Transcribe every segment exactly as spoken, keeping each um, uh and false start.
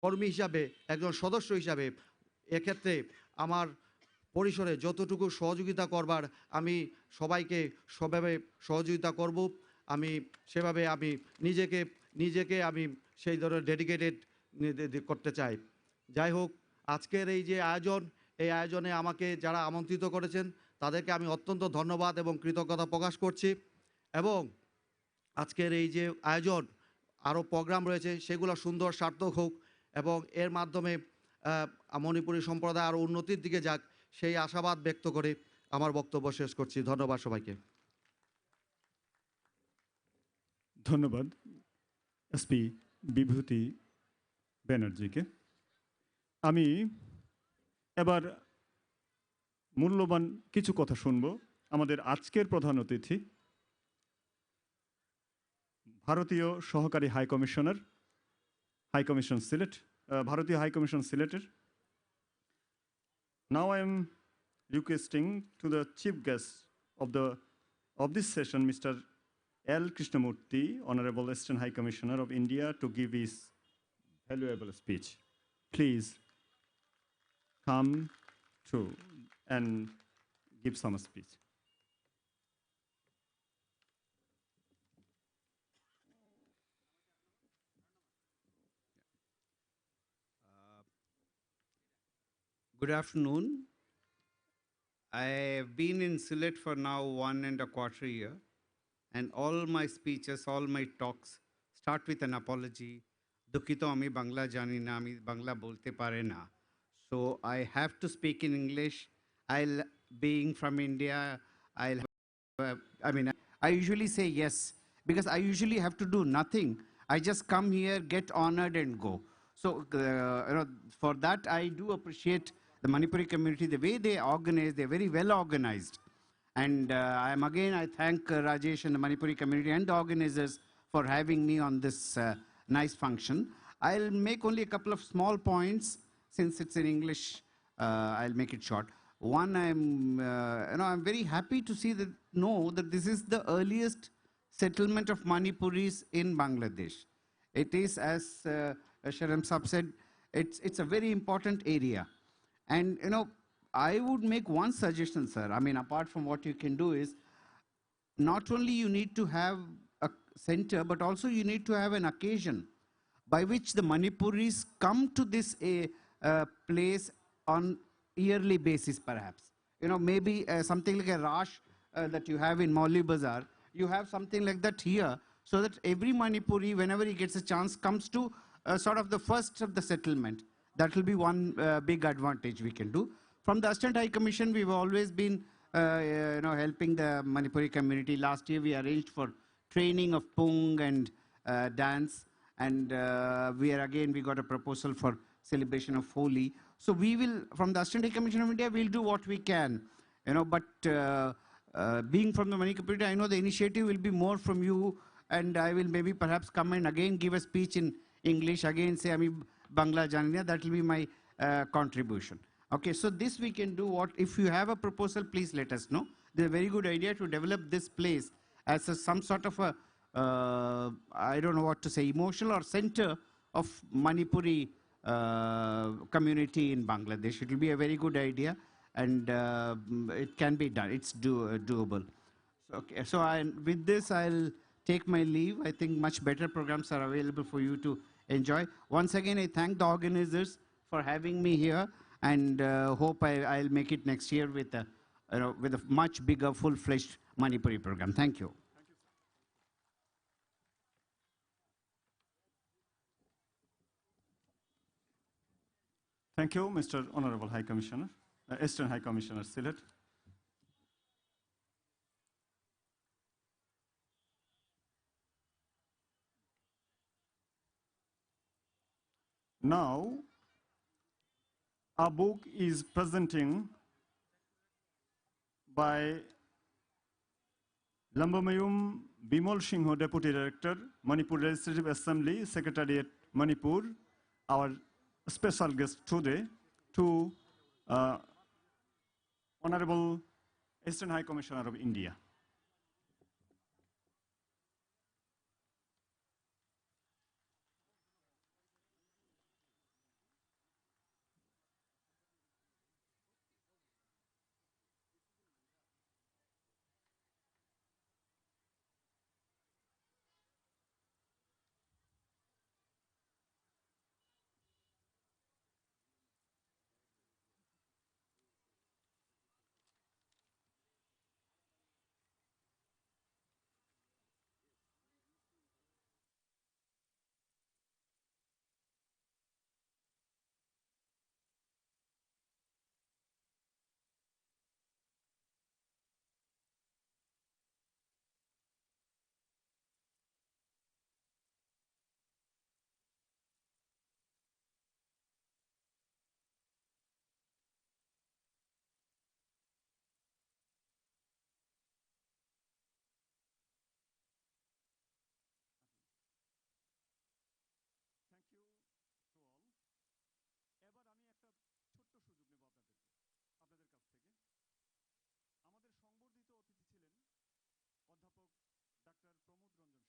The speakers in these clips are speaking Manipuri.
কর্মী হিসাবে, একজন সদস্য হিসাবে এক্ষেত্রে আমার পরিসরে যতটুকু সহযোগিতা করবার আমি সবাইকে সেভাবে সহযোগিতা করব। আমি সেভাবে আমি নিজেকে নিজেকে আমি সেই ধরনের ডেডিকেটেড করতে চাই। যাই হোক, আজকের এই যে আয়োজন, এই আয়োজনে আমাকে যারা আমন্ত্রিত করেছেন তাদেরকে আমি অত্যন্ত ধন্যবাদ এবং কৃতজ্ঞতা প্রকাশ করছি। এবং আজকের এই যে আয়োজন, আরও প্রোগ্রাম রয়েছে, সেগুলো সুন্দর সার্থক হোক এবং এর মাধ্যমে আহ, মণিপুরী সম্প্রদায় আরও উন্নতির দিকে যাক, সেই আশাবাদ ব্যক্ত করে আমার বক্তব্য শেষ করছি। ধন্যবাদ সবাইকে। ধন্যবাদ এসপি বিভূতি ব্যানার্জিকে। আমি এবার মূল্যবান কিছু কথা শুনব আমাদের আজকের প্রধান অতিথি, ভারতীয় সহকারী high commissioner, high commission Sylhet, আহ, ভারতীয় হাই কমিশন সিলেটের। Now I am requesting to the chief guest of the of this session, Mister L Krishnamurti, Honorable Assistant High Commissioner of India, to give his valuable speech. Please come to and give some speech. Uh, Good afternoon. I have been in Sylhet for now one and a quarter year, and all my speeches, all my talks start with an apology. দুঃখিত, আমি বাংলা জানি না, আমি বাংলা বলতে পারে না। So I have to speak in English. I'll, being from India, I'll uh, I mean, I usually say yes because I usually have to do nothing. I just come here, get honored, and go. So, uh, you know, for that, I do appreciate the Manipuri community, the way they organize, they're very well organized. And uh, I'm again, I thank uh, Rajesh and the Manipuri community and the organizers for having me on this uh, nice function. I'll make only a couple of small points since it's in English. Uh, I'll make it short. One, I'm uh, you know I'm very happy to see that know that this is the earliest settlement of Manipuris in Bangladesh. It is, as uh, uh, Sharam Saab said, it's, it's a very important area. And, you know, I would make one suggestion, sir. I mean, apart from what you can do is, not only you need to have a center, but also you need to have an occasion by which the Manipuris come to this uh, uh, place on yearly basis, perhaps. You know, maybe uh, something like a Rash uh, that you have in Mauli Bazar, you have something like that here, so that every Manipuri, whenever he gets a chance, comes to uh, sort of the first of the settlement. That will be one uh, big advantage we can do. From the Assistant High Commission, we've always been, uh, you know, helping the Manipuri community. Last year, we arranged for training of Pung and uh, dance, and uh, we are again, we got a proposal for celebration of Holi. So we will, from the Assistant High Commission of India, we'll do what we can, you know. But uh, uh, being from the Manipuri community, I know the initiative will be more from you, and I will maybe perhaps come and again give a speech in English, again say, "Ami Bangla jani na." That will be my uh, contribution. Okay, so this we can do. What if you have a proposal, please let us know. This is a very good idea to develop this place as a, some sort of a, uh, I don't know what to say, emotional or center of Manipuri uh, community in Bangladesh. It will be a very good idea, and uh, it can be done. It's do, uh, doable. So, okay, so I, with this, I'll take my leave. I think much better programs are available for you to enjoy. Once again, I thank the organizers for having me here, and uh, hope I, I'll make it next year with a, you know, with a much bigger, full-fledged Manipuri program. Thank you. Thank you, Mister Honorable High Commissioner, uh, Assistant High Commissioner, Sylhet. Now, a book is presenting by Lambamayum Bimal Singh, Deputy Director, Manipur Legislative Assembly, Secretariat, Manipur, our special guest today, to uh, Honorable Assistant High Commissioner of India.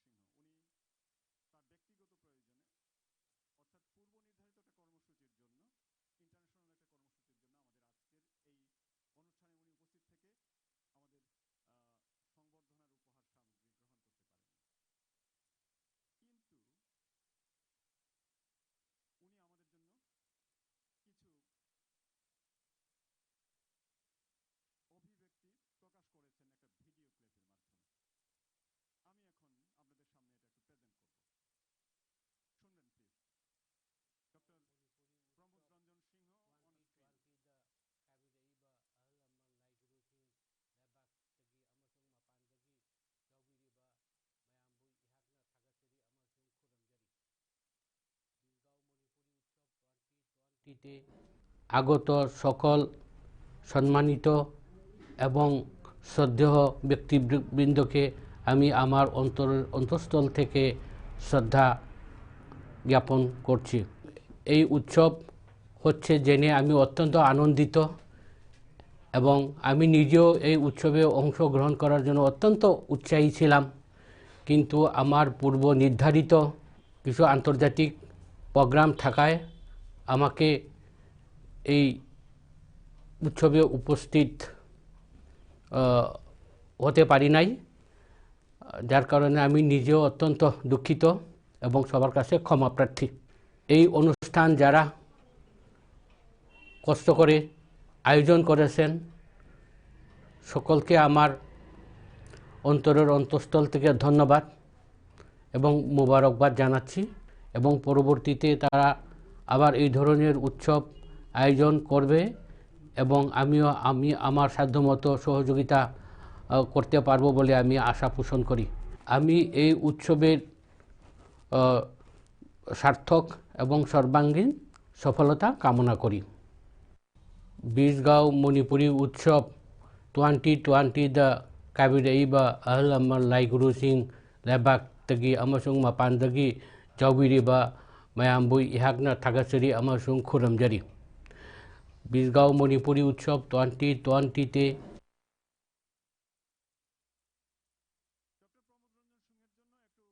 সিংহ, উনি তার ব্যক্তিগত প্রয়োজনে, অর্থাৎ পূর্ব নির্ধারিত একটা কর্মসূচির জন্য, ইন্টারন্যাশনাল একটা কর্মসূচির জন্য আমাদের আজকের এই অনুষ্ঠানে উনি উপস্থিত থেকে আমাদের আহ, সংবর্ধনার উপহার সামগ্রী গ্রহণ করতে পারেননি। কিন্তু উনি আমাদের জন্য কিছু অভিব্যক্তি প্রকাশ করেছেন একটা ভিডিও ক্লিপের মাধ্যমে। আমি এখন আপনাদের সামনে এটা একটু প্রেজেন্ট করব, শুনবেন please. Doctor Pramod Ranjan Singh on screen. টিতে আগত সকল সম্মানিত এবং শ্রদ্ধেয় ব্যক্তিবৃন্দকে আমি আমার অন্তর অন্তঃস্থল থেকে শ্রদ্ধা জ্ঞাপন করছি। এই উৎসব হচ্ছে জেনে আমি অত্যন্ত আনন্দিত এবং আমি নিজেও এই উৎসবে অংশগ্রহণ করার জন্য অত্যন্ত উৎসাহী ছিলাম। কিন্তু আমার পূর্ব নির্ধারিত কিছু আন্তর্জাতিক প্রোগ্রাম থাকায় আমাকে এই উৎসবে উপস্থিত আহ, হতে পারি নাই, যার কারণে আমি নিজেও অত্যন্ত দুঃখিত এবং সবার কাছে ক্ষমা প্রার্থী। এই অনুষ্ঠান যারা কষ্ট করে আয়োজন করেছেন, সকলকে আমার অন্তরের অন্তঃস্থল থেকে ধন্যবাদ এবং মোবারকবাদ জানাচ্ছি। এবং পরবর্তীতে তারা আবার এই ধরনের উৎসব আয়োজন করবে এবং আমিও আমি আমার সাধ্যমতো সহযোগিতা আহ, করতে পারবো বলে আমি আশা পোষণ করি। আমি এই উৎসবের আহ, সার্থক এবং সর্বাঙ্গীন সফলতা কামনা করি। বিশগাঁও মণিপুরী উৎসব twenty twenty-ꯗ ꯀꯥꯏꯕꯤꯔꯛꯏꯕ ꯑꯍꯜ ꯂꯃꯟ ꯂꯥꯏ ꯒꯨꯔꯨꯁꯤꯡ ꯂꯩꯕꯥꯛꯇꯒꯤ ꯑꯃꯁꯨꯡ ꯃꯄꯥꯟꯗꯒꯤ ꯌꯥꯎꯕꯤꯔꯤꯕ ꯃꯌꯥꯝꯕꯨ ꯑꯩꯍꯥꯛꯅ ꯊꯥꯒꯠꯆꯔꯤ ꯑꯃꯁꯨꯡ ꯈꯨꯔꯨꯝꯖꯔꯤ꯫ বিশগাঁও মণিপুরী উৎসব twenty twenty-তে ডক্টর প্রমোদ রঞ্জন সিংহের জন্য একটু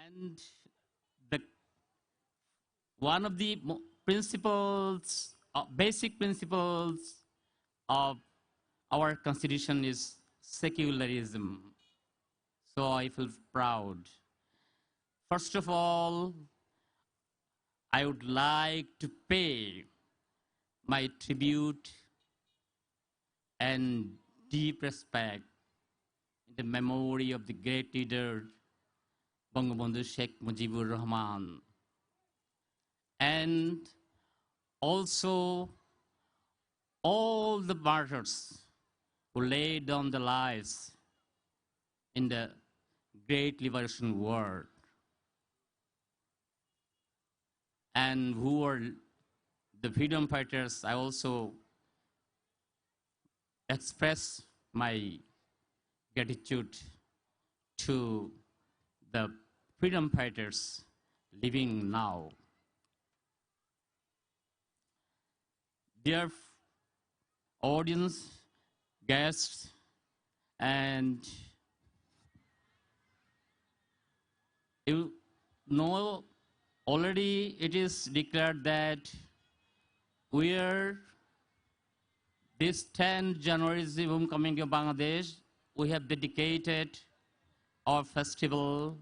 And the one of the principles, uh, basic principles of our constitution is secularism. So I feel proud. First of all, I would like to pay my tribute and deep respect in the memory of the great leader Bangabandhu Sheikh Mujibur Rahman, and also all the martyrs who laid down their lives in the great liberation war, and who are the freedom fighters. I also express my gratitude to the freedom fighters living now. Dear audience, guests, and you know, already it is declared that we are, this ten January, Zibhum Coming to Bangladesh, we have dedicated our festival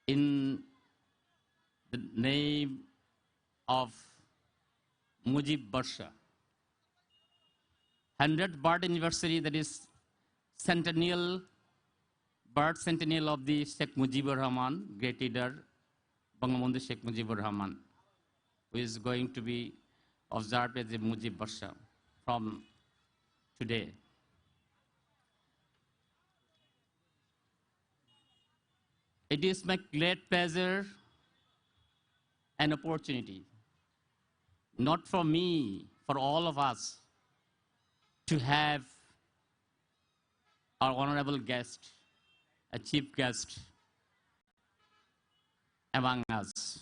in the name of Mujib Barsha. Hundredth birth anniversary, that is centennial, birth centennial of the Sheikh Mujibur Rahman, great leader, Bangabandhu Sheikh Mujibur Rahman, who is going to be observed as a Mujib Barsha from today. It is my great pleasure and opportunity, not for me, for all of us, to have our honorable guest, a chief guest among us.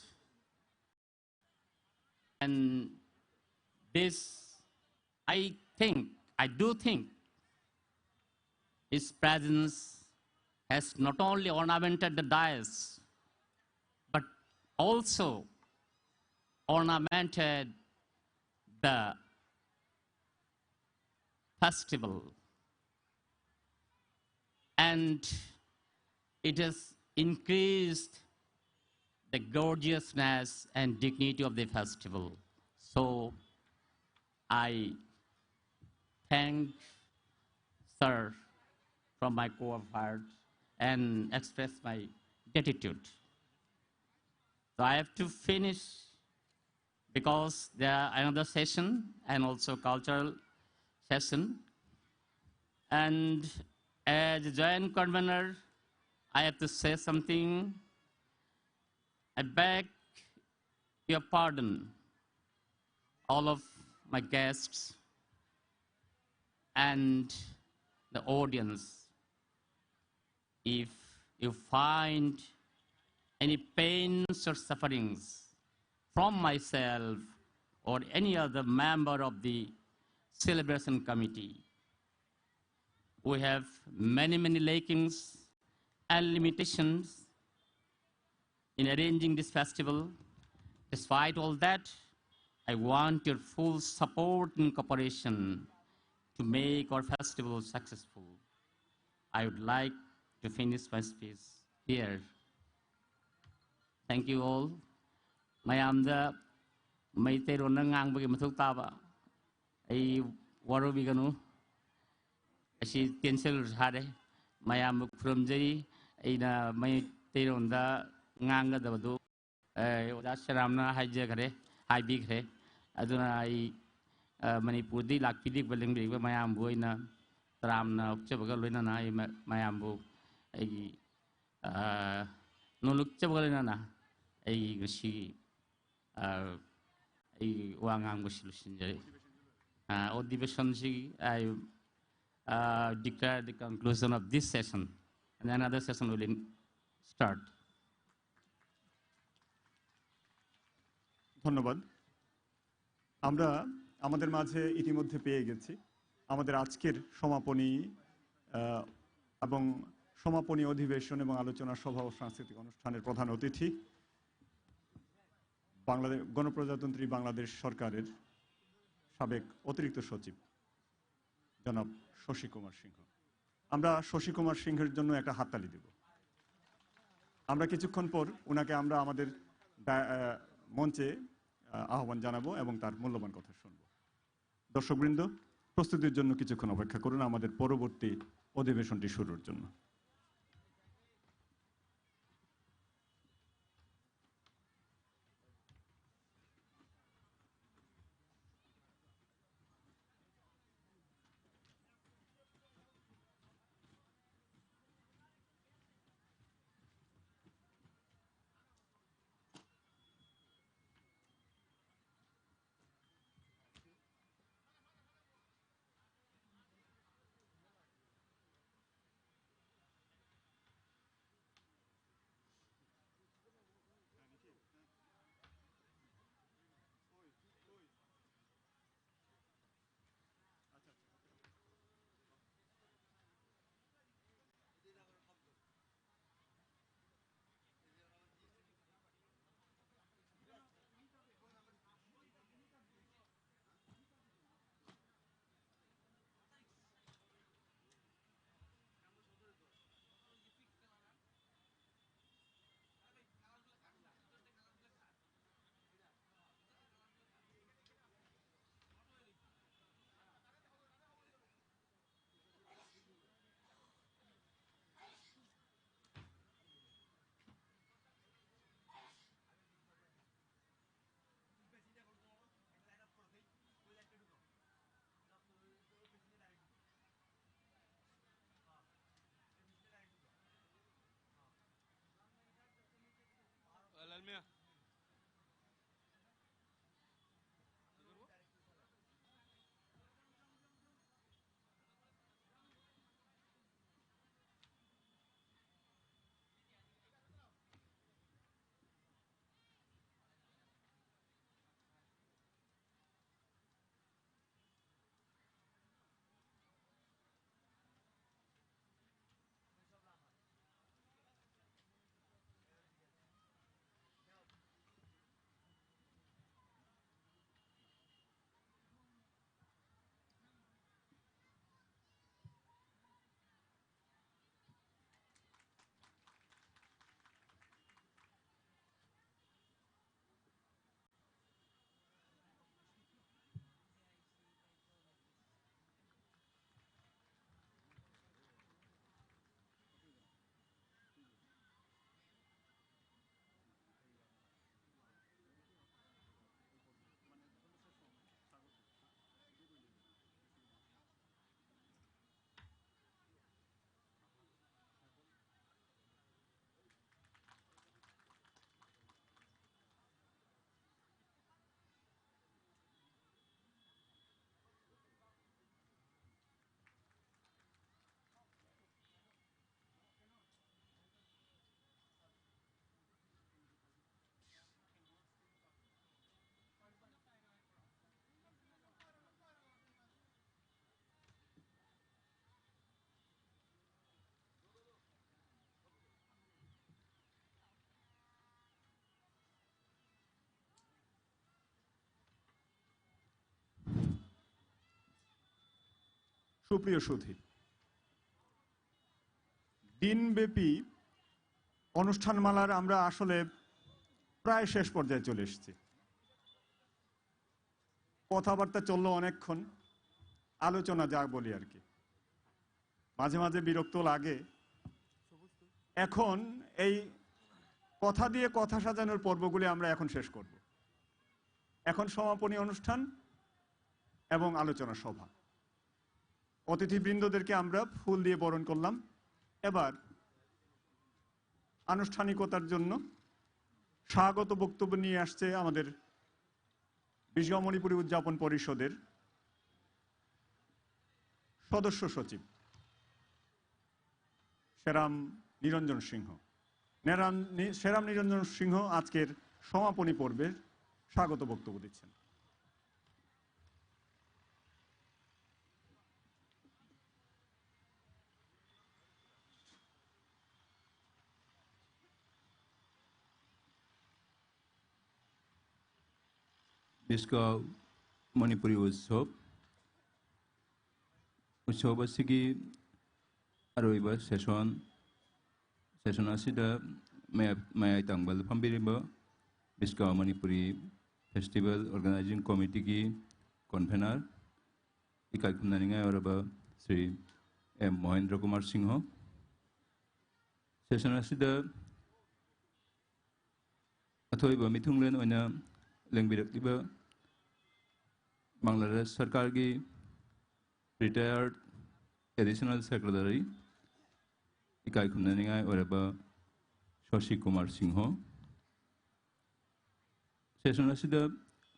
And this, I think, I do think, his presence has not only ornamented the dais, but also ornamented the festival. And it has increased the gorgeousness and dignity of the festival. So I thank sir from my core of heart and express my gratitude. So I have to finish because there are another session and also cultural session. And as a joint convener, I have to say something. I beg your pardon, all of my guests and the audience. If you find any pains or sufferings from myself or any other member of the celebration committee, we have many, many lackings and limitations in arranging this festival. Despite all that, I want your full support and cooperation to make our festival successful. I would like to finish my speech here. Thank you all. ꯃꯌꯥꯝꯗ ꯃꯩꯇꯩꯔꯣꯟꯗ ꯉꯥꯡꯕꯒꯤ ꯃꯊꯧ ꯇꯥꯕ ꯑꯩ ꯋꯥꯔꯧꯕꯤꯒꯅꯨ꯫ ꯑꯁꯤ cancel ꯁꯥꯔꯦ꯫ ꯃꯌꯥꯝꯕꯨ ꯈꯨꯔꯨꯝꯖꯔꯤ꯫ ꯑꯩꯅ ꯃꯩꯇꯩꯔꯣꯟꯗ ꯉꯥꯡꯒꯗꯕꯗꯨ ꯑꯦ, ꯑꯣꯖꯥ ꯁꯦꯔꯥꯝꯅ ꯍꯥꯏꯖꯈ꯭ꯔꯦ, ꯍꯥꯏꯕꯤꯈ꯭ꯔꯦ꯫ ꯑꯗꯨꯅ ꯑꯩ, ꯑ, ꯃꯅꯤꯄꯨꯔꯗꯒꯤ ꯂꯥꯛꯄꯤꯔꯤꯕ, ꯂꯦꯡꯕꯤꯔꯤꯕ ꯃꯌꯥꯝꯕꯨ ꯑꯩꯅ ꯇꯔꯥꯝꯅ ꯑꯣꯛꯆꯕꯒ ꯂꯣꯏꯅꯅ ꯑꯩ ꯃ-, ꯃꯌꯥꯝꯕꯨ ꯑꯩꯒꯤ, ꯑ, ꯅꯣꯂꯨꯛꯆꯕꯒ ꯂꯣꯏꯅꯅ ꯑꯩꯒꯤ ꯉꯁꯤꯒꯤ, ꯑ, ꯑꯩꯒꯤ ꯋꯥ ꯉꯥꯡꯕꯁꯤ ꯂꯣꯏꯁꯤꯟꯖꯔꯦ꯫ ꯑ, ꯑꯣꯗꯤꯕꯦꯁꯟꯁꯤ, I, uh, declare the conclusion of this session, and another session will in-, start. ধন্যবাদ। আমরা আমাদের মাঝে ইতিমধ্যে পেয়ে গেছি আমাদের আজকের সমাপনী, আহ, এবং সমাপনী অধিবেশন এবং আলোচনা সভা ও সাংস্কৃতিক অনুষ্ঠানের প্রধান অতিথি বাংলাদেশ, গণপ্রজাতন্ত্রী বাংলাদেশ সরকারের সাবেক অতিরিক্ত সচিব জনাব শশী কুমার সিংহ। আমরা শশী কুমার সিংহের জন্য একটা হাততালি দেব। আমরা কিছুক্ষণ পর ওনাকে আমরা আমাদের ডা-, আহ, মঞ্চে, আহ, আহ্বান জানাবো এবং তার মূল্যবান কথা শুনবো। দর্শকবৃন্দ, প্রস্তুতির জন্য কিছুক্ষণ অপেক্ষা করুন আমাদের পরবর্তী অধিবেশনটি শুরুর জন্য। সুপ্রিয় সুধী, দিনব্যাপী অনুষ্ঠানমালার আমরা আসলে প্রায় শেষ পর্যায়ে চলে এসেছি। কথাবার্তা চললো অনেকক্ষণ, আলোচনা যা বলি আর কি, মাঝে মাঝে বিরক্ত লাগে। এখন এই কথা দিয়ে কথা সাজানোর পর্বগুলি আমরা এখন শেষ করব। এখন সমাপনী অনুষ্ঠান এবং আলোচনা সভা। অতিথিবৃন্দদেরকে আমরা ফুল দিয়ে বরণ করলাম। এবার আনুষ্ঠানিকতার জন্য স্বাগত বক্তব্য নিয়ে আসছে আমাদের বিশ্বমণিপুরী উদযাপন পরিষদের সদস্য সচিব সেরাম নিরঞ্জন সিংহ। নেরাম নি-, সেরাম নিরঞ্জন সিংহ আজকের সমাপনী পর্বের স্বাগত বক্তব্য দিচ্ছেন। ꯕꯤꯁꯀ ꯃꯅꯤꯄꯨꯔꯤ ꯎꯠꯁꯕ, ꯎꯠꯁꯕ ꯑꯁꯤꯒꯤ ꯑꯔꯣꯏꯕ ꯁꯦꯁꯟ, ꯁꯦꯁꯟ ꯑꯁꯤꯗ ꯃꯌꯥ-, ꯃꯌꯥꯏ ꯇꯪꯕꯗ ꯐꯝꯕꯤꯔꯤꯕ ꯕꯤꯁꯀ ꯃꯅꯤꯄꯨꯔꯤ ꯐꯦꯁꯇꯤꯚꯦꯜ ꯑꯣꯔꯒꯅꯥꯏꯖꯤꯡ ꯀꯣꯃꯤꯇꯤꯒꯤ ꯀꯣꯟꯚꯦꯅꯔ, ꯏꯀꯥꯏ ꯈꯨꯝꯅꯅꯤꯡꯉꯥꯏ ꯑꯣꯏꯔꯕ ꯁ꯭ꯔꯤ ꯑꯦꯝ ꯃꯣꯍꯦꯟꯗ꯭ꯔ ꯀꯨꯃꯥꯔ ꯁꯤꯡꯍ, ꯁꯦꯁꯟ ꯑꯁꯤꯗ ꯑꯊꯣꯏꯕ ꯃꯤꯊꯨꯡꯂꯦꯟ ꯑꯣꯏꯅ ꯂꯦꯡꯕꯤꯔꯛꯂꯤꯕ ꯕꯪꯒ꯭ꯂꯥꯗꯦꯁ ꯁꯔꯀꯥꯔꯒꯤ ꯔꯤꯇꯥꯌꯔꯗ ꯑꯦꯗꯤꯁꯅꯦꯜ ꯁꯦꯀ꯭ꯔꯦꯇꯔꯤ, ꯏꯀꯥꯏ ꯈꯨꯝꯅꯅꯤꯡꯉꯥꯏ ꯑꯣꯏꯔꯕ ꯁꯣꯁꯤ ꯀꯨꯃꯥꯔ ꯁꯤꯡꯍ, ꯁꯦꯁꯟ ꯑꯁꯤꯗ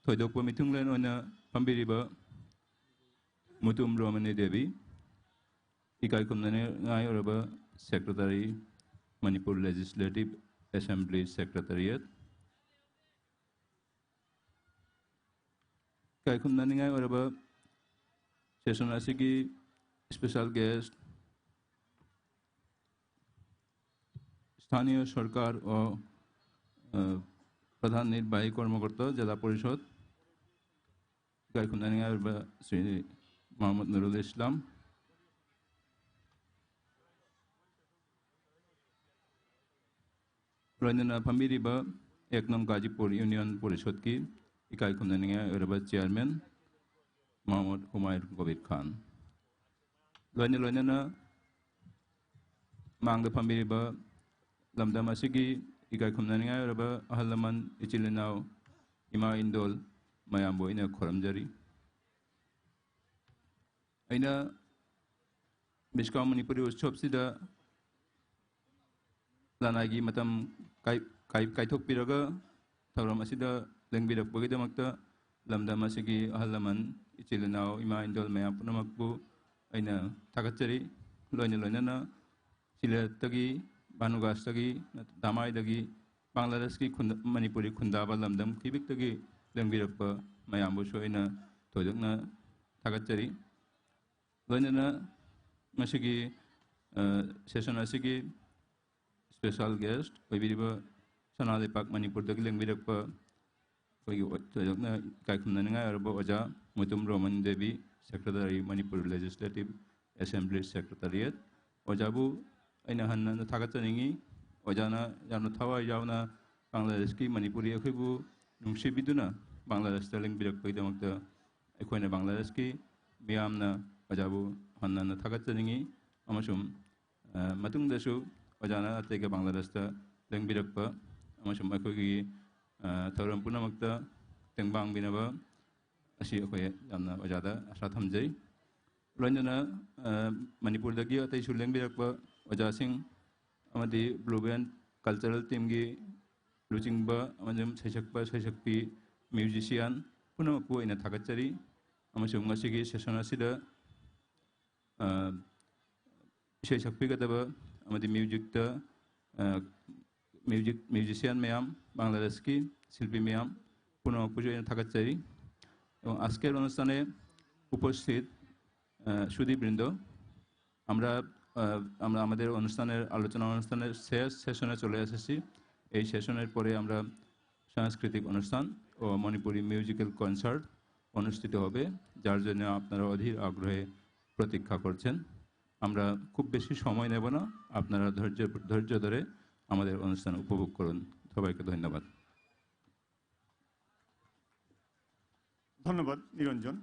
ꯊꯣꯏꯗꯣꯛꯄ ꯃꯤꯊꯨꯡꯂꯦꯟ ꯑꯣꯏꯅ ꯐꯝꯕꯤꯔꯤꯕ ꯃꯨꯇꯨꯝ ꯔꯣꯃꯅꯤ ꯗꯦꯕꯤ, ꯏꯀꯥꯏ ꯈꯨꯝꯅꯅꯤꯡꯉꯥꯏ ꯑꯣꯏꯔꯕ secretary, Manipur legislative assembly secretariat, ꯏꯀꯥꯏ ꯈꯨꯝꯅꯅꯤꯡꯉꯥꯏ ꯑꯣꯏꯔꯕ ꯁꯦꯁꯟ ꯑꯁꯤꯒꯤ ꯏꯁꯄꯦꯁꯦꯜ ꯒꯦꯁ, স্থানীয় সরকার ও, আহ, প্রধান নির্বাহী কর্মকর্তা, জেলা পরিষদ, ꯏꯀꯥꯏ ꯈꯨꯝꯅꯅꯤꯡꯉꯥꯏ ꯑꯣꯏꯕ ꯁ꯭ꯔꯤ ꯃꯣꯍꯝꯃꯗ ꯅꯨꯔꯨꯜ ꯏꯁꯂꯥꯝ, ꯂꯣꯏꯅꯅ ꯐꯝꯕꯤꯔꯤꯕ ꯑꯦꯛ ꯅꯣꯡ ꯒꯥꯖꯤꯄꯨꯔ ꯌꯨꯅꯤꯌꯟ ꯄꯣꯔꯤꯁꯠꯀꯤ ꯏꯀꯥꯏ ꯈꯨꯝꯅꯅꯤꯡꯉꯥꯏ ꯑꯣꯏꯔꯕ ꯆꯤꯌꯥꯔꯃꯦꯟ ꯃꯣꯍꯝꯃꯗ ꯍꯨꯃꯥꯌꯨꯟ ꯀꯕꯤꯔ ꯈꯥꯟ, ꯂꯣꯏꯅ ꯂꯣꯏꯅꯅ ꯃꯥꯡꯗ ꯐꯝꯕꯤꯔꯤꯕ ꯂꯝꯗꯝ ꯑꯁꯤꯒꯤ ꯏꯀꯥꯏ ꯈꯨꯝꯅꯅꯤꯡꯉꯥꯏ ꯑꯣꯏꯔꯕ ꯑꯍꯜ ꯂꯃꯟ, ꯏꯆꯤꯜ ꯏꯅꯥꯎ, ꯏꯃꯥ ꯏꯟꯗꯣꯜ ꯃꯌꯥꯝꯕꯨ ꯑꯩꯅ ꯈꯨꯔꯨꯝꯖꯔꯤ꯫ ꯑꯩꯅ ꯃꯤꯁ ꯀꯥꯎꯟ ꯃꯅꯤꯄꯨꯔꯤ ꯎꯠꯁꯕꯁꯤꯗ ꯂꯅꯥꯏꯒꯤ ꯃꯇꯝ ꯀꯥꯏ-, ꯀꯥꯏ-, ꯀꯥꯏꯊꯣꯛꯄꯤꯔꯒ ꯊꯧꯔꯝ ꯑꯁꯤꯗ ꯂꯦꯡꯕꯤꯔꯛꯄꯒꯤꯗꯃꯛꯇ ꯂꯝꯗꯝ ꯑꯁꯤꯒꯤ ꯑꯍꯜ ꯂꯃꯟ, ꯏꯆꯤꯜ ꯏꯅꯥꯎ, ꯏꯃꯥ ꯏꯟꯗꯣꯜ ꯃꯌꯥꯝ ꯄꯨꯝꯅꯃꯛꯄꯨ ꯑꯩꯅ ꯊꯥꯒꯠꯆꯔꯤ꯫ ꯂꯣꯏꯅ ꯂꯣꯏꯅꯅ ꯁꯤꯂꯦꯠꯇꯒꯤ, ꯚꯥꯅꯨꯒꯥꯁꯇꯒꯤ, ꯙꯃꯥꯏꯗꯒꯤ, ꯕꯪꯒ꯭ꯂꯥꯗꯦꯁꯀꯤ ꯈꯨꯟꯗ-, ꯃꯅꯤꯄꯨꯔꯤ ꯈꯨꯟꯗꯥꯕ ꯂꯝꯗꯝ ꯈꯤꯕꯤꯛꯇꯒꯤ ꯂꯦꯡꯕꯤꯔꯛꯄ ꯃꯌꯥꯝꯕꯨꯁꯨ ꯑꯩꯅ ꯊꯣꯏꯗꯣꯛꯅ ꯊꯥꯒꯠꯆꯔꯤ꯫ ꯂꯣꯏꯅꯅ ꯉꯁꯤꯒꯤ, ꯑ, ꯁꯦꯁꯟ ꯑꯁꯤꯒꯤ ꯁ꯭ꯄꯦꯁꯦꯜ ꯒꯦꯁ꯭ꯠ ꯑꯣꯏꯕꯤꯔꯤꯕ ꯁꯅꯥ ꯂꯩꯄꯥꯛ ꯃꯅꯤꯄꯨꯔꯗꯒꯤ ꯂꯦꯡꯕꯤꯔꯛꯄ ꯑꯩꯈꯣꯏꯒꯤ ꯑꯣ-, ꯊꯣꯏꯗꯣꯛꯅ ꯏꯀꯥꯏ ꯈꯨꯝꯅꯅꯤꯡꯉꯥꯏ ꯑꯣꯏꯔꯕ ꯑꯣꯖꯥ Mutum Ramani Devi, secretary, Manipur legislative assembly secretariat. ꯑꯣꯖꯥꯕꯨ ꯑꯩꯅ ꯍꯟꯅ ꯍꯟꯅ ꯊꯥꯒꯠꯆꯅꯤꯡꯉꯤ꯫ ꯑꯣꯖꯥꯅ ꯌꯥꯝꯅ ꯊꯋꯥꯏ ꯌꯥꯎꯅ ꯕꯪꯒ꯭ꯂꯥꯗꯦꯁꯀꯤ ꯃꯅꯤꯄꯨꯔꯤ ꯑꯩꯈꯣꯏꯕꯨ ꯅꯨꯡꯁꯤꯕꯤꯗꯨꯅ ꯕꯪꯒ꯭ꯂꯥꯗꯦꯁꯇ ꯂꯦꯡꯕꯤꯔꯛꯄꯒꯤꯗꯃꯛꯇ ꯑꯩꯈꯣꯏꯅ ꯕꯪꯒ꯭ꯂꯥꯗꯦꯁꯀꯤ ꯃꯤꯌꯥꯝꯅ ꯑꯣꯖꯥꯕꯨ ꯍꯟꯅ ꯍꯟꯅ ꯊꯥꯒꯠꯆꯅꯤꯡꯉꯤ꯫ ꯑꯃꯁꯨꯡ, ꯑ, ꯃꯇꯨꯡꯗꯁꯨ ꯑꯣꯖꯥꯅ ꯑꯇꯩꯒ ꯕꯪꯒ꯭ꯂꯥꯗꯦꯁꯇ ꯂꯦꯡꯕꯤꯔꯛꯄ ꯑꯃꯁꯨꯡ ꯑꯩꯈꯣꯏꯒꯤ, ꯑ, ꯊꯧꯔꯝ ꯄꯨꯝꯅꯃꯛꯇ ꯇꯦꯡꯕꯥꯡꯕꯤꯅꯕ ꯑꯁꯤ ꯑꯩꯈꯣꯏ ꯌꯥꯝꯅ ꯑꯣꯖꯥꯗ ꯑꯥꯁꯥ ꯊꯝꯖꯩ꯫ ꯂꯣꯏꯅꯅ, ꯑ, ꯃꯅꯤꯄꯨꯔꯗꯒꯤ ꯑꯇꯩꯁꯨ ꯂꯦꯡꯕꯤꯔꯛꯄ ꯑꯣꯖꯥꯁꯤꯡ ꯑꯃꯗꯤ ꯕ꯭ꯂꯨ ꯕꯦꯟ ꯀꯜꯆꯔꯦꯜ ꯇꯤꯝꯒꯤ ꯂꯨꯆꯤꯡꯕ ꯑꯃꯁꯨꯡ ꯁꯩꯁꯛꯄ, ꯁꯩꯁꯛꯄꯤ, ꯃ꯭ꯌꯨꯖꯤꯁꯤꯌꯥꯟ ꯄꯨꯝꯅꯃꯛꯄꯨ ꯑꯩꯅ ꯊꯥꯒꯠꯆꯔꯤ꯫ ꯑꯃꯁꯨꯡ ꯉꯁꯤꯒꯤ ꯁꯦꯁꯟ ꯑꯁꯤꯗ, ꯑ, ꯏꯁꯩ ꯁꯛꯄꯤꯒꯗꯕ ꯑꯃꯗꯤ ꯃ꯭ꯌꯨꯖꯤꯛꯇ, ꯑ, ꯃ꯭ꯌꯨꯖꯤꯛ, ꯃ꯭ꯌꯨꯖꯤꯁꯤꯌꯥꯟ ꯃꯌꯥꯝ, ꯕꯪꯒ꯭ꯂꯥꯗꯦꯁꯀꯤ ꯁꯤꯜꯄꯤ ꯃꯌꯥꯝ ꯄꯨꯝꯅꯃꯛꯄꯨꯁꯨ ꯑꯩꯅ ꯊꯥꯒꯠꯆꯔꯤ꯫ এবং আজকের অনুষ্ঠানে উপস্থিত, আহ, সুধীবৃন্দ, আমরা, আহ, আমরা আমাদের অনুষ্ঠানের, আলোচনা অনুষ্ঠানের শেষ সেশনে চলে এসেছি। এই সেশনের পরে আমরা সাংস্কৃতিক অনুষ্ঠান ও মণিপুরি মিউজিক্যাল কনসার্ট অনুষ্ঠিত হবে, যার জন্য আপনারা অধীর আগ্রহে প্রতীক্ষা করছেন। আমরা খুব বেশি সময় নেব না, আপনারা ধৈর্য, ধৈর্য ধরে আমাদের অনুষ্ঠান উপভোগ করুন। সবাইকে ধন্যবাদ। ধন্যবাদ নিরঞ্জন।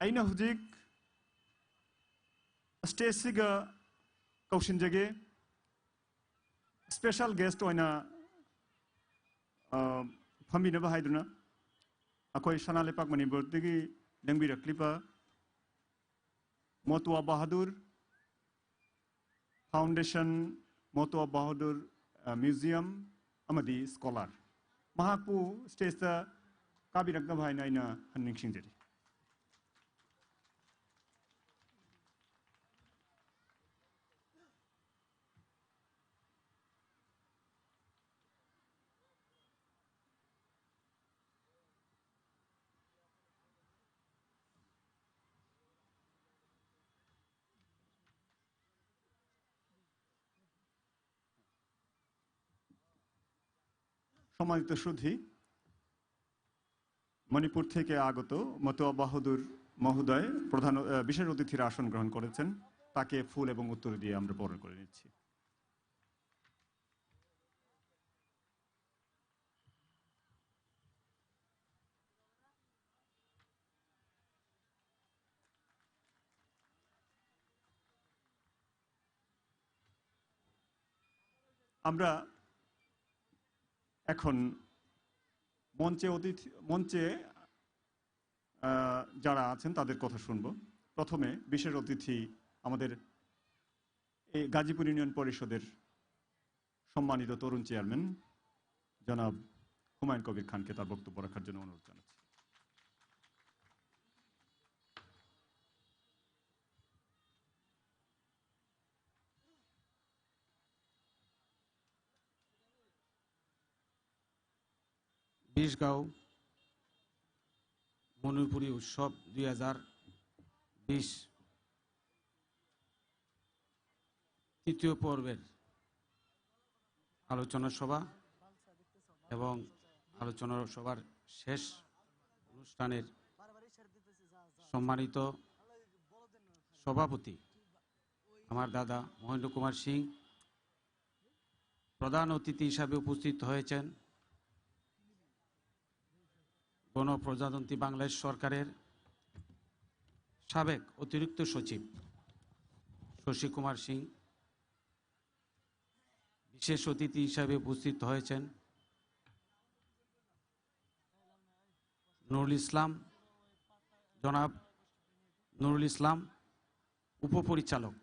ꯑꯩꯅ ꯍꯧꯖꯤꯛ ꯁ꯭ꯇꯦꯖꯁꯤꯒ ꯀꯧꯁꯤꯟꯖꯒꯦ꯫ ꯁ꯭ꯄꯦꯁꯦꯜ ꯒꯦꯁ꯭ꯠ ꯑꯣꯏꯅ ꯐꯝꯕꯤꯅꯕ ꯍꯥꯏꯗꯨꯅ ꯑꯩꯈꯣꯏ ꯁꯅꯥ ꯂꯩꯄꯥꯛ ꯃꯅꯤꯄꯨꯔꯗꯒꯤ ꯂꯦꯡꯕꯤꯔꯛꯂꯤꯕ ꯃꯣꯇꯨꯋꯥ ꯕꯍꯥꯗꯨꯔ ꯐꯥꯎꯟꯗꯦꯁꯟ, ꯃꯣꯇꯨꯋꯥ ꯕꯍꯥꯗꯨꯔ ꯃ꯭ꯌꯨꯖꯤꯌꯝ ꯑꯃꯗꯤ ꯁ꯭ꯀꯣꯂꯥꯔ, ꯃꯍꯥꯛꯄꯨ ꯁ꯭ꯇꯦꯖꯇ ꯀꯥꯕꯤꯔꯛꯅꯕ ꯍꯥꯏꯅ ꯑꯩꯅ ꯍꯟꯅ ꯅꯤꯡꯁꯤꯡꯖꯔꯤ꯫ সম্মানিত সুধী, মণিপুর থেকে আগত মতুয়া বাহাদুর মহোদয় প্রধান, আহ, বিশেষ অতিথির আসন গ্রহণ করেছেন। তাকে ফুল এবং উত্তর দিয়ে আমরা বরণ করে নিচ্ছি। আমরা এখন মঞ্চে অতিথি, মঞ্চে আহ, যারা আছেন তাদের কথা শুনব। প্রথমে বিশেষ অতিথি আমাদের এই গাজীপুর ইউনিয়ন পরিষদের সম্মানিত তরুণ চেয়ারম্যান জনাব হুমায়ুন কবির খানকে তার বক্তব্য রাখার জন্য অনুরোধ জানাচ্ছি। বিশগাঁও মণিপুরী উৎসব দুই হাজার বিশ তৃতীয় পর্বের আলোচনা সভা এবং আলোচনা সভার শেষ অনুষ্ঠানের সম্মানিত সভাপতি আমার দাদা মহেন্দ্র কুমার সিং, প্রধান অতিথি হিসাবে উপস্থিত হয়েছেন গণপ্রজাতন্ত্রী বাংলাদেশ সরকারের সাবেক অতিরিক্ত সচিব শশী কুমার সিং, বিশেষ অতিথি হিসাবে উপস্থিত হয়েছেন নুরুল ইসলাম, জনাব নুরুল ইসলাম, উপপরিচালক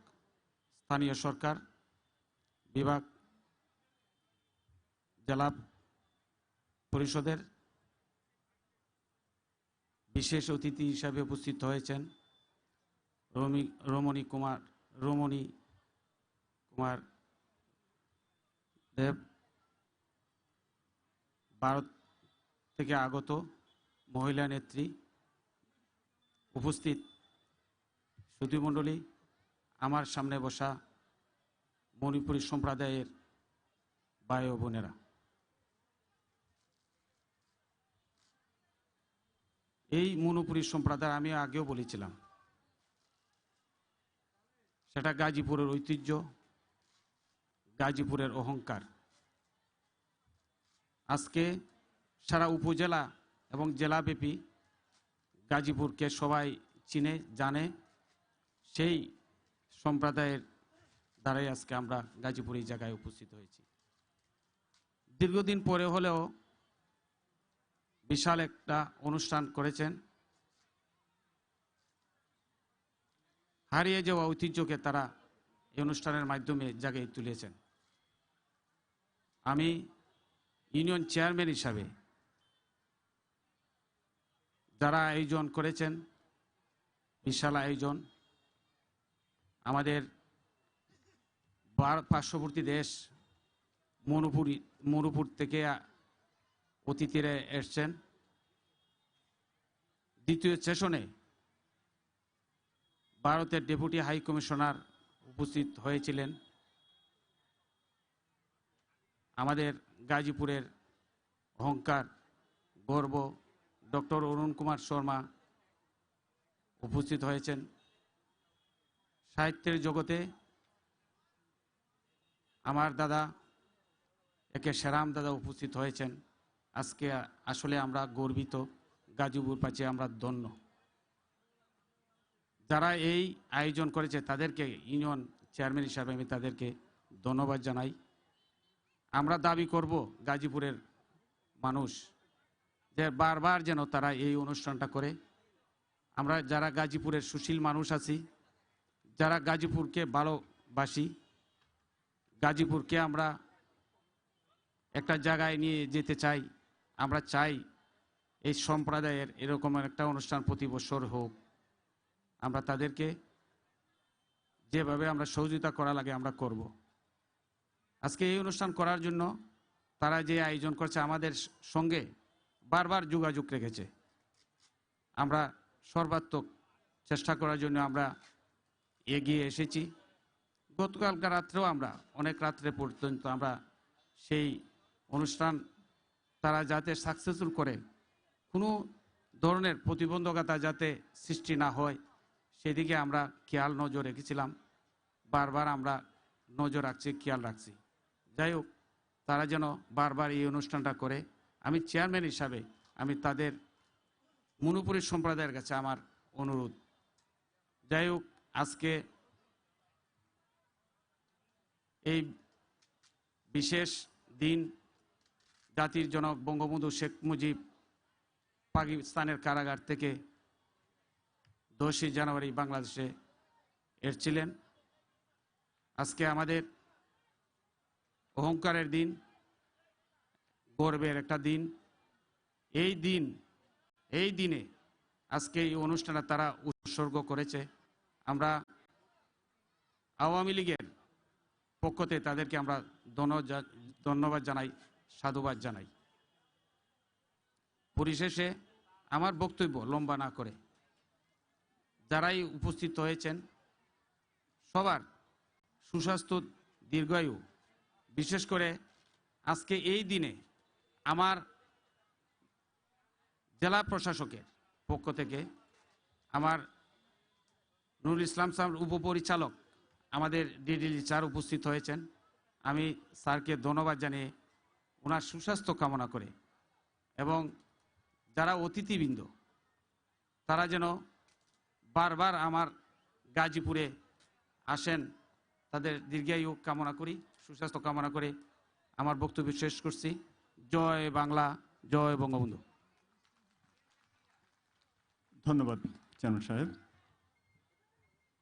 স্থানীয় সরকার বিভাগ, জেলা পরিষদের। বিশেষ অতিথি হিসাবে উপস্থিত হয়েছেন রমি রমণী কুমার রমণী কুমার দেব, ভারত থেকে আগত মহিলা নেত্রী। উপস্থিত সুধীমণ্ডলী, আমার সামনে বসা মণিপুরী সম্প্রদায়ের ভাই ও বোনেরা, এই মণিপুরী সম্প্রদায় আমি আগেও বলেছিলাম, সেটা গাজীপুরের ঐতিহ্য, গাজীপুরের অহংকার। আজকে সারা উপজেলা এবং জেলাব্যাপী গাজীপুরকে সবাই চিনে, জানে। সেই সম্প্রদায়ের দ্বারাই আজকে আমরা গাজীপুর এই জায়গায় উপস্থিত হয়েছি। দীর্ঘদিন পরে হলেও বিশাল একটা অনুষ্ঠান করেছেন। হারিয়ে যাওয়া ঐতিহ্যকে তারা এই অনুষ্ঠানের মাধ্যমে জাগিয়ে তুলেছেন। আমি ইউনিয়ন চেয়ারম্যান হিসাবে যারা আয়োজন করেছেন, বিশাল আয়োজন, আমাদের বার-, পার্শ্ববর্তী দেশ মণিপুরি, মণিপুর থেকে আ-, অতিথিরা এসছেন। দ্বিতীয় সেশনে ভারতের ডেপুটি হাই কমিশনার উপস্থিত হয়েছিলেন। আমাদের গাজীপুরের অহংকার, গর্ব, ডক্টর অরুণ কুমার শর্মা, উপস্থিত হয়েছেন। সাহিত্যের জগতে আমার দাদা এ কে সেরাম দাদা উপস্থিত হয়েছেন। আজকে আসলে আমরা গর্বিত, গাজীপুরবাসী আমরা ধন্য। যারা এই আয়োজন করেছে তাদেরকে, ইউনিয়ন চেয়ারম্যান হিসাবে আমি তাদেরকে ধন্যবাদ জানাই। আমরা দাবি করব গাজীপুরের মানুষ যে বারবার যেন তারা এই অনুষ্ঠানটা করে। আমরা যারা গাজীপুরের সুশীল মানুষ আছি, যারা গাজীপুরকে ভালোবাসি, গাজীপুরকে আমরা একটা জায়গায় নিয়ে যেতে চাই, আমরা চাই এই সম্প্রদায়ের এরকম একটা অনুষ্ঠান প্রতি বছর হোক। আমরা তাদেরকে যেভাবে আমরা সহযোগিতা করা লাগে আমরা করব। আজকে এই অনুষ্ঠান করার জন্য তারা যে আয়োজন করছে, আমাদের সঙ্গে বারবার যোগাযোগ রেখেছে। আমরা সর্বাত্মক চেষ্টা করার জন্য আমরা এগিয়ে এসেছি। গতকালকে রাত্রেও আমরা অনেক রাত্রে পর্যন্ত আমরা সেই অনুষ্ঠান তারা যাতে সাকসেসফুল করে, কোনো ধরনের প্রতিবন্ধকতা যাতে সৃষ্টি না হয়, সেদিকে আমরা খেয়াল নজর রেখেছিলাম, বারবার আমরা নজর রাখছি, খেয়াল রাখছি। যাই হোক, তারা যেন বারবার এই অনুষ্ঠানটা করে। আমি চেয়ারম্যান হিসাবে আমি তাদের মণিপুরী সম্প্রদায়ের কাছে আমার অনুরোধ। যাই হোক, আজকে এই বিশেষ দিন, জাতির জনক বঙ্গবন্ধু শেখ মুজিব পাকিস্তানের কারাগার থেকে দশই জানুয়ারি বাংলাদেশে এসেছিলেন। আজকে আমাদের অহংকারের দিন, গর্বের একটা দিন। এই দিন, এই দিনে আজকে এই অনুষ্ঠানে তারা উৎসর্গ করেছে। আমরা আওয়ামী লীগের পক্ষ থেকে তাদেরকে আমরা ধন্য-, ধন্যবাদ জানাই, সাধুবাদ জানাই। পরিশেষে আমার বক্তব্য লম্বা না করে যারাই উপস্থিত হয়েছেন সবার সুস্বাস্থ্য, দীর্ঘায়ু, বিশেষ করে আজকে এই দিনে আমার জেলা প্রশাসকের পক্ষ থেকে আমার নুরুল ইসলাম স্যার উপপরিচালক আমাদের ডিডিলি স্যার উপস্থিত হয়েছেন। আমি স্যারকে ধন্যবাদ জানিয়ে ওনার সুস্বাস্থ্য কামনা করে এবং যারা অতিথিবৃন্দ তারা যেন বারবার আমার গাজীপুরে আসেন, তাদের দীর্ঘায়ু কামনা করি, সুস্বাস্থ্য কামনা করে আমার বক্তব্য শেষ করছি। জয় বাংলা, জয় বঙ্গবন্ধু। ধন্যবাদ চেয়ারম্যান সাহেব।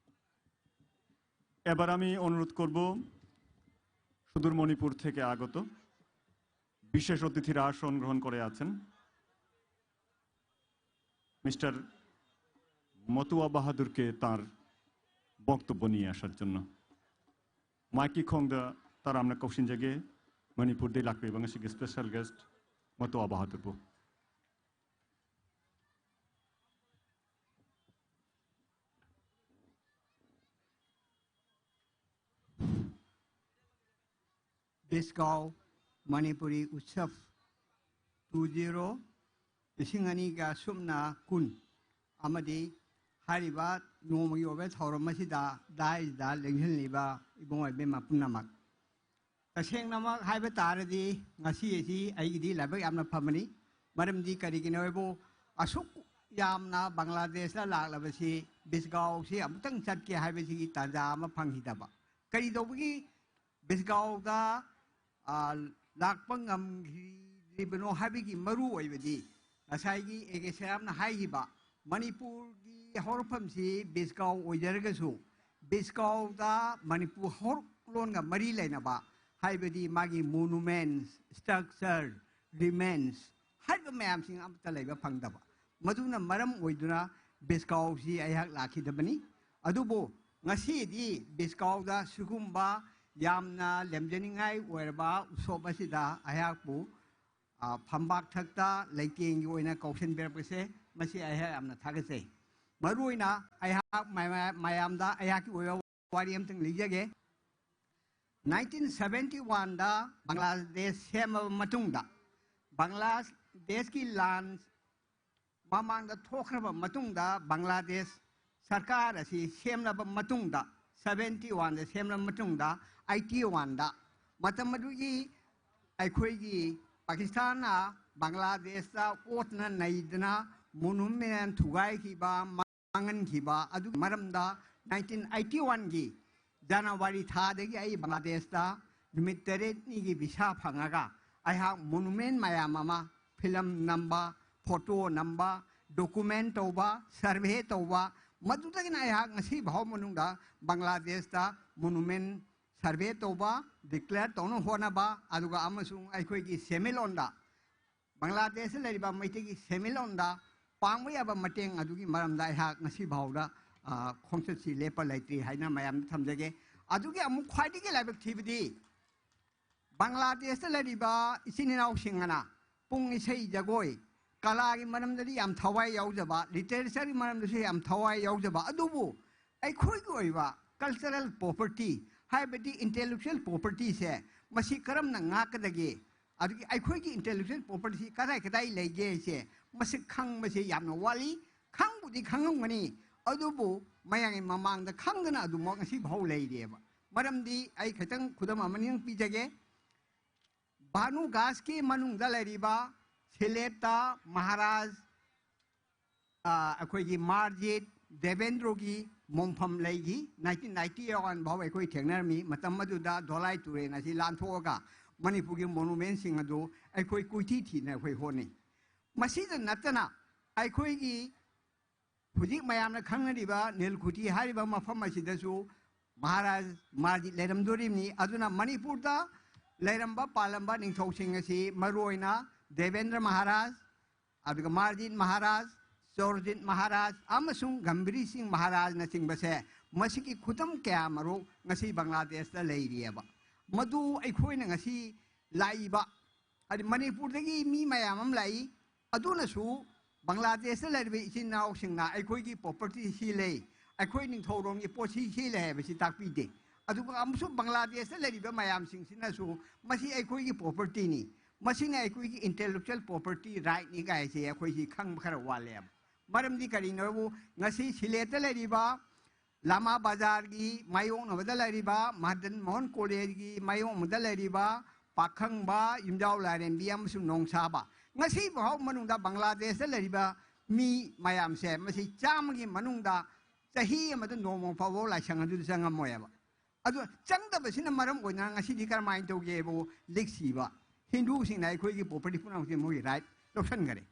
এবার আমি অনুরোধ করব সুদূর মণিপুর থেকে আগত বিশেষ অতিথিরা আসন গ্রহণ করে আছেন মিস্টার মতুয়া বাহাদুরকে তার বক্তব্য নিয়ে আসার জন্য। Maiki khongda taramna kaushin jage Manipur de lakpe bang special guest Matuwa Bahadur bu. Bisgao Manipuri Utsav two zero ꯂꯤꯁꯤꯡ ꯑꯅꯤꯒ ꯁꯨꯞꯅ ꯀꯨꯟ ꯑꯃꯗꯤ ꯍꯥꯏꯔꯤꯕ ꯅꯣꯡꯃꯒꯤ ꯑꯣꯏꯕ ꯊꯧꯔꯝ ꯑꯁꯤꯗ ꯗꯥꯏꯁꯤꯗ ꯂꯦꯡꯁꯤꯜꯂꯤꯕ ꯏꯕꯨꯡ ꯑꯣꯏꯕ ꯏꯃꯥ ꯄꯨꯝꯅꯃꯛ, ꯇꯁꯦꯡꯅꯃꯛ ꯍꯥꯏꯕ ꯇꯥꯔꯗꯤ ꯉꯁꯤ ꯑꯁꯤ ꯑꯩꯒꯤꯗꯤ ꯂꯥꯏꯕꯛ ꯌꯥꯝꯅ ꯐꯕꯅꯤ꯫ ꯃꯔꯝꯗꯤ ꯀꯔꯤꯒꯤꯅꯣ ꯍꯥꯏꯕꯨ ꯑꯁꯨꯛ ꯌꯥꯝꯅ ꯕꯪꯒ꯭ꯂꯥꯗꯦꯁꯇ ꯂꯥꯛꯂꯕꯁꯤ ꯕꯤꯁꯒꯥꯎꯁꯤ ꯑꯃꯨꯛꯇꯪ ꯆꯠꯀꯦ ꯍꯥꯏꯕꯁꯤꯒꯤ ꯇꯥꯟꯖꯥ ꯑꯃ ꯐꯪꯈꯤꯗꯕ꯫ ꯀꯔꯤꯗꯧꯕꯒꯤ ꯕꯤꯁꯒꯥꯎꯗ ꯂꯥꯛꯄ ꯉꯝꯈꯤꯗ꯭ꯔꯤꯕꯅꯣ ꯍꯥꯏꯕꯒꯤ ꯃꯔꯨ ꯑꯣꯏꯕꯗꯤ ꯉꯁꯥꯏꯒꯤ ꯑꯦ ꯀꯦ ꯁꯦꯔꯥꯝꯅ ꯍꯥꯏꯈꯤꯕ ꯃꯅꯤꯄꯨꯔꯒꯤ ꯍꯧꯔꯛꯐꯝꯁꯤ ꯕꯤꯁꯒꯥꯎ ꯑꯣꯏꯖꯔꯒꯁꯨ ꯕꯤꯁꯒꯥꯎꯗ ꯃꯅꯤꯄꯨꯔ ꯍꯧꯔꯛꯂꯣꯟꯒ ꯃꯔꯤ ꯂꯩꯅꯕ ꯍꯥꯏꯕꯗꯤ ꯃꯥꯒꯤ monuments, structure, remains ꯍꯥꯏꯔꯤꯕ ꯃꯌꯥꯝꯁꯤꯡ ꯑꯃꯠꯇ ꯂꯩꯕ ꯐꯪꯗꯕ꯫ ꯃꯗꯨꯅ ꯃꯔꯝ ꯑꯣꯏꯗꯨꯅ ꯕꯤꯁꯒꯥꯎꯁꯤ ꯑꯩꯍꯥꯛ ꯂꯥꯛꯈꯤꯗꯕꯅꯤ꯫ ꯑꯗꯨꯕꯨ ꯉꯁꯤꯗꯤ ꯕꯤꯁꯒꯥꯎꯗ ꯁꯤꯒꯨꯝꯕ ꯌꯥꯝꯅ ꯂꯦꯝꯖꯅꯤꯡꯉꯥꯏ ꯑꯣꯏꯔꯕ ꯎꯁꯣꯞ ꯑꯁꯤꯗ ꯑꯩꯍꯥꯛꯄꯨ ꯐꯝꯕꯥꯛ ꯊꯛꯇ ꯂꯩꯇꯦꯡꯒꯤ ꯑꯣꯏꯅ ꯀꯧꯁꯤꯟꯕꯤꯔꯛꯄꯁꯦ ꯃꯁꯤ ꯑꯩꯍꯥꯛ ꯌꯥꯝꯅ ꯊꯥꯒꯠꯆꯩ꯫ ꯃꯔꯨꯑꯣꯏꯅ ꯑꯩꯍꯥꯛ ꯃꯌꯥꯝꯗ ꯑꯩꯍꯥꯛꯀꯤ ꯑꯣꯏꯕ ꯋꯥꯔꯤ ꯑꯃꯇꯪ ꯂꯤꯖꯒꯦ꯫ ꯅꯥꯏꯟꯇꯤꯟ ꯁꯚꯦꯟꯇꯤ ꯋꯥꯟꯗ ꯕꯪꯒ꯭ꯂꯥꯗꯦꯁ ꯁꯦꯝꯃꯕ ꯃꯇꯨꯡꯗ, ꯕꯪꯒ꯭ꯂꯥꯗꯦꯁꯀꯤ ꯂꯥꯟ ꯃꯃꯥꯡꯗ ꯊꯣꯛꯈ꯭ꯔꯕ ꯃꯇꯨꯡꯗ ꯕꯪꯒ꯭ꯂꯥꯗꯦꯁ ꯁꯔꯀꯥꯔ ꯑꯁꯤ ꯁꯦꯝꯂꯕ ꯃꯇꯨꯡꯗ, ꯁꯕꯦꯟꯇꯤ ꯋꯥꯟꯗ ꯁꯦꯝꯂꯕ ꯃꯇꯨꯡꯗ, ꯑꯩꯠꯇꯤ ꯋꯥꯟꯗ, ꯃꯇꯝ ꯑꯗꯨꯒꯤ ꯑꯩꯈꯣꯏꯒꯤ ꯄꯥꯀꯤꯁꯇꯥꯟꯅ ꯕꯪꯒ꯭ꯂꯥꯗꯦꯁꯇ ꯑꯣꯠꯅ ꯅꯩꯗꯅ ꯃꯣꯅꯨꯃꯦꯟ ꯊꯨꯒꯥꯏꯈꯤꯕ, ꯃꯥꯡꯍꯟꯈꯤꯕ ꯑꯗꯨꯒꯤ ꯃꯔꯝꯗ ꯅꯥꯏꯟꯇꯤꯟ ꯑꯩꯠꯇꯤ ꯋꯥꯟꯒꯤ ꯖꯅꯋꯥꯔꯤ ꯊꯥꯗꯒꯤ ꯑꯩ ꯕꯪꯒ꯭ꯂꯥꯗꯦꯁꯇ ꯅꯨꯃꯤꯠ ꯇꯔꯦꯠꯅꯤꯒꯤ ꯚꯤꯁꯥ ꯐꯪꯉꯒ ꯑꯩꯍꯥꯛ ꯃꯣꯅꯨꯃꯦꯟ ꯃꯌꯥꯝ ꯑꯃ ꯐꯤꯂꯝ ꯅꯝꯕ, ꯐꯣꯇꯣ ꯅꯝꯕ, ꯗꯣꯀꯨꯃꯦꯟ ꯇꯧꯕ, ꯁꯔꯚꯦ ꯇꯧꯕ, ꯃꯗꯨꯗꯒꯤꯅ ꯑꯩꯍꯥꯛ ꯉꯁꯤ ꯐꯥꯎ ꯃꯅꯨꯡꯗ ꯕꯪꯒ꯭ꯂꯥꯗꯦꯁꯇ ꯃꯣꯅꯨꯃꯦꯟ ꯁꯔꯚꯦ ꯇꯧꯕ, ꯗꯤꯀ꯭ꯂꯦꯌꯔ ꯇꯧꯅꯕ ꯍꯣꯠꯅꯕ, ꯑꯗꯨꯒ ꯑꯃꯁꯨꯡ ꯑꯩꯈꯣꯏꯒꯤ ꯁꯦꯟꯃꯤꯠꯂꯣꯟꯗ, ꯕꯪꯒ꯭ꯂꯥꯗꯦꯁꯇ ꯂꯩꯔꯤꯕ ꯃꯩꯇꯩꯒꯤ ꯁꯦꯟꯃꯤꯠꯂꯣꯟꯗ ꯄꯥꯡꯕ ꯌꯥꯕ ꯃꯇꯦꯡ ꯑꯗꯨꯒꯤ ꯃꯔꯝꯗ ꯑꯩꯍꯥꯛ ꯉꯁꯤ ꯐꯥꯎꯗ, ꯑ, ꯈꯣꯡꯆꯠꯁꯤ ꯂꯦꯞꯄ ꯂꯩꯇ꯭ꯔꯤ ꯍꯥꯏꯅ ꯃꯌꯥꯝꯗ ꯊꯝꯖꯒꯦ꯫ ꯑꯗꯨꯒꯤ ꯑꯃꯨꯛ ꯈ꯭ꯋꯥꯏꯗꯒꯤ ꯂꯥꯏꯕꯛ ꯊꯤꯕꯗꯤ, ꯕꯪꯒ꯭ꯂꯥꯗꯦꯁꯇ ꯂꯩꯔꯤꯕ ꯏꯆꯤꯟ ꯏꯅꯥꯎꯁꯤꯡ ꯑꯅ ꯄꯨꯡ ꯏꯁꯩ ꯖꯒꯣꯏ, ꯀꯂꯥꯒꯤ ꯃꯔꯝꯗꯗꯤ ꯌꯥꯝ ꯊꯋꯥꯏ ꯌꯥꯎꯖꯕ, ꯂꯤꯇꯔꯦꯆꯔꯒꯤ ꯃꯔꯝꯗꯁꯨ ꯌꯥꯝ ꯊꯋꯥꯏ ꯌꯥꯎꯖꯕ, ꯑꯗꯨꯕꯨ ꯑꯩꯈꯣꯏꯒꯤ ꯑꯣꯏꯕ ꯀꯜꯆꯔꯦꯜ ꯄ꯭ꯔꯣꯄꯔꯇꯤ, ꯍꯥꯏꯕꯗꯤ ꯏꯟꯇꯦꯂꯦꯛꯆꯨꯋꯦꯜ ꯄ꯭ꯔꯣꯄꯔꯇꯤꯁꯦ, ꯃꯁꯤ ꯀꯔꯝꯅ ꯉꯥꯛꯀꯗꯒꯦ? ꯑꯗꯒꯤ ꯑꯩꯈꯣꯏꯒꯤ ꯏꯟꯇꯦꯂꯦꯛꯆꯨꯋꯦꯜ ꯄ꯭ꯔꯣꯄꯔꯇꯤꯁꯤ ꯀꯗꯥꯏ ꯀꯗꯥꯏ ꯂꯩꯒꯦ ꯍꯥꯏꯁꯦ, ꯃꯁꯤ ꯈꯪꯕꯁꯦ ꯌꯥꯝꯅ ꯋꯥꯠꯂꯤ꯫ ꯈꯪꯕꯨꯗꯤ ꯈꯪꯉꯝꯒꯅꯤ, ꯑꯗꯨꯕꯨ ꯃꯌꯥꯝꯒꯤ ꯃꯃꯥꯡꯗ ꯈꯪꯗꯅ ꯑꯗꯨꯃꯛ ꯉꯁꯤ ꯐꯥꯎ ꯂꯩꯔꯤꯑꯕ꯫ ꯃꯔꯝꯗꯤ ꯑꯩ ꯈꯤꯇꯪ ꯈꯨꯗꯝ ꯑꯃꯅꯤꯗꯪ ꯄꯤꯖꯒꯦ꯫ ꯚꯥꯅꯨ ꯒꯥꯁꯀꯤ ꯃꯅꯨꯡꯗ ꯂꯩꯔꯤꯕ ꯁꯤꯂꯦꯠꯇ ꯃꯍꯥꯔꯥꯖ, ꯑ, ꯑꯩꯈꯣꯏꯒꯤ ꯃꯥꯔꯖꯤꯠ ꯗꯦꯕꯦꯟꯗ꯭ꯔꯣꯒꯤ ꯃꯣꯡꯐꯝ ꯂꯩꯈꯤ꯫ ꯅꯥꯏꯟꯇꯤꯟ ꯅꯥꯏꯟꯇꯤ ꯋꯥꯟ ꯐꯥꯎ ꯑꯩꯈꯣꯏ ꯊꯦꯡꯅꯔꯝꯃꯤ꯫ ꯃꯇꯝ ꯑꯗꯨꯗ ꯙꯣꯂꯥꯏ ꯇꯨꯔꯦꯜ ꯑꯁꯤ ꯂꯥꯟꯊꯣꯛꯑꯒ ꯃꯅꯤꯄꯨꯔꯒꯤ ꯃꯣꯅꯨꯃꯦꯟꯁꯤꯡ ꯑꯗꯨ ꯑꯩꯈꯣꯏ ꯀꯣꯏꯊꯤ ꯊꯤꯅ ꯑꯩꯈꯣꯏ ꯍꯣꯠꯅꯩ꯫ ꯃꯁꯤꯗ ꯅꯠꯇꯅ ꯑꯩꯈꯣꯏꯒꯤ ꯍꯧꯖꯤꯛ ꯃꯌꯥꯝꯅ ꯈꯪꯅꯔꯤꯕ ꯅꯤꯜꯀꯨꯊꯤ ꯍꯥꯏꯔꯤꯕ ꯃꯐꯝ ꯑꯁꯤꯗꯁꯨ ꯃꯍꯥꯔꯥꯖ ꯃꯥꯔꯖꯤꯠ ꯂꯩꯔꯝꯗꯣꯔꯤꯕꯅꯤ꯫ ꯑꯗꯨꯅ ꯃꯅꯤꯄꯨꯔꯗ ꯂꯩꯔꯝꯕ ꯄꯥꯜꯂꯝꯕ ꯅꯤꯡꯊꯧꯁꯤꯡ ꯑꯁꯤ ꯃꯔꯨꯑꯣꯏꯅ ꯗꯦꯕꯦꯟꯗ꯭ꯔ ꯃꯍꯥꯔꯥꯖ, ꯑꯗꯨꯒ ꯃꯥꯔꯖꯤꯠ ꯃꯍꯥꯔꯥꯖ, ꯆꯣꯔꯖꯤꯠ ꯃꯍꯥꯔꯥꯖ ꯑꯃꯁꯨꯡ ꯒꯝꯚꯤꯔꯤ ꯁꯤꯡ ꯃꯍꯥꯔꯥꯖꯅꯆꯤꯡꯕꯁꯦ, ꯃꯁꯤꯒꯤ ꯈꯨꯗꯝ ꯀꯌꯥ ꯃꯔꯨ ꯉꯁꯤ ꯕꯪꯒ꯭ꯂꯥꯗꯦꯁꯇ ꯂꯩꯔꯤꯑꯕ꯫ ꯃꯗꯨ ꯑꯩꯈꯣꯏꯅ ꯉꯁꯤ ꯂꯥꯛꯏꯕ, ꯍꯥꯏꯗꯤ ꯃꯅꯤꯄꯨꯔꯗꯒꯤ ꯃꯤ ꯃꯌꯥꯝ ꯑꯃ ꯂꯥꯛꯏ, ꯑꯗꯨꯅꯁꯨ ꯕꯪꯒ꯭ꯂꯥꯗꯦꯁꯇ ꯂꯩꯔꯤꯕ ꯏꯆꯤꯟ ꯏꯅꯥꯎꯁꯤꯡꯅ ꯑꯩꯈꯣꯏꯒꯤ ꯄ꯭ꯔꯣꯄꯔꯇꯤ ꯁꯤ ꯂꯩ, ꯑꯩꯈꯣꯏ ꯅꯤꯡꯊꯧꯔꯣꯟꯒꯤ ꯄꯣꯠ ꯁꯤ ꯁꯤ ꯂꯩ ꯍꯥꯏꯕꯁꯤ ꯇꯥꯛꯄꯤꯗꯦ꯫ ꯑꯗꯨꯒ ꯑꯃꯁꯨꯡ ꯕꯪꯒ꯭ꯂꯥꯗꯦꯁꯇ ꯂꯩꯔꯤꯕ ꯃꯌꯥꯝꯁꯤꯡꯁꯤꯅꯁꯨ ꯃꯁꯤ ꯑꯩꯈꯣꯏꯒꯤ ꯄ꯭ꯔꯣꯄꯔꯇꯤꯅꯤ, ꯃꯁꯤꯅ ꯑꯩꯈꯣꯏꯒꯤ ꯏꯟꯇꯦꯂꯦꯛꯆꯨꯋꯦꯜ ꯄ꯭ꯔꯣꯄꯔꯇꯤ ꯔꯥꯏꯠꯅꯤ ꯀꯥꯏꯁꯦ ꯑꯩꯈꯣꯏꯁꯤ ꯈꯪꯕ ꯈꯔ ꯋꯥꯠꯂꯦꯕ꯫ ꯃꯔꯝꯗꯤ ꯀꯔꯤꯅꯣꯕꯨ, ꯉꯁꯤ ꯁꯤꯂꯦꯠꯇ ꯂꯩꯔꯤꯕ ꯂꯥꯃꯥ ꯕꯖꯥꯔꯒꯤ ꯃꯥꯌꯣꯛꯅꯕꯗ ꯂꯩꯔꯤꯕ, ꯃꯗꯟ ꯃꯣꯍꯟ ꯀꯣꯂꯦꯖꯒꯤ ꯃꯥꯌꯣꯛꯅꯕꯗ ꯂꯩꯔꯤꯕ ꯄꯥꯈꯪꯕ, ꯌꯨꯝꯖꯥꯎ ꯂꯥꯏꯔꯦꯝꯕꯤ ꯑꯃꯁꯨꯡ ꯅꯣꯡꯁꯥꯕ, ꯉꯁꯤ ꯐꯥꯎ ꯃꯅꯨꯡꯗ ꯕꯪꯒ꯭ꯂꯥꯗꯦꯁꯇ ꯂꯩꯔꯤꯕ ꯃꯤ ꯃꯌꯥꯝꯁꯦ, ꯃꯁꯤ ꯆꯥꯝꯃꯒꯤ ꯃꯅꯨꯡꯗ ꯆꯍꯤ ꯑꯃꯗ ꯅꯣꯡꯃ ꯐꯥꯎꯕ ꯂꯥꯏꯁꯪ ꯑꯗꯨꯗ ꯆꯪꯉꯝꯃꯣꯏꯕ꯫ ꯑꯗꯨ ꯆꯪꯗꯕꯁꯤꯅ ꯃꯔꯝ ꯑꯣꯏꯗꯅ ꯉꯁꯤꯗꯤ ꯀꯔꯝꯍꯥꯏꯅ ꯇꯧꯒꯦꯕꯨ, ꯂꯤꯛꯁꯤꯕ ꯍꯤꯟꯗꯨꯁꯤꯡꯅ ꯑꯩꯈꯣꯏꯒꯤ ꯄ꯭ꯔꯣꯄꯔꯇꯤ ꯄꯨꯝꯅꯃꯛꯁꯦ ꯃꯣꯏꯒꯤ ꯔꯥꯏꯠ ꯂꯧꯁꯟꯈꯔꯦ꯫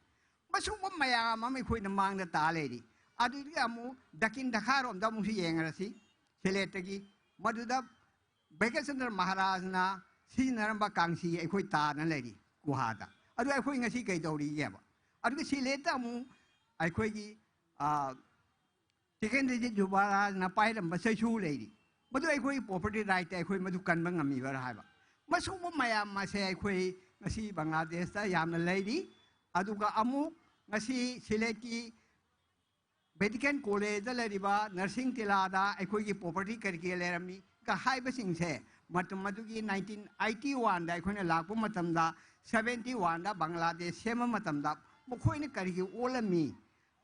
ꯃꯁꯤꯒꯨꯝꯕ ꯃꯌꯥꯝ ꯑꯃ ꯑꯩꯈꯣꯏꯅ ꯃꯥꯡꯗ ꯇꯥ ꯂꯩꯔꯤ꯫ ꯑꯗꯨꯗꯒꯤ ꯑꯃꯨꯛ ꯗꯀꯤꯟ ꯗꯈꯥꯔꯣꯝꯗ ꯑꯃꯨꯛꯁꯨ ꯌꯦꯡꯉꯔꯁꯤ, ꯁꯦꯂꯦꯠꯇꯒꯤ꯫ ꯃꯗꯨꯗ ꯚꯩꯒ꯭ꯌꯆꯟꯗ꯭ꯔ ꯃꯍꯥꯔꯥꯖꯅ ꯁꯤꯖꯤꯟꯅꯔꯝꯕ ꯀꯥꯡꯁꯤ ꯑꯩꯈꯣꯏ ꯇꯥꯗꯅ ꯂꯩꯔꯤ ꯒꯨꯍꯥꯗ꯫ ꯑꯗꯨ ꯑꯩꯈꯣꯏ ꯉꯁꯤ ꯀꯩꯗꯧꯔꯤꯒꯦꯕ? ꯑꯗꯨꯒ ꯁꯤꯂꯦꯠꯇ ꯑꯃꯨꯛ ꯑꯩꯈꯣꯏꯒꯤ, ꯑ, ꯇꯤꯀꯦꯟꯗ꯭ꯔꯖꯤꯠ ꯌꯨꯕꯔꯥꯖꯅ ꯄꯥꯏꯔꯝꯕ ꯆꯩꯁꯨ ꯂꯩꯔꯤ꯫ ꯃꯗꯨ ꯑꯩꯈꯣꯏ ꯄ꯭ꯔꯣꯄꯔꯇꯤ ꯔꯥꯏꯠꯇ ꯑꯩꯈꯣꯏ ꯃꯗꯨ ꯀꯟꯕ ꯉꯝꯃꯤꯕ꯭ꯔꯥ ꯍꯥꯏꯕ꯫ ꯃꯁꯤꯒꯨꯝꯕ ꯃꯌꯥꯝ ꯑꯁꯦ ꯑꯩꯈꯣꯏ ꯉꯁꯤ ꯕꯪꯒ꯭ꯂꯥꯗꯦꯁꯇ ꯌꯥꯝꯅ ꯂꯩꯔꯤ꯫ ꯑꯗꯨꯒ ꯑꯃꯨꯛ ꯉꯁꯤ ꯁꯤꯂꯦꯠꯀꯤ ꯃꯦꯗꯤꯀꯦꯜ ꯀꯣꯂꯦꯖꯇ ꯂꯩꯔꯤꯕ ꯅꯔꯁꯤꯡ ꯇꯤꯂꯥꯗ ꯑꯩꯈꯣꯏꯒꯤ ꯄ꯭ꯔꯣꯄꯔꯇꯤ ꯀꯔꯤ ꯀꯔꯤ ꯂꯩꯔꯝꯃꯤ ꯀ ꯍꯥꯏꯕꯁꯤꯡꯁꯦ, ꯃꯇꯝ ꯑꯗꯨꯒꯤ ꯅꯥꯏꯟꯇꯤꯟ ꯑꯩꯠꯇꯤ ꯋꯥꯟꯗ ꯑꯩꯈꯣꯏꯅ ꯂꯥꯛꯄ ꯃꯇꯝꯗ, ꯁꯕꯦꯟꯇꯤ ꯋꯥꯟꯗ ꯕꯪꯒ꯭ꯂꯥꯗꯦꯁ ꯁꯦꯝꯕ ꯃꯇꯝꯗ ꯃꯈꯣꯏꯅ ꯀꯔꯤꯒꯤ ꯑꯣꯜꯂꯝꯃꯤ,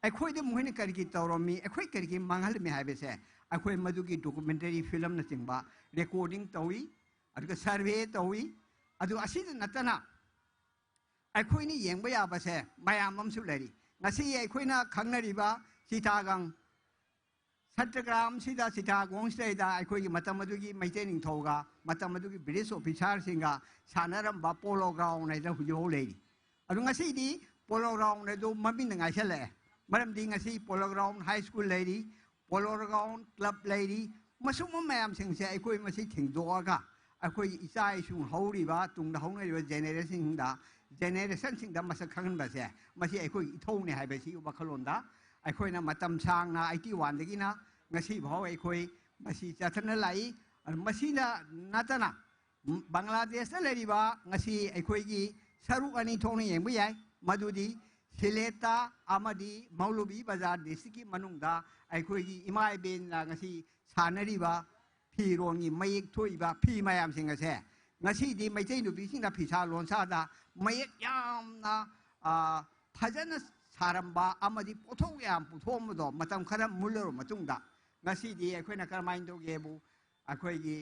ꯑꯩꯈꯣꯏꯗ ꯃꯈꯣꯏꯅ ꯀꯔꯤꯒꯤ ꯇꯧꯔꯝꯃꯤ, ꯑꯩꯈꯣꯏ ꯀꯔꯤꯒꯤ ꯃꯥꯡꯍꯜꯂꯝꯃꯤ ꯍꯥꯏꯕꯁꯦ ꯑꯩꯈꯣꯏ ꯃꯗꯨꯒꯤ ꯗꯣꯀꯨꯃꯦꯟꯇꯔꯤ ꯐꯤꯂꯝꯅꯆꯤꯡꯕ ꯔꯦꯀꯣꯔꯗꯤꯡ ꯇꯧꯏ, ꯑꯗꯨꯒ ꯁꯔꯚꯦ ꯇꯧꯏ꯫ ꯑꯗꯨ ꯑꯁꯤꯗ ꯅꯠꯇꯅ ꯑꯩꯈꯣꯏꯅ ꯌꯦꯡꯕ ꯌꯥꯕꯁꯦ ꯃꯌꯥꯝ ꯑꯃꯁꯨ ꯂꯩꯔꯤ꯫ ꯉꯁꯤ ꯑꯩꯈꯣꯏꯅ ꯈꯪꯅꯔꯤꯕ ꯆꯤꯇꯥꯒꯪ ꯁꯠꯇꯒ꯭ꯔꯥꯝꯁꯤꯗ, ꯆꯤꯇꯥꯒꯣꯡꯁꯤꯗꯩꯗ ꯑꯩꯈꯣꯏꯒꯤ ꯃꯇꯝ ꯑꯗꯨꯒꯤ ꯃꯩꯇꯩ ꯅꯤꯡꯊꯧꯒ ꯃꯇꯝ ꯑꯗꯨꯒꯤ ꯕ꯭ꯔꯤꯇꯤꯁ ꯑꯣꯐꯤꯁꯥꯔꯁꯤꯡꯒ ꯁꯥꯟꯅꯔꯝꯕ ꯄꯣꯂꯣ ꯒ꯭ꯔꯥꯎꯟ ꯍꯥꯏꯗꯅ ꯍꯧꯖꯤꯛꯐꯥꯎ ꯂꯩꯔꯤ꯫ ꯑꯗꯨ ꯉꯁꯤꯗꯤ ꯄꯣꯂꯣ ꯒ꯭ꯔꯥꯎꯟ ꯑꯗꯨ ꯃꯃꯤꯡꯗ ꯉꯥꯏꯁꯜꯂꯛꯑꯦ꯫ ꯃꯔꯝꯗꯤ ꯉꯁꯤ ꯄꯣꯂꯣ ꯒ꯭ꯔꯥꯎꯟ ꯍꯥꯏ ꯁ꯭ꯀꯨꯜ ꯂꯩꯔꯤ, ꯄꯣꯂꯣ ꯒ꯭ꯔꯥꯎꯟ ꯀ꯭ꯂꯕ ꯂꯩꯔꯤ꯫ ꯃꯁꯨꯝꯕ ꯃꯌꯥꯝꯁꯤꯡꯁꯦ ꯑꯩꯈꯣꯏ ꯃꯁꯤ ꯊꯦꯡꯗꯣꯛꯑꯒ ꯑꯩꯈꯣꯏꯒꯤ ꯏꯆꯥ ꯏꯁꯨ ꯍꯧꯔꯤꯕ, ꯇꯨꯡꯗ ꯍꯧꯅꯔꯤꯕ ꯖꯦꯅꯦꯔꯦꯁꯟꯁꯤꯡꯗ, ꯖꯦꯅꯦꯔꯦꯁꯟꯁꯤꯡꯗ ꯃꯁꯛ ꯈꯪꯍꯟꯕꯁꯦ, ꯃꯁꯤ ꯑꯩꯈꯣꯏꯒꯤ ꯏꯊꯧꯅꯦ ꯍꯥꯏꯕꯁꯤ ꯋꯥꯈꯜꯂꯣꯟꯗ ꯑꯩꯈꯣꯏꯅ ꯃꯇꯝ ꯁꯥꯡꯅ ꯑꯩꯠꯇꯤ ꯋꯥꯟꯗꯒꯤꯅ ꯉꯁꯤ ꯐꯥꯎ ꯑꯩꯈꯣꯏ ꯃꯁꯤ ꯆꯠꯊꯅ ꯂꯥꯛꯏ꯫ ꯑꯗꯨ ꯃꯁꯤꯗ ꯅꯠꯇꯅ ꯕꯪꯒ꯭ꯂꯥꯗꯦꯁꯇ ꯂꯩꯔꯤꯕ ꯉꯁꯤ ꯑꯩꯈꯣꯏꯒꯤ ꯁꯔꯨꯛ ꯑꯅꯤ ꯊꯣꯛꯅ ꯌꯦꯡꯕ ꯌꯥꯏ, ꯃꯗꯨꯗꯤ ꯁꯤꯂꯦꯠꯇ ꯑꯃꯗꯤ ꯃꯧꯂꯨꯕꯤ ꯕꯖꯥꯔ ꯗꯤꯁꯇ꯭ꯔꯤꯛꯀꯤ ꯃꯅꯨꯡꯗ ꯑꯩꯈꯣꯏꯒꯤ ꯏꯃꯥ ꯏꯕꯦꯟꯅ ꯉꯁꯤ ꯁꯥꯟꯅꯔꯤꯕ ꯐꯤꯔꯣꯟꯒꯤ ꯃꯌꯦꯛ ꯊꯣꯛꯏꯕ ꯐꯤ ꯃꯌꯥꯝꯁꯤꯡ ꯑꯁꯦ ꯉꯁꯤꯗꯤ ꯃꯩꯇꯩ ꯅꯨꯄꯤꯁꯤꯡꯅ ꯐꯤꯁꯥ ꯂꯣꯟꯁꯥꯗ ꯃꯌꯦꯛ ꯌꯥꯝꯅ, ꯑ, ꯐꯖꯅ ꯊꯥꯔꯝꯕ ꯑꯃꯗꯤ ꯄꯣꯠꯊꯣꯛ ꯌꯥꯝ ꯄꯨꯊꯣꯛꯑꯝꯕꯗꯣ ꯃꯇꯝ ꯈꯔ ꯃꯨꯜꯂꯔꯕ ꯃꯇꯨꯡꯗ ꯉꯁꯤꯗꯤ ꯑꯩꯈꯣꯏꯅ ꯀꯔꯝꯍꯥꯏꯅ ꯇꯧꯒꯦꯕꯨ, ꯑꯩꯈꯣꯏꯒꯤ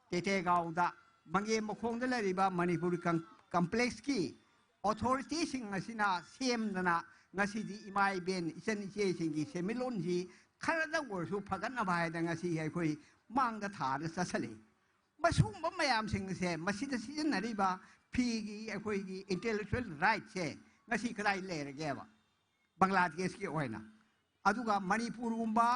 ꯇꯦꯇꯦꯒꯥꯎꯗ ꯃꯪꯒꯦ ꯃꯈꯣꯡꯗ ꯂꯩꯔꯤꯕ ꯃꯅꯤꯄꯨꯔ ꯀꯝ-, ꯀꯝꯄ꯭ꯂꯦꯛꯁꯀꯤ ꯑꯣꯊꯣꯔꯤꯇꯤꯁꯤꯡ ꯑꯁꯤꯅ ꯁꯦꯝꯗꯅ ꯉꯁꯤꯗꯤ ꯏꯃꯥ ꯏꯕꯦꯟ ꯏꯆꯟ ꯏꯆꯦꯁꯤꯡꯒꯤ ꯁꯦꯟꯃꯤꯠꯂꯣꯟꯁꯤ ꯈꯔꯗꯪ ꯑꯣꯏꯔꯁꯨ ꯐꯒꯠꯅꯕ ꯍꯥꯏꯗꯅ ꯉꯁꯤ ꯑꯩꯈꯣꯏ ꯃꯥꯡꯗ ꯊꯥꯔ ꯆꯠꯁꯜꯂꯤ꯫ ꯃꯁꯤꯒꯨꯝꯕ ꯃꯌꯥꯝꯁꯤꯡ ꯑꯁꯦ ꯃꯁꯤꯗ ꯁꯤꯖꯤꯟꯅꯔꯤꯕ ꯐꯤꯒꯤ ꯑꯩꯈꯣꯏꯒꯤ ꯏꯟꯇꯦꯂꯦꯛꯆꯨꯋꯦꯜ ꯔꯥꯏꯠꯁꯦ ꯉꯁꯤ ꯀꯗꯥꯏ ꯂꯩꯔꯒꯦꯕ? ꯕꯪꯒ꯭ꯂꯥꯗꯦꯁꯀꯤ ꯑꯣꯏꯅ꯫ ꯑꯗꯨꯒ ꯃꯅꯤꯄꯨꯔꯒꯨꯝꯕ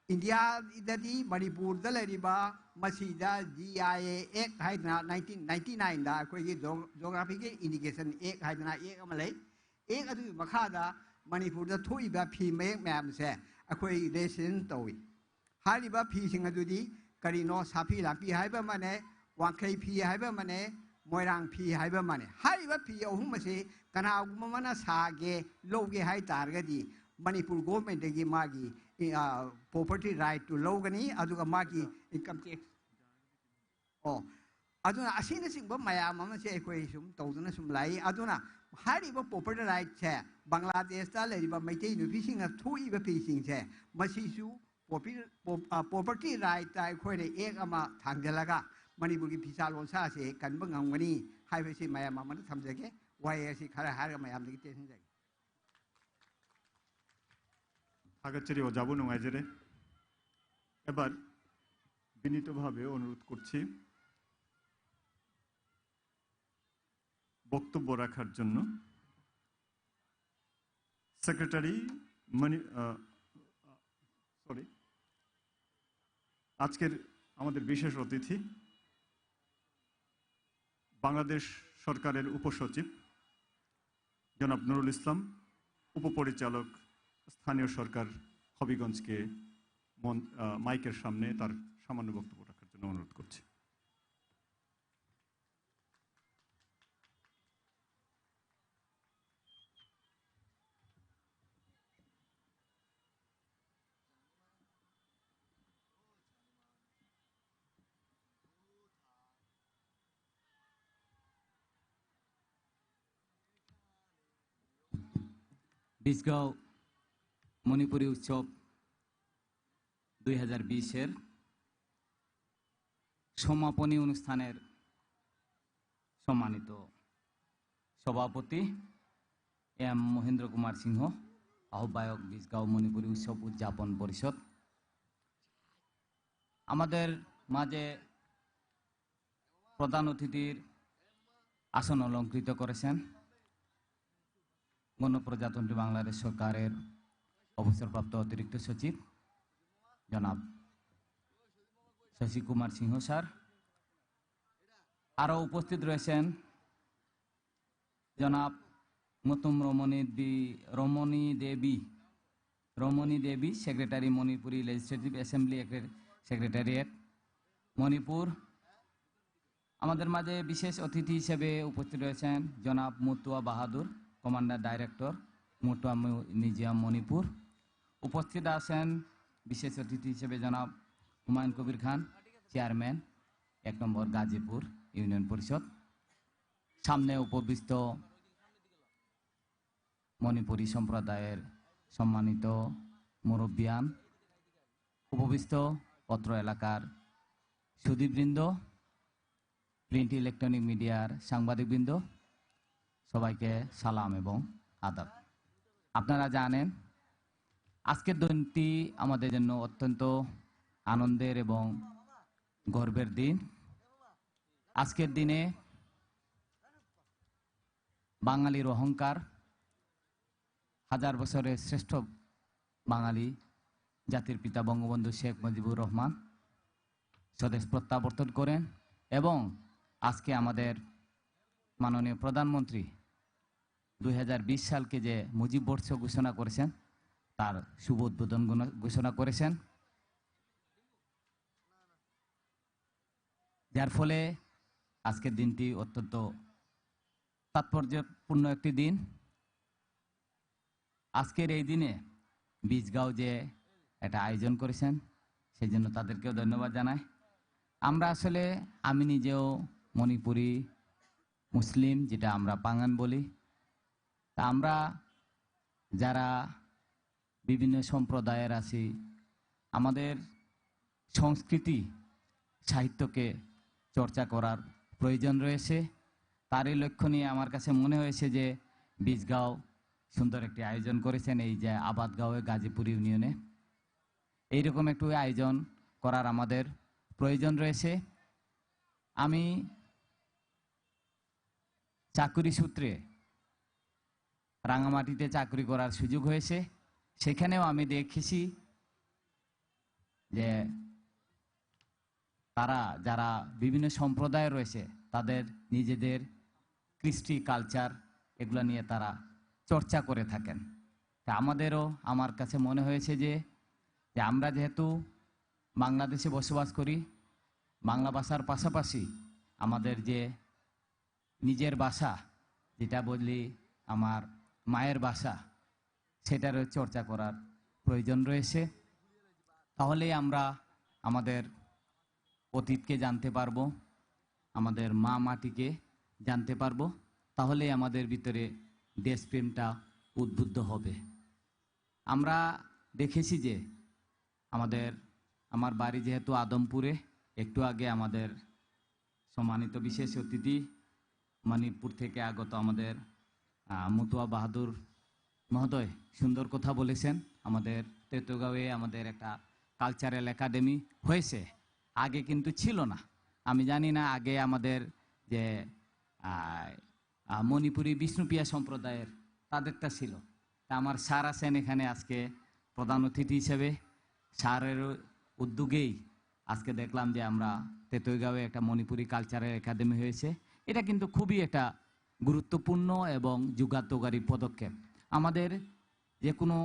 ꯏꯟꯗꯤꯌꯥꯗꯗꯤ ꯃꯅꯤꯄꯨꯔꯗ ꯂꯩꯔꯤꯕ ꯃꯁꯤꯗ ꯖꯤ ꯑꯥꯏ ꯑꯦ ꯑꯦꯛ ꯍꯥꯏꯗꯅ ꯅꯥꯏꯟꯇꯤꯟ ꯅꯥꯏꯟꯇꯤ ꯅꯥꯏꯟꯗ ꯑꯩꯈꯣꯏꯒꯤ ꯖꯣ-, ꯖꯣꯒ꯭ꯔꯥꯐꯤꯀꯦꯜ ꯏꯟꯗꯤꯀꯦꯁꯟ ꯑꯦꯛ ꯍꯥꯏꯗꯅ ꯑꯦꯛ ꯑꯃ ꯂꯩ꯫ ꯑꯦꯛ ꯑꯗꯨꯒꯤ ꯃꯈꯥꯗ ꯃꯅꯤꯄꯨꯔꯗ ꯊꯣꯛꯏꯕ ꯐꯤ ꯃꯌꯦꯛ ꯃꯌꯥꯝꯁꯦ ꯑꯩꯈꯣꯏ ꯔꯦꯖꯤꯁꯇ꯭ꯔꯦꯁꯟ ꯇꯧꯏ꯫ ꯍꯥꯏꯔꯤꯕ ꯐꯤꯁꯤꯡ ꯑꯗꯨꯗꯤ ꯀꯔꯤꯅꯣ? ꯁꯥꯐꯤ ꯂꯥꯟꯐꯤ ꯍꯥꯏꯕ ꯑꯃꯅꯦ, ꯋꯥꯡꯈꯩ ꯐꯤ ꯍꯥꯏꯕ ꯑꯃꯅꯦ, ꯃꯣꯏꯔꯥꯡ ꯐꯤ ꯍꯥꯏꯕ ꯑꯃꯅꯦ꯫ ꯍꯥꯏꯔꯤꯕ ꯐꯤ ꯑꯍꯨꯝ ꯑꯁꯤ ꯀꯅꯥꯒꯨꯝꯕ ꯑꯃꯅ ꯁꯥꯒꯦ, ꯂꯧꯒꯦ ꯍꯥꯏ ꯇꯥꯔꯒꯗꯤ ꯃꯅꯤꯄꯨꯔ ꯒꯣꯔꯃꯦꯟꯗꯒꯤ ꯃꯥꯒꯤ, ꯑ, ꯄ꯭ꯔꯣꯄꯔꯇꯤ ꯔꯥꯏꯠꯇꯨ ꯂꯧꯒꯅꯤ, ꯑꯗꯨꯒ ꯃꯥꯒꯤ ꯏꯟꯀꯝ ꯇꯦꯛꯁ꯫ ꯑꯣ, ꯑꯗꯨꯅ ꯑꯁꯤꯅꯆꯤꯡꯕ ꯃꯌꯥꯝ ꯑꯃꯁꯦ ꯑꯩꯈꯣꯏ ꯁꯨꯝ ꯇꯧꯗꯨꯅ ꯁꯨꯝ ꯂꯥꯛꯏ꯫ ꯑꯗꯨꯅ ꯍꯥꯏꯔꯤꯕ ꯄ꯭ꯔꯣꯄꯔꯇꯤ ꯔꯥꯏꯠꯁꯦ ꯕꯪꯒ꯭ꯂꯥꯗꯦꯁꯇ ꯂꯩꯔꯤꯕ ꯃꯩꯇꯩ ꯅꯨꯄꯤꯁꯤꯡꯅ ꯊꯣꯛꯏꯕ ꯐꯤꯁꯤꯡꯁꯦ ꯃꯁꯤꯁꯨ ꯄ꯭ꯔꯣꯄꯤ-, ꯄ꯭ꯔꯣ-, ꯑ, ꯄ꯭ꯔꯣꯄꯔꯇꯤ ꯔꯥꯏꯠꯇ ꯑꯩꯈꯣꯏꯅ ꯑꯦꯛ ꯑꯃ ꯊꯥꯡꯖꯤꯜꯂꯒ ꯃꯅꯤꯄꯨꯔꯒꯤ ꯐꯤꯁꯥ ꯂꯣꯟꯁꯥ ꯑꯁꯤ ꯀꯟꯕ ꯉꯝꯒꯅꯤ ꯍꯥꯏꯕꯁꯤ ꯃꯌꯥꯝ ꯑꯃꯗ ꯊꯝꯖꯒꯦ꯫ ꯋꯥꯍꯩ ꯑꯁꯤ ꯈꯔ ꯍꯥꯏꯔꯒ ꯃꯌꯥꯝꯗꯒꯤ ꯇꯦꯟꯁꯤꯟꯖꯒꯦ꯫ ꯊꯥꯒꯠꯆꯔꯤ ꯑꯣꯖꯥꯕꯨ, ꯅꯨꯡꯉꯥꯏꯖꯔꯦ꯫ এবার বিনীতভাবে অনুরোধ করছি বক্তব্য রাখার জন্য সেক্রেটারি মণি-, আহ, সরি, আজকের আমাদের বিশেষ অতিথি বাংলাদেশ সরকারের উপসচিব জনাব নুরুল ইসলাম, উপপরিচালক স্থানীয় সরকার হবিগঞ্জকে মন-, আহ, মাইকের সামনে তার সামান্য বক্তব্য রাখার জন্য অনুরোধ করছি। বিজগাঁও মণিপুরী উৎসব দুই হাজার বিশের সমাপনী অনুষ্ঠানের সম্মানিত সভাপতি এম মহেন্দ্র কুমার সিংহ, আহ্বায়ক বিজগাঁও মণিপুরী উৎসব উদযাপন পরিষদ। আমাদের মাঝে প্রধান অতিথির আসন অলংকৃত করেছেন গণপ্রজাতন্ত্রী বাংলাদেশ সরকারের অবসরপ্রাপ্ত অতিরিক্ত সচিব জনাব শশী কুমার সিংহ স্যার। আরও উপস্থিত রয়েছেন জনাব মুতুম রমণী দি-, Ramani Devi, Ramani Devi, secretary Manipuri legislative assembly secretariat, Manipur. আমাদের মাঝে বিশেষ অতিথি হিসেবে উপস্থিত রয়েছেন জনাব মুতুয়া বাহাদুর, কমান্ডার ডাইরেক্টর, মুতুয়া মিউ-, মিউজিয়াম, মণিপুর। উপস্থিত আছেন বিশেষ অতিথি হিসেবে জনাব হুমায়ুন কবির খান, চেয়ারম্যান, এক নম্বর গাজীপুর ইউনিয়ন পরিষদ। সামনে উপবিষ্ট মণিপুরী সম্প্রদায়ের সম্মানিত মুরব্বিয়ান, উপবিষ্ট অত্র এলাকার সুধীবৃন্দ, প্রিন্ট ইলেকট্রনিক মিডিয়ার সাংবাদিকবৃন্দ, সবাইকে সালাম এবং আদাব। আপনারা জানেন, আজকের দিনটি আমাদের জন্য অত্যন্ত আনন্দের এবং গর্বের দিন। আজকের দিনে বাঙালির অহংকার, হাজার বছরের শ্রেষ্ঠ বাঙালি জাতির পিতা বঙ্গবন্ধু শেখ মুজিবুর রহমান স্বদেশ প্রত্যাবর্তন করেন এবং আজকে আমাদের মাননীয় প্রধানমন্ত্রী দুই হাজার বিশ সালকে যে মুজিব বর্ষ ঘোষণা করেছেন, তার শুভ উদ্বোধন ঘোষণা করেছেন, যার ফলে আজকের দিনটি অত্যন্ত তাৎপর্যপূর্ণ একটি দিন। আজকের এই দিনে বিজগাঁও যে একটা আয়োজন করেছেন, সেই জন্য তাদেরকেও ধন্যবাদ জানাই। আমরা আসলে, আমি নিজেও মণিপুরি মুসলিম, যেটা আমরা পাঙ্গান বলি। তা আমরা যারা বিভিন্ন সম্প্রদায়ের আছি, আমাদের সংস্কৃতি সাহিত্যকে চর্চা করার প্রয়োজন রয়েছে। তারই লক্ষ্য নিয়ে আমার কাছে মনে হয়েছে যে বিজগাঁও সুন্দর একটি আয়োজন করেছেন, এই যে আবাদগাঁওয়ে গাজীপুর ইউনিয়নে এইরকম একটু আয়োজন করার আমাদের প্রয়োজন রয়েছে। আমি চাকুরি সূত্রে রাঙামাটিতে চাকরি করার সুযোগ হয়েছে। সেখানেও আমি দেখেছি যে তারা, যারা বিভিন্ন সম্প্রদায় রয়েছে, তাদের নিজেদের কৃষ্টি কালচার এগুলো নিয়ে তারা চর্চা করে থাকেন। তা আমাদেরও, আমার কাছে মনে হয়েছে যে যে আমরা যেহেতু বাংলাদেশে বসবাস করি, বাংলা ভাষার পাশাপাশি আমাদের যে নিজের ভাষা, যেটা বললি আমার মায়ের ভাষা, সেটারও চর্চা করার প্রয়োজন রয়েছে। তাহলেই আমরা আমাদের অতীতকে জানতে পারবো, আমাদের মা মাটিকে জানতে পারবো। তাহলেই আমাদের ভিতরে দেশপ্রেমটা উদ্বুদ্ধ হবে। আমরা দেখেছি যে আমাদের, আমার বাড়ি যেহেতু আদমপুরে, একটু আগে আমাদের সম্মানিত বিশেষ অতিথি মণিপুর থেকে আগত আমাদের আহ, মতুয়া বাহাদুর মহোদয় সুন্দর কথা বলেছেন। আমাদের তেতুগাঁওয়ে আমাদের একটা কালচারাল একাডেমি হয়েছে, আগে কিন্তু ছিল না। আমি জানি না আগে আমাদের যে আহ, আহ, মণিপুরী বিষ্ণুপ্রিয়া সম্প্রদায়ের, তাদেরটা ছিল। তা আমার স্যার আছেন এখানে আজকে প্রধান অতিথি হিসেবে। স্যারের উদ্যোগেই আজকে দেখলাম যে আমরা তেতইগাঁওয়ে একটা মণিপুরী কালচারাল একাডেমি হয়েছে। এটা কিন্তু খুবই একটা গুরুত্বপূর্ণ এবং যুগান্তকারী পদক্ষেপ। আমাদের যে কোনো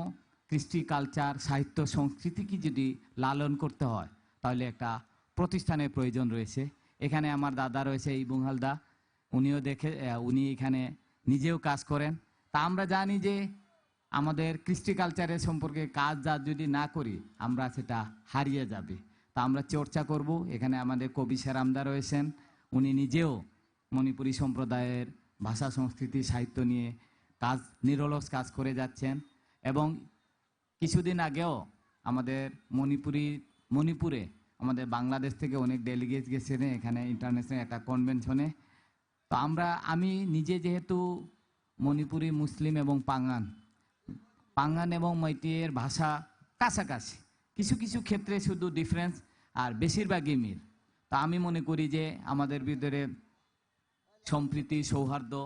কৃষ্টি কালচার, সাহিত্য, সংস্কৃতিকে যদি লালন করতে হয়, তাহলে একটা প্রতিষ্ঠানের প্রয়োজন রয়েছে। এখানে আমার দাদা রয়েছে, ইবুং হালদা, উনিও দেখে, আহ, উনি এখানে নিজেও কাজ করেন। তা আমরা জানি যে আমাদের কৃষ্টি কালচারের সম্পর্কে কাজ যা যদি না করি, আমরা সেটা হারিয়ে যাবে। তা আমরা চর্চা করব। এখানে আমাদের কবি সেরামদা রয়েছেন, উনি নিজেও মণিপুরী সম্প্রদায়ের ভাষা, সংস্কৃতি, সাহিত্য নিয়ে কাজ, নিরলস কাজ করে যাচ্ছেন। এবং কিছুদিন আগেও আমাদের মণিপুরি মণিপুরে আমাদের বাংলাদেশ থেকে অনেক ডেলিগেট গেছেন এখানে ইন্টারন্যাশনাল একটা কনভেনশনে। তো আমরা আমি নিজে যেহেতু মণিপুরি, মুসলিম এবং পাঙ্গান, পাঙ্গান এবং মৈতেইয়ের ভাষা কাছাকাছি, কিছু কিছু ক্ষেত্রে শুধু ডিফারেন্স, আর বেশিরভাগই মিল। তা আমি মনে করি যে আমাদের ভিতরে সম্প্রীতি, সৌহার্দ্য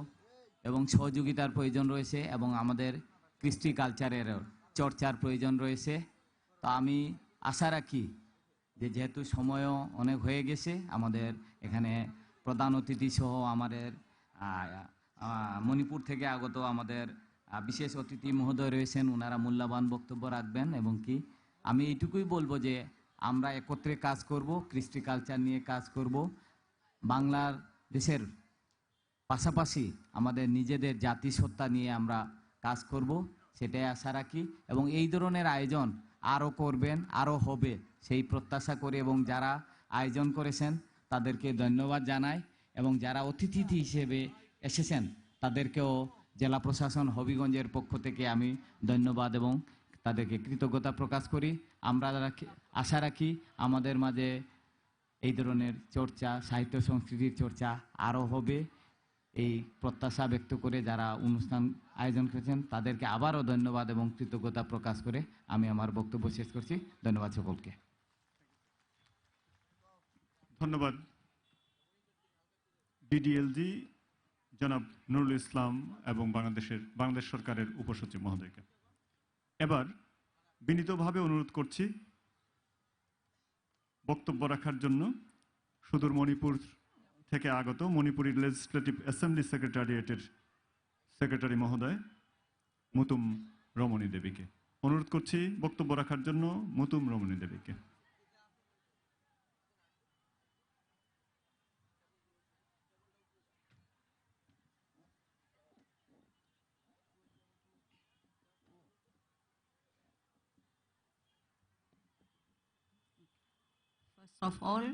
এবং সহযোগিতার প্রয়োজন রয়েছে এবং আমাদের কৃষ্টি কালচারের চর্চার প্রয়োজন রয়েছে। তো আমি আশা রাখি যে যেহেতু সময়ও অনেক হয়ে গেছে, আমাদের এখানে প্রধান অতিথি সহ আমাদের আহ, আহ, মণিপুর থেকে আগত আমাদের আহ, বিশেষ অতিথি মহোদয় রয়েছেন, ওনারা মূল্যবান বক্তব্য রাখবেন। এবং কি আমি এইটুকুই বলবো যে আমরা একত্রে কাজ করব, কৃষ্টি কালচার নিয়ে কাজ করব, বাংলাদেশের পাশাপাশি আমাদের নিজেদের জাতিসত্তা নিয়ে আমরা কাজ করব, সেটাই আশা রাখি। এবং এই ধরনের আয়োজন আরও করবেন, আরও হবে, সেই প্রত্যাশা করি। এবং যারা আয়োজন করেছেন তাদেরকে ধন্যবাদ জানাই, এবং যারা অতিথি হিসেবে এসেছেন তাদেরকেও জেলা প্রশাসন হবিগঞ্জের পক্ষ থেকে আমি ধন্যবাদ এবং তাদেরকে কৃতজ্ঞতা প্রকাশ করি। আমরা রাখি, আশা রাখি আমাদের মাঝে এই ধরনের চর্চা, সাহিত্য সংস্কৃতির চর্চা আরও হবে। এই প্রত্যাশা ব্যক্ত করে যারা অনুষ্ঠান আয়োজন করেছেন তাদেরকে আবারও ধন্যবাদ এবং কৃতজ্ঞতা প্রকাশ করে আমি আমার বক্তব্য শেষ করছি। ধন্যবাদ সকলকে। ধন্যবাদ বিডিএলজি জনাব নুরুল ইসলাম এবং বাংলাদেশের বাংলাদেশ সরকারের উপসচিব মহোদয়কে। এবার বিনীতভাবে অনুরোধ করছি বক্তব্য রাখার জন্য সুদূর মণিপুর থেকে আগত মণিপুরি লেজিসলেটিভ অ্যাসেম্বলি সেক্রেটারিয়েটের সেক্রেটারি মহোদয় মুতুম রমণী দেবীকে। অনুরোধ করছি বক্তব্য রাখার জন্য মুতুম রমণী দেবীকে। First of all,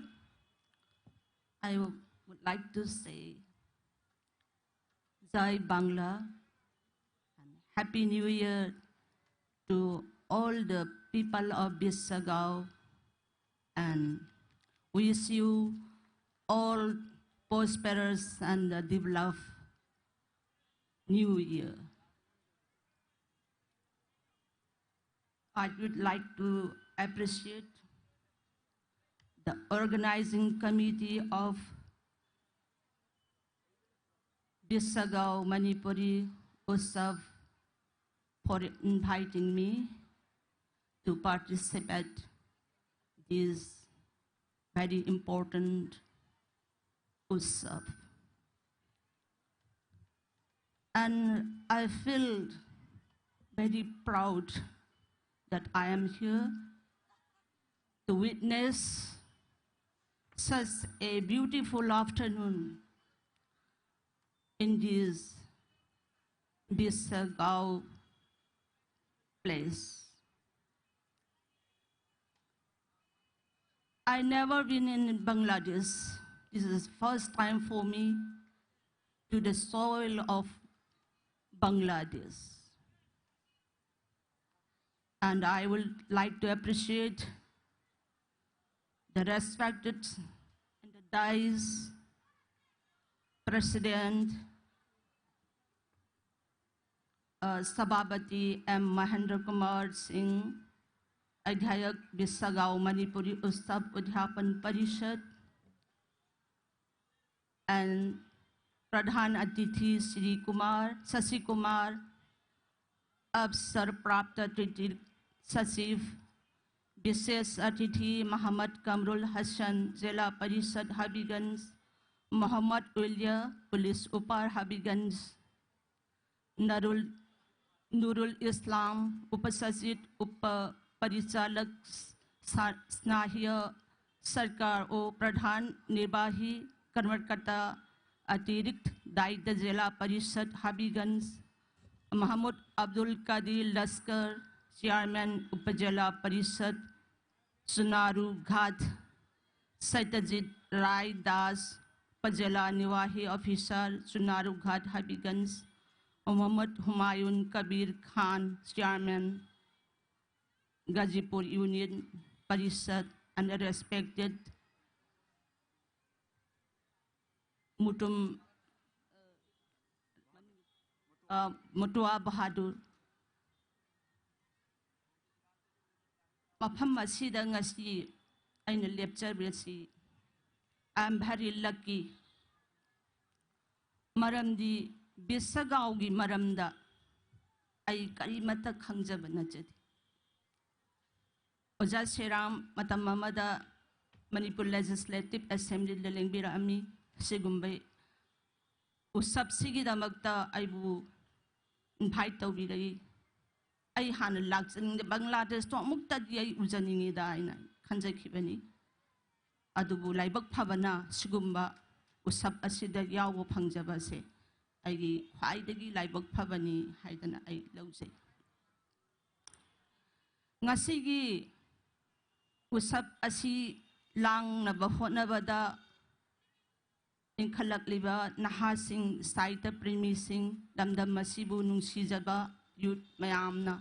I would like to say Jai Bangla, Happy New Year to all the people of Bisagaw and wish you all prosperous and developed New Year. I would like to appreciate the organizing committee of Bisagaw Manipuri Utsav for inviting me to participate this very important Utsav. And I feel very proud that I am here to witness such a beautiful afternoon in this Bisagaw place. I never been in Bangladesh. This is first time for me to the soil of Bangladesh. And I would like to appreciate the respected in the dais President, uh, Sabhapati M Mahendra Kumar Singh, Adhyayak Bisagaw Manipuri Utsav Udhyapan Parishad, and Pradhan Atithi Shri Kumar, Shashi Kumar, Avsar Prapta Atithi Sachiv, Vishesh Atithi Muhammad Kamrul Hassan, Zila Parishad Habiganj, Muhammad Ulia, Police Upar Habiganj, Narul, Nurul Islam, Upasachit, Upa Parichalak, Sa-, Snahiya Sarkar O Pradhan Nirbahi Karmakata Atirikt Daita Zila Parishad Habiganj, Mahmud Abdul Kadir Laskar, Chairman Upazila Parishad, Sunaru Ghat, Satyajit Rai Das, Pajala Niwahi Officer, Sunaru Ghat Habiganj, Mohammad Humayun Kabir Khan, Chairman, Gazipur Union Parishad, and the respected Mutum, uh, Mutua Bahadur. ꯃꯐꯝ ꯑꯁꯤꯗ ꯉꯁꯤ ꯑꯩꯅ ꯂꯦꯞꯆꯔꯤꯕꯁꯤ, I am very lucky꯫ ꯃꯔꯝꯗꯤ ꯕꯤꯁꯒꯥꯎꯒꯤ ꯃꯔꯝꯗ ꯑꯩ ꯀꯔꯤꯃꯠꯇ ꯈꯪꯖꯕ ꯅꯠꯆꯗꯦ꯫ ꯑꯣꯖꯥ ꯁꯦꯔꯥꯝ ꯃꯇꯝ ꯑꯃꯗ ꯃꯅꯤꯄꯨꯔ Legislative Assemblyꯗ ꯂꯦꯡꯕꯤꯔꯛꯑꯝꯃꯤ꯫ ꯑꯁꯤꯒꯨꯝꯕ ꯎꯁꯞꯁꯤꯒꯤꯗꯃꯛꯇ ꯑꯩꯕꯨ invite ꯇꯧꯕꯤꯔꯛꯏ꯫ ꯑꯩ ꯍꯥꯟꯅ ꯂꯥꯛꯆꯅꯤꯡꯗꯦ, ꯕꯪꯒ꯭ꯂꯥꯗꯦꯁꯇꯣ ꯑꯃꯨꯛꯇꯗꯤ ꯑꯩ ꯎꯖꯅꯤꯡꯉꯤꯗ ꯍꯥꯏꯅ ꯈꯟꯖꯈꯤꯕꯅꯤ꯫ ꯑꯗꯨꯕꯨ ꯂꯥꯏꯕꯛ ꯐꯕꯅ ꯁꯤꯒꯨꯝꯕ ꯎꯁꯞ ꯑꯁꯤꯗ ꯌꯥꯎꯕ ꯐꯪꯖꯕꯁꯦ ꯑꯩꯒꯤ ꯈ꯭ꯋꯥꯏꯗꯒꯤ ꯂꯥꯏꯕꯛ ꯐꯕꯅꯤ ꯍꯥꯏꯗꯅ ꯑꯩ ꯂꯧꯖꯩ꯫ ꯉꯁꯤꯒꯤ ꯎꯁꯞ ꯑꯁꯤ ꯂꯥꯡꯅꯕ ꯍꯣꯠꯅꯕꯗ ꯏꯟꯈꯠꯂꯛꯂꯤꯕ ꯅꯍꯥꯁꯤꯡ, ꯁꯥꯍꯤꯇ꯭ꯌ ꯄ꯭ꯔꯦꯃꯤꯁꯤꯡ, ꯂꯝꯗꯝ ꯑꯁꯤꯕꯨ ꯅꯨꯡꯁꯤꯖꯕ youth ꯃꯌꯥꯝꯅ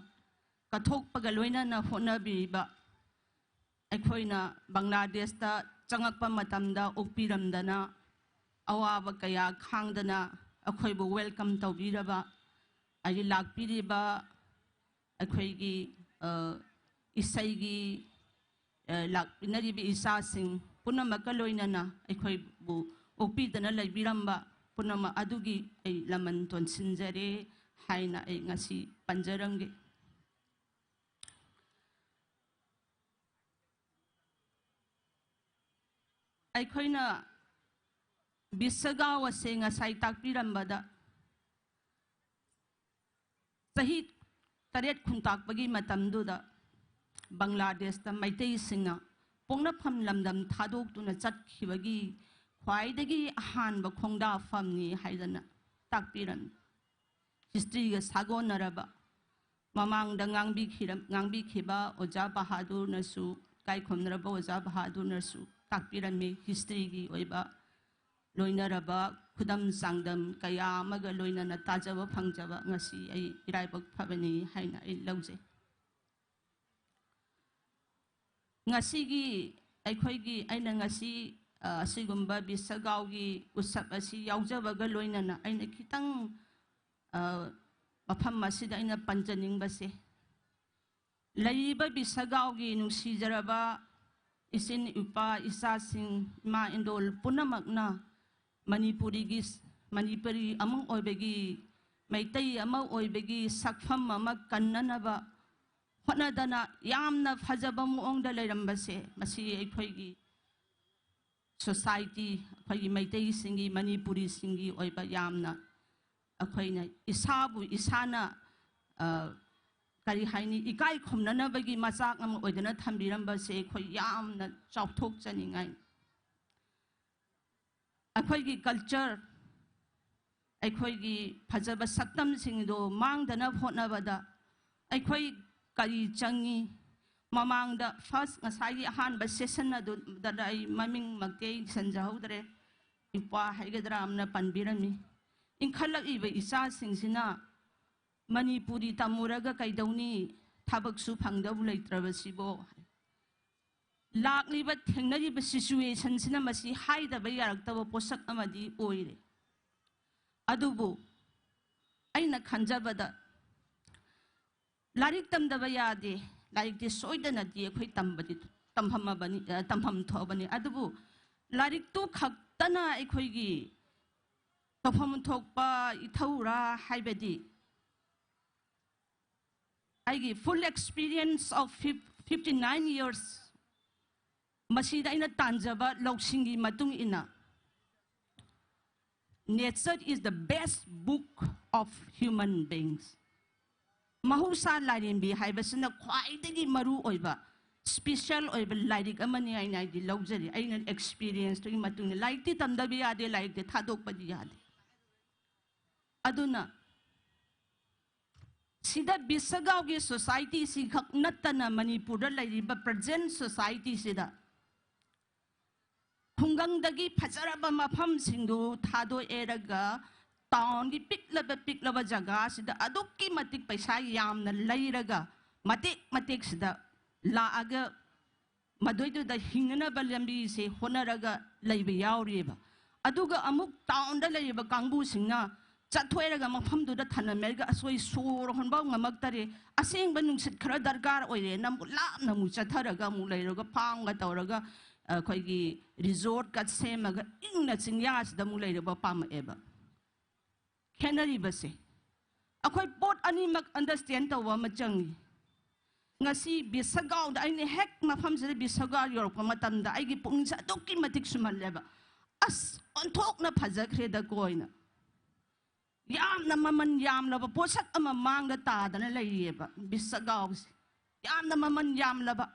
ꯀꯠꯊꯣꯛꯄꯒ ꯂꯣꯏꯅꯅ ꯍꯣꯠꯅꯕꯤꯔꯤꯕ, ꯑꯩꯈꯣꯏꯅ ꯕꯪꯒ꯭ꯂꯥꯗꯦꯁꯇ ꯆꯪꯉꯛꯄ ꯃꯇꯝꯗ ꯑꯣꯛꯄꯤꯔꯝꯗꯅ, ꯑꯋꯥꯕ ꯀꯌꯥ ꯈꯥꯡꯗꯅ ꯑꯩꯈꯣꯏꯕꯨ welcome ꯇꯧꯕꯤꯔꯕ, ꯍꯥꯏꯗꯤ ꯂꯥꯛꯄꯤꯔꯤꯕ ꯑꯩꯈꯣꯏꯒꯤ, ꯑ, ꯏꯁꯩꯒꯤ, ꯑ, ꯂꯥꯛꯄꯤꯅꯔꯤꯕ ꯏꯆꯥꯁꯤꯡ ꯄꯨꯝꯅꯃꯛꯀ ꯂꯣꯏꯅꯅ ꯑꯩꯈꯣꯏꯕꯨ ꯑꯣꯛꯄꯤꯗꯅ ꯂꯩꯕꯤꯔꯝꯕ ꯄꯨꯝꯅꯃꯛ ꯑꯗꯨꯒꯤ ꯑꯩ ꯂꯃꯟ ꯇꯣꯟꯁꯤꯟꯖꯔꯦ ꯍꯥꯏꯅ ꯑꯩ ꯉꯁꯤ ꯄꯟꯖꯔꯝꯒꯦ꯫ ꯑꯩꯈꯣꯏꯅ ꯕꯤꯁꯒꯥꯎ ꯑꯁꯦ ꯉꯁꯥꯏ ꯇꯥꯛꯄꯤꯔꯝꯕꯗ ꯆꯍꯤ ꯇꯔꯦꯠ ꯈꯨꯟꯇꯥꯛꯄꯒꯤ ꯃꯇꯝꯗꯨꯗ ꯕꯪꯒ꯭ꯂꯥꯗꯦꯁꯇ ꯃꯩꯇꯩꯁꯤꯡꯅ ꯄꯣꯛꯅꯐꯝ ꯂꯝꯗꯝ ꯊꯥꯗꯣꯛꯇꯨꯅ ꯆꯠꯈꯤꯕꯒꯤ ꯈ꯭ꯋꯥꯏꯗꯒꯤ ꯑꯍꯥꯟꯕ ꯈꯣꯡꯗꯥꯐꯝꯅꯤ ꯍꯥꯏꯗꯅ ꯇꯥꯛꯄꯤꯔꯝꯃꯤ꯫ Historyꯒ ꯁꯥꯒꯣꯟꯅꯔꯕ ꯃꯃꯥꯡꯗ ꯉꯥꯡꯕꯤꯈꯤꯔꯝ-, ꯉꯥꯡꯕꯤꯈꯤꯕ ꯑꯣꯖꯥ ꯕꯍꯥꯗꯨꯔꯅꯁꯨ, ꯏꯀꯥꯏ ꯈꯨꯝꯅꯔꯕ ꯑꯣꯖꯥ ꯕꯍꯥꯗꯨꯔꯅꯁꯨ ꯇꯥꯛꯄꯤꯔꯝꯃꯤ historyꯒꯤ ꯑꯣꯏꯕ ꯂꯣꯏꯅꯔꯕ ꯈꯨꯗꯝ ꯆꯥꯡꯗꯝ ꯀꯌꯥ ꯑꯃꯒ ꯂꯣꯏꯅꯅ ꯇꯥꯖꯕ ꯐꯪꯖꯕ ꯉꯁꯤ ꯑꯩ ꯏꯔꯥꯏꯕꯛ ꯐꯕꯅꯤ ꯍꯥꯏꯅ ꯑꯩ ꯂꯧꯖꯩ꯫ ꯉꯁꯤꯒꯤ ꯑꯩꯈꯣꯏꯒꯤ, ꯑꯩꯅ ꯉꯁꯤ, ꯑ, ꯑꯁꯤꯒꯨꯝꯕ ꯕꯤꯁꯒꯥꯎꯒꯤ ꯎꯠꯁꯕ ꯑꯁꯤ ꯌꯥꯎꯖꯕꯒ ꯂꯣꯏꯅꯅ ꯑꯩꯅ ꯈꯤꯇꯪ, ꯑ, ꯃꯐꯝ ꯑꯁꯤꯗ ꯑꯩꯅ ꯄꯟꯖꯅꯤꯡꯕꯁꯦ, ꯂꯩꯔꯤꯕ ꯕꯤꯁꯒꯥꯎꯒꯤ ꯅꯨꯡꯁꯤꯖꯔꯕ ꯏꯆꯤꯟ ꯏꯄꯥ ꯏꯆꯥꯁꯤꯡ, ꯏꯃꯥ ꯏꯟꯗꯣꯜ ꯄꯨꯝꯅꯃꯛꯅ ꯃꯅꯤꯄꯨꯔꯤꯒꯤ, ꯃꯅꯤꯄꯨꯔꯤ ꯑꯃ ꯑꯣꯏꯕꯒꯤ, ꯃꯩꯇꯩ ꯑꯃ ꯑꯣꯏꯕꯒꯤ ꯁꯛꯐꯝ ꯑꯃ ꯀꯟꯅꯅꯕ ꯍꯣꯠꯅꯗꯅ ꯌꯥꯝꯅ ꯐꯖꯕ ꯃꯑꯣꯡꯗ ꯂꯩꯔꯝꯕꯁꯦ, ꯃꯁꯤ ꯑꯩꯈꯣꯏꯒꯤ society, ꯑꯩꯈꯣꯏꯒꯤ ꯃꯩꯇꯩꯁꯤꯡꯒꯤ, ꯃꯅꯤꯄꯨꯔꯤꯁꯤꯡꯒꯤ ꯑꯣꯏꯕ ꯌꯥꯝꯅ ꯑꯩꯈꯣꯏꯅ ꯏꯁꯥꯕꯨ ꯏꯁꯥꯅ, ꯑ, ꯀꯔꯤ ꯍꯥꯏꯅꯤ, ꯏꯀꯥꯏ ꯈꯨꯝꯅꯅꯕꯒꯤ ꯃꯆꯥꯛ ꯑꯃ ꯑꯣꯏꯗꯨꯅ ꯊꯝꯕꯤꯔꯝꯕꯁꯦ ꯑꯩꯈꯣꯏ ꯌꯥꯝꯅ ꯆꯥꯎꯊꯣꯛꯆꯅꯤꯡꯉꯥꯏ꯫ ꯑꯩꯈꯣꯏꯒꯤ culture, ꯑꯩꯈꯣꯏꯒꯤ ꯐꯖꯕ ꯁꯛꯇꯝꯁꯤꯡꯗꯣ ꯃꯥꯡꯗꯅꯕ ꯍꯣꯠꯅꯕꯗ ꯑꯩꯈꯣꯏ ꯀꯔꯤ ꯆꯪꯉꯤ? ꯃꯃꯥꯡꯗ first, ꯉꯁꯥꯏꯒꯤ ꯑꯍꯥꯟꯕ session ꯑꯗꯨꯗ ꯑꯩ ꯃꯃꯤꯡꯃꯛꯇꯤ ꯑꯩ ꯏꯁꯟꯖꯍꯧꯗ꯭ꯔꯦ, ꯏꯄ꯭ꯋꯥ ꯍꯥꯏꯒꯗ꯭ꯔꯥ ꯑꯃꯅ ꯄꯟꯕꯤꯔꯝꯃꯤ, ꯏꯟꯈꯠꯂꯛꯏꯕ ꯏꯆꯥꯁꯤꯡꯁꯤꯅ ꯃꯅꯤꯄꯨꯔꯤ ꯇꯝꯃꯨꯔꯒ ꯀꯩꯗꯧꯅꯤ, ꯊꯕꯛꯁꯨ ꯐꯪꯗꯕꯨ ꯂꯩꯇ꯭ꯔꯕꯁꯤꯕꯣ? ꯂꯥꯛꯂꯤꯕ, ꯊꯦꯡꯅꯔꯤꯕ situationꯁꯤꯅ ꯃꯁꯤ ꯍꯥꯏꯗꯕ ꯌꯥꯔꯛꯇꯕ ꯄꯣꯠꯁꯛ ꯑꯃꯗꯤ ꯑꯣꯏꯔꯦ꯫ ꯑꯗꯨꯕꯨ ꯑꯩꯅ ꯈꯟꯖꯕꯗ ꯂꯥꯏꯔꯤꯛ ꯇꯝꯗꯕ ꯌꯥꯗꯦ, ꯂꯥꯏꯔꯤꯛꯇꯤ ꯁꯣꯏꯗꯅꯗꯤ ꯑꯩꯈꯣꯏ ꯇꯝꯕꯗꯤ, ꯇꯝꯐꯝꯃꯕꯅꯤ, ꯑ, ꯇꯝꯐꯝ ꯊꯣꯛꯑꯕꯅꯤ꯫ ꯑꯗꯨꯕꯨ ꯂꯥꯏꯔꯤꯛꯇꯨ ꯈꯛꯇꯅ ꯑꯩꯈꯣꯏꯒꯤ ꯇꯧꯐꯝ ꯊꯣꯛꯄ ꯏꯊꯧꯔꯥ ꯍꯥꯏꯕꯗꯤ ꯑꯩꯒꯤ full experience of fifty nine years, ꯃꯁꯤꯗ ꯑꯩꯅ ꯇꯥꯟꯖꯕ ꯂꯧꯁꯤꯡꯒꯤ ꯃꯇꯨꯡ ꯏꯟꯅ, nature is the best book of human beings. ꯃꯍꯧꯁꯥ ꯂꯥꯏꯔꯦꯝꯕꯤ ꯍꯥꯏꯕꯁꯤꯅ ꯈ꯭ꯋꯥꯏꯗꯒꯤ ꯃꯔꯨ ꯑꯣꯏꯕ, special ꯑꯣꯏꯕ ꯂꯥꯏꯔꯤꯛ ꯑꯃꯅꯤ ꯍꯥꯏꯅ ꯑꯩꯗꯤ ꯂꯧꯖꯔꯤ꯫ ꯑꯩꯅ experienceꯇꯨꯒꯤ ꯃꯇꯨꯡ ꯏꯟꯅ, ꯂꯥꯏꯔꯤꯛꯇꯤ ꯇꯝꯗꯕ ꯌꯥꯗꯦ, ꯂꯥꯏꯔꯤꯛꯇꯤ ꯊꯥꯗꯣꯛꯄꯗꯤ ꯌꯥꯗꯦ꯫ ꯑꯗꯨꯅ ꯁꯤꯗ ꯕꯤꯁꯒꯥꯎꯒꯤ societyꯁꯤ ꯈꯛ ꯅꯠꯇꯅ ꯃꯅꯤꯄꯨꯔꯗ ꯂꯩꯔꯤꯕ present societyꯁꯤꯗ ꯈꯨꯡꯒꯪꯗꯒꯤ ꯐꯖꯔꯕ ꯃꯐꯝꯁꯤꯡꯗꯨ ꯊꯥꯗꯣꯛꯑꯦꯔꯒ ꯇꯥꯎꯟꯒꯤ ꯄꯤꯛꯂꯕ ꯄꯤꯛꯂꯕ ꯖꯒꯥꯁꯤꯗ ꯑꯗꯨꯛꯀꯤ ꯃꯇꯤꯛ ꯄꯩꯁꯥ ꯌꯥꯝꯅ ꯂꯩꯔꯒ ꯃꯇꯦꯛ ꯃꯇꯦꯛꯁꯤꯗ ꯂꯥꯛꯑꯒ ꯃꯗꯨꯏꯗꯨꯗ ꯍꯤꯡꯅꯅꯕ ꯂꯝꯕꯤꯁꯦ ꯍꯣꯠꯅꯔꯒ ꯂꯩꯕ ꯌꯥꯎꯔꯤꯑꯕ꯫ ꯑꯗꯨꯒ ꯑꯃꯨꯛ ꯇꯥꯎꯟꯗ ꯂꯩꯔꯤꯕ ꯀꯥꯡꯕꯨꯁꯤꯡꯅ ꯆꯠꯊꯣꯛꯑꯦꯔꯒ ꯃꯐꯝꯗꯨꯗ ꯊꯅꯝꯃꯦꯔꯒ ꯑꯁꯣꯏ ꯁꯣꯔ ꯍꯣꯟꯕ ꯉꯝꯃꯛꯇꯔꯦ, ꯑꯁꯦꯡꯕ ꯅꯨꯡꯁꯤꯠ ꯈꯔ ꯗꯔꯀꯥꯔ ꯑꯣꯏꯔꯦꯅ ꯑꯃꯨꯛ ꯂꯥꯞꯅ ꯑꯃꯨꯛ ꯆꯠꯊꯔꯒ ꯑꯃꯨꯛ ꯂꯩꯔꯒ ꯐꯥꯝꯒ ꯇꯧꯔꯒ ꯑꯩꯈꯣꯏꯒꯤ ꯔꯤꯖꯣꯔꯠꯀ ꯁꯦꯝꯃꯒ ꯏꯪꯅ ꯆꯤꯡꯌꯥꯁꯤꯗ ꯑꯃꯨꯛ ꯂꯩꯔꯒ ꯄꯥꯝꯃꯛꯑꯦꯕ꯫ ꯈꯦꯠꯅꯔꯤꯕꯁꯦ ꯑꯩꯈꯣꯏ ꯄꯣꯠ ꯑꯅꯤꯃꯛ ꯑꯟꯗꯔꯁꯇꯦꯟ ꯇꯧꯕ ꯑꯃ ꯆꯪꯉꯤ꯫ ꯉꯁꯤ ꯕꯤꯁꯒꯥꯎꯗ ꯑꯩꯅ ꯍꯦꯛ ꯃꯐꯝꯁꯤꯗ ꯕꯤꯁꯒꯥꯎ ꯌꯧꯔꯛꯄ ꯃꯇꯝꯗ ꯑꯩꯒꯤ ꯄꯨꯛꯅꯤꯡꯁꯦ ꯑꯗꯨꯛꯀꯤ ꯃꯇꯤꯛ ꯁꯨꯝꯍꯜꯂꯦꯕ꯫ ꯑꯁ, ꯑꯣꯟꯊꯣꯛꯅ ꯐꯖꯈ꯭ꯔꯦꯗꯀꯣ ꯑꯩꯅ꯫ ꯌꯥꯝꯅ ꯃꯃꯜ ꯌꯥꯝꯂꯕ ꯄꯣꯠꯁꯛ ꯑꯃ ꯃꯥꯡꯗ ꯇꯥꯗꯅ ꯂꯩꯔꯤꯑꯕ ꯕꯤꯁꯒꯥꯎꯁꯦ꯫ ꯌꯥꯝꯅ ꯃꯃꯜ ꯌꯥꯝꯂꯕ꯫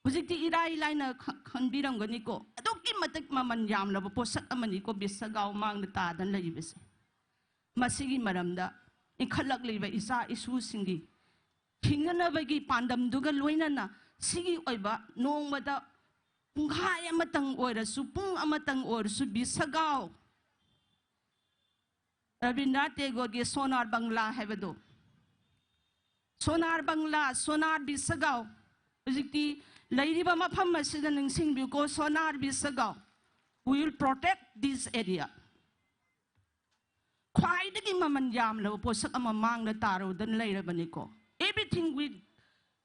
ꯍꯧꯖꯤꯛꯇꯤ ꯏꯔꯥꯏ ꯂꯥꯏꯅ ꯈ- ꯈꯟꯕꯤꯔꯝꯒꯅꯤꯀꯣ, ꯑꯗꯨꯛꯀꯤ ꯃꯇꯤꯛ ꯃꯃꯜ ꯌꯥꯝꯂꯕ ꯄꯣꯠꯁꯛ ꯑꯃꯅꯤꯀꯣ ꯕꯤꯁꯒꯥꯎ ꯃꯥꯡꯗ ꯇꯥꯗꯅ ꯂꯩꯔꯤꯕꯁꯦ꯫ ꯃꯁꯤꯒꯤ ꯃꯔꯝꯗ ꯏꯟꯈꯠꯂꯛꯂꯤꯕ ꯏꯆꯥ ꯏꯁꯨꯁꯤꯡꯒꯤ ꯍꯤꯡꯅꯅꯕꯒꯤ ꯄꯥꯟꯗꯝꯗꯨꯒ ꯂꯣꯏꯅꯅ ꯁꯤꯒꯤ ꯑꯣꯏꯕ ꯅꯣꯡꯃꯗ ꯄꯨꯡꯈꯥꯏ ꯑꯃꯇꯪ ꯑꯣꯏꯔꯁꯨ, ꯄꯨꯡ ꯑꯃꯇꯪ ꯑꯣꯏꯔꯁꯨ ꯕꯤꯁꯒꯥꯎ, ꯔꯕꯤꯟꯗ꯭ꯔꯅꯥꯊ ꯇꯦꯒꯣꯔꯒꯤ ꯁꯣꯅꯥꯔ ꯕꯪꯂꯥ ꯍꯥꯏꯕꯗꯣ, ꯁꯣꯅꯥꯔ ꯕꯪꯂꯥ, ꯁꯣꯅꯥꯔ ꯕꯤꯁꯒꯥꯎ, ꯍꯧꯖꯤꯛꯇꯤ ꯂꯩꯔꯤꯕ ꯃꯐꯝ ꯑꯁꯤꯗ ꯅꯤꯡꯁꯤꯡꯕꯤꯌꯨꯀꯣ, ꯁꯣꯅꯥꯔ ꯕꯤꯁꯒꯥꯎ, we will protect this area. ꯈ꯭ꯋꯥꯏꯗꯒꯤ ꯃꯃꯜ ꯌꯥꯝꯂꯕ ꯄꯣꯠꯁꯛ ꯑꯃ ꯃꯥꯡꯗ ꯇꯥꯔꯨꯗꯅ ꯂꯩꯔꯕꯅꯤꯀꯣ꯫ Everything we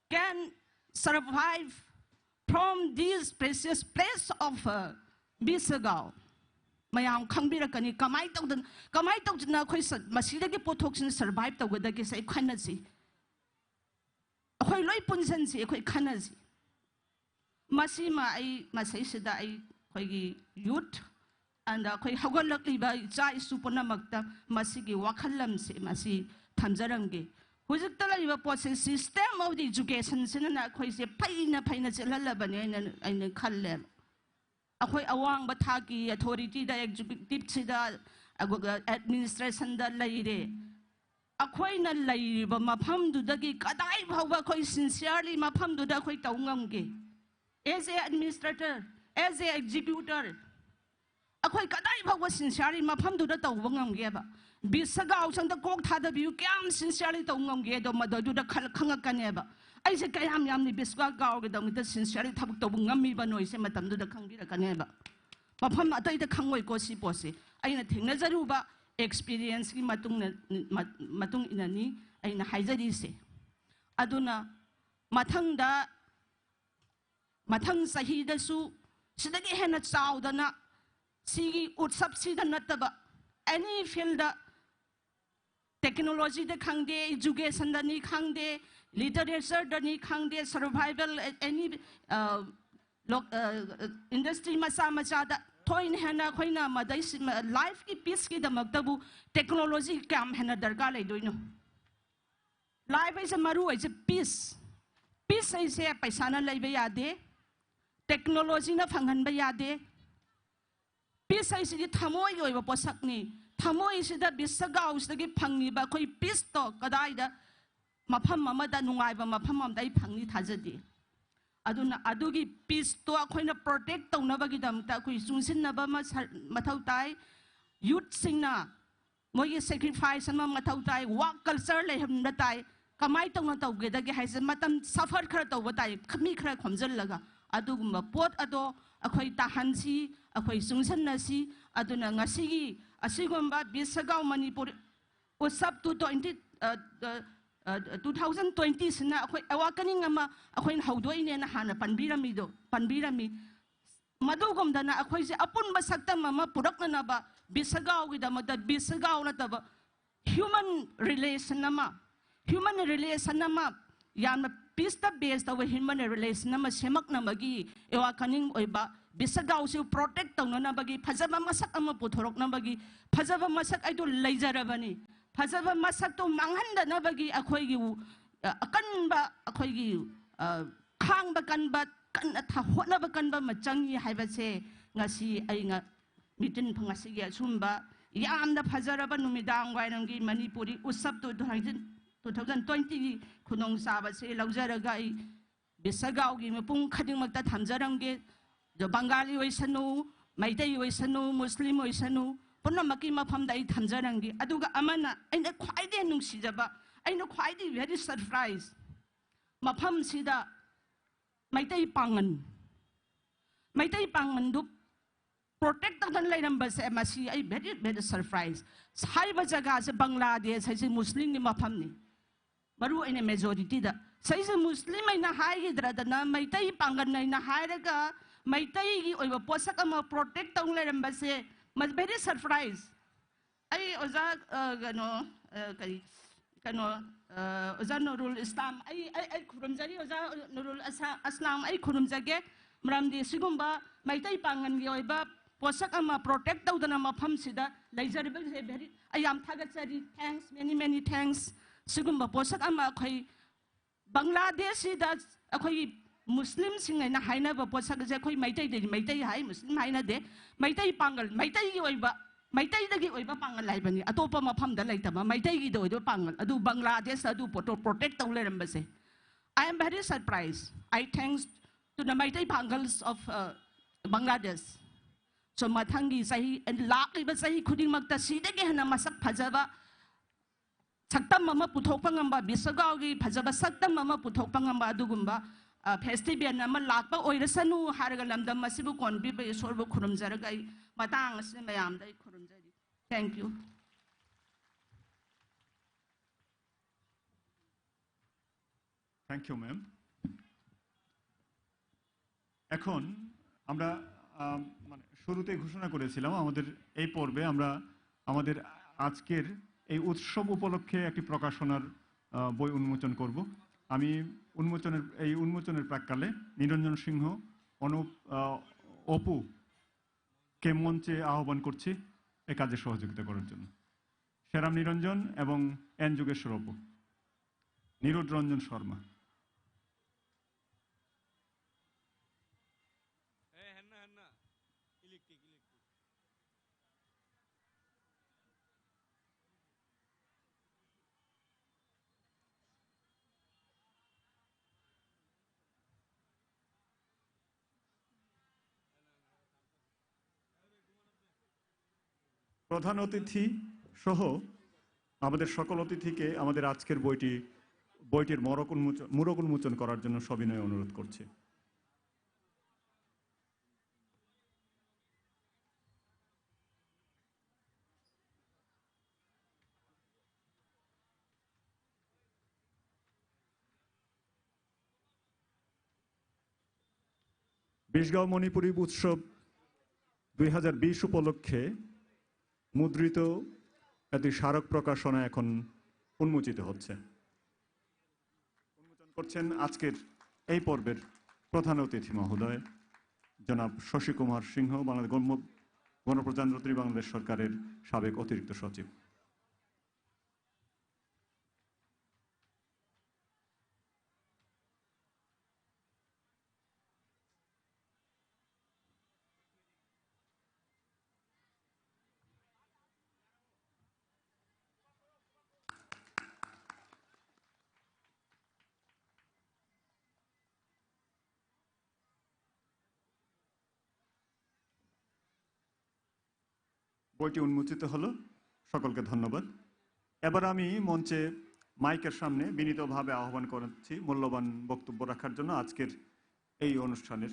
can survive from this precious place of uh, Bisagao. ꯃꯌꯥꯝ ꯈꯪꯕꯤꯔꯛꯀꯅꯤ ꯀꯃꯥꯏꯅ ꯇꯧꯗꯅ, ꯀꯃꯥꯏꯅ ꯇꯧꯗꯅ ꯑꯩꯈꯣꯏ ꯁ- ꯃꯁꯤꯗꯒꯤ ꯄꯣꯠꯊꯣꯛꯁꯤꯅ ꯁꯔꯚꯥꯏꯚ ꯇꯧꯒꯗꯒꯦꯁꯦ ꯑꯩ ꯈꯟꯅꯁꯤ꯫ ꯑꯩꯈꯣꯏ ꯂꯣꯏ ꯄꯨꯟꯁꯤꯟꯁꯤ, ꯑꯩꯈꯣꯏ ꯈꯟꯅꯁꯤ꯫ ꯃꯁꯤꯃ ꯑꯩ ꯃꯁꯤꯁꯤꯗ ꯑꯩ ꯑꯩꯈꯣꯏꯒꯤ ꯌꯨꯠ ꯑꯦꯟꯗ ꯑꯩꯈꯣꯏ ꯍꯧꯒꯠꯂꯛꯂꯤꯕ ꯏꯆꯥ ꯏꯁꯨ ꯄꯨꯝꯅꯃꯛꯇ ꯃꯁꯤꯒꯤ ꯋꯥꯈꯜꯂꯝꯁꯦ ꯃꯁꯤ ꯊꯝꯖꯔꯝꯒꯦ꯫ ꯍꯧꯖꯤꯛꯇ ꯂꯩꯔꯤꯕ ꯄꯣꯠꯁꯦ system of the educationꯁꯤꯅ ꯑꯩꯈꯣꯏꯁꯦ ꯐꯩꯅ ꯐꯩꯅ ꯆꯦꯜꯍꯜꯂꯕꯅꯤ ꯑꯩꯅ ꯑꯩꯅ ꯈꯜꯂꯦꯕ꯫ ꯑꯩꯈꯣꯏ ꯑꯋꯥꯡꯕ ꯊꯥꯛꯀꯤ ꯑꯣꯊꯣꯔꯤꯇꯤꯗ, ꯑꯦꯛꯖꯤꯀ꯭ꯌꯨꯇꯤꯞꯁꯤꯗ, ꯑꯗꯨꯒ ꯑꯦꯗꯃꯤꯅꯤꯁꯇ꯭ꯔꯦꯁꯟꯗ ꯂꯩꯔꯦ꯫ ꯑꯩꯈꯣꯏꯅ ꯂꯩꯔꯤꯕ ꯃꯐꯝꯗꯨꯗꯒꯤ ꯀꯗꯥꯏ ꯐꯥꯎꯕ ꯑꯩꯈꯣꯏ ꯁꯤꯟꯁꯤꯌꯔꯂꯤ ꯃꯐꯝꯗꯨꯗ ꯑꯩꯈꯣꯏ ꯇꯧ ꯉꯝꯒꯦ? As a administrator, As a executor, ꯑꯩꯈꯣꯏ ꯀꯗꯥꯏ ꯐꯥꯎꯕ sincerely ꯃꯐꯝꯗꯨꯗ ꯇꯧꯕ ꯉꯝꯒꯦꯕ? ꯕꯤꯁꯒꯥꯎ ꯁꯪꯗ ꯀꯣꯛ ꯊꯥꯗꯕꯤꯌꯨ, ꯀꯌꯥꯝ sincerely ꯇꯧꯕ ꯉꯝꯒꯦꯗꯣ ꯃꯗꯨꯗꯨꯗ ꯈꯜ- ꯈꯪꯉꯛꯀꯅꯦꯕ꯫ ꯑꯩꯁꯦ ꯀꯌꯥꯝ ꯌꯥꯝꯅ ꯕꯤꯁꯒꯥꯎꯒꯤꯗꯃꯛꯇ sincerely ꯊꯕꯛ ꯇꯧꯕ ꯉꯝꯃꯤꯕꯅꯣ ꯍꯥꯏꯁꯦ ꯃꯇꯝꯗꯨꯗ ꯈꯪꯕꯤꯔꯛꯀꯅꯦꯕ꯫ ꯃꯐꯝ ꯑꯇꯩꯗ ꯈꯪꯉꯣꯏꯀꯣ ꯁꯤ ꯄꯣꯠꯁꯦ꯫ ꯑꯩꯅ ꯊꯦꯡꯅꯖꯔꯨꯕ experienceꯀꯤ ꯃꯇꯨꯡ ꯏꯟꯅ- ꯃ- ꯃꯇꯨꯡ ꯏꯟꯅꯅꯤ ꯑꯩꯅ ꯍꯥꯏꯖꯔꯤꯁꯦ꯫ ꯑꯗꯨꯅ ꯃꯊꯪꯗ ꯃꯊꯪ ꯆꯍꯤꯗꯁꯨ ꯁꯤꯗꯒꯤ ꯍꯦꯟꯅ ꯆꯥꯎꯗꯅ ꯁꯤꯒꯤ ꯎꯠꯁꯕꯁꯤꯗ ꯅꯠꯇꯕ any fieldꯇ, technologyꯗ ꯈꯪꯗꯦ, educationꯗꯅꯤ ꯈꯪꯗꯦ, literatureꯗꯅꯤ ꯈꯪꯗꯦ, survival any industry ꯃꯆꯥ ꯃꯆꯥꯗ ꯊꯣꯏꯅ ꯍꯦꯟꯅ ꯑꯩꯈꯣꯏꯅ ꯃꯗꯩ lifeꯀꯤ peaceꯀꯤꯗꯃꯛꯇꯕꯨ technology ꯀꯌꯥꯝ ꯍꯦꯟꯅ ꯗꯔꯀꯥꯔ ꯂꯩꯗꯣꯏꯅꯣ? Life ꯍꯥꯏꯁꯦ ꯃꯔꯨ ꯑꯣꯏꯁꯦ peace꯫ Peace ꯍꯥꯏꯁꯦ ꯄꯩꯁꯥꯅ ꯂꯩꯕ ꯌꯥꯗꯦ, technologyꯅ ꯐꯪꯍꯟꯕ ꯌꯥꯗꯦ꯫ Peace ꯍꯥꯏꯁꯤꯗꯤ ꯊꯃꯣꯏꯒꯤ ꯑꯣꯏꯕ ꯄꯣꯠꯁꯛꯅꯤ꯫ ꯊꯃꯣꯏꯁꯤꯗ ꯕꯤꯁꯒꯥꯎꯁꯤꯗꯒꯤ ꯐꯪꯉꯤꯕ ꯑꯩꯈꯣꯏ peaceꯇꯣ ꯀꯗꯥꯏꯗ ꯃꯐꯝ ꯑꯃꯗ ꯅꯨꯡꯉꯥꯏꯕ ꯃꯐꯝ ꯑꯃꯗ ꯑꯩ ꯐꯪꯅꯤ ꯊꯥꯖꯗꯦ꯫ ꯑꯗꯨꯅ ꯑꯗꯨꯒꯤ peaceꯇꯣ ꯑꯩꯈꯣꯏꯅ protect ꯇꯧꯅꯕꯒꯤꯗꯃꯛꯇ ꯑꯩꯈꯣꯏ ꯆꯨꯡꯁꯤꯟꯅꯕ ꯑꯃ ꯁ- ꯃꯊꯧ ꯇꯥꯏ꯫ Youthꯁꯤꯡꯅ ꯃꯣꯏꯒꯤ sacrifice ꯑꯃ ꯃꯊꯧ ꯇꯥꯏ꯫ Work culture ꯂꯩꯍꯟꯕ ꯇꯥꯏ꯫ ꯀꯃꯥꯏꯅ ꯇꯧꯅ ꯇꯧꯒꯗꯒꯦ ꯍꯥꯏꯁꯦ ꯃꯇꯝ suffer ꯈꯔ ꯇꯧꯕ ꯇꯥꯏ, ꯃꯤ ꯈꯔ ꯈꯣꯝꯖꯤꯜꯂꯒ꯫ ꯑꯗꯨꯒꯨꯝꯕ ꯄꯣꯠ ꯑꯗꯣ ꯑꯩꯈꯣꯏ ꯇꯥꯍꯟꯁꯤ, ꯑꯩꯈꯣꯏ ꯆꯨꯡꯁꯤꯟꯅꯁꯤ꯫ ꯑꯗꯨꯅ ꯉꯁꯤꯒꯤ ꯑꯁꯤꯒꯨꯝꯕ ꯕꯤꯁꯒꯥꯎ Manipur ꯎꯠꯁꯕ two twenty two thousand twentyꯁꯤꯅ ꯑꯩꯈꯣꯏ awakening ꯑꯃ ꯑꯩꯈꯣꯏꯅ ꯍꯧꯗꯣꯛꯏꯅꯦꯅ ꯍꯥꯟꯅ ꯄꯟꯕꯤꯔꯝꯃꯤꯗꯣ ꯄꯟꯕꯤꯔꯝꯃꯤ꯫ ꯃꯗꯨꯒꯨꯝꯗꯅ ꯑꯩꯈꯣꯏꯁꯦ ꯑꯄꯨꯟꯕ ꯁꯛꯇꯝ ꯑꯃ ꯄꯨꯔꯛꯅꯅꯕ ꯕꯤꯁꯒꯥꯎꯒꯤꯗꯃꯛꯇ ꯕꯤꯁꯒꯥꯎ ꯅꯠꯇꯕ human relation ꯑꯃ human relation ꯑꯃ ꯌꯥꯝꯅ peaceꯇ base ꯇꯧꯕ human relation ꯑꯃ ꯁꯦꯝꯃꯛꯅꯕꯒꯤ awakening ꯑꯣꯏꯕ ꯕꯤꯁꯒꯥꯎꯁꯤꯕꯨ protect ꯇꯧꯅꯅꯕꯒꯤ ꯐꯖꯕ ꯃꯁꯛ ꯑꯃ ꯄꯨꯊꯣꯔꯛꯅꯕꯒꯤ ꯐꯖꯕ ꯃꯁꯛ ꯑꯗꯨ ꯂꯩꯖꯔꯕꯅꯤ꯫ ꯐꯖꯕ ꯃꯁꯛꯇꯣ ꯃꯥꯡꯍꯟꯗꯅꯕꯒꯤ ꯑꯩꯈꯣꯏꯒꯤ ꯑꯀꯟꯕ ꯑꯩꯈꯣꯏꯒꯤ ꯈꯥꯡꯕ ꯀꯟꯕ ꯀꯟꯅ ꯍꯣꯠꯅꯕ ꯀꯟꯕ ꯑꯃ ꯆꯪꯉꯤ ꯍꯥꯏꯕꯁꯦ ꯉꯁꯤ ꯑꯩ meeting ꯉꯁꯤꯒꯤ ꯑꯁꯨꯝꯕ ꯌꯥꯝꯅ ꯐꯖꯔꯕ ꯅꯨꯃꯤꯗꯥꯡ ꯋꯥꯏꯔꯝꯒꯤ ꯃꯅꯤꯄꯨꯔꯤ ꯎꯠꯁꯕ two thousand twentyꯒꯤ ꯈꯨꯗꯣꯡꯆꯥꯕꯁꯦ ꯂꯧꯖꯔꯒ ꯑꯩ ꯕꯤꯁꯒꯥꯎꯒꯤ ꯃꯤꯄꯨꯝ ꯈꯨꯗꯤꯡꯃꯛꯇ ꯊꯝꯖꯔꯝꯒꯦ꯫ ꯑꯗꯣ ꯕꯪꯒꯥꯂꯤ ꯑꯣꯏꯁꯅꯨ, ꯃꯩꯇꯩ ꯑꯣꯏꯁꯅꯨ, ꯃꯨꯁꯂꯤꯝ ꯑꯣꯏꯁꯅꯨ, ꯄꯨꯝꯅꯃꯛꯀꯤ ꯃꯐꯝꯗ ꯑꯩ ꯊꯝꯖꯔꯝꯒꯦ꯫ ꯑꯗꯨꯒ ꯑꯃꯅ ꯑꯩꯅ ꯈ꯭ꯋꯥꯏꯗꯒꯤ ꯅꯨꯡꯁꯤꯖꯕ, ꯑꯩꯅ ꯈ꯭ꯋꯥꯏꯗꯒꯤ very surprise, ꯃꯐꯝꯁꯤꯗ ꯃꯩꯇꯩ ꯄꯥꯡꯒꯜ, ꯃꯩꯇꯩ ꯄꯥꯡꯒꯜꯗꯨ protect ꯇꯧꯗꯅ ꯂꯩꯔꯝꯕꯁꯦ, ꯃꯁꯤ ꯑꯩ very very surprise꯫ ꯍꯥꯏꯔꯤꯕ ꯖꯒꯥꯁꯦ ꯕꯪꯒ꯭ꯂꯥꯗꯦꯁ ꯍꯥꯏꯁꯦ ꯃꯨꯁꯂꯤꯝꯒꯤ ꯃꯐꯝꯅꯤ, ꯃꯔꯨ ꯑꯣꯏꯅ majority ꯗ꯫ ꯁꯤꯁꯦ ꯃꯨꯁꯂꯤꯝ ꯍꯥꯏꯅ ꯍꯥꯏꯈꯤꯗ꯭ꯔꯗꯅ ꯃꯩꯇꯩ ꯄꯥꯡꯒꯜ ꯍꯥꯏꯅ ꯍꯥꯏꯔꯒ ꯃꯩꯇꯩꯒꯤ ꯑꯣꯏꯕ ꯄꯣꯠꯁꯛ ꯑꯃ protect ꯇꯧ ꯂꯩꯔꯝꯕꯁꯦ, very surprise꯫ ꯑꯩ ꯑꯣꯖꯥ, ꯑ, ꯀꯩꯅꯣ, ꯑ, ꯀꯔꯤ, ꯀꯩꯅꯣ, ꯑ, ꯑꯣꯖꯥ ꯅꯨꯔꯨꯜ ꯏꯁꯂꯥꯝ, ꯑꯩ, ꯑꯩ, ꯑꯩ ꯈꯨꯔꯨꯝꯖꯔꯤ, ꯑꯣꯖꯥ ꯅꯨꯔꯨꯜ ꯑꯁ-, ꯑꯁꯂꯥꯝ, ꯑꯩ ꯈꯨꯔꯨꯝꯖꯒꯦ꯫ ꯃꯔꯝꯗꯤ ꯁꯤꯒꯨꯝꯕ ꯃꯩꯇꯩ ꯄꯥꯡꯒꯜꯒꯤ ꯑꯣꯏꯕ ꯄꯣꯠꯁꯛ ꯑꯃ protect ꯇꯧꯗꯅ ꯃꯐꯝꯁꯤꯗ ꯂꯩꯖꯔꯤꯕꯁꯦ very, ꯑꯩ ꯌꯥꯝ ꯊꯥꯒꯠꯆꯔꯤ꯫ Thanks, many many thanks꯫ ꯁꯤꯒꯨꯝꯕ ꯄꯣꯠꯁꯛ ꯑꯃ ꯑꯩꯈꯣꯏ ꯕꯪꯒ꯭ꯂꯥꯗꯦꯁꯁꯤꯗ ꯑꯩꯈꯣꯏꯒꯤ ꯃꯨꯁꯂꯤꯝꯁꯤꯡ ꯍꯥꯏꯅ ꯍꯥꯏꯅꯕ ꯄꯣꯠꯁꯛ ꯑꯁꯦ ꯑꯩꯈꯣꯏ ꯃꯩꯇꯩꯗꯗꯤ ꯃꯩꯇꯩ ꯍꯥꯏ, ꯃꯨꯁꯂꯤꯝ ꯍꯥꯏꯅꯗꯦ꯫ ꯃꯩꯇꯩ ꯄꯥꯡꯒꯜ, ꯃꯩꯇꯩꯒꯤ ꯑꯣꯏꯕ, ꯃꯩꯇꯩꯗꯒꯤ ꯑꯣꯏꯕ ꯄꯥꯡꯒꯜ ꯍꯥꯏꯕꯅꯤ, ꯑꯇꯣꯞꯄ ꯃꯐꯝꯗ ꯂꯩꯇꯕ ꯃꯩꯇꯩꯒꯤꯗ ꯑꯣꯏꯕ ꯄꯥꯡꯒꯜ꯫ ꯑꯗꯨ ꯕꯪꯒ꯭ꯂꯥꯗꯦꯁꯇ ꯑꯗꯨ ꯄꯣꯠꯇꯣ protect ꯇꯧ ꯂꯩꯔꯝꯕꯁꯦ, I am very surprised. I thanks to the Meitei ꯄꯥꯡꯒꯜꯁ of, uh, Bangladesh꯫ So ꯃꯊꯪꯒꯤ ꯆꯍꯤ, ꯂꯥꯛꯂꯤꯕ ꯆꯍꯤ ꯈꯨꯗꯤꯡꯃꯛꯇ ꯁꯤꯗꯒꯤ ꯍꯦꯟꯅ ꯃꯁꯛ ꯐꯖꯕ ꯁꯛꯇꯝ ꯑꯃ ꯄꯨꯊꯣꯛꯄ ꯉꯝꯕ, ꯕꯤꯁꯒꯥꯎꯒꯤ ꯐꯖꯕ ꯁꯛꯇꯝ ꯑꯃ ꯄꯨꯊꯣꯛꯄ ꯉꯝꯕ ꯑꯗꯨꯒꯨꯝꯕ, ꯑ, festival ꯑꯃ ꯂꯥꯛꯄ ꯑꯣꯏꯔꯁꯅꯨ ꯍꯥꯏꯔꯒ ꯂꯝꯗꯝ ꯑꯁꯤꯕꯨ ꯀꯣꯟꯕꯤꯕ ꯏꯁꯣꯔꯕꯨ ꯈꯨꯔꯨꯝꯖꯔꯒ ꯑꯩ ꯃꯇꯥꯡ ꯑꯁꯤꯗ ꯃꯌꯥꯝꯗ ꯑꯩ ꯈꯨꯔꯨꯝꯖꯔꯤ꯫ Thank you. Thank you ma'am. এখন আমরা আম, মানে শুরুতেই ঘোষণা করেছিলাম আমাদের এই পর্বে আমরা আমাদের আজকের এই উৎসব উপলক্ষে একটি প্রকাশনার আহ, বই উন্মোচন করব। আমি উন্মোচনের এই উন্মোচনের প্রাক্কালে নিরঞ্জন সিংহ, অনুপ আহ, অপু কে মঞ্চে আহ্বান করছি এ কাজে সহযোগিতা করার জন্য। শ্যারাম নিরঞ্জন এবং এন যোগেশ্বর অপু, নিরোদ রঞ্জন শর্মা। প্রধান অতিথি সহ আমাদের সকল অতিথিকে আমাদের আজকের বইটি, বইটির মরক উন্মোচন, মূরক উন্মোচন করার জন্য সবিনয় অনুরোধ করছি। বিশগাঁও মণিপুরী উৎসব দুই হাজার বিশ উপলক্ষে মুদ্রিত একটি স্মারক প্রকাশনা এখন উন্মোচিত হচ্ছে। উন্মোচন করছেন আজকের এই পর্বের প্রধান অতিথি মহোদয়, জনাব শশী কুমার সিংহ, বাংলাদেশ গণ-, গণপ্রজাতন্ত্রী বাংলাদেশ সরকারের সাবেক অতিরিক্ত সচিব। বইটি উন্মোচিত হলো। সকলকে ধন্যবাদ। এবার আমি মঞ্চে মাইকের সামনে বিনীতভাবে আহ্বান করছি মূল্যবান বক্তব্য রাখার জন্য আজকের এই অনুষ্ঠানের,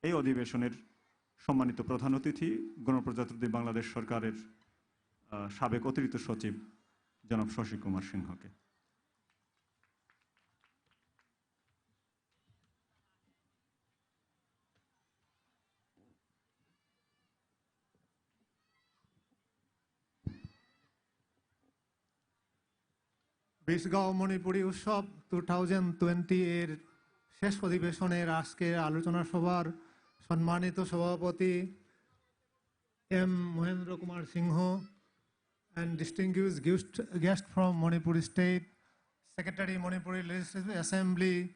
এই অধিবেশনের সম্মানিত প্রধান অতিথি, গণপ্রজাতন্ত্রী বাংলাদেশ সরকারের, আহ, সাবেক অতিরিক্ত সচিব জনাব শশী কুমার সিংহকে। বিশগাঁও মণিপুরী উৎসব টু থাউজেন্ড টোয়েন্টি এর শেষ অধিবেশনের আজকে আলোচনা সভার সম্মানিত সভাপতি M Mahendra Kumar Singh, and distinguished guest, guest from Manipur State, Secretary Manipuri Legislative Assembly,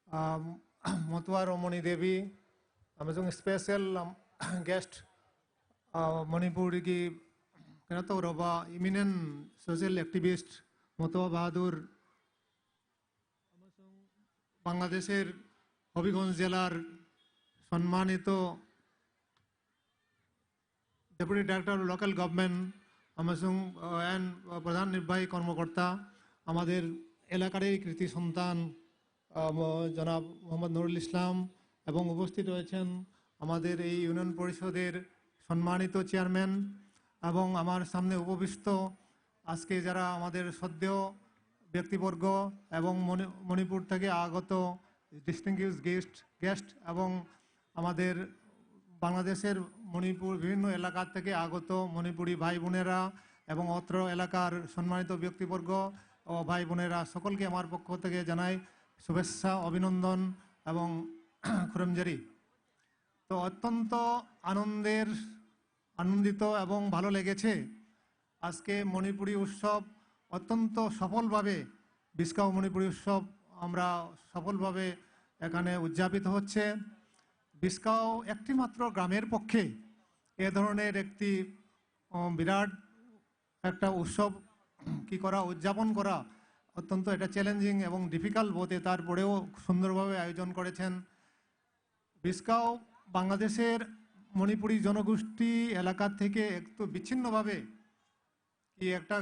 um, Matua রমণী দেবী, amazing special, um, guest, uh, Manipur ki kena to roba eminent social activist Matua বাহাদুর, বাংলাদেশের হবিগঞ্জ জেলার সম্মানিত ডেপুটি ডাইরেক্টর লোকাল গভর্নমেন্ট, আমাসুং, আহ, অ্যান্ড, আহ, প্রধান নির্বাহী কর্মকর্তা, আমাদের এলাকারই কৃতি সন্তান, আহ, ম-, জনাব মোহাম্মদ নুরুল ইসলাম এবং উপস্থিত রয়েছেন আমাদের এই ইউনিয়ন পরিষদের সম্মানিত চেয়ারম্যান এবং আমার সামনে উপবিষ্ট আজকে যারা আমাদের শ্রদ্ধেয় ব্যক্তিবর্গ এবং মণি-, মণিপুর থেকে আগত ডিস্টিংগুইশড গেস্ট, গেস্ট এবং আমাদের বাংলাদেশের মণিপুর বিভিন্ন এলাকা থেকে আগত মণিপুরি ভাই বোনেরা এবং অত্র এলাকার সম্মানিত ব্যক্তিবর্গ ও ভাই বোনেরা সকলকে আমার পক্ষ থেকে জানাই শুভেচ্ছা, অভিনন্দন এবং খুরমজারি। তো অত্যন্ত আনন্দের, আনন্দিত এবং ভালো লেগেছে। আজকে মণিপুরি উৎসব অত্যন্ত সফলভাবে, বিসকাও মণিপুরি উৎসব আমরা সফলভাবে এখানে উদযাপিত হচ্ছে। বিসকাও একটিমাত্র গ্রামের পক্ষে এ ধরনের একটি, উম, বিরাট একটা উৎসব কি করা, উদযাপন করা অত্যন্ত এটা চ্যালেঞ্জিং এবং ডিফিকাল্ট বটে, তারপরেও সুন্দরভাবে আয়োজন করেছেন। বিসকাও বাংলাদেশের মণিপুরি জনগোষ্ঠী এলাকা থেকে একটু বিচ্ছিন্নভাবে কি একটা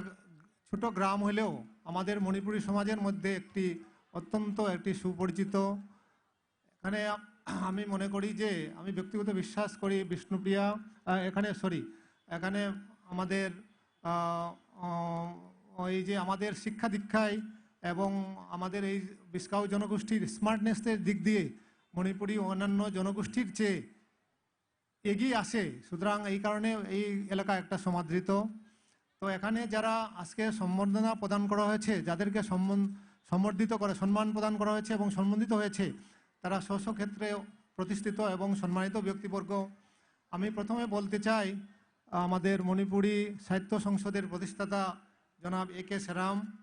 ছোট গ্রাম হলেও আমাদের মণিপুরি সমাজের মধ্যে একটি অত্যন্ত একটি সুপরিচিত। এখানে আ-, আমি মনে করি যে আমি ব্যক্তিগত বিশ্বাস করি বিষ্ণুপ্রিয়া, আহ, এখানে, সরি, এখানে আমাদের, আহ, আহ, এই যে আমাদের শিক্ষা দীক্ষায় এবং আমাদের এই বিসকাও জনগোষ্ঠীর স্মার্টনেসের দিক দিয়ে মণিপুরি অন্যান্য জনগোষ্ঠীর চেয়ে এগিয়ে আসে, সুতরাং এই কারণে এই এলাকা একটা সমাদৃত। তো এখানে যারা আজকে সম্বর্ধনা প্রদান করা হয়েছে, যাদেরকে সম্মান, সম্বর্ধিত করে, সম্মান প্রদান করা হয়েছে এবং সম্মানিত হয়েছে, তারা স্ব স্ব ক্ষেত্রে প্রতিষ্ঠিত এবং সম্মানিত ব্যক্তিবর্গ। আমি প্রথমে বলতে চাই, আমাদের মণিপুরি সাহিত্য সংসদের প্রতিষ্ঠাতা জনাব এ কে সেরাম,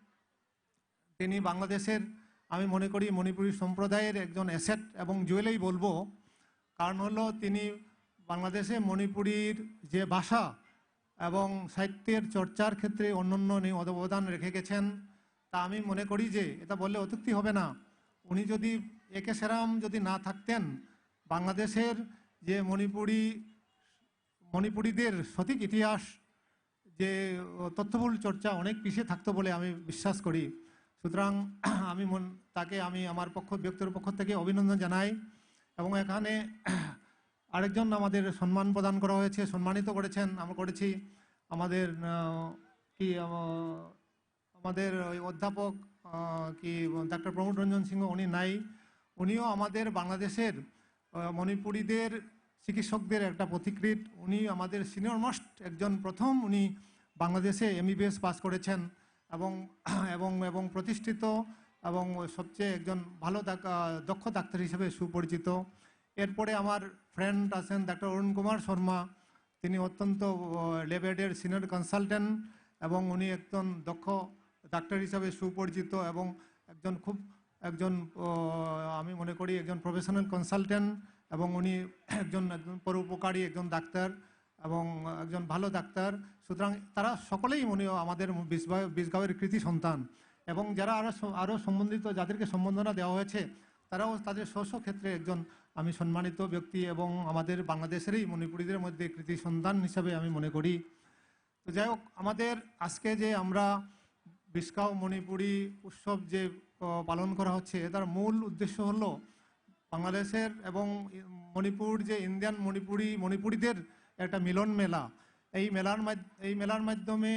তিনি বাংলাদেশের, আমি মনে করি, মণিপুরি সম্প্রদায়ের একজন অ্যাসেট এবং জুয়েলেই বলবো। কারণ হলো, তিনি বাংলাদেশে মণিপুরির যে ভাষা এবং সাহিত্যের চর্চার ক্ষেত্রে অনন্য নি-, অবদান রেখে গেছেন। তা আমি মনে করি যে এটা বললে অত্যুক্তি হবে না। উনি যদি, এ কে সেরাম যদি না থাকতেন, বাংলাদেশের যে মণিপুরি মণিপুরীদের সঠিক ইতিহাস যে তথ্যবহুল চর্চা অনেক পিছিয়ে থাকতো বলে আমি বিশ্বাস করি। সুতরাং আমি মন তাকে আমি আমার পক্ষ ব্যক্তির পক্ষ থেকে অভিনন্দন জানাই। এবং এখানে আরেকজন আমাদের সম্মান প্রদান করা হয়েছে, সম্মানিত করেছেন আমরা করেছি আমাদের কি আমাদের ওই অধ্যাপক কি ডাক্তার প্রমোদ রঞ্জন সিংহ, উনি নাই। উনিও আমাদের বাংলাদেশের মণিপুরীদের চিকিৎসকদের একটা পথিকৃৎ। উনি আমাদের সিনিয়র মোস্ট একজন, প্রথম উনি বাংলাদেশে এমবিবিএস পাস করেছেন এবং এবং এবং প্রতিষ্ঠিত এবং সবচেয়ে একজন ভালো দক্ষ ডাক্তার হিসেবে সুপরিচিত। এরপরে আমার ফ্রেন্ড আছেন ডাক্তার অরুণ কুমার শর্মা। তিনি অত্যন্ত ল্যাব এডের সিনিয়র কনসালটেন্ট এবং উনি একজন দক্ষ ডাক্তার হিসাবে সুপরিচিত এবং একজন খুব একজন আমি মনে করি একজন প্রফেশনাল কনসালটেন্ট এবং উনি একজন একজন পরোপকারী একজন ডাক্তার এবং একজন ভালো ডাক্তার। সুতরাং তারা সকলেই মনে আমাদের বিশগাঁওয়ের কৃতি সন্তান এবং যারা আরও আরও সম্বন্ধিত যাদেরকে সম্বর্ধনা দেওয়া হয়েছে তারাও তাদের স্ব স্ব ক্ষেত্রে একজন আমি সম্মানিত ব্যক্তি এবং আমাদের বাংলাদেশেরই মণিপুরীদের মধ্যে কৃতি সন্তান হিসাবে আমি মনে করি। তো যাই হোক, আমাদের আজকে যে আমরা বিশগাঁও মণিপুরী উৎসব যে পালন করা হচ্ছে, এটার মূল উদ্দেশ্য হলো বাংলাদেশের এবং মণিপুর যে ইন্ডিয়ান মণিপুরী মণিপুরীদের একটা মিলন মেলা। এই মেলার এই মেলার মাধ্যমে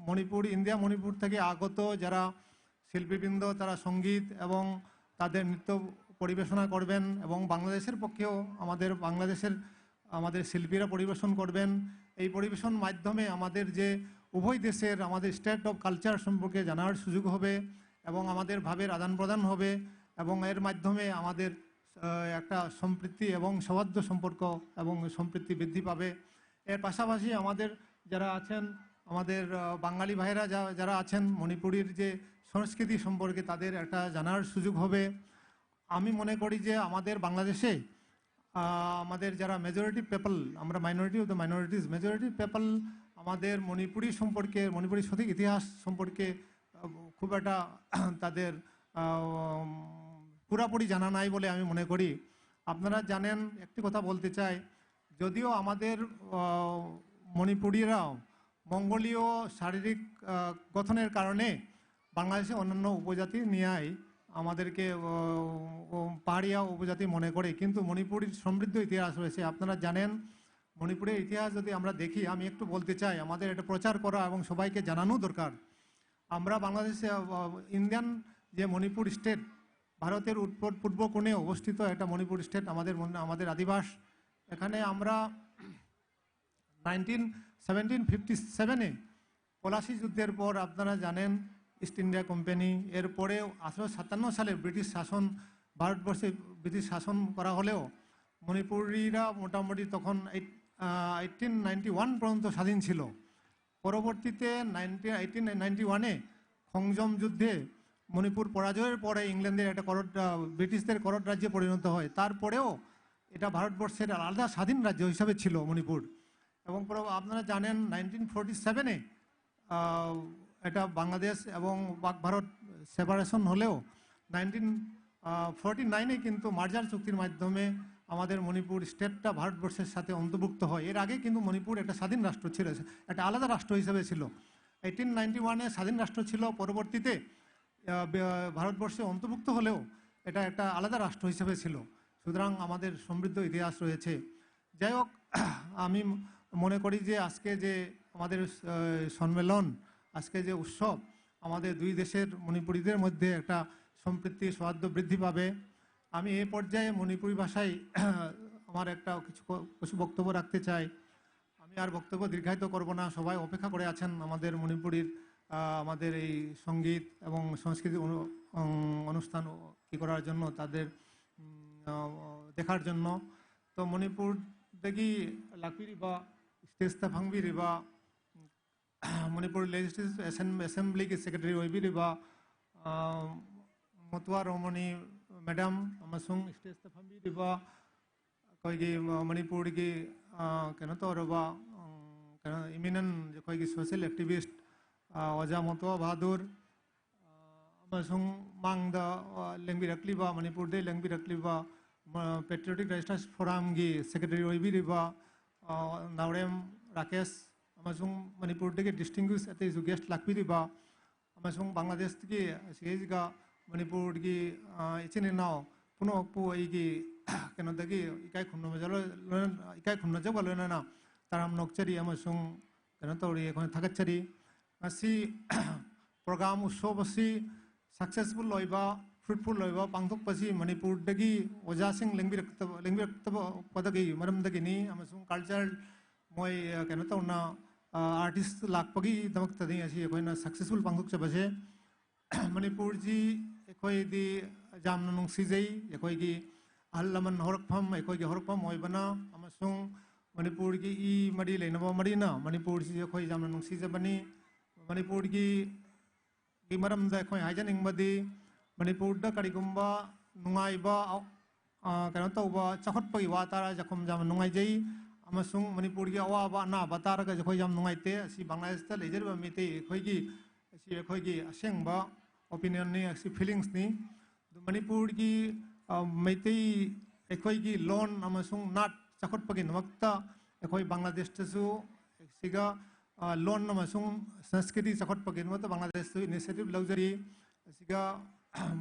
মণিপুর ইন্ডিয়া মণিপুর থেকে আগত যারা শিল্পীবৃন্দ তারা সঙ্গীত এবং তাদের নৃত্য পরিবেশনা করবেন এবং বাংলাদেশের পক্ষেও আমাদের বাংলাদেশের আমাদের শিল্পীরা পরিবেশন করবেন। এই পরিবেশন মাধ্যমে আমাদের যে উভয় দেশের আমাদের স্টেট অফ কালচার সম্পর্কে জানার সুযোগ হবে এবং আমাদের ভাবের আদান প্রদান হবে এবং এর মাধ্যমে আমাদের একটা সম্প্রীতি এবং সৌহার্দ্য সম্পর্ক এবং সম্প্রীতি বৃদ্ধি পাবে। এর পাশাপাশি আমাদের যারা আছেন আমাদের বাঙালি ভাইরা যা যারা আছেন মণিপুরীর যে সংস্কৃতি সম্পর্কে তাদের একটা জানার সুযোগ হবে। আমি মনে করি যে আমাদের বাংলাদেশে আমাদের যারা মেজরিটি পিপল আমরা minority of the minorities majority people আমাদের মণিপুরী সম্পর্কে মণিপুরী সঠিক ইতিহাস সম্পর্কে খুব একটা তাদের পুরাপুরি জানা নাই বলে আমি মনে করি। আপনারা জানেন, একটি কথা বলতে চাই, যদিও আমাদের আহ, মণিপুরীরা মঙ্গোলীয় শারীরিক আহ, গঠনের কারণে বাংলাদেশে অন্যান্য উপজাতি নিয়াই আমাদেরকে আহ, ও পাহাড়িয়া উপজাতি মনে করে, কিন্তু মণিপুরীর সমৃদ্ধ ইতিহাস রয়েছে। আপনারা জানেন, মণিপুরের ইতিহাস যদি আমরা দেখি, আমি একটু বলতে চাই, আমাদের এটা প্রচার করা এবং সবাইকে জানানো দরকার। আমরা বাংলাদেশে ইন্ডিয়ান যে মণিপুর স্টেট, ভারতের উত্তর পূর্ব কোণে অবস্থিত একটা মণিপুর স্টেট, আমাদের মন- আমাদের আদিবাস। এখানে আমরা নাইনটিন সেভেন্টিন ফিফটি সেভেনে পলাশি যুদ্ধের পর, আপনারা জানেন, ইস্ট ইন্ডিয়া কোম্পানি, এরপরে আঠারোশো সাতান্ন সালে ব্রিটিশ শাসন, ভারতবর্ষে ব্রিটিশ শাসন করা হলেও মণিপুরীরা মোটামুটি তখন এইটিন নাইনটি ওয়ান পর্যন্ত স্বাধীন ছিল। পরবর্তীতে নাইনটিন এইটিন নাইনটি ওয়ানে খংজম যুদ্ধে মণিপুর পরাজয়ের পরে ইংল্যান্ডের একটা করদ আহ, ব্রিটিশদের করদ রাজ্যে পরিণত হয়। তারপরেও এটা ভারতবর্ষের আলাদা স্বাধীন রাজ্য হিসাবে ছিল মণিপুর। এবং পরে আপনারা জানেন, নাইনটিন ফোরটি সেভেনে এটা বাংলাদেশ এবং পাক ভারত সেপারেশন হলেও নাইনটিন ফোরটি নাইনে কিন্তু মার্জার চুক্তির মাধ্যমে আমাদের মণিপুর স্টেটটা ভারতবর্ষের সাথে অন্তর্ভুক্ত হয়। এর আগে কিন্তু মণিপুর একটা স্বাধীন রাষ্ট্র ছিল, একটা আলাদা রাষ্ট্র হিসেবে ছিল। এইটিন নাইনটি ওয়ানে স্বাধীন রাষ্ট্র ছিল, পরবর্তীতে আহ, বে- ভারতবর্ষে অন্তর্ভুক্ত হলেও এটা একটা আলাদা রাষ্ট্র হিসেবে ছিল। সুতরাং আমাদের সমৃদ্ধ ইতিহাস রয়েছে। যাই হোক, আমি মনে করি যে আজকে যে আমাদের আহ, সম্মেলন, আজকে যে উৎসব, আমাদের দুই দেশের মণিপুরীদের মধ্যে একটা সম্প্রীতি, সৌহার্দ্য বৃদ্ধি পাবে। আমি এই পর্যায়ে মণিপুরী ভাষায় আমার একটা কিছু ক- কিছু বক্তব্য রাখতে চাই। আমি আর বক্তব্য দীর্ঘায়িত করব না, সবাই অপেক্ষা করে আছেন আমাদের মণিপুরীর আহ, আমাদের এই সঙ্গীত এবং সংস্কৃতি অনু- উম, অনুষ্ঠান কি করার জন্য, তাদের উম, আহ, দেখার জন্য। তো মণিপুর দেখি লাকপিরিবা, স্টেজ তা ভাঙবিরিবা, মণিপুর লেজিসলেটিভ অ্যাসেম্বলিꯒꯤ ꯁꯦꯀ꯭ꯔꯦꯇꯔꯤ ꯑꯣꯏꯕꯤꯔꯤꯕ ꯃꯣꯇꯨꯋꯥ ꯔꯣꯃꯅꯤ ꯃꯦꯗꯥꯝ ꯑꯃꯁꯨꯡ ꯁ꯭ꯇꯦꯖꯇ ꯐꯝꯕꯤꯔꯤꯕ ꯑꯩꯈꯣꯏꯒꯤ ꯃ- ꯃꯅꯤꯄꯨꯔꯒꯤ ꯑ, ꯀꯩꯅꯣ ꯇꯧꯔꯕ, ꯎꯝ, ꯀꯩꯅꯣ, ꯏꯃꯤꯅꯦꯟ ꯑꯩꯈꯣꯏꯒꯤ ꯁꯣꯁꯤꯌꯦꯜ ꯑꯦꯛꯇꯤꯚꯤꯁ꯭ꯠ, ꯑ, ꯑꯣꯖꯥ ꯃꯣꯇꯣ ꯕꯍꯥꯗꯨꯔ, ꯑ, ꯑꯃꯁꯨꯡ ꯃꯥꯡꯗ ꯑ, ꯂꯦꯡꯕꯤꯔꯛꯂꯤꯕ, ꯃꯅꯤꯄꯨꯔꯗꯒꯤ ꯂꯦꯡꯕꯤꯔꯛꯂꯤꯕ Patriotic Writers Forumꯒꯤ secretary ꯑꯣꯏꯕꯤꯔꯤꯕ, ꯑ, ꯅꯥꯎꯔꯦꯝ ꯔꯥꯀꯦꯁ, ꯑꯃꯁꯨꯡ ꯃꯅꯤꯄꯨꯔꯗꯒꯤ distinguished ꯑꯇꯩꯁꯨ guest ꯂꯥꯛꯄꯤꯔꯤꯕ, ꯑꯃꯁꯨꯡ ꯕꯪꯒ꯭ꯂꯥꯗꯦꯁꯇꯒꯤ ꯑꯁꯤꯒꯩꯁꯤꯒ ꯃꯅꯤꯄꯨꯔꯒꯤ, ꯑ, ꯏꯆꯤꯟ ꯏꯅꯥꯎ ꯄꯨꯝꯅꯃꯛꯄꯨ ꯑꯩꯒꯤ ꯀꯩꯅꯣꯗꯒꯤ ꯏꯀꯥꯏ ꯈꯨꯝꯅꯖꯕ ꯂꯣꯏꯅ, ꯏꯀꯥꯏ ꯈꯨꯝꯅꯖꯕ ꯂꯣꯏꯅꯅ ꯇꯔꯥꯝ ꯅꯣꯛꯆꯔꯤ ꯑꯃꯁꯨꯡ ꯀꯩꯅꯣ ꯇꯧꯔꯤ, ꯑꯩꯈꯣꯏꯅ ꯊꯥꯒꯠꯆꯔꯤ꯫ ꯉꯁꯤ program ꯎꯠꯁꯣꯞ ꯑꯁꯤ successful ꯑꯣꯏꯕ, fruitful ꯑꯣꯏꯕ ꯄꯥꯡꯊꯣꯛꯄꯁꯤ ꯃꯅꯤꯄꯨꯔꯗꯒꯤ ꯑꯣꯖꯥꯁꯤꯡ ꯂꯦꯡꯕꯤꯔꯛꯇꯕ, ꯂꯦꯡꯕꯤꯔꯛꯇꯕ ꯃꯔꯝꯗꯒꯤꯅꯤ, ꯑꯃꯁꯨꯡ culture ꯃꯣꯏ, ꯑ, ꯀꯩꯅꯣ ꯇꯧꯅ, ꯑ, artist ꯂꯥꯛꯄꯒꯤꯗꯃꯛꯇꯅꯤ ꯉꯁꯤ ꯑꯩꯈꯣꯏꯅ successful ꯄꯥꯡꯊꯣꯛꯆꯕꯁꯦ꯫ ꯃꯅꯤꯄꯨꯔꯁꯤ ꯑꯩꯈꯣꯏꯗꯤ ꯌꯥꯝꯅ ꯅꯨꯡꯁꯤꯖꯩ꯫ ꯑꯩꯈꯣꯏꯒꯤ ꯑꯍꯜ ꯂꯃꯟ ꯍꯧꯔꯛꯐꯝ, ꯑꯩꯈꯣꯏꯒꯤ ꯍꯧꯔꯛꯐꯝ ꯑꯣꯏꯕꯅ, ꯑꯃꯁꯨꯡ ꯃꯅꯤꯄꯨꯔꯒꯤ ꯏ ꯃꯔꯤ ꯂꯩꯅꯕ ꯃꯔꯤꯅ ꯃꯅꯤꯄꯨꯔꯁꯤ ꯑꯩꯈꯣꯏ ꯌꯥꯝꯅ ꯅꯨꯡꯁꯤꯖꯕꯅꯤ꯫ ꯃꯅꯤꯄꯨꯔꯒꯤ ꯒꯤ ꯃꯔꯝꯗ ꯑꯩꯈꯣꯏ ꯍꯥꯏꯖꯅꯤꯡꯕꯗꯤ, ꯃꯅꯤꯄꯨꯔꯗ ꯀꯔꯤꯒꯨꯝꯕ ꯅꯨꯡꯉꯥꯏꯕ, ꯑ, ꯀꯩꯅꯣ ꯇꯧꯕ, ꯆꯥꯎꯈꯠꯄꯒꯤ ꯋꯥ ꯇꯥꯔꯒ ꯑꯩꯈꯣꯏ ꯌꯥꯝ ꯅꯨꯡꯉꯥꯏꯖꯩ, ꯑꯃꯁꯨꯡ ꯃꯅꯤꯄꯨꯔꯒꯤ ꯑꯋꯥꯕ ꯑꯅꯥꯕ ꯇꯥꯔꯒꯁꯨ ꯑꯩꯈꯣꯏ ꯌꯥꯝ ꯅꯨꯡꯉꯥꯏꯇꯦ꯫ ꯑꯁꯤ ꯕꯪꯒ꯭ꯂꯥꯗꯦꯁꯇ ꯂꯩꯖꯔꯤꯕ ꯃꯩꯇꯩ ꯑꯩꯈꯣꯏꯒꯤ, ꯑꯁꯤ ꯑꯩꯈꯣꯏꯒꯤ ꯑꯁꯦꯡꯕ opinionꯅꯤ, ꯑꯁꯤ feelingsꯅꯤ꯫ ꯑꯗꯨ ꯃꯅꯤꯄꯨꯔꯒꯤ, ꯑ, ꯃꯩꯇꯩ ꯑꯩꯈꯣꯏꯒꯤ ꯂꯣꯟ ꯑꯃꯁꯨꯡ ꯅꯥꯠ ꯆꯥꯎꯈꯠꯄꯒꯤꯗꯃꯛꯇ ꯑꯩꯈꯣꯏ ꯕꯪꯒ꯭ꯂꯥꯗꯦꯁꯇꯁꯨ ꯁꯤꯒ, ꯑ, ꯂꯣꯟ ꯑꯃꯁꯨꯡ ꯁꯪꯁꯀ꯭ꯔꯤꯇꯤ ꯆꯥꯎꯈꯠꯄꯒꯤꯗꯃꯛꯇ ꯕꯪꯒ꯭ꯂꯥꯗꯦꯁꯇꯁꯨ initiative ꯂꯧꯖꯔꯤ꯫ ꯑꯁꯤꯒ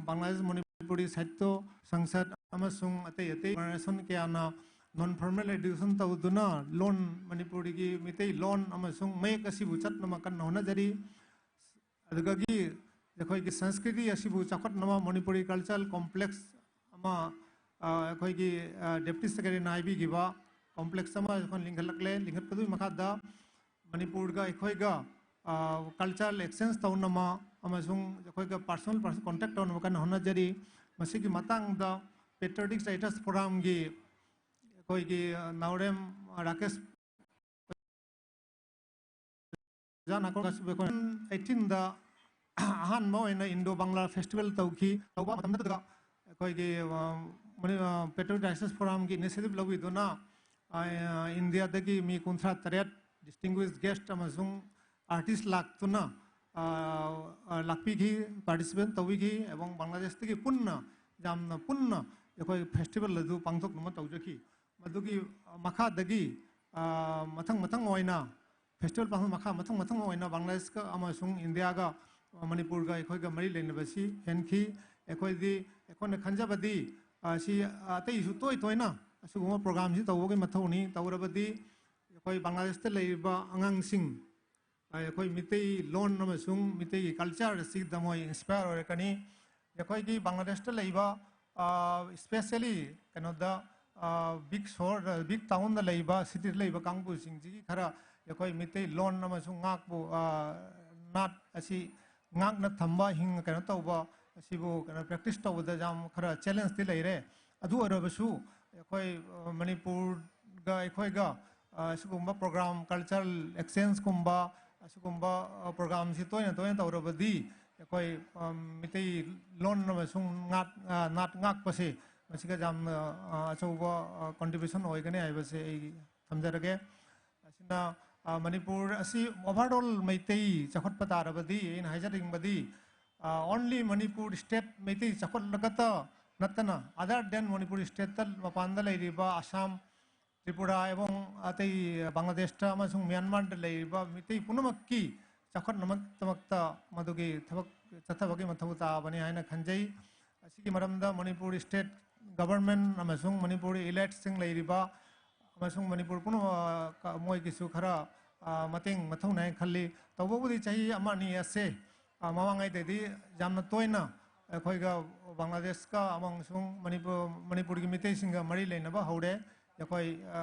ꯕꯪꯒ꯭ꯂꯥꯗꯦꯁ ꯃꯅꯤꯄꯨꯔꯤ ꯁꯥꯍꯤꯇ꯭ꯌ ꯁꯪꯁꯠ ꯑꯃꯁꯨꯡ ꯑꯇꯩ ꯑꯇꯩ organization ꯀꯌꯥꯅ non formal education ꯇꯧꯗꯨꯅ ꯂꯣꯟ, ꯃꯅꯤꯄꯨꯔꯤꯒꯤ ꯃꯤꯇꯩ ꯂꯣꯟ ꯑꯃꯁꯨꯡ ꯃꯌꯦꯛ ꯑꯁꯤꯕꯨ ꯆꯠꯅꯕ ꯀꯟꯅ ꯍꯣꯠꯅꯖꯔꯤ꯫ ꯑꯗꯨꯗꯒꯤ ꯑꯩꯈꯣꯏꯒꯤ ꯁꯪꯁꯀ꯭ꯔꯤꯇꯤ ꯑꯁꯤꯕꯨ ꯆꯥꯎꯈꯠꯅꯕ ꯃꯅꯤꯄꯨꯔꯤ cultural complex ꯑꯃ, ꯑ, ꯑꯩꯈꯣꯏꯒꯤ, ꯑ, deputy secretaryꯅ ꯍꯥꯏꯕꯤꯈꯤꯕ complex ꯑꯃ ꯑꯩꯈꯣꯏꯅ ꯂꯤꯡꯈꯠꯂꯛꯂꯦ꯫ ꯂꯤꯡꯈꯠꯄꯗꯨꯒꯤ ꯃꯈꯥꯗ ꯃꯅꯤꯄꯨꯔꯒ ꯑꯩꯈꯣꯏꯒ, ꯑ, cultural exchange ꯇꯧꯅꯕ ꯑꯃꯁꯨꯡ ꯑꯩꯈꯣꯏꯒ personal, personal contact ꯇꯧꯅꯕ ꯀꯟꯅ ꯍꯣꯠꯅꯖꯔꯤ꯫ ꯃꯁꯤꯒꯤ ꯃꯇꯥꯡꯗ Patriotic Writers Forumꯒꯤ ꯑꯩꯈꯣꯏꯒꯤ, ꯑ, ꯅꯥꯎꯔꯦꯝ ꯔꯥꯀꯦꯁ ꯑꯣꯖꯥ ꯅꯥꯀꯣꯔ ꯀꯥꯁꯤꯕꯨ ꯑꯩꯈꯣꯏ eighteenꯗ ꯑꯍꯥꯟꯕ ꯑꯣꯏꯅ Indo Bangla Festival ꯇꯧꯈꯤ꯫ ꯇꯧꯕ ꯃꯇꯝꯗꯨꯗ ꯑꯩꯈꯣꯏꯒꯤ, ꯑ, ꯃꯅꯤ-, ꯑ, Patriotic Writers Forumꯒꯤ initiative ꯂꯧꯕꯤꯗꯨꯅ, ꯑ, ꯏꯟꯗꯤꯌꯥꯗꯒꯤ ꯃꯤ ꯀꯨꯟꯊ꯭ꯔꯥ ꯇꯔꯦꯠ distinguished guest ꯑꯃꯁꯨꯡ artist ꯂꯥꯛꯇꯨꯅ, ꯑ, ꯑ, ꯂꯥꯛꯄꯤꯈꯤ, participate ꯇꯧꯕꯤꯈꯤ꯫ ꯑꯦꯕꯣꯡ ꯕꯪꯒ꯭ꯂꯥꯗꯦꯁꯇꯒꯤ ꯄꯨꯟꯅ, ꯌꯥꯝꯅ ꯄꯨꯟꯅ ꯑꯩꯈꯣꯏ ꯐꯦꯁꯇꯤꯚꯦꯜ ꯑꯗꯨ ꯄꯥꯡꯊꯣꯛꯅꯕ ꯇꯧꯖꯈꯤ꯫ ꯃꯗꯨꯒꯤ ꯃꯈꯥꯗꯒꯤ, ꯑ, ꯃꯊꯪ ꯃꯊꯪ ꯑꯣꯏꯅ ꯐꯦꯁꯇꯤꯚꯦꯜ ꯄꯥꯡꯊꯣꯛ ꯃꯈꯥ ꯃꯊꯪ ꯃꯊꯪ ꯑꯣꯏꯅ ꯕꯪꯒ꯭ꯂꯥꯗꯦꯁꯀ ꯑꯃꯁꯨꯡ ꯏꯟꯗꯤꯌꯥꯒ, ꯃꯅꯤꯄꯨꯔꯒ ꯑꯩꯈꯣꯏꯒ ꯃꯔꯤ ꯂꯩꯅꯕꯁꯤ ꯍꯦꯟꯈꯤ꯫ ꯑꯩꯈꯣꯏꯗꯤ, ꯑꯩꯈꯣꯏꯅ ꯈꯟꯖꯕꯗꯤ, ꯑ, ꯁꯤ ꯑꯇꯩꯁꯨ ꯇꯣꯏ ꯇꯣꯏꯅ ꯑꯁꯤꯒꯨꯝꯕ ꯄ꯭ꯔꯣꯒ꯭ꯔꯥꯝꯁꯤ ꯇꯧꯕꯒꯤ ꯃꯊꯧꯅꯤ꯫ ꯇꯧꯔꯕꯗꯤ ꯑꯩꯈꯣꯏ ꯕꯪꯒ꯭ꯂꯥꯗꯦꯁꯇ ꯂꯩꯔꯤꯕ ꯑꯉꯥꯡꯁꯤꯡ, ꯑ, ꯑꯩꯈꯣꯏ ꯃꯤꯇꯩ ꯂꯣꯟ ꯑꯃꯁꯨꯡ ꯃꯤꯇꯩꯒꯤ ꯀꯜꯆꯔ ꯑꯁꯤꯗ ꯃꯣꯏ ꯏꯟꯁꯄꯌꯔ ꯑꯣꯏꯔꯛꯀꯅꯤ꯫ ꯑꯩꯈꯣꯏꯒꯤ ꯕꯪꯒ꯭ꯂꯥꯗꯦꯁꯇ ꯂꯩꯕ, ꯑ, ꯏꯁꯄꯦꯁꯦꯂꯤ ꯀꯩꯅꯣꯗ, ꯑ, ꯕꯤꯛ ꯁꯣꯍꯔ, ꯕꯤꯛ ꯇꯥꯎꯟꯗ ꯂꯩꯕ, ꯁꯤꯇꯤꯗ ꯂꯩꯕ ꯀꯥꯡꯕꯨꯁꯤꯡꯁꯤꯒꯤ ꯈꯔ ꯑꯩꯈꯣꯏ ꯃꯤꯇꯩ ꯂꯣꯟ ꯑꯃꯁꯨꯡ ꯉꯥꯛꯄꯨ, ꯑ, ꯅꯥꯠ ꯑꯁꯤ ꯉꯥꯛꯅ ꯊꯝꯕ, ꯍꯤꯡꯅ ꯀꯩꯅꯣ ꯇꯧꯕ ꯑꯁꯤꯕꯨ ꯀꯩꯅꯣ ꯄ꯭ꯔꯦꯛꯇꯤꯁ ꯇꯧꯕꯗ ꯌꯥꯝ ꯈꯔ ꯆꯦꯂꯦꯟꯖꯇꯤ ꯂꯩꯔꯦ꯫ ꯑꯗꯨ ꯑꯣꯏꯔꯕꯁꯨ ꯑꯩꯈꯣꯏ, ꯑ, ꯃꯅꯤꯄꯨꯔꯒ ꯑꯩꯈꯣꯏꯒ, ꯑ, ꯑꯁꯤꯒꯨꯝꯕ ꯄ꯭ꯔꯣꯒ꯭ꯔꯥꯝ, ꯀꯜꯆꯔꯦꯜ ꯑꯦꯛꯁꯆꯦꯟꯖꯀꯨꯝꯕ, ꯑꯁꯤꯒꯨꯝꯕ, ꯑ, ꯄ꯭ꯔꯣꯒ꯭ꯔꯥꯝꯁꯤ ꯇꯣꯏꯅ ꯇꯣꯏꯅ ꯇꯧꯔꯕꯗꯤ ꯑꯩꯈꯣꯏ, ꯑ, ꯃꯤꯇꯩ ꯂꯣꯟ ꯑꯃꯁꯨꯡ ꯉꯥꯛ-, ꯑ, ꯅꯥꯠ ꯉꯥꯛꯄꯁꯦ ꯃꯁꯤꯒ ꯌꯥꯝꯅ, ꯑ, ꯑꯆꯧꯕ, ꯑ, ꯀꯣꯟꯇ꯭ꯔꯤꯕ꯭ꯌꯨꯁꯟ ꯑꯣꯏꯒꯅꯤ ꯍꯥꯏꯕꯁꯦ ꯑꯩ ꯊꯝꯖꯔꯒꯦ꯫ ꯑꯁꯤꯅ, ꯑ, ꯃꯅꯤꯄꯨꯔ ꯑꯁꯤ ꯑꯣꯚꯔꯑꯣꯜ ꯃꯩꯇꯩ ꯆꯥꯎꯈꯠꯄ ꯇꯥꯔꯕꯗꯤ, ꯑꯩꯅ ꯍꯥꯏꯖꯅꯤꯡꯕꯗꯤ, ꯑ, ꯑꯣꯟꯂꯤ ꯃꯅꯤꯄꯨꯔ ꯁ꯭ꯇꯦꯠ ꯃꯩꯇꯩ ꯆꯥꯎꯈꯠꯂꯒꯇ ꯅꯠꯇꯅ, ꯑꯗꯔ ꯗꯦꯟ ꯃꯅꯤꯄꯨꯔ ꯁ꯭ꯇꯦꯠꯇ ꯃꯄꯥꯟꯗ ꯂꯩꯔꯤꯕ ꯑꯁꯥꯝ, ꯇ꯭ꯔꯤꯄꯨꯔꯥ ꯑꯦꯕꯣꯡ ꯑꯇꯩ ꯕꯪꯒ꯭ꯂꯥꯗꯦꯁꯇ ꯑꯃꯁꯨꯡ ꯃ꯭ꯌꯥꯟꯃꯥꯔꯗ ꯂꯩꯔꯤꯕ ꯃꯤꯇꯩ ꯄꯨꯝꯅꯃꯛꯀꯤ ꯆꯥꯎꯈꯠꯅꯕꯒꯤꯗꯃꯛꯇ ꯃꯗꯨꯒꯤ ꯊꯕꯛ ꯆꯠꯊꯕꯒꯤ ꯃꯊꯧ ꯇꯥꯕꯅꯤ ꯍꯥꯏꯅ ꯈꯟꯖꯩ꯫ ꯑꯁꯤꯒꯤ ꯃꯔꯝꯗ ꯃꯅꯤꯄꯨꯔ ꯁ꯭ꯇꯦꯠ ꯒꯚꯔꯟꯃꯦꯟꯠ ꯑꯃꯁꯨꯡ ꯃꯅꯤꯄꯨꯔ ꯏꯂꯥꯏꯠꯁꯤꯡ ꯂꯩꯔꯤꯕ ꯑꯃꯁꯨꯡ ꯃꯅꯤꯄꯨꯔ ꯄꯨꯝꯅꯃꯛ, ꯃꯣꯏꯒꯤꯁꯨ ꯈꯔ, ꯑ, ꯃꯇꯦꯡ ꯃꯊꯧꯅꯥꯏ ꯈꯜꯂꯤ꯫ ꯇꯧꯕꯕꯨꯗꯤ ꯆꯍꯤ ꯑꯃ ꯑꯅꯤ ꯑꯁꯦ, ꯑ, ꯃꯃꯥꯡꯉꯩꯗꯩꯗꯤ ꯌꯥꯝꯅ ꯇꯣꯏꯅ ꯑꯩꯈꯣꯏꯒ ꯕꯪꯒ꯭ꯂꯥꯗꯦꯁꯀ ꯑꯃꯁꯨꯡ ꯃꯅꯤꯄꯨꯔ, ꯃꯅꯤꯄꯨꯔꯒꯤ ꯃꯤꯇꯩꯁꯤꯡꯒ ꯃꯔꯤ ꯂꯩꯅꯕ ꯍꯧꯔꯦ꯫ ꯑꯩꯈꯣꯏ, ꯑ,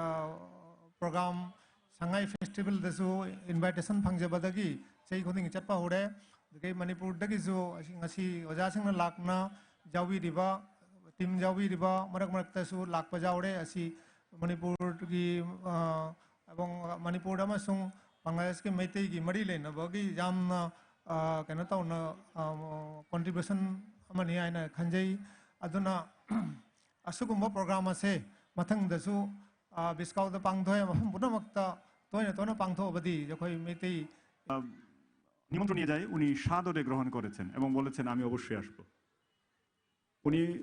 ꯄ꯭ꯔꯣꯒ꯭ꯔꯥꯝ ꯁꯉꯥꯏ ꯐꯦꯁꯇꯤꯚꯦꯜꯗꯁꯨ ꯏꯟꯚꯥꯏꯇꯦꯁꯟ ꯐꯪꯖꯕꯗꯒꯤ ꯆꯍꯤ ꯈꯨꯗꯤꯡꯒꯤ ꯆꯠꯄ ꯍꯧꯔꯦ꯫ ꯑꯗꯒꯤ ꯃꯅꯤꯄꯨꯔꯗꯒꯤꯁꯨ ꯑꯁꯤ ꯉꯁꯤ ꯑꯣꯖꯥꯁꯤꯡꯅ ꯂꯥꯛꯅ ꯌꯥꯎꯕꯤꯔꯤꯕ, ꯇꯤꯝ ꯌꯥꯎꯕꯤꯔꯤꯕ, ꯃꯔꯛ ꯃꯔꯛꯇꯁꯨ ꯂꯥꯛꯄ ꯌꯥꯎꯔꯦ꯫ ꯑꯁꯤ ꯃꯅꯤꯄꯨꯔꯒꯤ, ꯑ, ꯑꯦꯕꯣꯡ ꯃꯅꯤꯄꯨꯔ ꯑꯃꯁꯨꯡ ꯕꯪꯒ꯭ꯂꯥꯗꯦꯁꯀꯤ ꯃꯩꯇꯩꯒꯤ ꯃꯔꯤ ꯂꯩꯅꯕꯒꯤ ꯌꯥꯝꯅ, ꯑ, ꯀꯩꯅꯣ ꯇꯧꯅ, ꯑ, ꯀꯣꯟꯇ꯭ꯔꯤꯕ꯭ꯌꯨꯁꯟ ꯑꯃꯅꯤ ꯍꯥꯏꯅ ꯈꯟꯖꯩ꯫ ꯑꯗꯨꯅ ꯑꯁꯤꯒꯨꯝꯕ ꯄ꯭ꯔꯣꯒ꯭ꯔꯥꯝ ꯑꯁꯦ ꯃꯊꯪꯗꯁꯨ, ꯑ, ꯕꯤꯁꯀꯥꯎꯗ ꯄꯥꯡꯊꯣꯛꯑꯦ, ꯃꯐꯝ ꯄꯨꯝꯅꯃꯛꯇ ꯇꯣꯏꯅ ꯇꯣꯏꯅ ꯄꯥꯡꯊꯣꯛꯑꯕꯗꯤ ꯑꯩꯈꯣꯏ ꯃꯩꯇꯩ, আহ, নিমন্ত্রণ নিয়ে যাই, উনি সাদরে গ্রহণ করেছেন এবং বলেছেন, "আমি অবশ্যই আসব।" উনি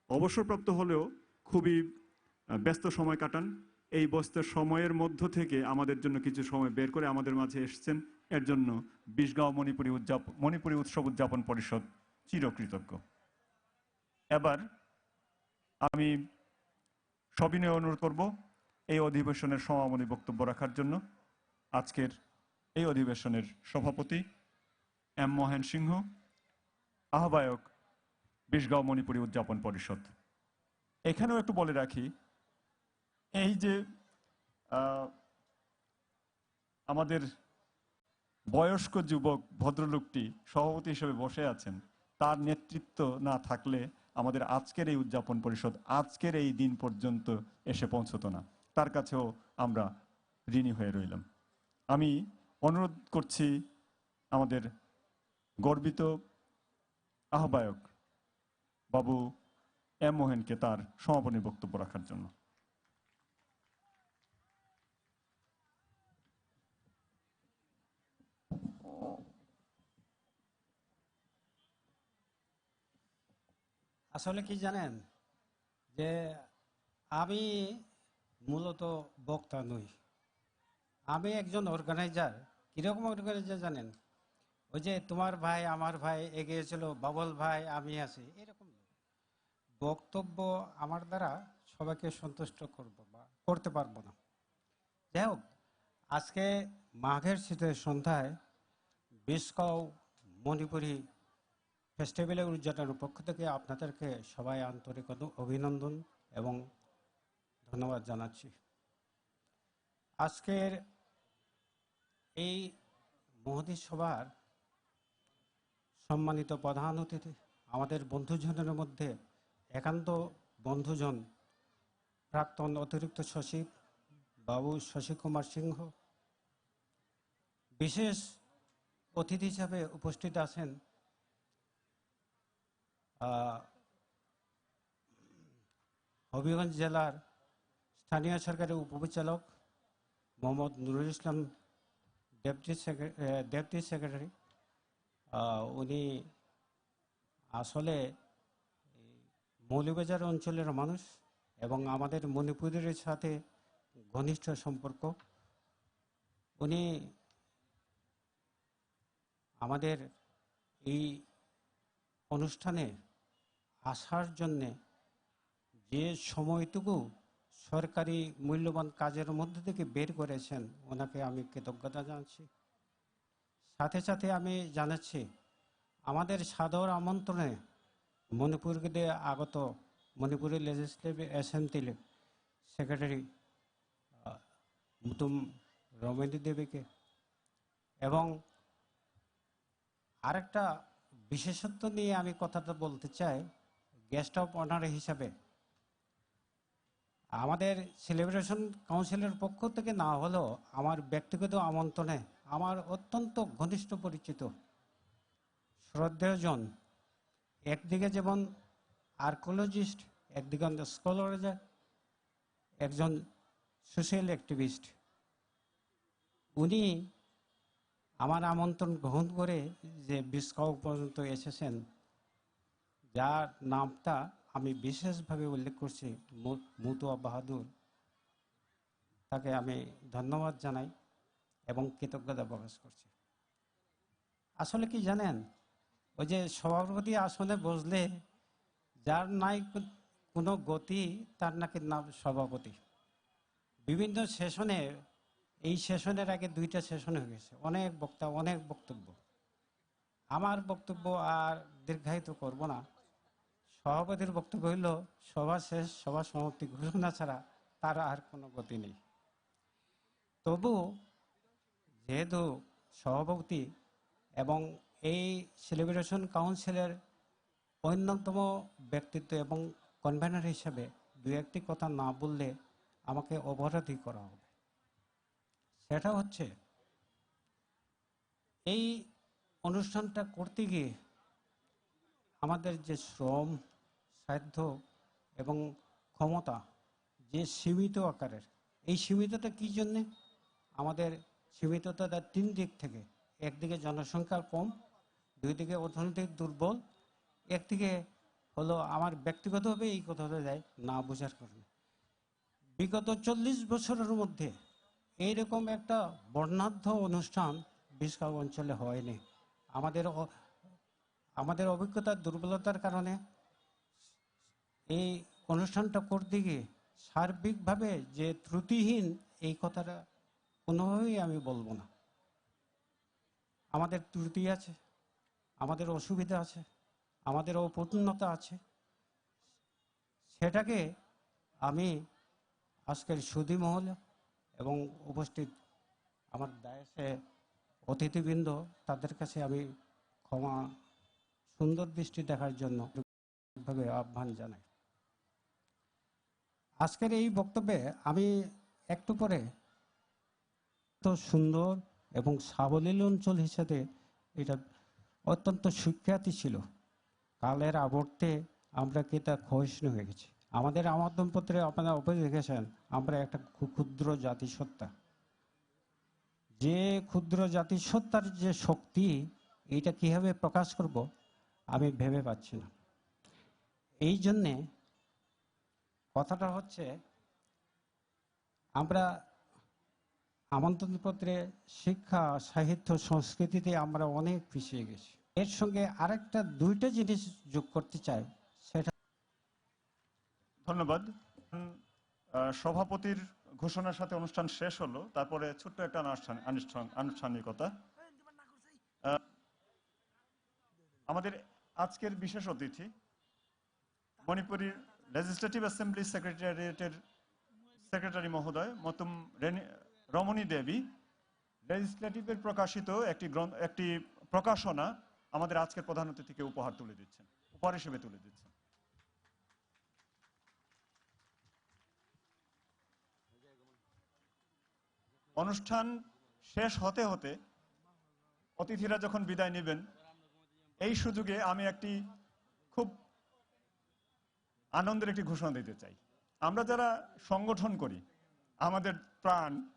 অবসরপ্রাপ্ত হলেও খুবই আহ, ব্যস্ত সময় কাটান। এই ব্যস্ত সময়ের মধ্য থেকে আমাদের জন্য কিছু সময় বের করে আমাদের মাঝে এসছেন, এর জন্য বিশগাঁও মণিপুরী উদযাপন মণিপুরী উৎসব উদযাপন পরিষদ চিরকৃতজ্ঞ। এবার আমি সবিনয় অনুরোধ করব এই অধিবেশনের সমাপনী বক্তব্য রাখার জন্য আজকের এই অধিবেশনের সভাপতি এম মোহন সিংহ, আহ্বায়ক বিশগাঁও মণিপুরী উদযাপন পরিষদ। এখানেও একটু বলে রাখি, এই যে আহ, আমাদের বয়স্ক যুবক ভদ্রলোকটি সভাপতি হিসেবে বসে আছেন, তার নেতৃত্ব না থাকলে আমাদের আজকের এই উদযাপন পরিষদ আজকের এই দিন পর্যন্ত এসে পৌঁছতো না। তার কাছেও আমরা ঋণী হয়ে রইলাম। আমি অনুরোধ করছি আমাদের গর্বিত আহ্বায়ক বাবু এম মোহনকে তার সমাপনী বক্তব্য রাখার জন্য। আসলে কি জানেন, যে আমি মূলত বক্তা নই, আমি একজন অর্গানাইজার। কিরকম অর্গানাইজার জানেন? ওই যে তোমার ভাই, আমার ভাই, এগিয়ে চলো, বাবল ভাই, আমি আছি, এরকম। বক্তব্য আমার দ্বারা সবাইকে সন্তুষ্ট করব বা করতে পারবো না। যাই হোক, আজকে মাঘের শীতের সন্ধ্যায় বিশগাঁও মণিপুরী ফেস্টিভ্যালের উদযাপনের পক্ষ থেকে আপনাদেরকে সবাই আন্তরিক অনু- অভিনন্দন এবং ধন্যবাদ জানাচ্ছি। আজকের এই মহতী সভার সম্মানিত প্রধান অতিথি, আমাদের বন্ধুজনের মধ্যে একান্ত বন্ধুজন, প্রাক্তন অতিরিক্ত সচিব বাবু শশী কুমার সিংহ, বিশেষ অতিথি হিসাবে উপস্থিত আছেন আহ, হবিগঞ্জ জেলার স্থানীয় সরকারের উপপরিচালক মোহাম্মদ নুরুল ইসলাম, ডেপুটি সেক্রে- আহ, ডেপুটি সেক্রেটারি। আহ, উনি আসলে এই মৌলভীবাজার অঞ্চলের মানুষ এবং আমাদের মণিপুরের সাথে ঘনিষ্ঠ সম্পর্ক। উনি আমাদের এই অনুষ্ঠানে আসার জন্যে যে সময়টুকু সরকারি মূল্যবান কাজের মধ্যে থেকে বের করেছেন, ওনাকে আমি কৃতজ্ঞতা জানাচ্ছি। সাথে সাথে আমি জানাচ্ছি আমাদের সাদর আমন্ত্রণে মণিপুরকে আগত মণিপুরি লেজিসলেটিভ অ্যাসেম্বলির সেক্রেটারি মুতুম রমেন্দ্র দেবীকে। এবং আরেকটা বিশেষত্ব নিয়ে আমি কথাটা বলতে চাই। গেস্ট অফ অনার হিসাবে আমাদের সেলিব্রেশন কাউন্সিলের পক্ষ থেকে না হলেও আমার ব্যক্তিগত আমন্ত্রণে আমার অত্যন্ত ঘনিষ্ঠ পরিচিত শ্রদ্ধেয়জন, একদিকে যেমন আর্কিওলজিস্ট, একদিকে স্কলার, একজন সোশ্যাল অ্যাক্টিভিস্ট, উনি আমার আমন্ত্রণ গ্রহণ করে যে বিসকাও পর্যন্ত এসেছেন, যার নামটা আমি বিশেষভাবে উল্লেখ করছি, মু- মুতুয়া বাহাদুর, তাকে আমি ধন্যবাদ জানাই এবং কৃতজ্ঞতা প্রকাশ করছি। আসলে কি জানেন, ওই যে সভাপতি আসনে বসলে যার নাই কো- কোনো গতি, তার নাকি নাম সভাপতি। বিভিন্ন সেশনে, এই সেশনের আগে দুইটা সেশন হয়ে গেছে, অনেক বক্তা, অনেক বক্তব্য। আমার বক্তব্য আর দীর্ঘায়িত করব না। সভাপতির বক্তব্য হইল, সভা শেষ, সভা সমাপ্তি ঘোষণা ছাড়া তার আর কোনো গতি নেই। তবু যেহেতু সভাপতি এবং এই সেলিব্রেশন কাউন্সিলের অন্যতম ব্যক্তিত্ব এবং কনভেনার হিসেবে দু একটি কথা না বললে আমাকে অপরাধী করা হবে। সেটা হচ্ছে, এই অনুষ্ঠানটা করতে গিয়ে আমাদের যে শ্রম, সাধ্য এবং ক্ষমতা যে সীমিত আকারের, এই সীমিতটা কী জন্যে? আমাদের সীমিততা তিন দিক থেকে। একদিকে জনসংখ্যা কম, দুই দিকে অর্থনৈতিক দুর্বল, একদিকে হলো আমার ব্যক্তিগতভাবে এই কথাটা যায় না বোঝার কারণে। বিগত চল্লিশ বছরের মধ্যে এইরকম একটা বর্ণাঢ্য অনুষ্ঠান বিষ্ণুপ্রিয়া অঞ্চলে হয়নি। আমাদের অ- আমাদের অভিজ্ঞতার দুর্বলতার কারণে এই অনুষ্ঠানটা করতে গিয়ে সার্বিকভাবে যে ত্রুটিহীন, এই কথাটা কোনোভাবেই আমি বলবো না। আমাদের ত্রুটি আছে, আমাদের অসুবিধা আছে, আমাদের অপূর্ণতা আছে। সেটাকে আমি আজকের সুধী মহলে এবং উপস্থিত আমার ডায়াসে অতিথিবৃন্দ, তাদের কাছে আমি ক্ষমা, সুন্দর দৃষ্টি দেখার জন্য ভাবে আহ্বান জানাই। আজকের এই বক্তব্যে আমি একটু পরে তো সুন্দর এবং সাবলীল অঞ্চল হিসেবে এটা অত্যন্ত সুখ্যাতি ছিল। কালের আবর্তে আমরা কি তা ক্ষয়িষ্ণু হয়ে গেছি? আমাদের আমার দম্পতির আপনারা অবশ্যই দেখেছেন, আমরা একটা ক্ষু- ক্ষুদ্র জাতিসত্তা। যে ক্ষুদ্র জাতিসত্তার যে শক্তি, এটা কিভাবে প্রকাশ করব, আমি ভেবে পাচ্ছি না। এই জন্যে কথাটা হচ্ছে, আমরা আমন্ত্রণপত্রে শিক্ষা, সাহিত্য, সংস্কৃতিতে আমরা অনেক পিছিয়ে গেছি। এর সঙ্গে আরেকটা, দুইটা জিনিস যোগ করতে চাই, সেটা ধন্যবাদ। উম, আহ, সভাপতির ঘোষণার সাথে অনুষ্ঠান শেষ হলো, তারপরে ছোট্ট একটা আনুষ্ঠান- আনুষ্ঠান- আনুষ্ঠানিকতা। আহ, আমাদের আজকের বিশেষ অতিথি মণিপুরীর লেজিসলেটিভ অ্যাসেম্বলি সেক্রেটারিয়েটের সেক্রেটারি মহোদয় মতুম রেনি- রমণী দেবী লেজিসলেটিভের প্রকাশিত একটি গ্রন্থ, একটি প্রকাশনা আমাদের আজকের প্রধান অতিথিকে উপহার তুলে দিচ্ছেন, উপহার হিসেবে তুলে দিচ্ছেন। অনুষ্ঠান শেষ হতে হতে অতিথিরা যখন বিদায় নেবেন, এই সুযোগে আমি একটি খুব আনন্দের একটি ঘোষণা দিতে চাই। আমরা যারা সংগঠন করি, আমাদের প্রাণ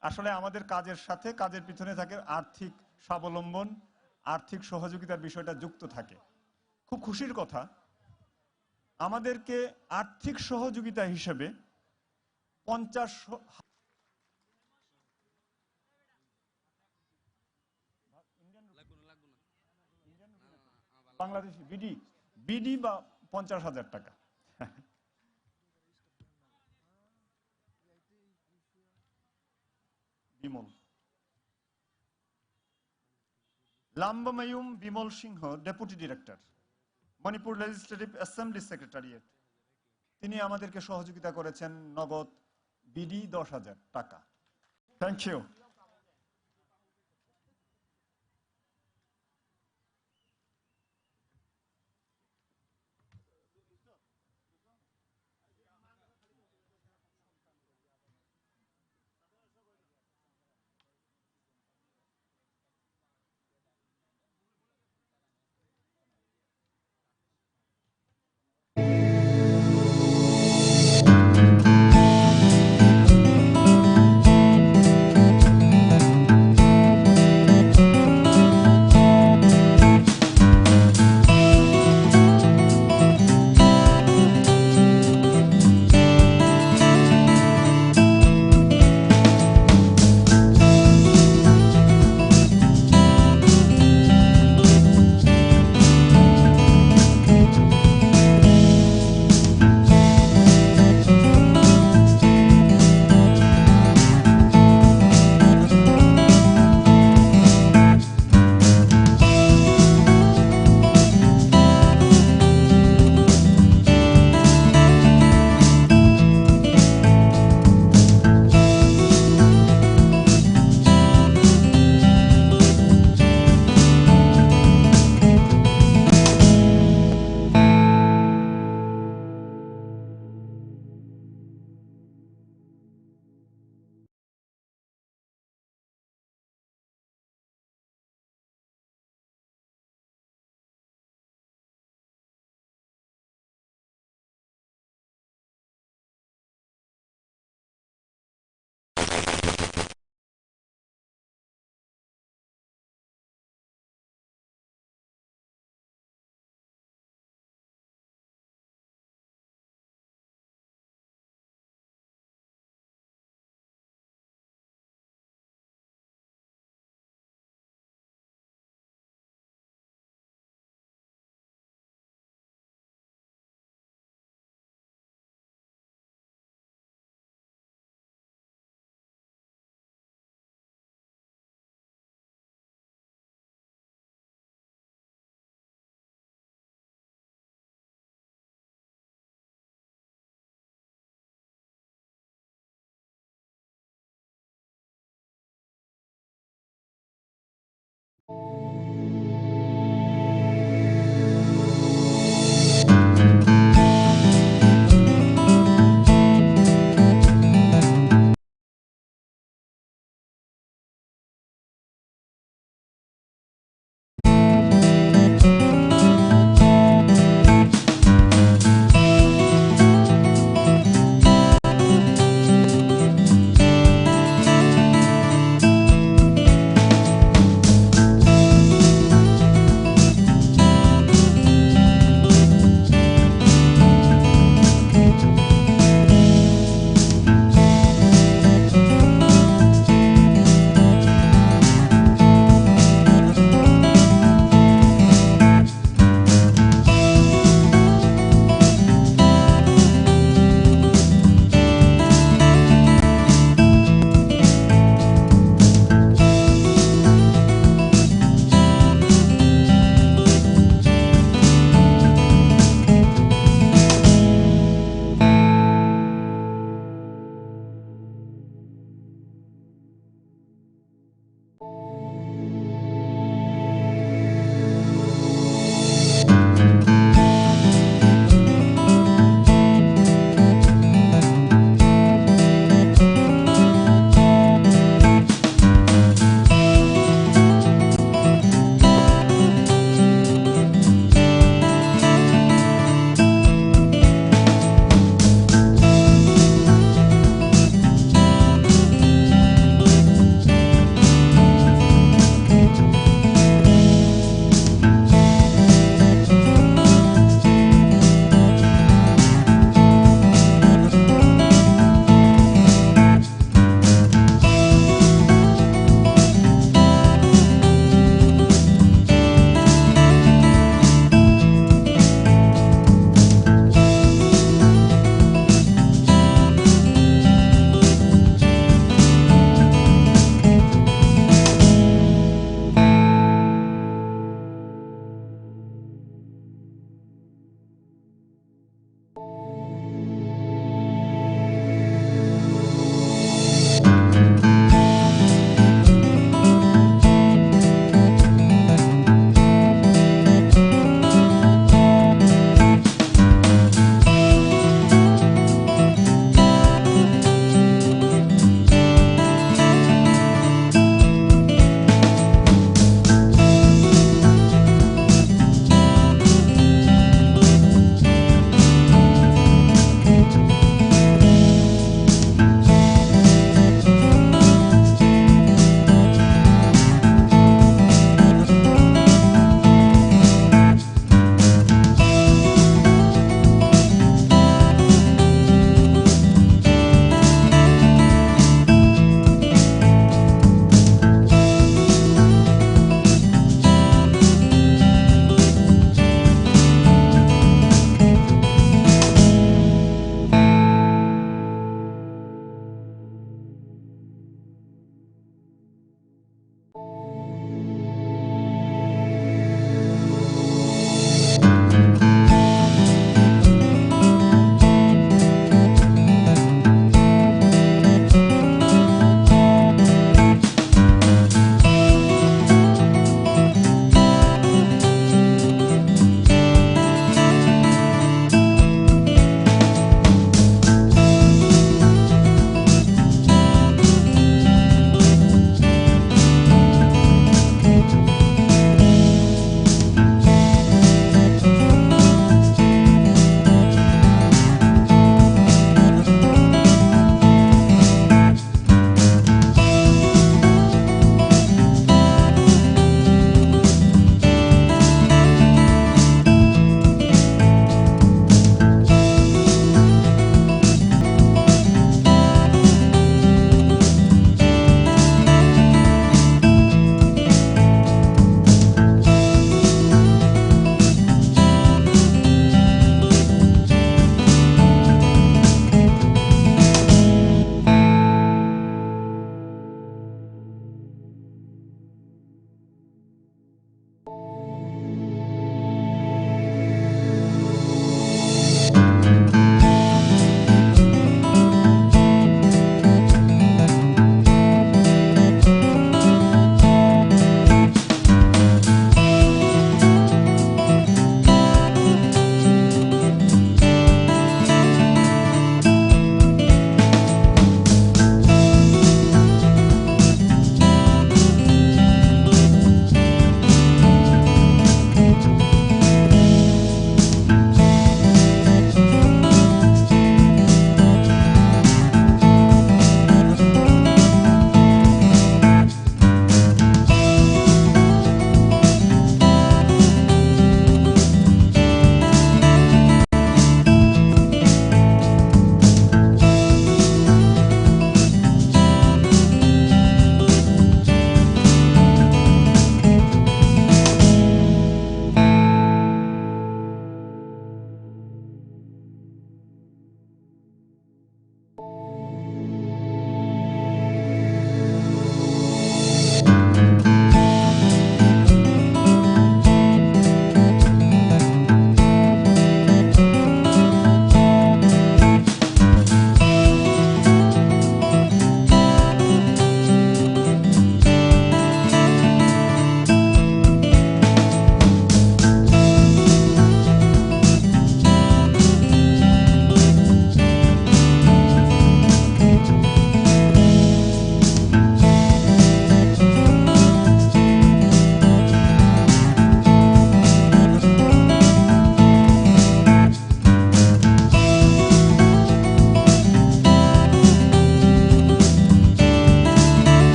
আসলে আমাদের কাজের সাথে, কাজের পিছনে থাকে আর্থিক স্বাবলম্বন, আর্থিক সহযোগিতার বিষয়টা যুক্ত থাকে। খুব খুশির কথা, আমাদেরকে আর্থিক সহযোগিতা হিসেবে পঞ্চাশ বাংলাদেশি বিডি, বিডি বা পঞ্চাশ হাজার টাকা। Bimal, Lambamayum Bimal Singh, deputy director, Manipur legislative assembly secretariat, তিনি আমাদেরকে সহযোগিতা করেছেন নগদ বিডি দশ হাজার টাকা। Thank you.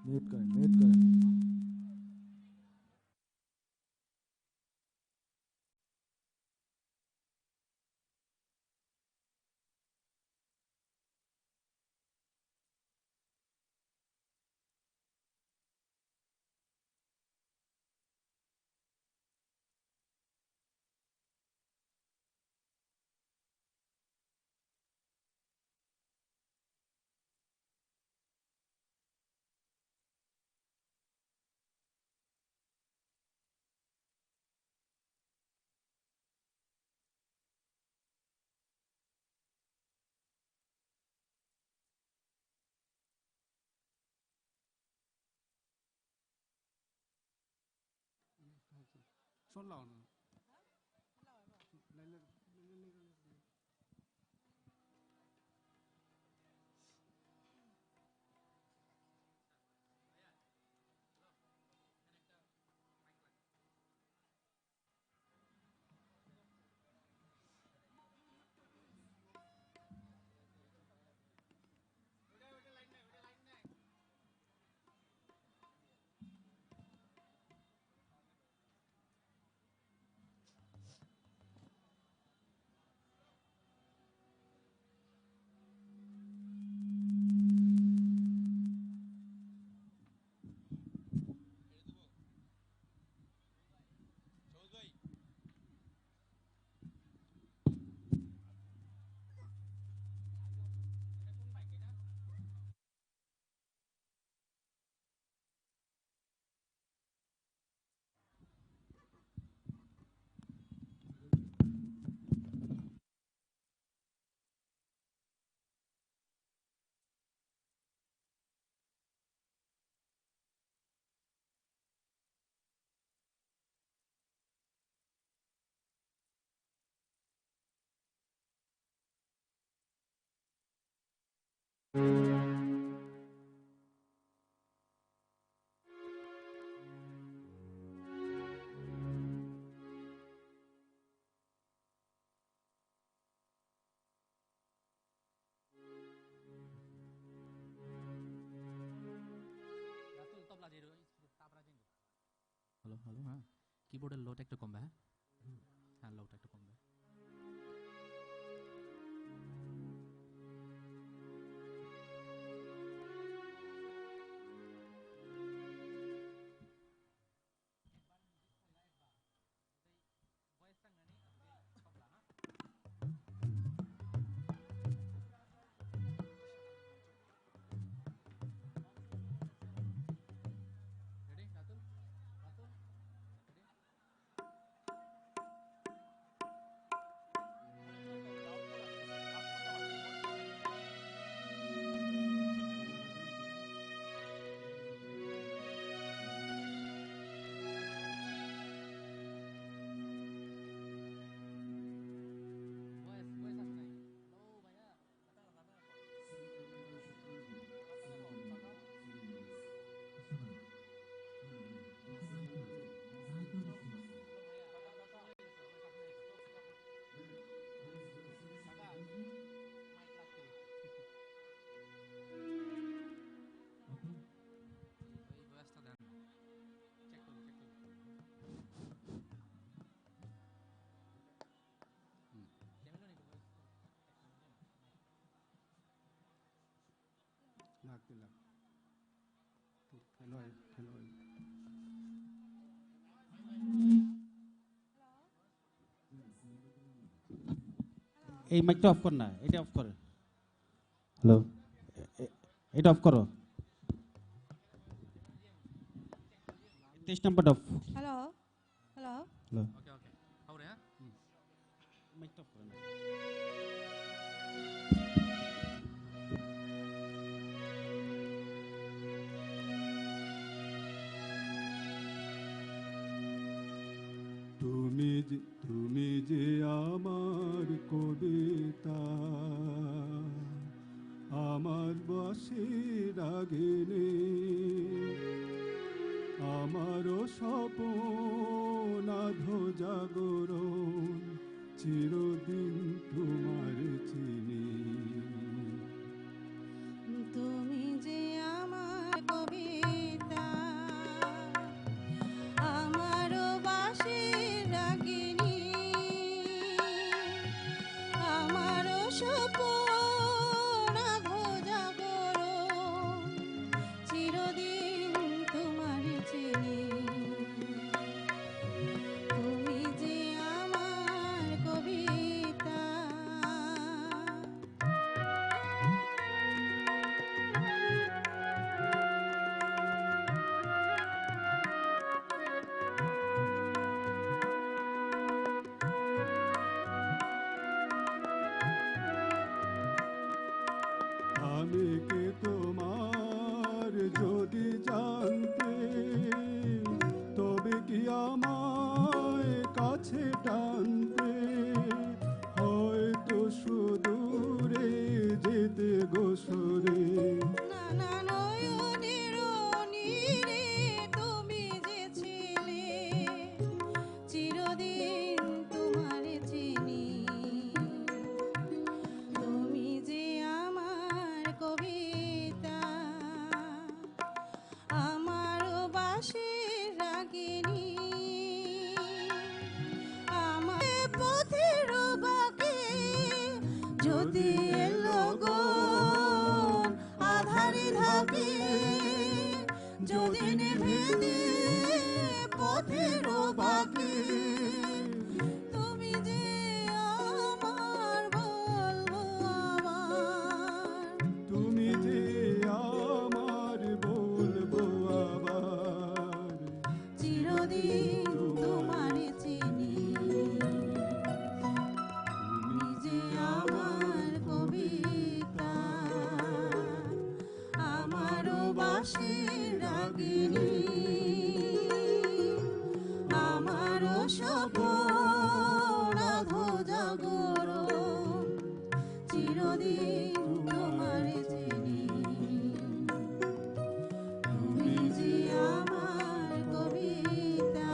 Mute कर, mute कर। ꯆꯣꯠ ꯂꯥꯎꯅ꯫ ꯂꯩ-, ꯂꯩ-, ꯂꯩ-, ꯂꯩ-, ꯂꯩ-, ꯂꯩ-꯫ Hello, hello, হ্যাঁ। কিবোর্ডের লোটা একটু কমবে, হ্যাঁ? হ্যাঁ, লোটা একটু কমবে। থাকতে লাগবে। Hello, hello. এই মাইকটা অফ কর না, এটা অফ কর। হ্যালো, এটা অফ করো। তেইশ নম্বরটা অফ। Hello, hello. হ্যালো। মাইকটা অফ করে না। তুমি যে, তুমি যে আমার কবিতা, আমার বাঁশি রাগিনী, আমারও স্বপন আধো জাগরণ, চিরদিন তোমার চিনি। তুমি যে আমার কবিতা, আমারও বাঁশির রাগিনী, আমারও স্বপন আধো জাগরণ, চিরদিন তোমার চিনি। তুমি যে আমার কবিতা। আমি কি তোমার যদি জানতে, তবে কি আমায় কাছে টানতে? হয়তো সুদূরে যেতে গোসরে। নানা নয়নের নীরে তুমি যে ছিলে, চিরদিন তোমার চিনি। তুমি যে আমার কবিতা। যদি নিভে দে পথের বাকি, তুমি যে আমার বলবো আবার। তুমি যে আমার বলবো আবার। চিরদিন তোমার চিনি। তুমি যে আমার কবিতা, আমারও বাঁশির রাগিনী, আমারও স্বপন আধো জাগরণ। চিরদিন তোমার চিনি। তুমি যে আমার কবিতা।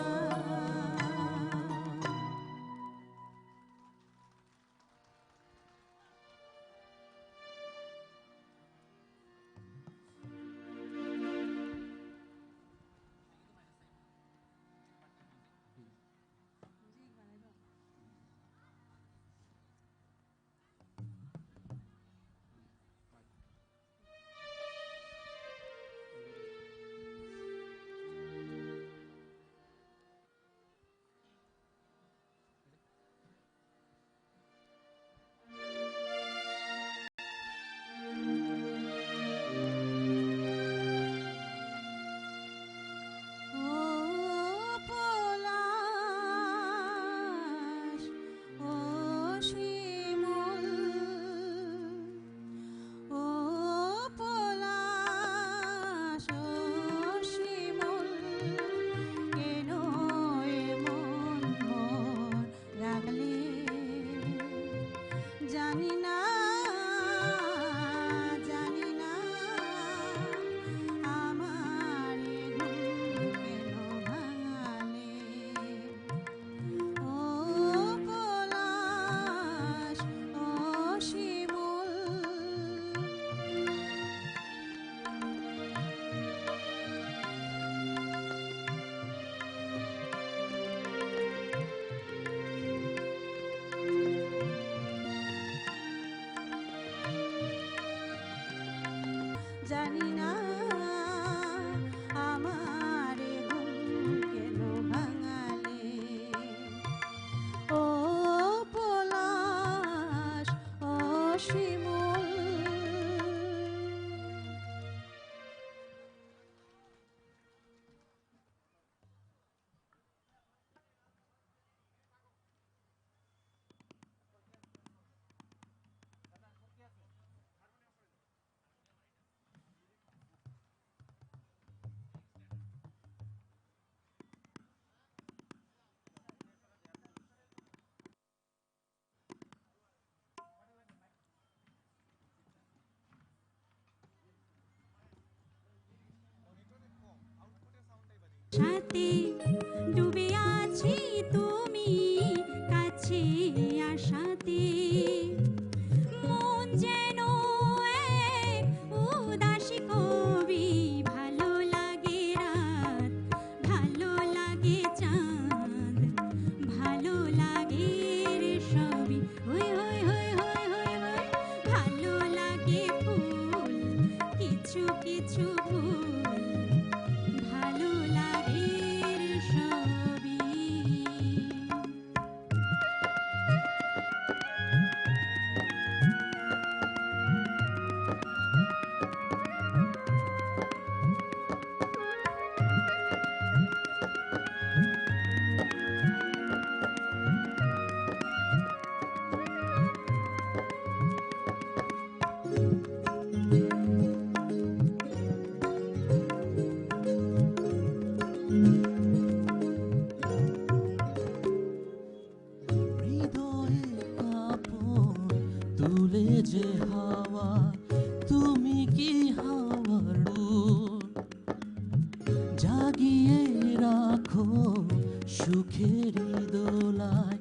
রাতে ডুবে আছি তুমি কাছে আসাতে। মন যেন এক উদাসী কবি। ভালো লাগে রাত, ভালো লাগে চাঁদ, ভালো লাগে রে সবই। হই হই হই হই হই হই। ভালো লাগে ফুল, কিছু কিছু ফুল, ভালো লাগে রে সবই। হৃদয়ে কাঁপন তুলে যে হাওয়া, তুমি কি হাওয়ার ডোর? জাগিয়ে রাখো সুখের দোলায়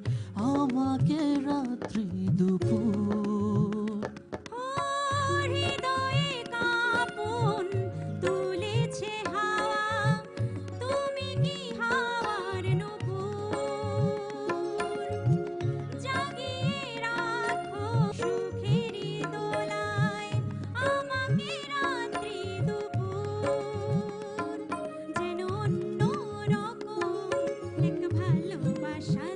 আমাকে রাত্রি দুপুর। ও হৃদয়ে কাঁপন তুলেছে হাওয়া, তুমি কি হাওয়ার নূপুর? জাগিয়ে রাখো সুখের দোলায় আমাকে রাত্রি দুপুর। যেন অন্য রকম এক ভালোবাসা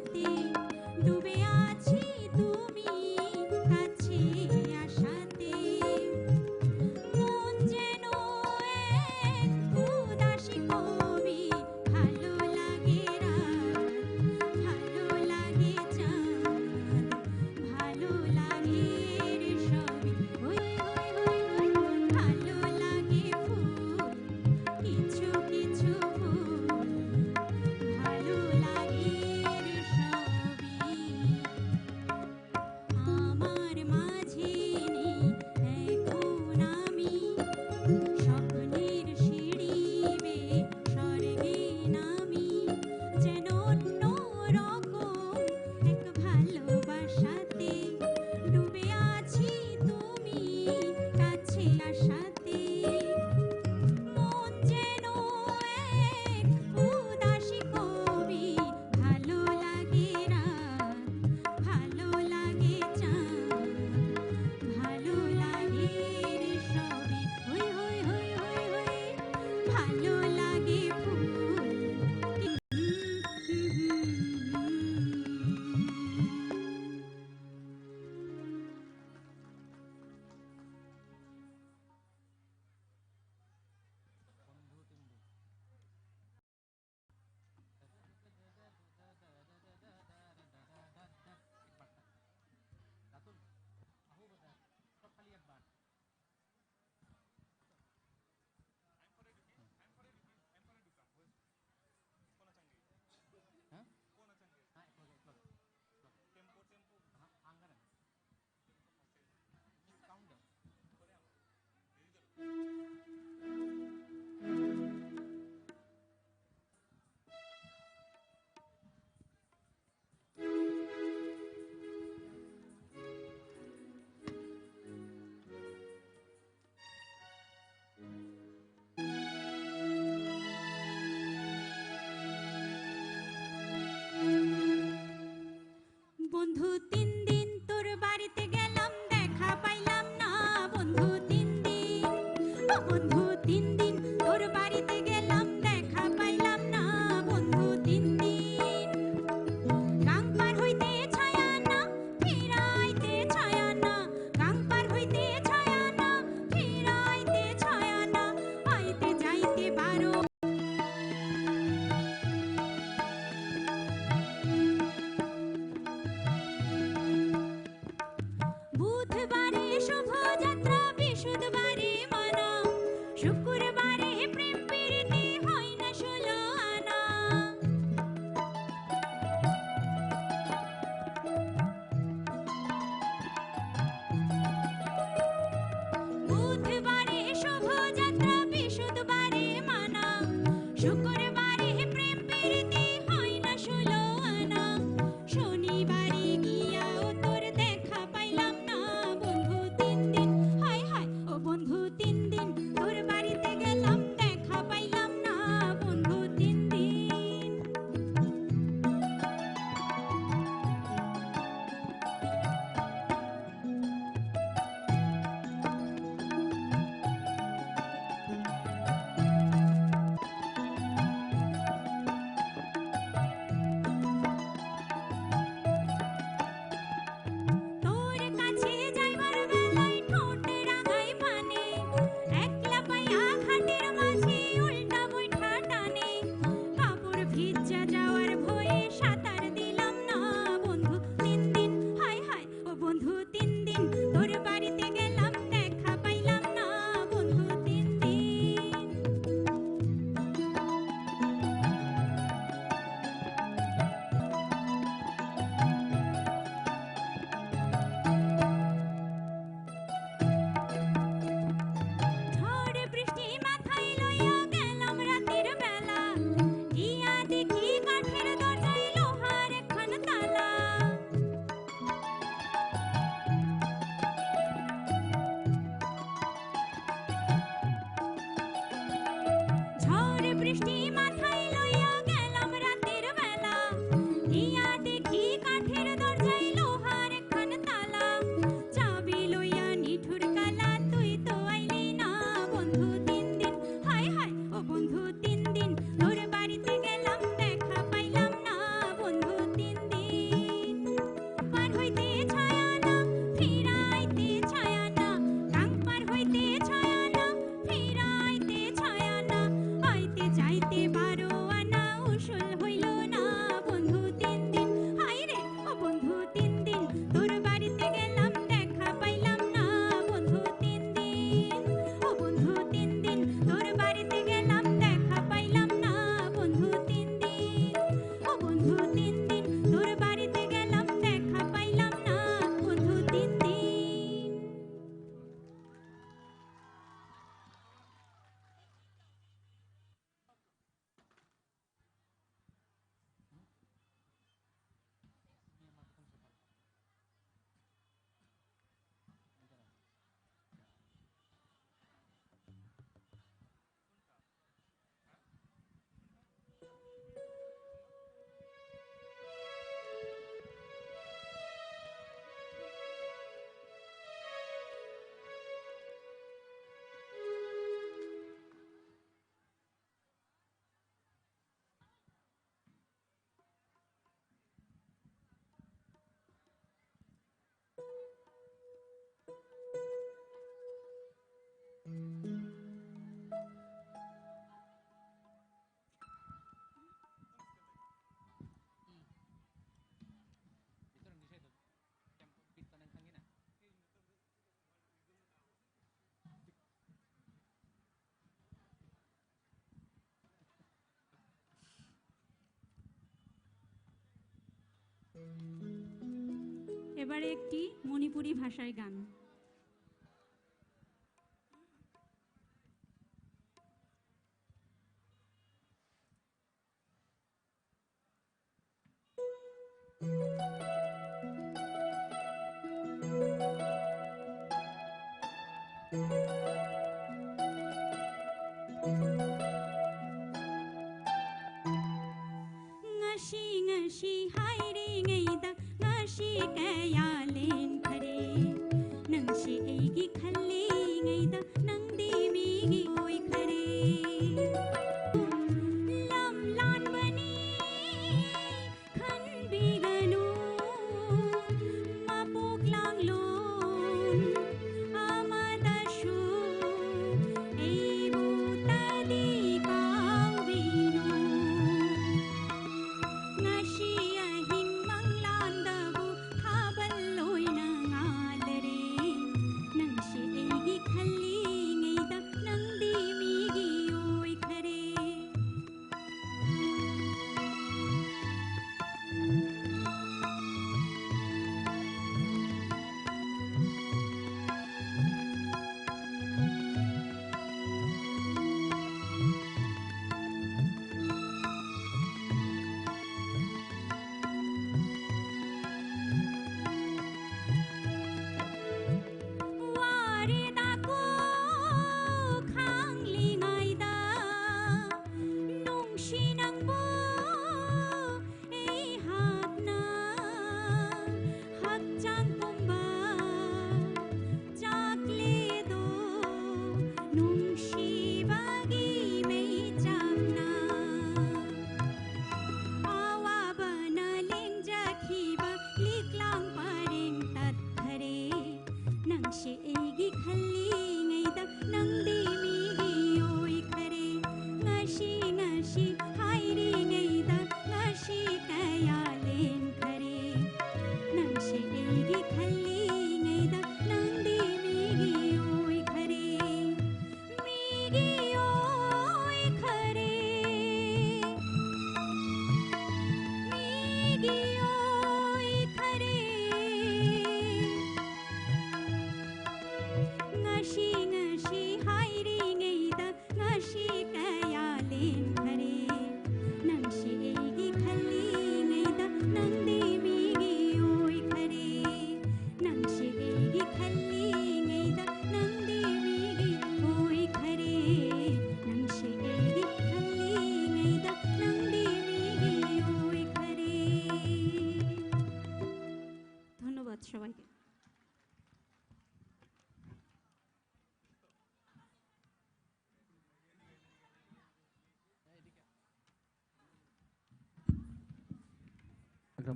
তিন দিন তোর বাড়িতে গেলাম, দেখা পাইলাম না বন্ধু তিন দিন। গাং পার হইতে ছয় আনা, ফিরাইতে ছয় আনা। গাং পার হইতে ছয় আনা, ফিরাইতে ছয় আনা। আইতে যাইতে বারো। বুধবারে শোভাযাত্রা, বৃহস্পতিবারে মানা, শুক্রবারে প্রেম প্রীতি হয় না ষোলো আনা। বুধবারে শোভাযাত্রা, বৃহস্পতিবারে মানা, শুক্রবারে প্রেম প্রীতি হয় না ষোলো আনা। শনিবারে গিয়াও তোর দেখা পাইলাম না বন্ধু তিন দিন। হায় হায় ও বন্ধু তিন দিন, তোর বাড়িতে গেলাম, দেখা পাইলাম না বন্ধু তিন দিন। এবারে একটি মণিপুরি ভাষায় গান। ꯉꯁꯤ ꯉꯁꯤ ꯍꯥꯏꯔꯤꯉꯩꯗ ꯉꯁꯤ ꯀꯌꯥ ꯂꯦꯟꯈꯔꯦ꯫ ꯅꯪꯁꯤ ꯑꯩꯒꯤ ꯈꯜꯂꯤꯉꯩꯗ ꯅꯪꯗꯤ ꯃꯤꯒꯤ ꯑꯣꯏꯈꯔꯦ꯫ ꯂꯝ ꯂꯥꯟꯕꯅꯤ ꯈꯟꯕꯤꯒꯅꯨ꯫ ꯃꯄꯣꯛ ꯂꯥꯡꯂꯣꯟ ꯑꯃꯗꯁꯨ ꯑꯩꯕꯨ ꯇꯗꯤ ꯀꯥꯎꯕꯤꯅꯨ꯫ ꯉꯁꯤ ꯑꯍꯤꯡ ꯃꯪꯂꯥꯟꯗꯕꯨ ꯊꯥꯕꯜ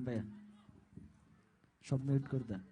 ভাইয়া, সব মিউট করে দেন।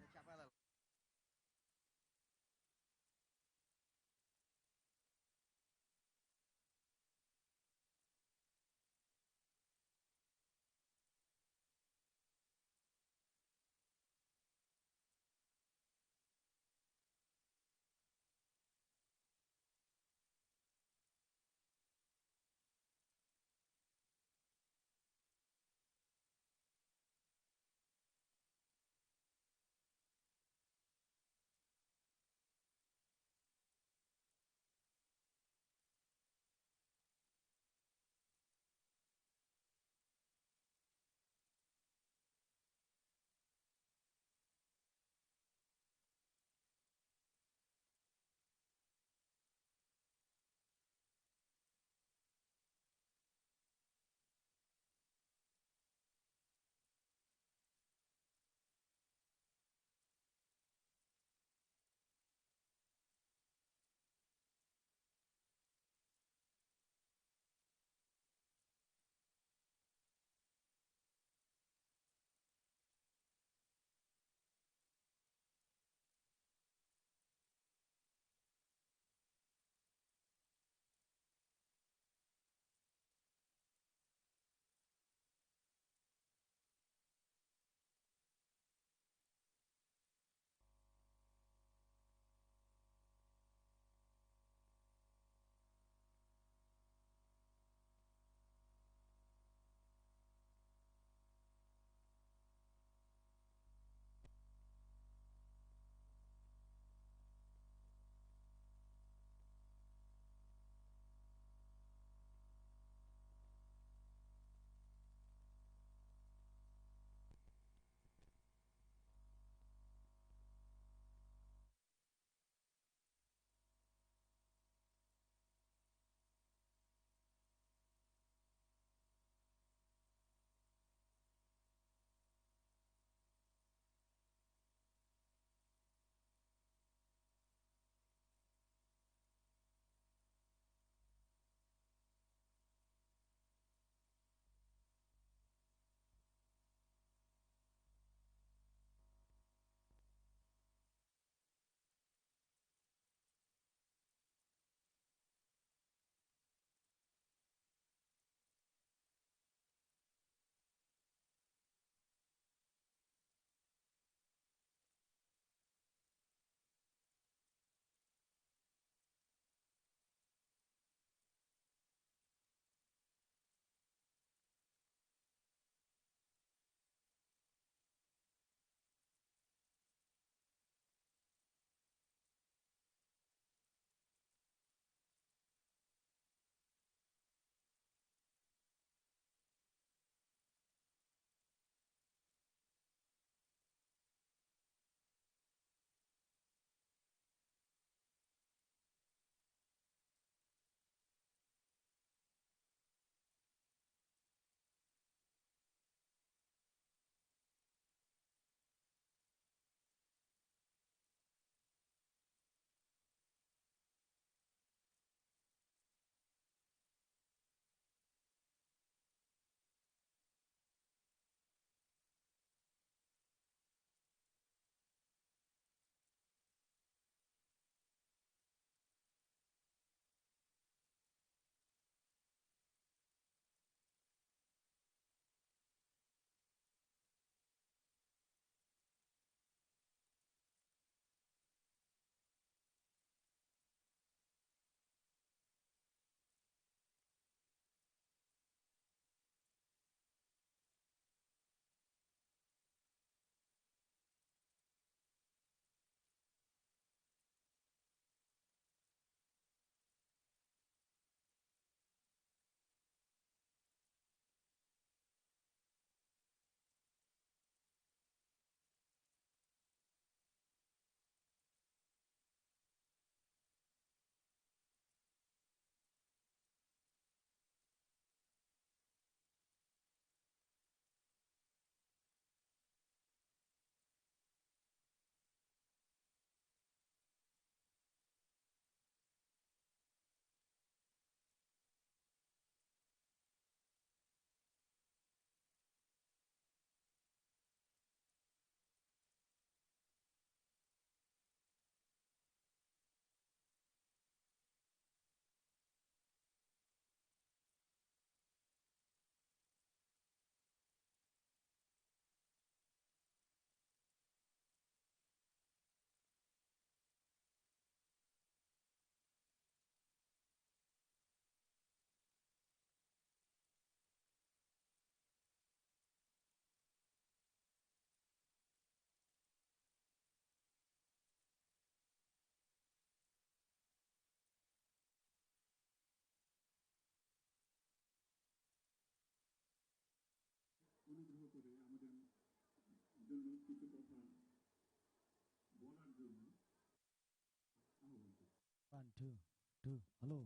One, two, two. Hello.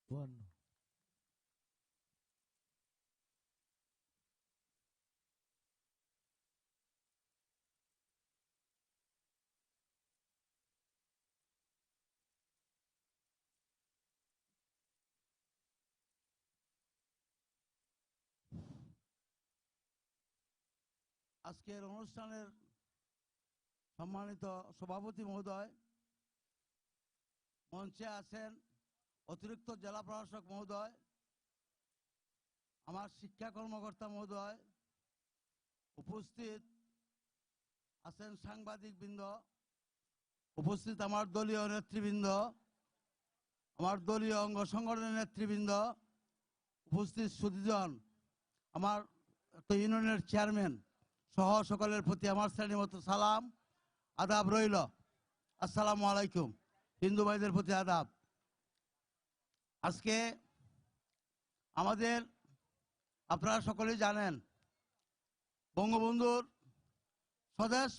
One. আজকের অনুষ্ঠানের সম্মানিত সভাপতি মহোদয়, মঞ্চে আছেন অতিরিক্ত জেলা প্রশাসক মহোদয়, আমার শিক্ষা কর্মকর্তা মহোদয়, উপস্থিত আছেন সাংবাদিক বৃন্দ, উপস্থিত আমার দলীয় নেতৃবৃন্দ, আমার দলীয় অঙ্গ সংগঠনের নেতৃবৃন্দ, উপস্থিত সুধীজন, আমার তো ইউনিয়নের চেয়ারম্যান সহ সকলের প্রতি আমার শ্রেণীমতো সালাম, আদাব রইল। আসসালামু আলাইকুম। হিন্দু ভাইদের প্রতি আদাব। আজকে আমাদের, আপনারা সকলেই জানেন, বঙ্গবন্ধুর স্বদেশ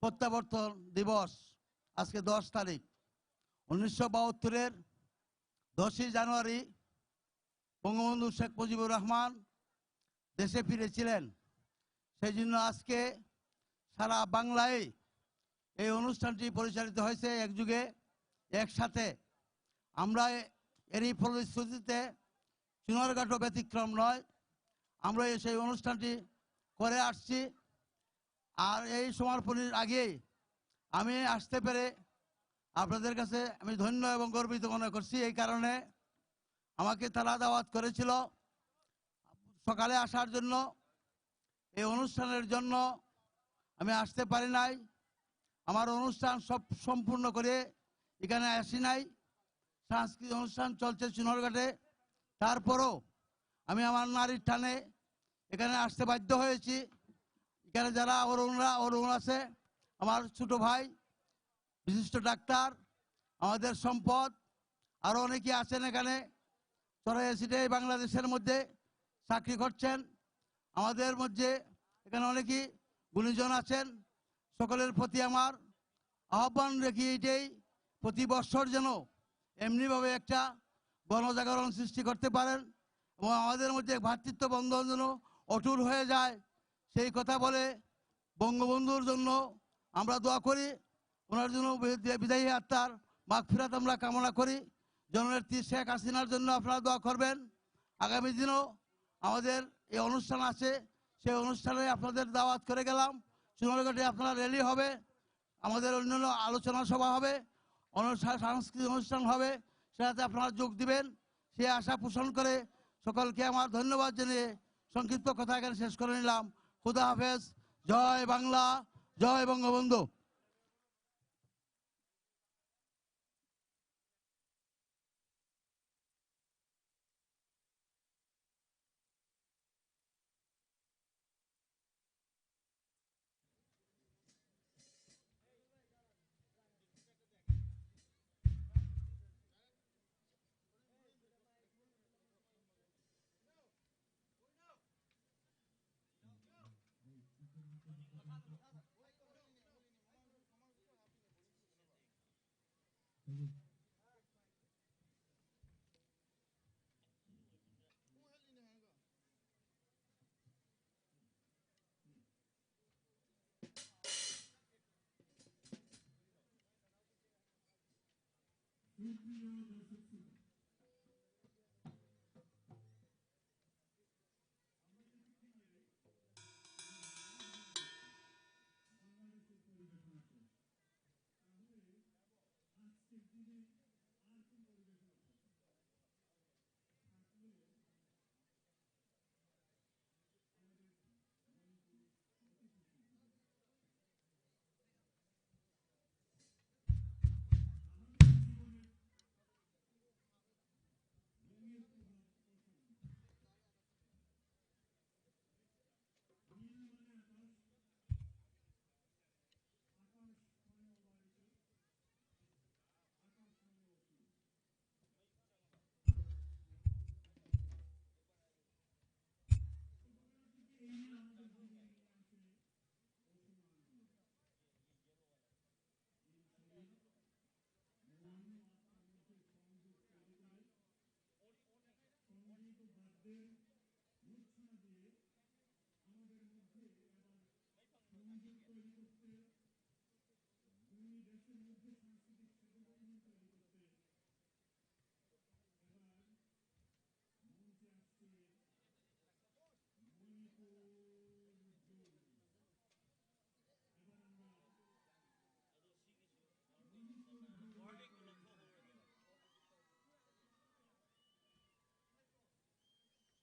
প্রত্যাবর্তন দিবস আজকে দশ তারিখ। উনিশশো বাহাত্তরের দশই জানুয়ারি বঙ্গবন্ধু শেখ মুজিবুর রহমান দেশে ফিরেছিলেন। সেই জন্য আজকে সারা বাংলায় এই অনুষ্ঠানটি পরিচালিত হয়েছে একযোগে, একসাথে। আমরা এরই ফলশ্রুতিতে চুনারঘাটও ব্যতিক্রম নয়, আমরা এই সেই অনুষ্ঠানটি করে আসছি। আর এই সমাপনীর আগে আমি আসতে পেরে আপনাদের কাছে আমি ধন্য এবং গর্বিত মনে করছি। এই কারণে আমাকে তারা দাওয়াত করেছিল সকালে আসার জন্য, এই অনুষ্ঠানের জন্য আমি আসতে পারি নাই। আমার অনুষ্ঠান সব সম্পূর্ণ করে এখানে আসি নাই। সাংস্কৃতিক অনুষ্ঠান চলছে চুনারঘাটে, তারপরও আমি আমার নারীর টানে এখানে আসতে বাধ্য হয়েছি। এখানে যারা অরুণরা, অরুণ আছে, আমার ছোট ভাই, বিশিষ্ট ডাক্তার, আমাদের সম্পদ, আরও অনেকে আছেন এখানে, ছড়াইয়ে ছিটিয়ে বাংলাদেশের মধ্যে চাকরি করছেন। আমাদের মধ্যে এখানে অনেকেই গুণীজন আছেন। সকলের প্রতি আমার আহ্বান রাখি এটাই, প্রতি বৎসর যেন এমনিভাবে একটা গণজাগরণ সৃষ্টি করতে পারেন এবং আমাদের মধ্যে ভ্রাতৃত্ব বন্ধন যেন অটুট হয়ে যায়, সেই কথা বলে বঙ্গবন্ধুর জন্য আমরা দোয়া করি, ওনার জন্য বিদায়ী আত্মার মাগফিরাত আমরা কামনা করি। জননেত্রী শেখ হাসিনার জন্য আপনারা দোয়া করবেন। আগামী দিনও আমাদের এই অনুষ্ঠান আছে, সেই অনুষ্ঠানে আপনাদের দাওয়াত করে গেলাম। সোনারঘাটে আপনারা র্যালি হবে, আমাদের অন্যান্য আলোচনা সভা হবে, অনুষ্ঠান, সাংস্কৃতিক অনুষ্ঠান হবে, সেটাতে আপনারা যোগ দিবেন, সেই আশা পোষণ করে সকলকে আমার ধন্যবাদ জানিয়ে সংক্ষিপ্ত কথা এখানে শেষ করে নিলাম। খুদা হাফেজ। জয় বাংলা, জয় বঙ্গবন্ধু।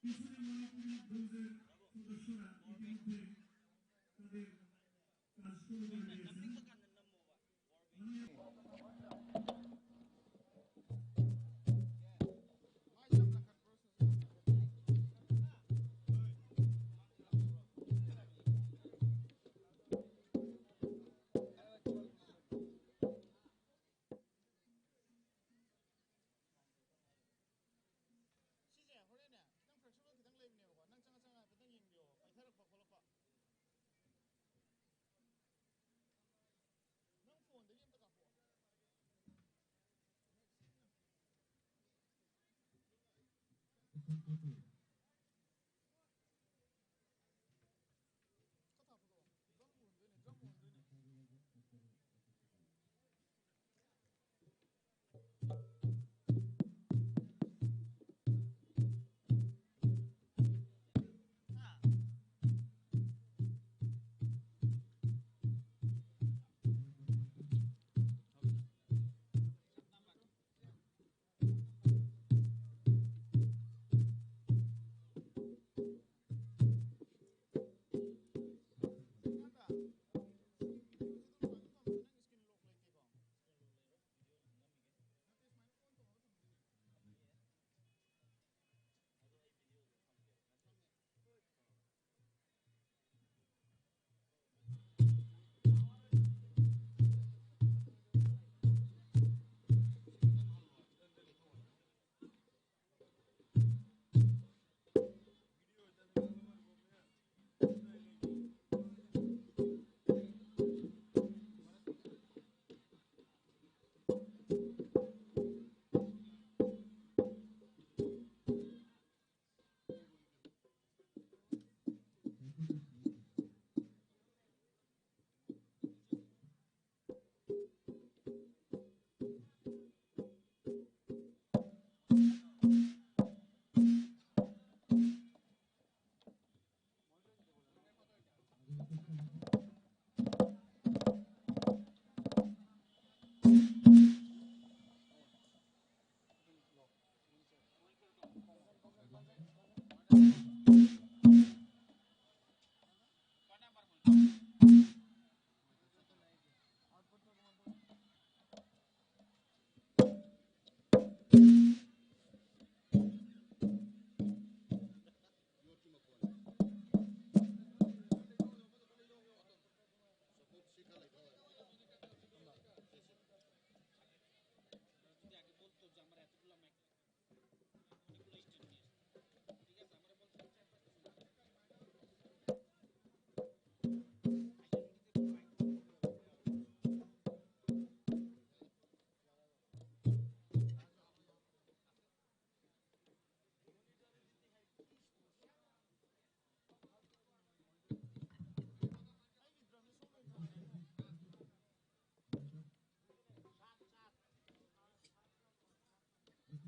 পিছনে মণিপুরী ব্লুজের সদস্যরা ইতিমধ্যে তাদের কাজ শুরু করে দিয়েছেন। ꯁꯤꯁꯦ ꯍꯣꯔꯦꯟꯅꯦ, ꯈꯤꯇꯪ ꯐ꯭ꯂꯦꯛꯁꯤꯕꯜ ꯈꯤꯇꯪ ꯂꯩꯕꯅꯦꯕꯀꯣ꯫ ꯅꯪ ꯆꯪꯉ ꯆꯪꯉ ꯍꯥꯏꯐꯦꯠꯇꯪ ꯌꯦꯡꯕꯤꯌꯣ, ꯄꯥꯏꯊꯔꯛꯄ ꯈꯣꯠꯂꯛꯄ꯫ ꯅꯪ ꯐꯣꯟꯗꯒꯤ ꯑꯝꯇ ꯀꯥꯞꯄꯛꯑꯣ꯫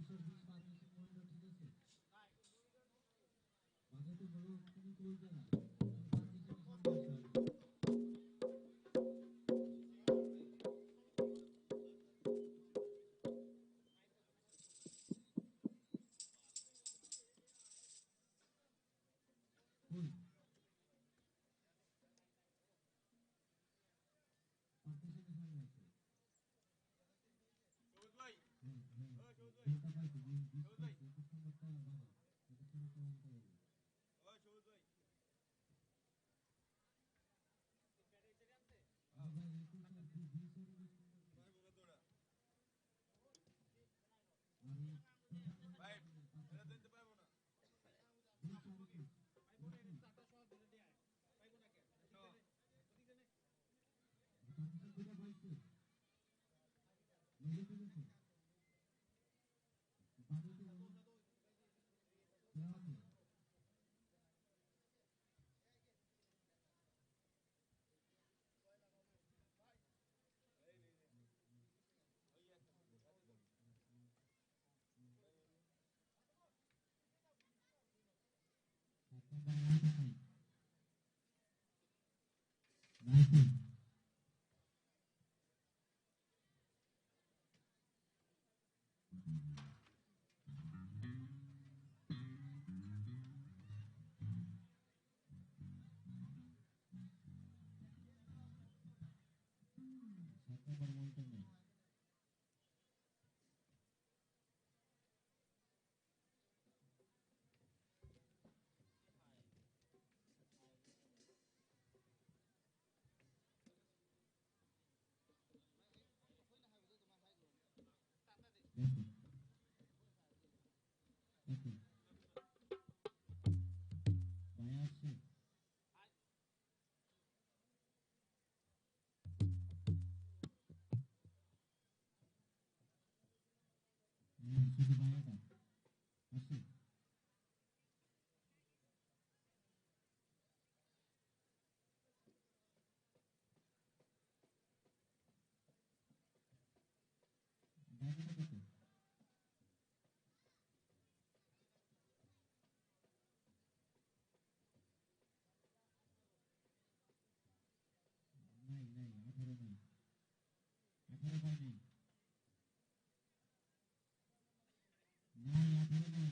ঠিক আছে। বাজাতে বলো, তুমি কই যাও? আমি পাঁচ মিনিটের মধ্যে আসবো। কই? পাঁচ মিনিটের মধ্যে আসবো। সবুজ ভাই। হুম, হুম। ও, সবুজ ভাই। সবুজ ভাই। ও, সবুজ ভাই। ভাই, এটা দিতে পারবো না। ꯂꯩ, ꯑꯊꯣꯏꯕ꯫ ꯑꯊꯣꯏꯕꯅꯤ꯫ ꯅꯥꯏ, ꯑꯊꯣꯏꯕ꯫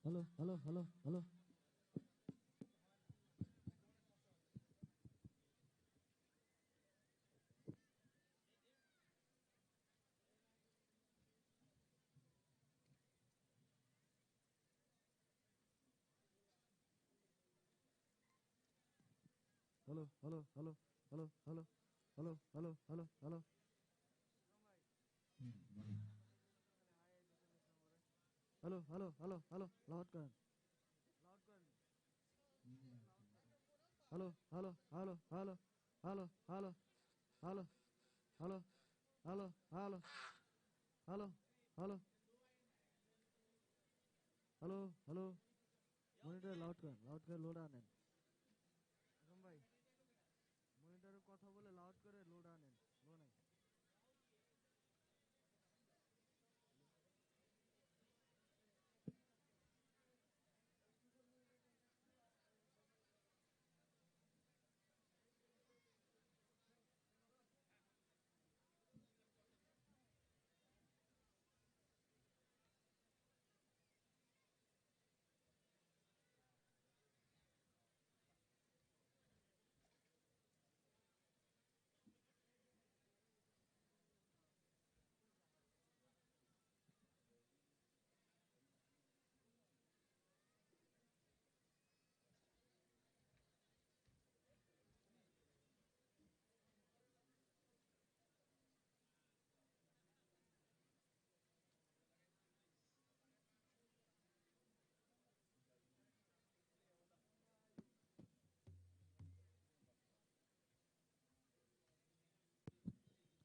Hello, hello, hello, hello. Hello, hello, hello, hello, hello, hello, hello, hello, hello. Hello, hello, hello, hello, loud করেন। Hello, hello, hello, hello, hello, hello, hello, hello, hello, hello, hello, hello, hello, hello, hello. Monitor loud করেন, loud করে load আনেন। আকরাম ভাই, মনিটরে কথা বলে লাউড করে লোড আনেন, লো নাই।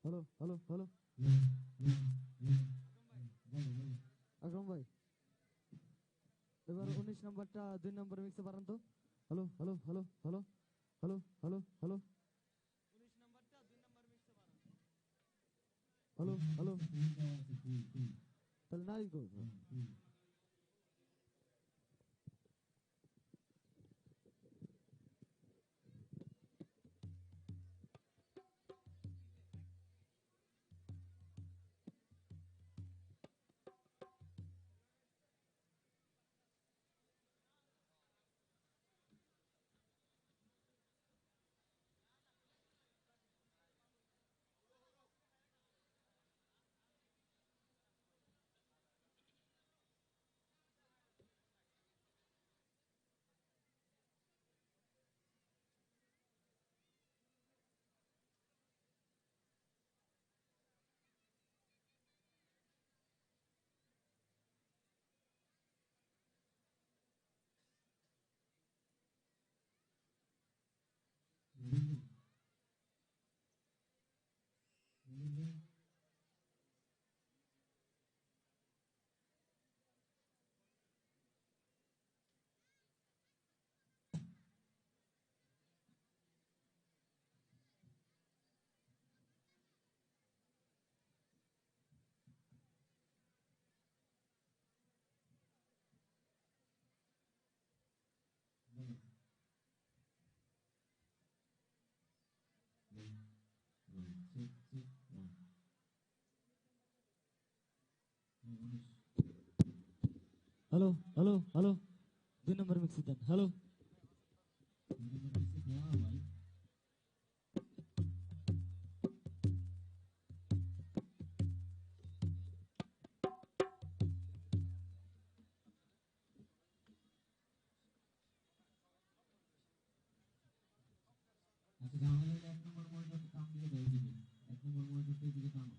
Hello, hello, hello. আকরাম ভাই, এবার উনিশ নম্বরটা দুই নম্বর মিক্সে পাঠান তো। Hello, hello, hello, hello, hello, hello, hello. Hello, hello. তাহলে নারী কই? Hello, hello, hello. दुई नम्बर मिक्सी देन। हेलो। আচ্ছা, গান হলে এক নম্বর মনিটরটা টান দিয়ে দেয় এদিকে। এক নম্বর মনিটরটা এদিকে টানো।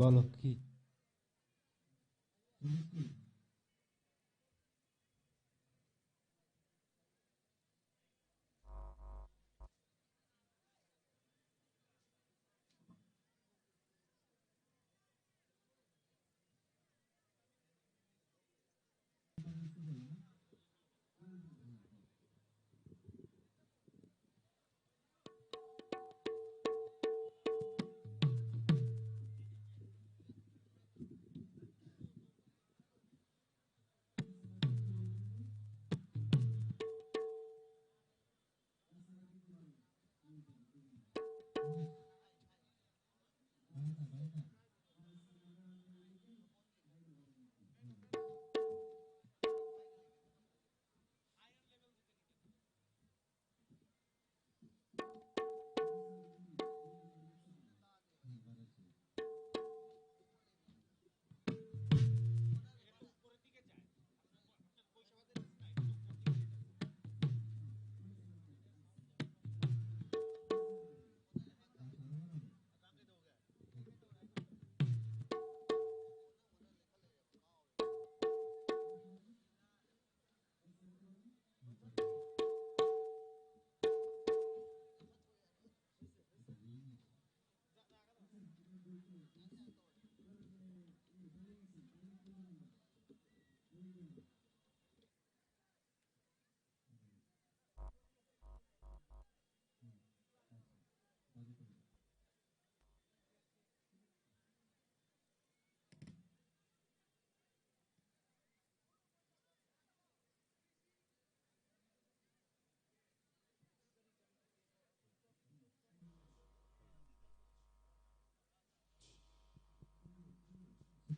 বলো কি?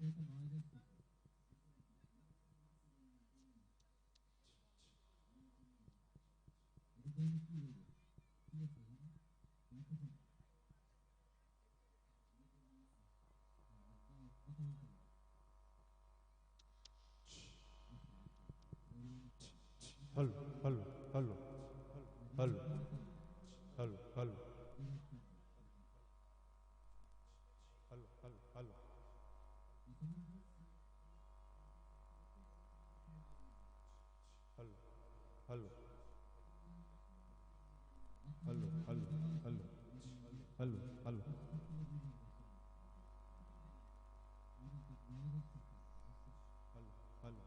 Hello, hello, hello, hello, hello, hello, hello, hello, hello. Hello, hello. Hello, hello, hello. Hello, hello. Hello, hello.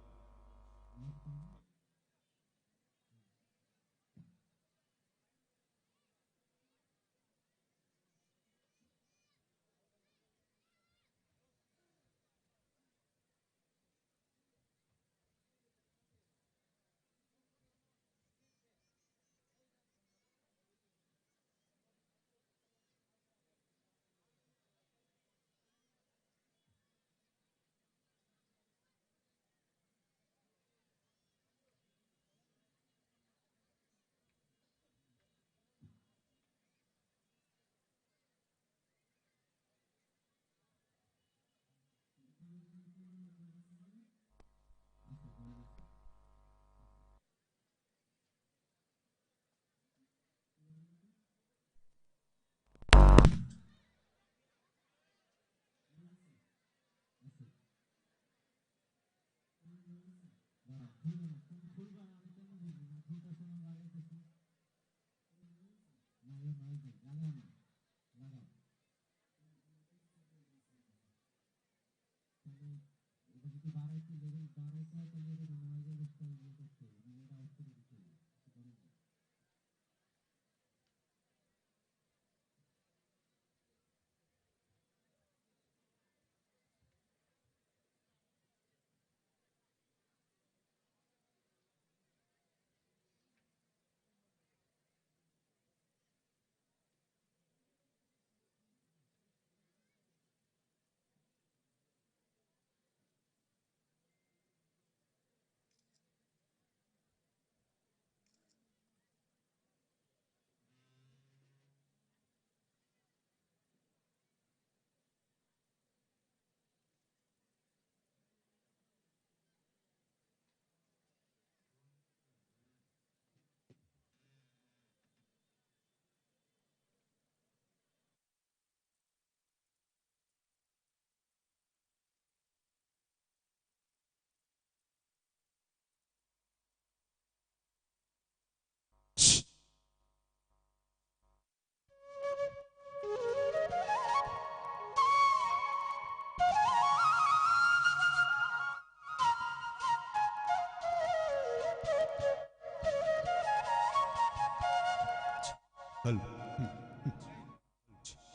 Hello.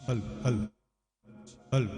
Hello. Hello. Hello.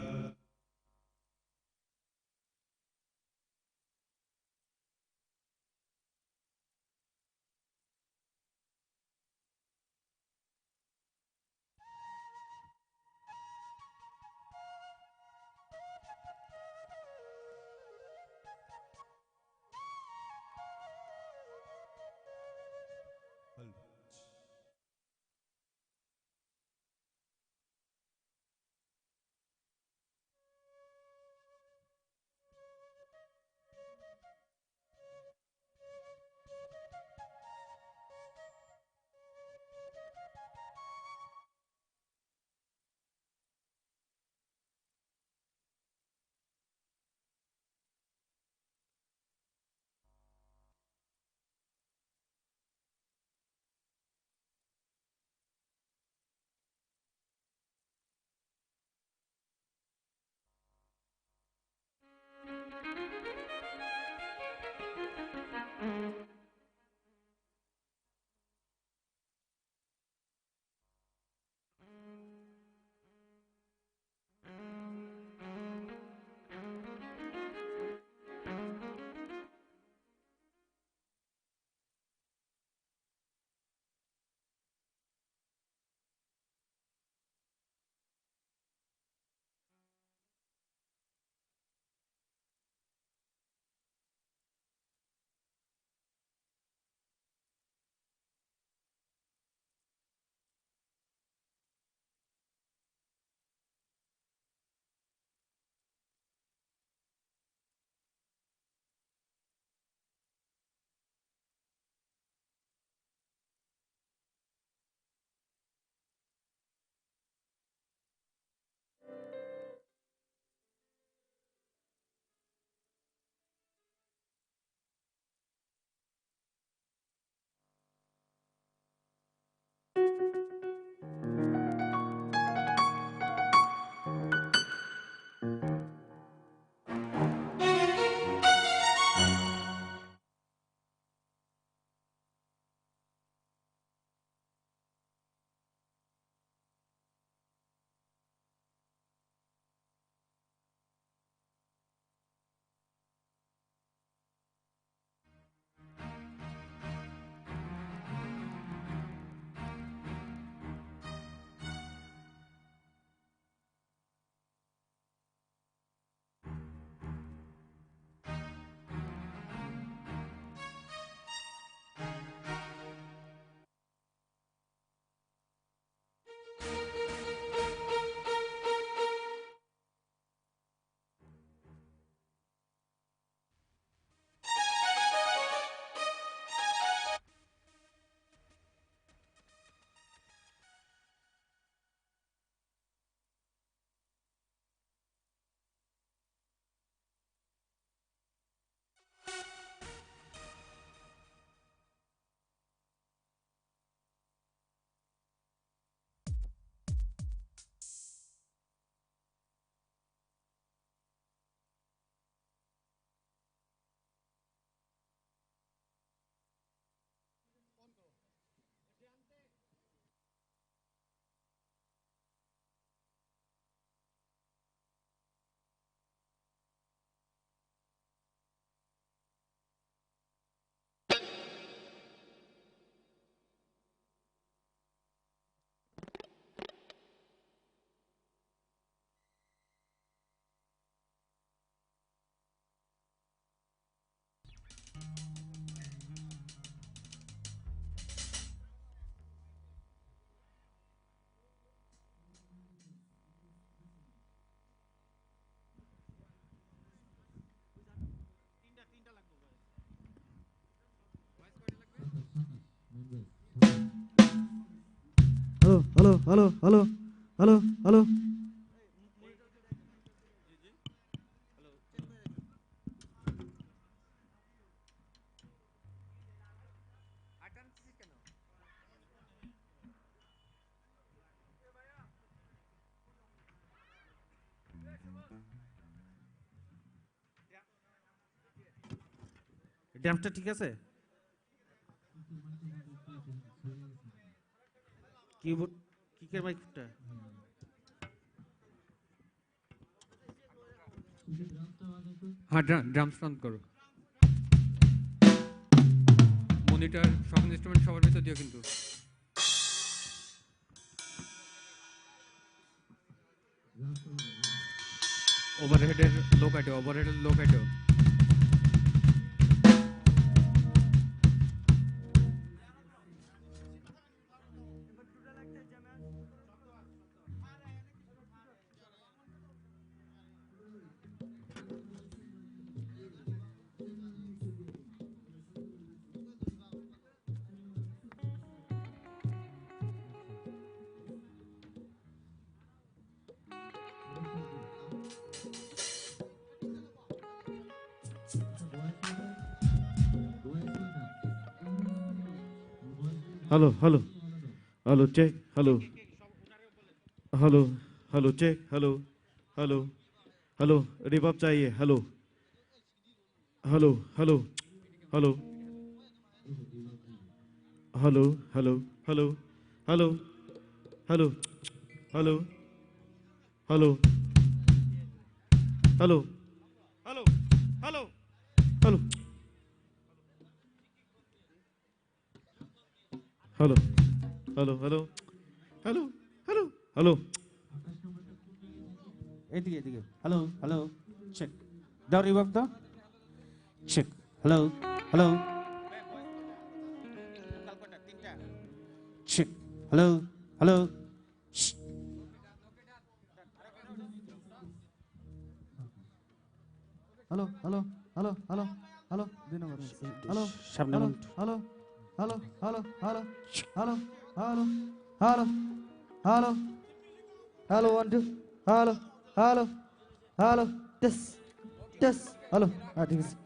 Hello, hello, hello, hello, hello, hello. ড্যাম্পটা ঠিক আছে? কিবোর্ড, কিকের মাইকটা। হ্যাঁ, ড্রাম সাউন্ড করো। মনিটর, সব ইনস্ট্রুমেন্ট সবার ভিতর দিও কিন্তু। ওভারহেডের লো কাটো, ওভারহেডের লো কাটো। Hello, hello, hello, check, hello, hello, hello, check, hello, hello, hello, reverb চাইয়ে, hello, hello, hello, hello, hello, hello, hello, hello, hello, hello, hello, hello, hello, hello, hello. Hello, hello, hello, hello, hello, hello. এদিকে, এদিকে। Hello, hello. চেক। দাও রিভার্ব দাও। Check. Hello, hello. Hello, hello, hello. Hello, hello, hello, hello, hello. দুই নম্বর। হ্যালো, সামনে হ্যালো, বলুন। Hello, hello, hello, hello, hello, hello, hello, hello. Hello, one, two. Hello, hello, hello. Test, test. Hello. হ্যাঁ, ঠিক আছে।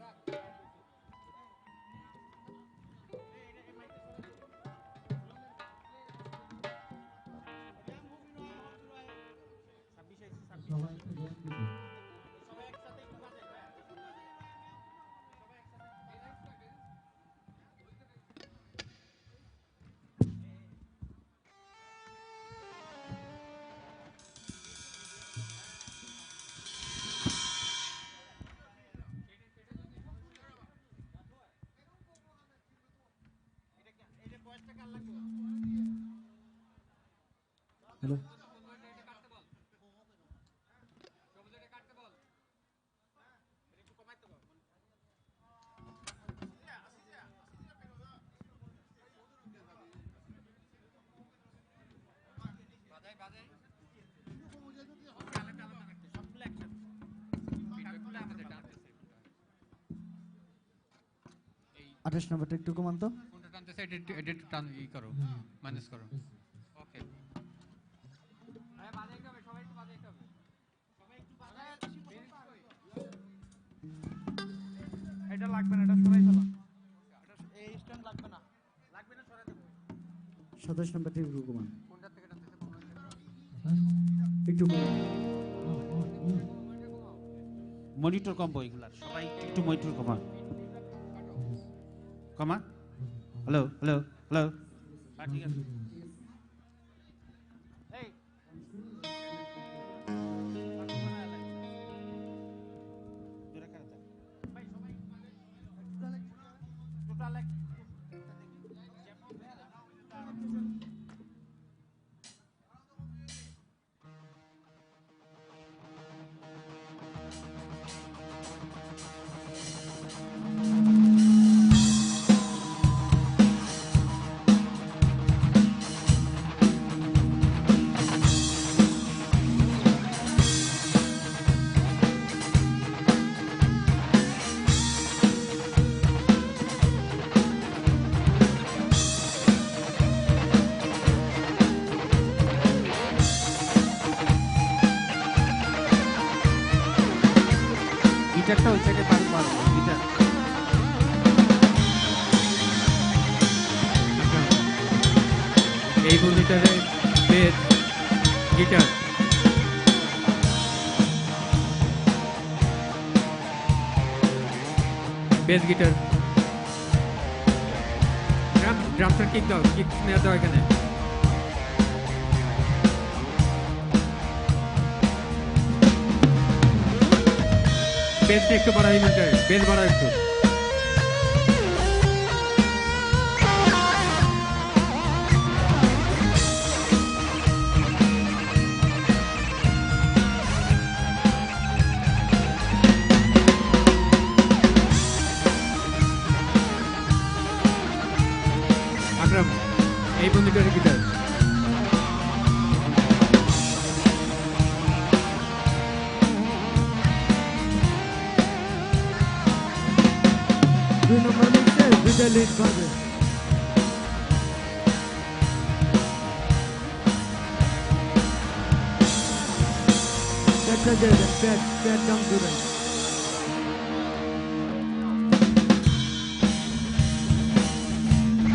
হ্যালো। আঠাশ নম্বরটা একটু কমান তো। কোনটা টানতেছে? এডিট, এডিট টান, ই করো, মাইনাস করো। ওকে। এটা লাগবে না, এটা সরাই ফেলো। এটা, এই স্ট্যান্ড লাগবে না। লাগবে না, সরাই দেবো। সাতাশ নম্বরটা একটু কমান। কোনটা থেকে টানতেছে? একটু কমান। মনিটর কম বইগুলার, সবাই একটু মনিটর কমা। কমা। Hello, hello, hello. হ্যাঁ, ঠিক আছে। এই। টোটাল এক। Second বারো, বারো, guitar। এই মনিটরে bass, guitar। Bass guitar। Drum, drums এর kick দাও, kick snare দাও এখানে। Bass টা একটু বাড়াই, monitor এ bass বাড়াও একটু। আকরাম, এই বন্ধুটার guitar। দুই নম্বর mix এ দুইটা lead বাজে। Pad টা দিয়ে দেন, pad, pad down দিবেন।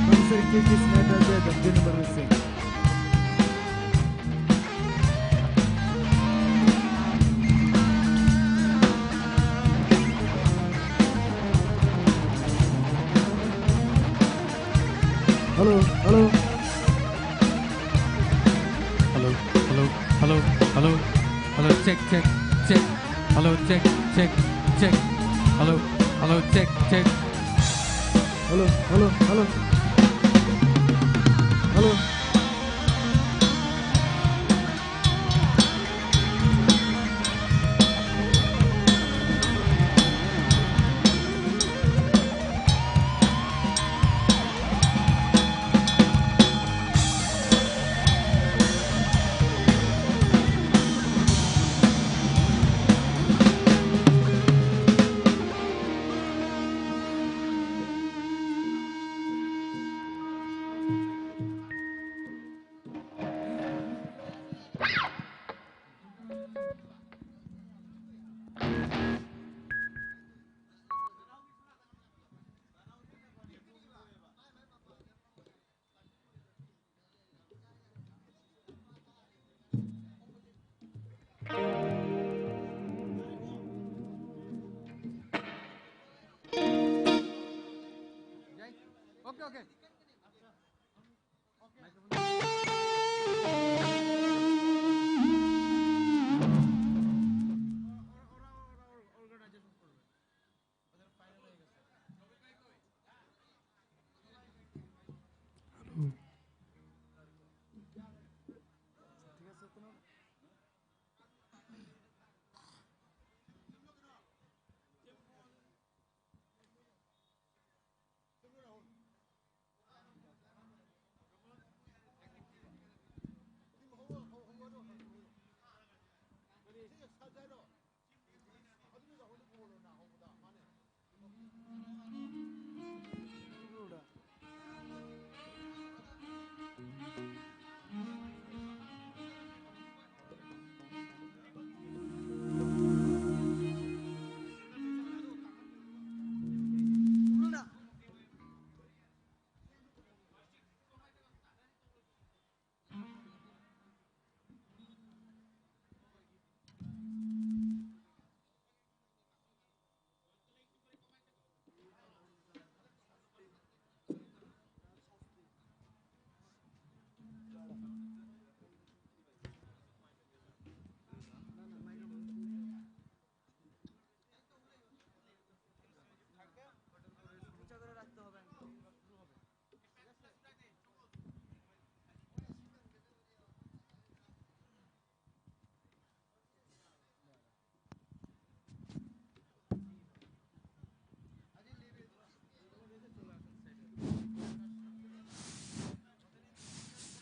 Bouncer kick snare টা দিয়ে দেন, দুই নম্বর mix এ। Hello, hello. Hello, hello, hello, hello, hello, check, check, check. Hello, check, check, check. Hello, hello, check, check. Hello, hello, hello. Hello.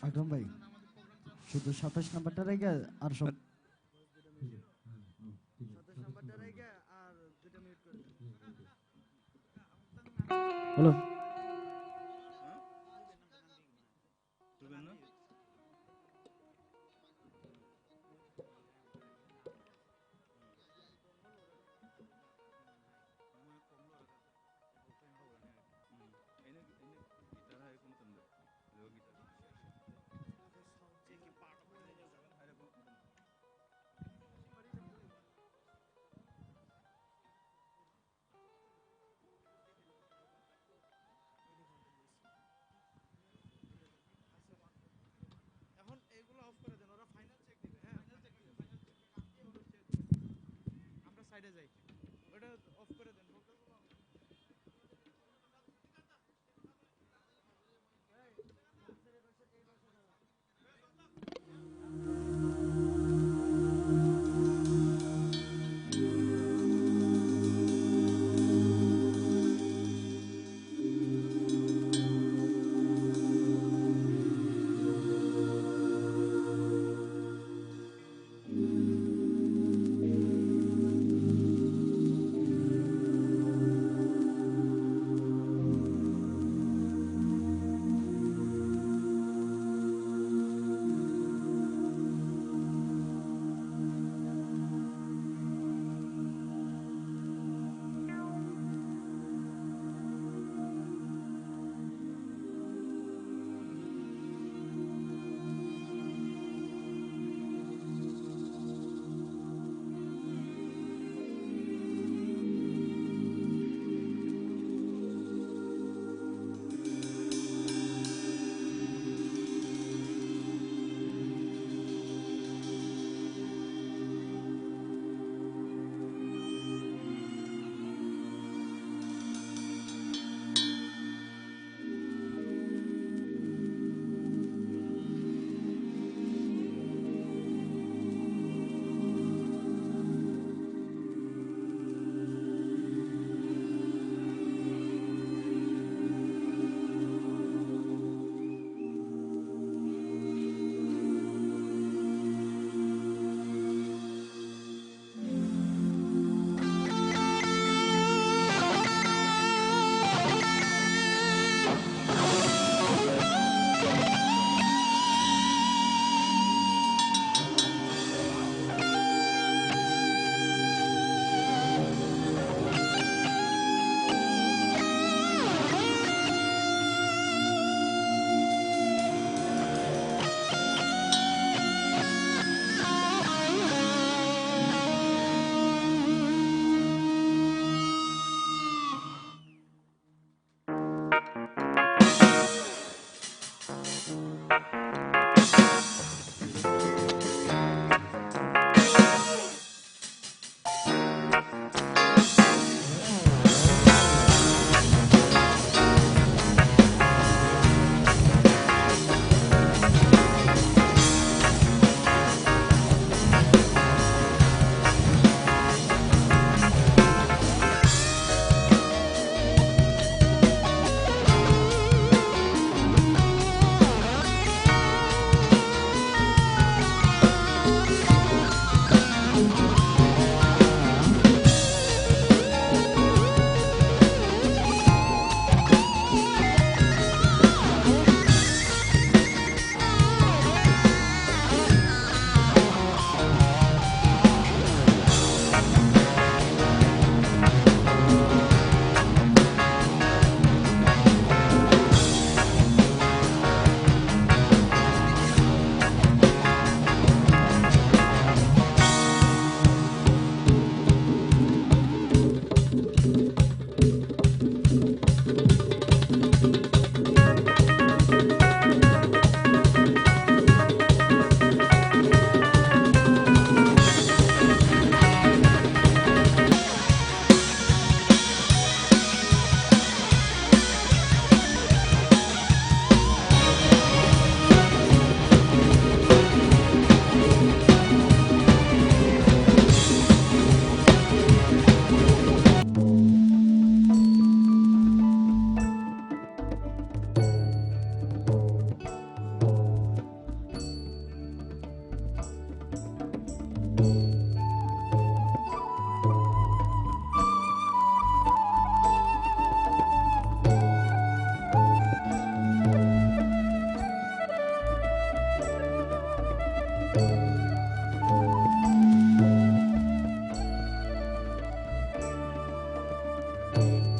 আকরাম ভাই, শুধু সাতাশ নাম্বারটা রেখে আর সব। সাতাশ নাম্বারটা রেখে আর দুইটা মিনিট করে দেন। হ্যালো।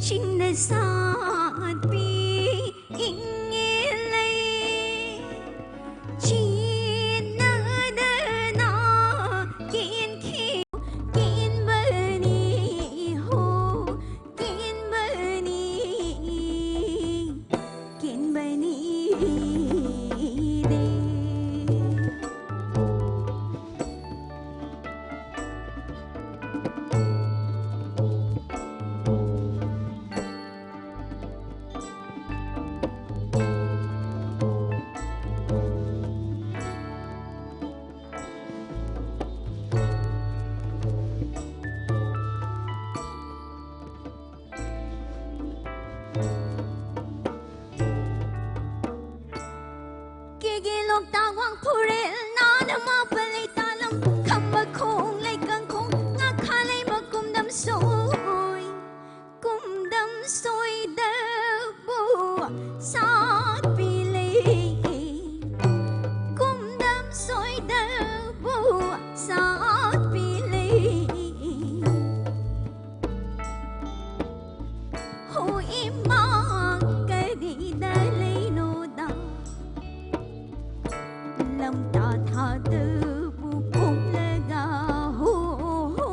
ꯆꯤꯡꯗ ꯁꯥꯠꯄꯤ ꯏꯪꯉꯦ ꯂꯩ, ꯆꯤꯟꯅꯗꯅ ꯀꯦꯟꯈꯤ, ꯀꯦꯟꯕꯅꯤ ꯍꯣ, ꯀꯦꯟꯕꯅꯤ, ꯀꯦꯟꯕꯅꯤ꯫ ꯀꯦꯒꯦ ꯂꯣꯛꯇꯥꯛ ꯋꯥꯡ ꯐꯨꯔꯦꯜ ꯅꯥꯅ ꯃꯥꯄꯜ ꯂꯩ ꯇꯥꯂꯝ ꯈꯝꯕ ꯈꯣꯡ ꯂꯩꯀꯪ ꯈꯣꯡ ꯉꯥꯈꯥ ꯂꯩꯃ ꯀꯨꯝꯗꯝ ꯁꯣꯏ ꯀꯨꯝꯗꯝ ꯁꯣꯏꯗꯕꯨ ꯁꯥꯠꯄꯤ ꯂꯩ ꯀꯨꯝꯗꯝ ꯁꯣꯏꯗꯕꯨ ꯁꯥꯠꯄꯤ ꯂꯩ ꯍꯣ ꯏꯃꯥ ꯀꯔꯤꯗ ꯂꯩꯅꯣꯗ ꯂꯝꯇꯥ ꯊꯥꯗꯕꯨ ꯐꯣꯡꯂꯒ ꯍꯣ ꯍꯣ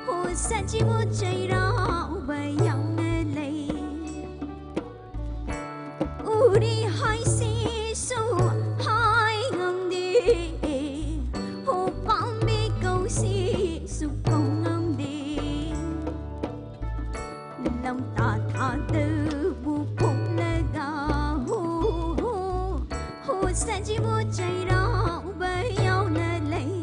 ꯍꯣ ꯁꯖꯤꯕꯨ ꯆꯩꯔꯥꯎꯕ ꯌꯥꯝꯅ ꯂꯩ ꯎꯔꯤ ꯍꯥꯏꯁꯤꯁꯨ ꯍꯥꯏ ꯉꯝꯗꯦ ꯍꯣ ꯄꯥꯝꯕꯤ ꯀꯧꯁꯤꯁꯨ ꯀꯧ ꯉꯝꯗꯦ ꯂꯝꯇꯥ ꯊꯥꯗꯕꯨ ꯐꯣꯡꯂꯒ ꯍꯣ ꯍꯣ ꯍꯣ ꯁꯖꯤꯕꯨ ꯆꯩꯔꯥꯎꯕ ꯌꯥꯎꯅ ꯂꯩ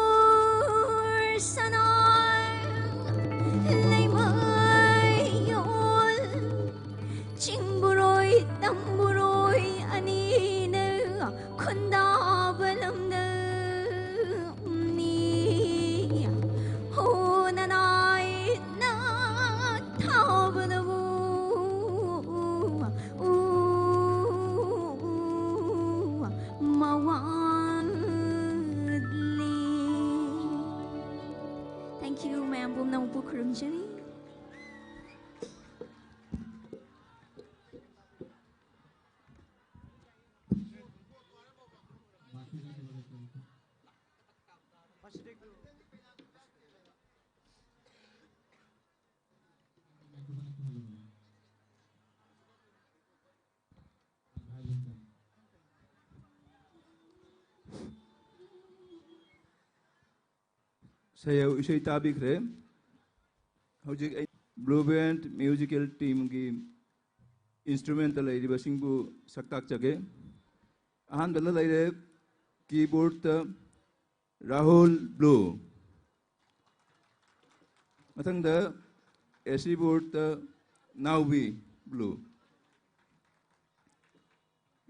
ꯃꯅꯤꯄꯨꯔ ꯁꯅꯥ ꯂꯩꯃꯥꯏꯌꯣꯜ ꯆꯤꯡꯕꯨꯔꯣꯏ ꯇꯝꯕꯨꯔꯣꯏ ꯑꯅꯤꯅ ꯈꯨꯟꯗꯥꯕ ꯂꯝꯗꯝꯅꯤ ꯍꯣ ꯅꯅꯥꯏꯅ ꯊꯥꯕꯗꯕꯨ ꯎ ꯃꯋꯥꯜꯂꯤ Thank you ꯃꯌꯥꯝ ꯄꯨꯝꯅꯃꯛꯄꯨ ꯈꯨꯔꯨꯝꯖꯔꯤ ꯊꯌꯧ ꯏꯁꯩ ꯇꯥꯕꯤꯈ꯭ꯔꯦ꯫ ꯍꯧꯖꯤꯛ ꯑꯩ Blue Band Musical Teamꯒꯤ instrumentꯇ ꯂꯩꯔꯤꯕꯁꯤꯡꯕꯨ ꯁꯛꯇꯥꯛꯆꯒꯦ꯫ ꯑꯍꯥꯟꯕꯗ ꯂꯩꯔꯦ keyboardꯇ ꯔꯥꯍꯨꯜ ꯕ꯭ꯂꯨ, ꯃꯊꯪꯗ AC boardꯇ ꯅꯥꯎꯕꯤ ꯕ꯭ꯂꯨ,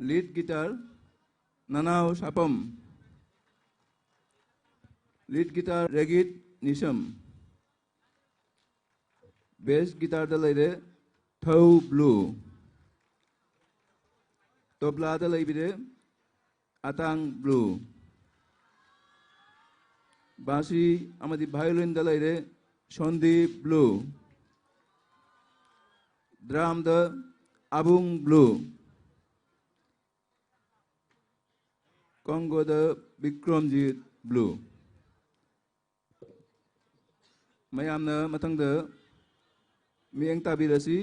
lead guitar ꯅꯅꯥꯎ ꯁꯥꯄꯝ, lead guitar ꯔꯦꯒꯤꯠ ꯅꯤꯁꯝ, bass guitarꯗ ꯂꯩꯔꯦ ꯊꯧ ꯕ꯭ꯂꯨ, ꯇꯣꯕ꯭ꯂꯥꯗ ꯂꯩꯕꯤꯔꯦ ꯑꯇꯥꯡ ꯕ꯭ꯂꯨ, ꯕꯥꯁꯤ ꯑꯃꯗꯤ violinꯗ ꯂꯩꯔꯦ ꯁꯣꯟꯗꯤ ꯕ꯭ꯂꯨ, drumꯗ ꯑꯕꯨꯡ ꯕ꯭ꯂꯨ, congoꯗ ꯕꯤꯀ꯭ꯔꯝꯖꯤꯠ ꯕ꯭ꯂꯨ꯫ ꯃꯌꯥꯝꯅ ꯃꯊꯪꯗ ꯃꯤꯠꯌꯦꯡ ꯇꯥꯕꯤꯔꯁꯤ꯫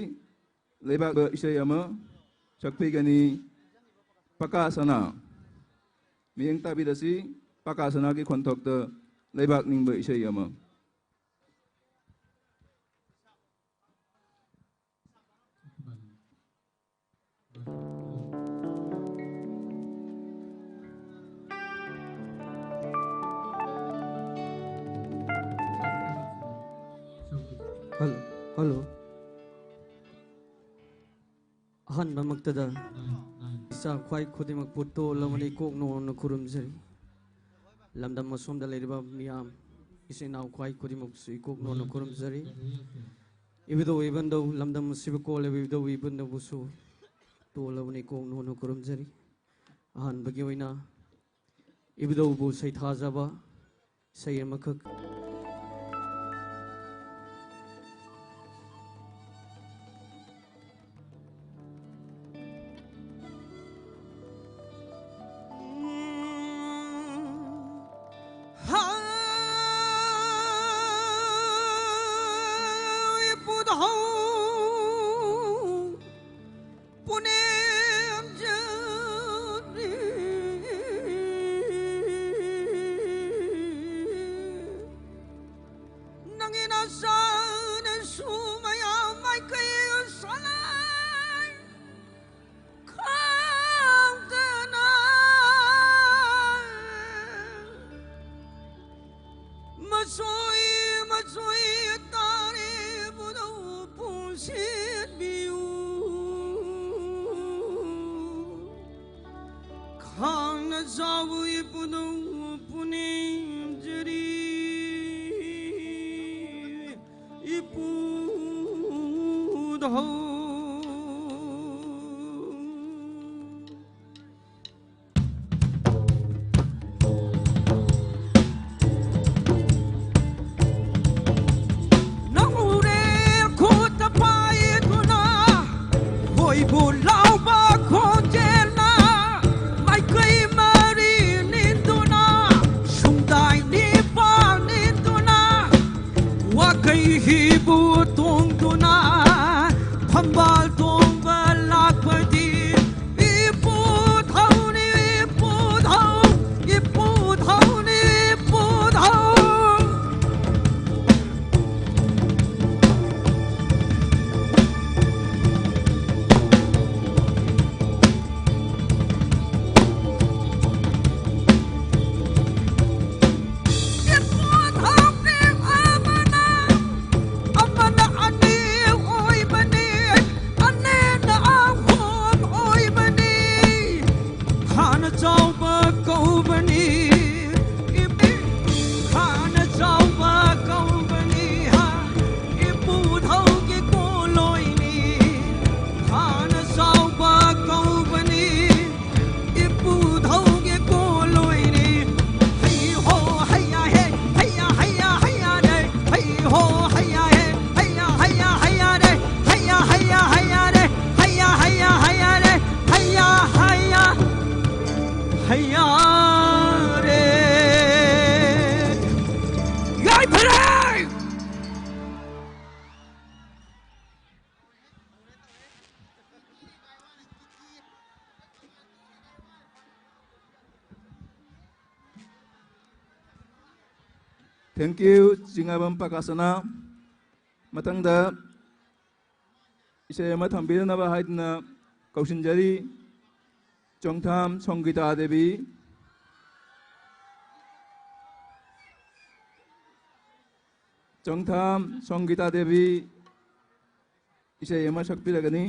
ꯂꯩꯕꯥꯛ ꯏꯁꯩ ꯑꯃ ꯁꯛꯄꯤꯒꯅꯤ ꯄꯀꯥ ꯁꯅꯥ꯫ ꯃꯤꯠꯌꯦꯡ ꯇꯥꯕꯤꯔꯁꯤ, ꯄꯀꯥ ꯁꯅꯥꯒꯤ ꯈꯣꯟꯊꯣꯛꯇ ꯂꯩꯕꯥꯛ ꯅꯤꯡꯕ ꯏꯁꯩ ꯑꯃ꯫ Hello, hello. ꯑꯍꯥꯟꯕꯃꯛꯇꯗ ꯏꯆꯥ ꯈ꯭ꯋꯥꯏ ꯈꯨꯗꯤꯡꯃꯛꯄꯨ ꯇꯣꯜꯂꯕꯅꯤ ꯀꯣꯛ ꯅꯣꯟꯅ ꯈꯨꯔꯨꯝꯖꯔꯤ꯫ ꯂꯝꯗꯝ ꯑꯁꯣꯝꯗ ꯂꯩꯔꯤꯕ ꯃꯤꯌꯥꯝ, ꯏꯆꯤꯟ ꯏꯅꯥꯎ ꯈ꯭ꯋꯥꯏ ꯈꯨꯗꯤꯡꯃꯛꯁꯨ ꯏꯀꯣꯛ ꯅꯣꯟꯅ ꯈꯨꯔꯨꯝꯖꯔꯤ꯫ Even though, even though ꯂꯝꯗꯝ ꯑꯁꯤꯕꯨ ꯀꯣꯜꯂꯦ, even though, even thoughꯕꯨꯁꯨ ꯇꯣꯜꯂꯕꯅꯤ ꯀꯣꯛ ꯅꯣꯟꯅ ꯈꯨꯔꯨꯝꯖꯔꯤ꯫ ꯑꯍꯥꯟꯕꯒꯤ ꯑꯣꯏꯅ even thoughꯕꯨ ꯁꯩꯊꯥꯖꯕ ꯏꯁꯩ ꯑꯃꯈꯛ꯫ ꯍꯥꯡꯅ ꯆꯥꯎꯕ ꯏꯄꯨꯗꯧ ꯄꯨꯅꯦꯝꯖꯔꯤ, ꯏꯄꯨꯗꯧ꯫ ꯅꯪ ꯎꯔꯦ ꯈꯨꯠꯇ ꯄꯥꯏꯗꯨꯅ, ꯈꯣꯏꯕꯨ ꯂꯥꯎꯕ ꯈꯣꯟꯖꯦꯜꯅ ꯃꯥꯏꯀꯩ ꯃꯔꯤ ꯅꯤꯟꯗꯨꯅ, ꯁꯨꯝꯗꯥꯏ ꯅꯤꯄꯥꯜ ꯅꯤꯟꯗꯨꯅ, ꯋꯥꯈꯩ ꯍꯤꯕꯨ ꯇꯣꯡꯗꯨꯅ, ꯐꯝꯕꯥꯜ ꯇꯣꯡꯕ ꯂꯥꯛꯄꯗꯤ ꯏꯄꯨ ꯙꯧꯅꯤ, ꯏꯄꯨ ꯙꯧ, ꯏꯄꯨ ꯙꯧꯅꯤ, ꯏꯄꯨ ꯙꯧ꯫ ꯏꯄꯨ ꯙꯧꯅꯤ ꯑꯃꯅ, ꯑꯃꯅ ꯑꯅꯤ ꯑꯣꯏꯕꯅꯤ, ꯑꯅꯤꯅ ꯑꯍꯨꯝ ꯑꯣꯏꯕꯅꯤ꯫ ꯈꯥꯅ ꯆꯥꯎꯕ ꯀꯧꯕꯅꯤ, ꯏꯄꯤ-, ꯈꯥꯅ ꯆꯥꯎꯕ ꯀꯧꯕꯅꯤ, ꯍꯥ, ꯏꯄꯨ ꯙꯧꯒꯤ ꯀꯣꯂꯣꯏꯅꯤ꯫ ꯈꯥꯅ ꯆꯥꯎꯕ ꯀꯧꯕꯅꯤ, ꯏꯄꯨ ꯙꯧꯒꯤ ꯀꯣꯂꯣꯏꯅꯤ꯫ ꯍꯩ ꯍꯣ ꯍꯩꯌꯥ ꯍꯦ, ꯍꯩꯌꯥ ꯍꯩꯌꯥ ꯍꯩꯌꯥ ꯔꯦ꯫ ꯍꯩ ꯍꯣ ꯍꯩꯌꯥ ꯍꯦ, ꯍꯩꯌꯥ ꯍꯩꯌꯥ ꯍꯩꯌꯥ ꯔꯦ꯫ ꯍꯩꯌꯥ ꯍꯩꯌꯥ ꯍꯩꯌꯥ ꯔꯦ꯫ ꯍꯩꯌꯥ ꯍꯩꯌꯥ ꯍꯩꯌꯥ ꯔꯦ꯫ ꯍꯩꯌꯥ ꯍꯩꯌꯥ ꯍꯩꯌꯥ ꯔꯦ꯫ ꯌꯥꯏꯐꯔꯦ! Thank you, ꯆꯤꯡꯉꯥꯕꯝ ꯄ꯭ꯔꯀꯥꯁꯅ꯫ ꯃꯊꯪꯗ ꯏꯁꯩ ꯑꯃ ꯊꯝꯕꯤꯔꯅꯕ ꯍꯥꯏꯗꯨꯅ ꯀꯧꯁꯤꯟꯖꯔꯤ꯫ ꯆꯣꯡꯊꯥꯝ ꯁꯣꯡꯒꯤꯇꯥ ꯗꯦꯕꯤ꯫ ꯆꯣꯡꯊꯥꯝ ꯁꯣꯡꯒꯤꯇꯥ ꯗꯦꯕꯤ ꯏꯁꯩ ꯑꯃ ꯁꯛꯄꯤꯔꯒꯅꯤ꯫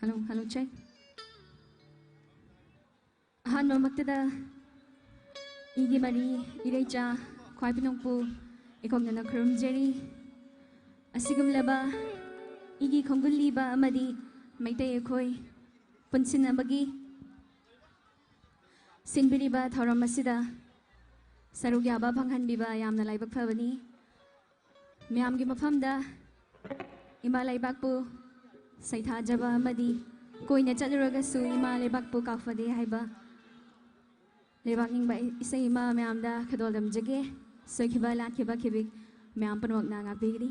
Hello, hello, check. ꯑꯍꯥꯟꯕꯃꯛꯇꯗ ꯏꯒꯤ ꯃꯔꯤ ꯏꯔꯩꯆꯥ ꯈ꯭ꯋꯥꯏ ꯄꯤꯅꯣꯡꯄꯨ ꯏꯀꯣꯛꯅꯅ ꯈꯨꯔꯨꯝꯖꯔꯤ꯫ ꯑꯁꯤꯒꯨꯝꯂꯕ ꯏꯒꯤ ꯈꯣꯡꯒꯨꯜ ꯂꯤꯕ ꯑꯃꯗꯤ ꯃꯩꯇꯩ ꯑꯩꯈꯣꯏ ꯄꯨꯟꯁꯤꯟꯅꯕꯒꯤ ꯁꯤꯟꯕꯤꯔꯤꯕ ꯊꯧꯔꯝ ꯑꯁꯤꯗ ꯁꯔꯨꯛ ꯌꯥꯕ ꯐꯪꯍꯟꯕꯤꯕ ꯌꯥꯝꯅ ꯂꯥꯏꯕꯛ ꯐꯕꯅꯤ꯫ ꯃꯌꯥꯝꯒꯤ ꯃꯐꯝꯗ ꯏꯃꯥ ꯂꯩꯕꯥꯛꯄꯨ ꯁꯩꯊꯥꯖꯕ ꯑꯃꯗꯤ ꯀꯣꯏꯅ ꯆꯠꯂꯨꯔꯒꯁꯨ ꯏꯃꯥ ꯂꯩꯕꯥꯛꯄꯨ ꯀꯥꯎꯐꯗꯦ ꯍꯥꯏꯕ ꯂꯩꯕꯥꯛ ꯅꯤꯡꯕ ꯏꯁꯩ ꯑꯃ ꯃꯌꯥꯝꯗ ꯈꯨꯗꯣꯜ ꯇꯝꯖꯒꯦ꯫ ꯁꯣꯏꯈꯤꯕ ꯂꯥꯟꯈꯤꯕ ꯈꯤꯕꯤꯛ ꯃꯌꯥꯝ ꯄꯨꯝꯅꯃꯛꯅ ꯉꯥꯛꯄꯤꯒꯅꯤ꯫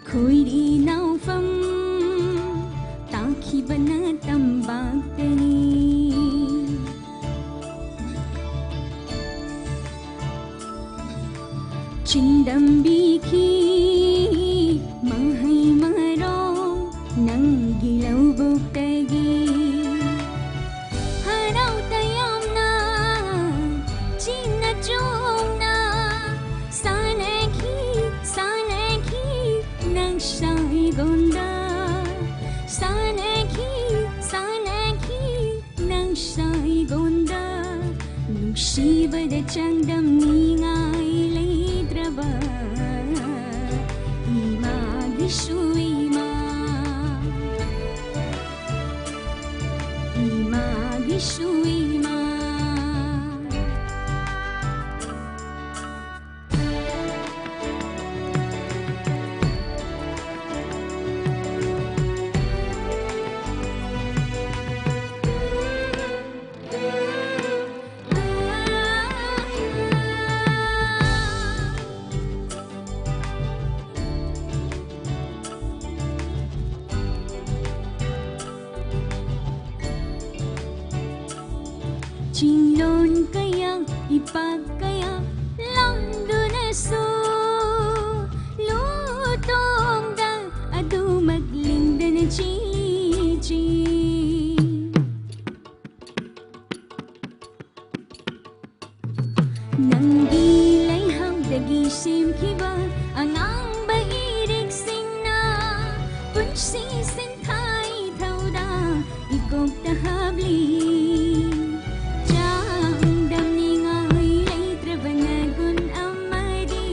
ꯈꯣꯏꯔꯤ ꯅꯥꯎꯐꯝ ꯇꯥꯈꯤꯕꯅ ꯇꯝꯄꯥꯛꯇꯅꯤ꯫ ꯆꯤꯟꯗꯝꯕꯤꯈꯤ ꯃꯍꯩ ꯃꯔꯣꯡ ꯅꯪꯒꯤ ꯂꯧꯕꯨꯛꯇꯒꯤ꯫ ꯍꯔꯥꯎ ꯇꯌꯥꯝꯅ ꯆꯤꯟꯅ ꯆꯣꯡꯅ ꯁꯥꯟꯅꯈꯤ, ꯁꯥꯟꯅꯈꯤ ꯅꯪ ꯁꯥꯏꯒꯣꯟꯗ꯫ ꯁꯥꯟꯅꯈꯤ, ꯁꯥꯟꯅꯈꯤ ꯅꯪ ꯁꯥꯏꯒꯣꯟꯗ꯫ ꯅꯨꯡꯁꯤ ꯕꯗ ꯆꯥꯡꯗꯝꯅꯤꯡꯉꯥꯏ ꯂꯩꯇ꯭ꯔꯕ ꯏꯃꯥꯒꯤꯁꯨ ꯏꯃꯥ, ꯏꯃꯥꯒꯤꯁꯨ ꯏꯃꯥ꯫ ꯆꯤꯡꯂꯣꯟ ꯀꯌꯥ, ꯏꯄꯥꯛ ꯀꯌꯥ ꯂꯥꯟꯗꯨꯅꯁꯨ, ꯂꯨꯇꯣꯡꯗ ꯑꯗꯨꯃꯛ ꯂꯤꯡꯗꯅ ꯆꯦꯜꯂꯤ꯫ ꯅꯪꯒꯤ ꯂꯩꯍꯥꯎꯗꯒꯤ ꯁꯦꯝꯈꯤꯕ ꯑꯉꯥꯡꯕ ꯏꯔꯤꯛꯁꯤꯡꯅ ꯄꯨꯟꯁꯤ ꯁꯤꯟꯊꯥ ꯏꯊꯧꯗ ꯏꯀꯣꯛꯇ ꯍꯥꯞꯂꯤ꯫ ꯆꯥꯡꯗꯝꯅꯤꯡꯉꯥꯏ ꯂꯩꯇ꯭ꯔꯕ ꯅꯒꯨꯟ ꯑꯃꯗꯤ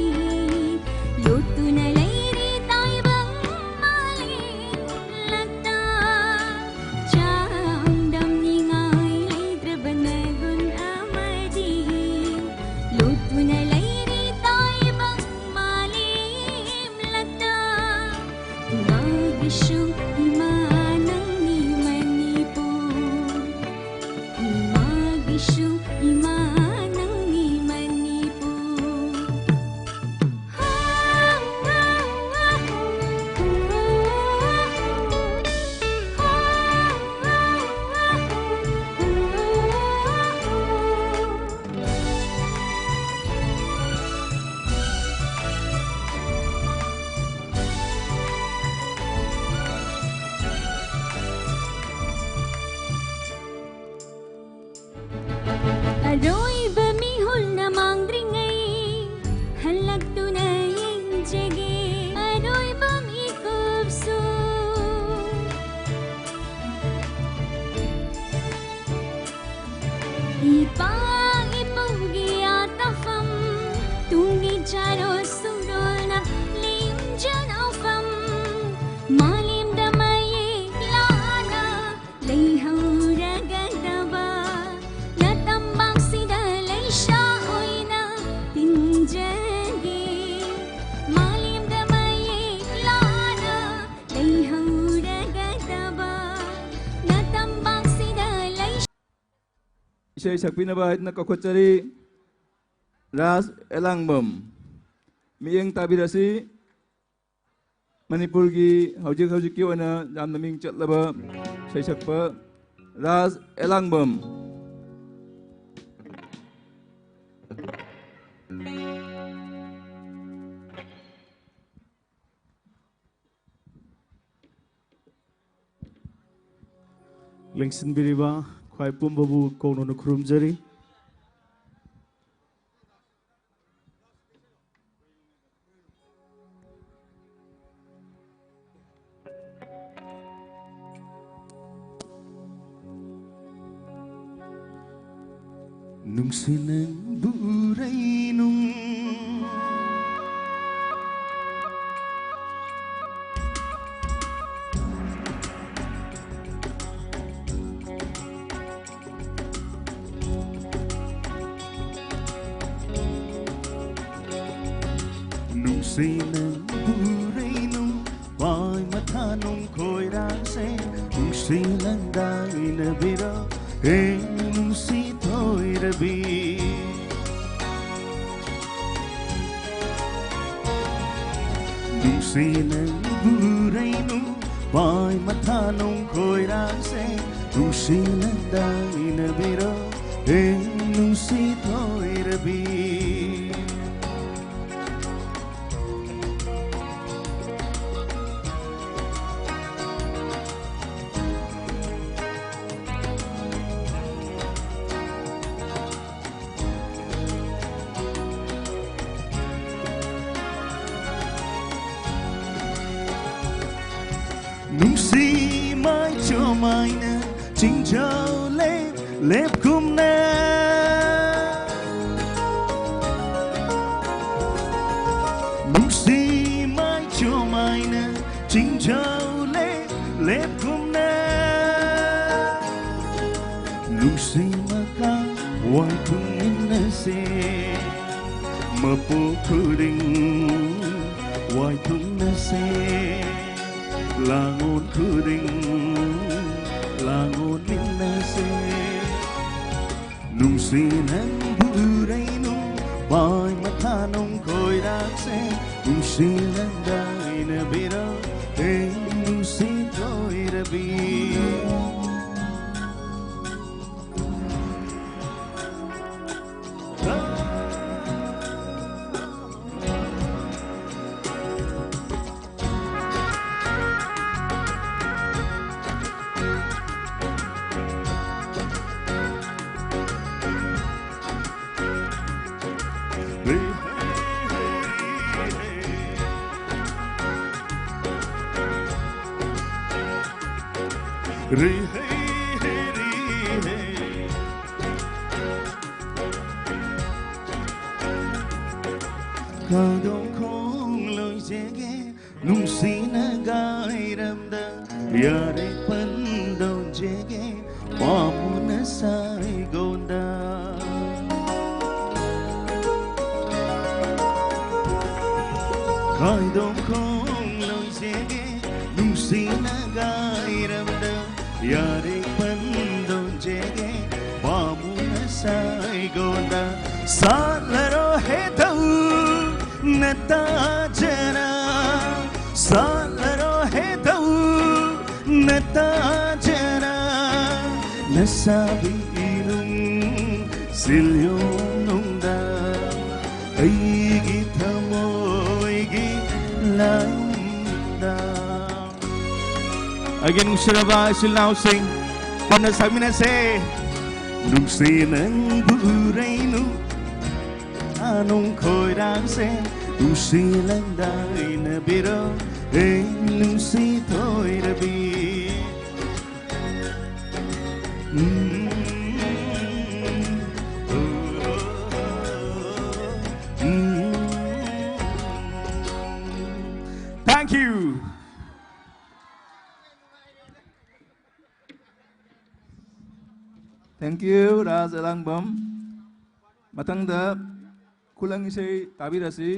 ꯂꯣꯠꯇꯨꯅ ꯂꯩꯔꯤ ꯇꯥꯏꯕꯪ ꯃꯥꯂꯦꯝ ꯂꯛꯇ꯫ ꯆꯥꯡꯗꯝꯅꯤꯡꯉꯥꯏ ꯂꯩꯇ꯭ꯔꯕ ꯅꯒꯨꯟ ꯑꯃꯗꯤ ꯂꯣꯠꯇꯨꯅ ꯂꯩꯔꯤ ꯇꯥꯏꯕꯪ ꯃꯥꯂꯦꯝ ꯂꯛꯇ꯫ ꯏꯃꯥꯒꯤꯁꯨ ꯏꯃꯥ ꯅꯪꯅꯤ ꯃꯅꯤꯄꯨꯔ, ꯏꯃꯥꯒꯤꯁꯨ ꯏꯃꯥ ꯅꯪꯅꯤ ꯃꯅꯤꯄꯨꯔ꯫ ꯑꯔꯣꯏꯕ ꯃꯤꯍꯨꯜꯅ ꯃꯥꯡꯗ꯭ꯔꯤꯉꯩ ꯍꯜꯂꯛꯇꯨꯅ ꯌꯦꯡꯖꯒꯦ ꯑꯔꯣꯏꯕ ꯃꯤꯀꯨꯞꯁꯨ꯫ ꯏꯄꯥ ꯏꯄꯨ ꯏꯁꯩ ꯁꯛꯄꯤꯅꯕ ꯍꯥꯏꯗꯨꯅ ꯀꯧꯈꯠꯆꯔꯤ꯫ ꯔꯥꯖ ꯑꯦꯂꯥꯡꯕꯝ꯫ ꯃꯤꯠꯌꯦꯡ ꯇꯥꯕꯤꯔꯁꯤ꯫ ꯃꯅꯤꯄꯨꯔꯒꯤ ꯍꯧꯖꯤꯛ ꯍꯧꯖꯤꯛꯀꯤ ꯑꯣꯏꯅ ꯌꯥꯝꯅ ꯃꯤꯡ ꯆꯠꯂꯕ ꯁꯩꯁꯛꯄ ꯔꯥꯖ ꯑꯦꯂꯥꯡꯕꯝ꯫ ꯂꯦꯡꯁꯤꯟꯕꯤꯔꯤꯕ ꯈ꯭ꯋꯥꯏ ꯄꯨꯝꯕꯕꯨ ꯀꯧꯅꯅ ꯈꯨꯔꯨꯝꯖꯔꯤ꯫ ꯅꯨꯡꯁꯤ ꯅꯪꯕꯨ ꯎꯔꯩꯅꯨꯡ꯫ ꯅꯨꯡꯁꯤ ꯅꯪꯕꯨ ꯎꯔꯩꯅꯨꯡ꯫ ꯋꯥꯏ ꯃꯊꯥꯅꯨꯡ ꯈꯣꯏꯔꯥꯡꯁꯦ ꯅꯨꯡꯁꯤ ꯂꯪꯗꯥꯏꯅꯕꯤꯔꯣ ꯍꯦ ꯅꯨꯡꯁꯤ ꯊꯣꯏꯔꯕꯤ꯫ ꯅꯨꯡꯁꯤ ꯅꯪꯕꯨ ꯎꯔꯩꯅꯨꯡ ꯋꯥꯏ ꯃꯊꯥꯅꯨꯡ ꯈꯣꯏꯔꯥꯡꯁꯦ ꯅꯨꯡꯁꯤ ꯂꯪꯗꯥꯏꯅꯕꯤꯔꯣ ꯍꯦ ꯅꯨꯡꯁꯤ ꯊꯣꯏꯔꯕꯤ꯫ ꯅꯨꯡꯁꯤ ꯃꯥꯏꯆꯣꯝ ꯍꯥꯏꯅ ꯆꯤꯡꯖꯥꯎ ꯂꯦꯞ ꯂꯦꯞꯀꯨꯝꯅ꯫ ꯅꯨꯡꯁꯤ ꯃꯥꯏꯆꯣꯝ ꯍꯥꯏꯅ ꯆꯤꯡꯖꯥꯎ ꯂꯦꯞ ꯂꯦꯞꯀꯨꯝꯅ꯫ ꯅꯨꯡꯁꯤ ꯃꯀꯥ ꯋꯥꯏ ꯊꯨꯡꯃꯤꯟꯅꯁꯦ꯫ ꯃꯄꯣꯛ ꯈꯨꯗꯤꯡ ꯋꯥꯏ ꯊꯨꯡꯅꯁꯦ꯫ ꯂꯥꯡꯑꯣꯟ ꯈꯨꯗꯤꯡ ꯂꯥꯡꯑꯣꯟꯃꯤꯟꯅꯁꯦ꯫ ꯅꯪꯕꯨ ꯎꯔꯩꯅꯨ, ꯃꯥꯏ ꯃꯊꯥ ꯅꯨꯡ ꯈꯣꯏꯔꯥꯛꯁꯦ, ꯅꯨꯡꯁꯤ ꯅꯪꯗꯥꯏꯅ ꯕꯤꯔꯣ, ꯑꯩ ꯅꯨꯡꯁꯤ ꯊꯣꯏꯔꯕꯤ꯫ ꯈꯥꯏꯗꯣꯛ ꯈꯣꯡꯂꯣꯏꯖꯒꯦ ꯅꯨꯡꯁꯤꯅ ꯒꯥꯏꯔꯝꯗ, ꯌꯥꯔꯦ ꯄꯟꯗꯧꯖꯒꯦ ꯄꯥꯝꯃꯨꯅ ꯁꯥꯏꯒꯣꯟꯗ꯫ ꯈꯥꯏꯗꯣꯛ ꯈꯣꯡꯂꯣꯏꯖꯒꯦ ꯅꯨꯡꯁꯤꯅ ꯒꯥꯏꯔꯝꯗ, ꯌꯥꯔꯦ ꯄꯟꯗꯧꯖꯒꯦ ꯄꯥꯝꯃꯨꯅ ꯁꯥꯏꯒꯣꯟꯗ꯫ ꯁꯥꯠꯂꯔꯣ ꯍꯦ ꯊꯧ ꯅꯇꯥꯖꯅ, ꯁꯥꯠꯂꯔꯣ ꯍꯦ ꯊꯧ ꯅꯇꯥꯖꯅ, ꯅꯁꯥꯕꯤ ꯏꯅꯨꯡ ꯁꯤꯜꯌꯣꯡꯅꯨꯡꯗ, ꯑꯩꯒꯤ ꯊꯃꯣꯏꯒꯤ ꯂꯝꯗ꯫ ꯑꯩꯒꯤ ꯅꯨꯡꯁꯤꯔꯕ ꯏꯆꯤꯜ ꯏꯅꯥꯎꯁꯤꯡ, ꯄꯨꯟꯅ ꯁꯛꯃꯤꯟꯅꯁꯦ꯫ ꯅꯨꯡꯁꯤ ꯅꯪꯕꯨ ꯎꯔꯩꯅꯨ, ꯑꯅꯨꯡ ꯈꯣꯏꯔꯥꯡꯁꯦ, ꯅꯨꯡꯁꯤ ꯂꯪꯗꯥꯏꯅ ꯕꯤꯔꯣ, ꯑꯦ ꯅꯨꯡꯁꯤ ꯊꯣꯏꯔꯕꯤ꯫ ꯎꯝ, ꯎꯝ꯫ Thank you. Thank you, ꯔꯥꯖ ꯑꯦꯂꯥꯡꯕꯝ꯫ ꯃꯊꯪꯗ ꯈꯨꯂꯪ ꯏꯁꯩ ꯇꯥꯕꯤꯔꯁꯤ꯫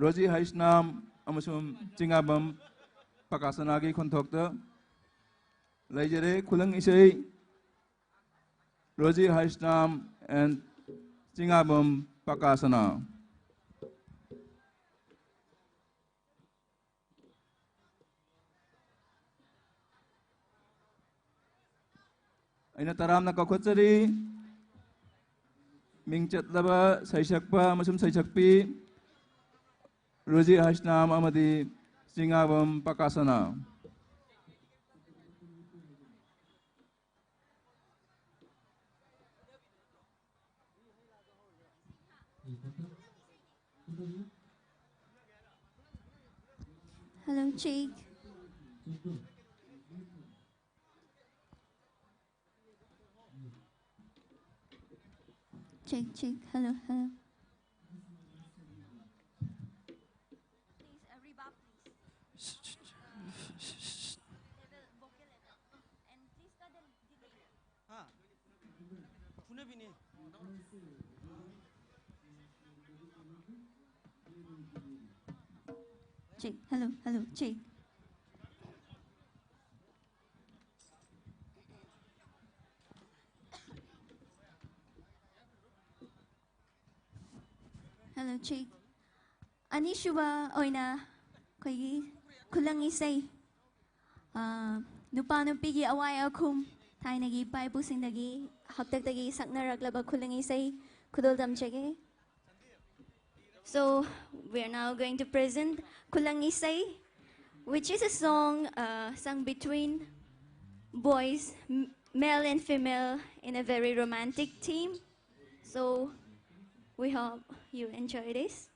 ꯔꯣꯖꯤ ꯍꯩꯁꯅꯥꯝ ꯑꯃꯁꯨꯡ ꯆꯤꯡꯉꯥꯕꯝ ꯄꯀꯥꯁꯅꯥꯒꯤ ꯈꯣꯟꯊꯣꯛꯇ ꯂꯩꯖꯔꯦ ꯈꯨꯂꯪ ꯏꯁꯩ꯫ Roji Haishnam and Chingabam Pakasana. ꯑꯩꯅ ꯇꯔꯥꯝꯅ ꯀꯧꯈꯠꯆꯔꯤ ꯃꯤꯡ ꯆꯠꯂꯕ ꯁꯩꯁꯛꯄ ꯑꯃꯁꯨꯡ ꯁꯩꯁꯛꯄꯤ ꯔꯣꯖꯤ ꯍꯥꯏꯁꯅꯥꯝ ꯑꯃꯗꯤ ꯆꯤꯉꯥꯕꯝ ꯄꯀꯥꯁꯅꯥ꯫ Hello, check. Check, check. Hello, hello. Please, uh, reverb, please. Uh, level, vocal level. And please, the del-, delay. हाँ, सुने भी नहीं। Check. Hello, hello, check. Hello, check. ꯑꯅꯤꯁꯨꯕ ꯑꯣꯏꯅ ꯑꯩꯈꯣꯏꯒꯤ ꯈꯨꯂꯪ ꯏꯁꯩ, ꯑ, ꯅꯨꯄꯥ ꯅꯨꯄꯤꯒꯤ ꯑꯋꯥꯏ ꯑꯈꯨꯝ, ꯊꯥꯏꯅꯒꯤ ꯏꯄꯥ ꯏꯄꯨꯁꯤꯡꯗꯒꯤ ꯍꯥꯛꯇꯛꯇꯒꯤ ꯁꯛꯅꯔꯛꯂꯕ ꯈꯨꯂꯪ ꯏꯁꯩ ꯈꯨꯗꯣꯜ ꯇꯝꯖꯒꯦ꯫ So, we are now going to present Khullang Isai, which is a song, uh, sung between boys, m-, male and female, in a very romantic theme. So, we hope you enjoy this.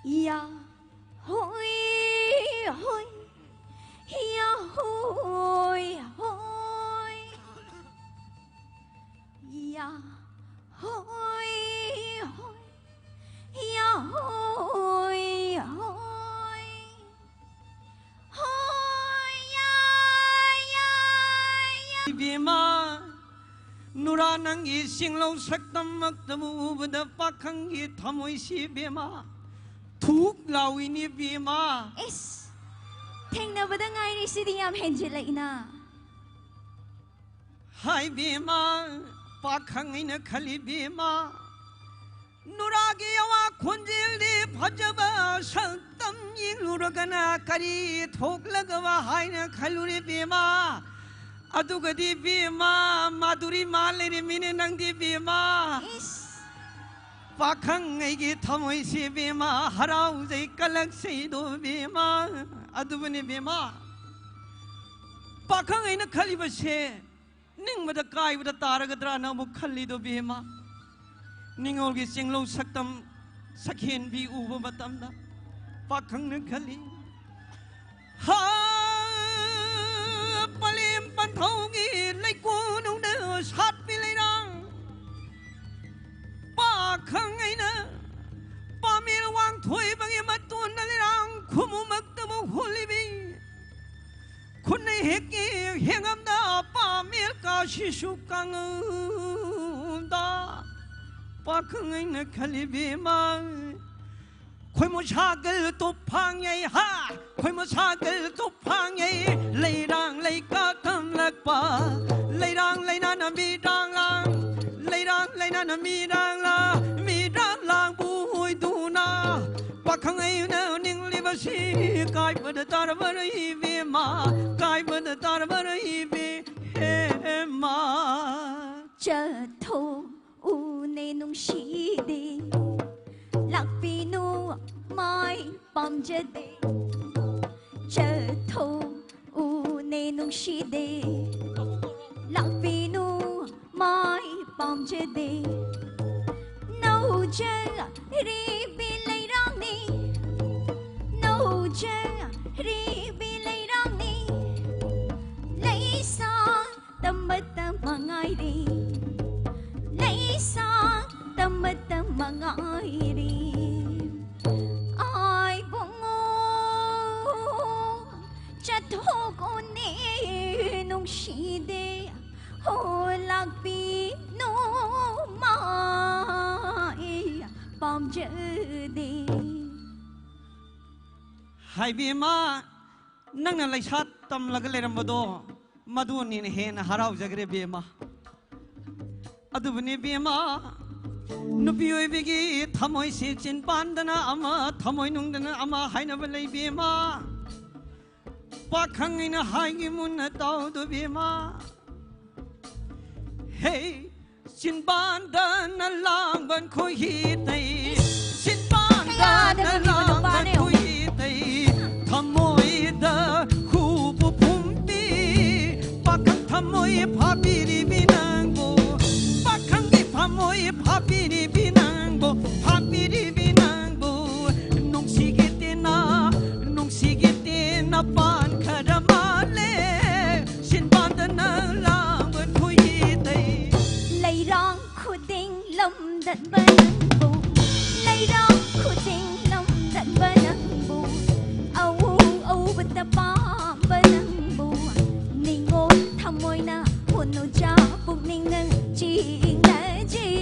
ꯌꯥ ꯍꯣꯏ ꯍꯣꯏ, ꯌꯥ ꯍꯣꯏ ꯍꯣꯏ, ꯌꯥ ꯍꯣꯏ ꯍꯣꯏ, ꯌꯥ ꯍꯣꯏ ꯍꯣꯏ, ꯍꯣꯏ ꯌꯥ ꯌꯥ ꯌꯥ꯫ ꯏꯕꯦꯝꯃ, ꯅꯨꯔꯥ ꯅꯪꯒꯤ ꯆꯤꯡꯂꯧ ꯁꯛꯇꯝꯃꯛꯇꯕꯨ ꯎꯕꯗ ꯄꯥꯈꯪꯒꯤ ꯊꯃꯣꯏꯁꯤ ꯏꯕꯦꯝꯃ ꯊꯨꯛ ꯂꯥꯎꯏꯅꯤ ꯏꯕꯦꯝꯃ꯫ ꯏꯁ, ꯊꯦꯡꯅꯕꯗ ꯉꯥꯏꯔꯤ, ꯁꯤꯗꯤ ꯌꯥꯝ ꯍꯦꯟꯖꯤꯜꯂꯛꯏꯅ꯫ ꯍꯥꯏ ꯏꯕꯦꯝꯃ, ꯄꯥꯈꯪ ꯑꯩꯅ ꯈꯜꯂꯤ ꯏꯕꯦꯝꯃ, ꯅꯨꯔꯥꯒꯤ ꯑꯋꯥ ꯈꯣꯟꯖꯦꯜꯗꯤ ꯐꯖꯕ ꯁꯛꯇꯝ ꯌꯦꯡꯂꯨꯔꯒꯅ ꯀꯔꯤ ꯊꯣꯛꯂꯒꯕ ꯍꯥꯏꯅ ꯈꯜꯂꯨꯔꯦ ꯏꯕꯦꯝꯃ꯫ ꯑꯗꯨꯒꯗꯤ ꯏꯕꯦꯝꯃ, ꯃꯥꯗꯨꯔꯤ ꯃꯥ ꯂꯩꯔꯝꯃꯤꯅꯦ ꯅꯪꯗꯤ ꯏꯕꯦꯝꯃ꯫ ꯏꯁ꯫ ꯄꯥꯈꯪ ꯑꯩꯒꯤ ꯊꯃꯣꯏꯁꯤ ꯏꯕꯦꯝꯃ ꯍꯔꯥꯎꯖꯩ ꯀꯂꯛꯆꯩꯗꯣ ꯏꯕꯦꯝꯃ꯫ ꯑꯗꯨꯕꯨꯅꯦ ꯏꯕꯦꯝꯃ, ꯄꯥꯈꯪ ꯑꯩꯅ ꯈꯜꯂꯤꯕꯁꯦ ꯅꯤꯡꯕꯗ ꯀꯥꯏꯕꯗ ꯇꯥꯔꯒꯗ꯭ꯔꯥꯅ ꯑꯃꯨꯛ ꯈꯜꯂꯤꯗꯣ ꯏꯕꯦꯝꯃ꯫ ꯅꯤꯉꯣꯜꯒꯤ ꯆꯤꯡꯂꯧ ꯁꯛꯇꯝ ꯁꯛꯍꯦꯟꯕꯤ ꯎꯕ ꯃꯇꯝꯗ ꯄꯥꯈꯪꯅ ꯈꯜꯂꯤ, ꯍꯥ, ꯄꯂꯦꯝ ꯄꯟꯊꯧꯒꯤ ꯂꯩꯀꯣꯜꯅꯨꯡꯗ ꯁꯥꯠꯄꯤ ꯂꯩꯔꯥꯡ ꯄꯥꯈꯪ ꯑꯩꯅ ꯄꯥꯃꯦꯜ ꯋꯥꯡꯊꯣꯏꯕꯒꯤ ꯃꯇꯣꯟꯗ ꯂꯩꯔꯥꯡ ꯈꯨꯃꯨꯃꯛꯇꯕꯨ ꯍꯨꯜꯂꯤꯕꯤ ꯈꯨꯟꯅꯩ ꯍꯦꯛꯀꯤ ꯍꯦꯡꯉꯝꯗ ꯄꯥꯃꯦꯜ ꯀꯥꯁꯤꯁꯨ ꯀꯥꯡꯗ ꯄꯥꯈꯪ ꯑꯩꯅ ꯈꯜꯂꯤꯕꯤ ꯃꯥ ꯈꯣꯏꯃꯨ ꯁꯥꯒꯜ ꯇꯨꯞꯐꯥꯡ ꯌꯩ ꯍꯥ, ꯈꯣꯏꯃꯨ ꯁꯥꯒꯜ ꯇꯨꯞꯐꯥꯡ ꯌꯩ, ꯂꯩꯔꯥꯡ ꯂꯩꯀꯥ ꯀꯝꯂꯛꯄ, ꯂꯩꯔꯥꯡ ꯂꯩꯅꯥꯅ ꯃꯤꯔꯥꯡ ꯂꯥꯡ, ꯂꯩꯔꯥꯡ ꯂꯩꯅꯥꯅ ꯃꯤꯔꯥꯡ ꯂꯥꯡ, ꯃꯤꯔꯥꯡ ꯂꯥꯡꯕꯨ ꯑꯣꯏꯗꯨꯅ ꯄꯥꯈꯪ ꯑꯩꯅ ꯅꯤꯡꯂꯤꯕꯁꯤ ꯀꯥꯏꯕꯗ ꯇꯥꯔꯕꯔ ꯏꯕꯦꯝꯃ, ꯀꯥꯏꯕꯗ ꯇꯥꯔꯕꯔ ꯏꯕꯦꯝꯃ꯫ ꯆꯠꯊꯣꯛ ꯎꯅꯦ ꯅꯨꯡꯁꯤꯗꯦ, ꯂꯥꯛꯄꯤꯅꯨ ꯃꯥꯏ ꯄꯥꯝꯖꯗꯦ꯫ ꯆꯠꯊꯣꯛꯎꯅꯦ ꯅꯨꯡꯁꯤꯗꯦ, ꯂꯥꯛꯄꯤꯅꯨ ꯃꯥꯏ ꯄꯥꯝꯖꯗꯦ꯫ ꯅꯧꯖꯔꯤꯕꯤ ꯂꯩꯔꯥꯡꯅꯤ, ꯆꯔꯤꯕꯤ ꯂꯩꯔꯥꯡꯅꯤ, ꯂꯩꯁꯥ ꯇꯝꯕꯇ ꯃꯉꯥꯏꯔꯦ, ꯂꯩꯁꯥ ꯇꯝꯕꯇ ꯃꯉꯥꯏꯔꯦ꯫ ꯑꯥꯏ ꯕꯨꯡꯉꯣ, ꯆꯠꯊꯣꯛꯑꯣꯅꯦ ꯅꯨꯡꯁꯤꯗꯦ, ꯍꯣ ꯂꯥꯛꯄꯤꯅꯣ ꯃꯥꯏ ꯄꯥꯝꯖꯗꯦ꯫ ꯍꯥꯏꯕꯤꯃ, ꯅꯪꯅ ꯂꯩꯁꯥ ꯇꯝꯂꯒ ꯂꯩꯔꯝꯕꯗꯣ, ꯃꯗꯨꯅꯤꯅ ꯍꯦꯟꯅ ꯍꯔꯥꯎꯖꯈ꯭ꯔꯦ ꯕꯦꯝꯃ꯫ ꯑꯗꯨꯕꯨꯅꯦ ꯕꯦꯝꯃ, ꯅꯨꯄꯤ ꯑꯣꯏꯕꯤꯒꯤ ꯊꯃꯣꯏꯁꯤ ꯆꯤꯟꯕꯥꯟꯗꯅ ꯑꯃ, ꯊꯃꯣꯏ ꯅꯨꯡꯗꯅ ꯑꯃ ꯍꯥꯏꯅꯕ ꯂꯩ ꯕꯦꯝꯃ꯫ ꯄꯥꯈꯪ ꯑꯩꯅ ꯍꯥꯏꯒꯦ ꯃꯨꯟꯅ ꯇꯥꯎꯗꯣ ꯕꯦꯝꯃ꯫ ꯍꯦ, ꯆꯤꯟꯕꯥꯟꯗꯅ ꯂꯥꯡꯕꯟ ꯈꯣꯏꯍꯤ ꯇꯩ, ꯆꯤꯟꯕꯥꯟꯗꯅ ꯀꯌꯥꯗ ꯅꯨꯃꯤꯠ ꯂꯥꯡꯕꯟ ꯅꯨꯄꯥꯅꯦ? ꯈꯣꯏꯍꯤ ꯇꯩ, ꯊꯃꯣꯏꯗ ꯍꯨꯕꯨ ꯐꯨꯝꯕꯤ, ꯄꯥꯈꯪ ꯊꯃꯣꯏ ꯐꯥꯕꯤꯔꯤꯕꯤ ꯅꯪꯕꯨ, ꯄꯥꯈꯪꯒꯤ ꯊꯃꯣꯏ ꯐꯥꯕꯤꯔꯤꯕꯤ ꯅꯪꯕꯨ, ꯐꯥꯕꯤꯔꯤꯕꯤ ꯅꯪꯕꯨ, ꯅꯨꯡꯁꯤꯒꯤ ꯇꯦꯟꯅ, ꯅꯨꯡꯁꯤꯒꯤ ꯇꯦꯟꯅ ꯄꯥꯟꯈ꯭ꯔ ꯃꯥꯜꯂꯦ, ꯆꯤꯟꯕꯥꯟꯗꯅ ꯂꯥꯡꯕꯟ ꯈꯣꯏꯍꯤ ꯇꯩ꯫ ꯂꯩꯔꯥꯡ ꯈꯨꯗꯤꯡ ꯂꯝꯗꯟꯕ ꯅꯪꯕꯨ, ꯂꯩꯔꯥꯡ ꯈꯨꯗꯤꯡ ꯂꯝꯗꯟꯕ ꯅꯪꯕꯨ, ꯑꯎ ꯑꯎꯕꯇ ꯄꯥꯝꯕ ꯅꯪꯕꯨ, ꯅꯤꯉꯣꯜ ꯊꯃꯣꯏꯅ ꯍꯨꯟꯅꯨꯖꯥ ꯄꯨꯛꯅꯤꯡꯅ ꯆꯤꯡꯅꯖꯩ꯫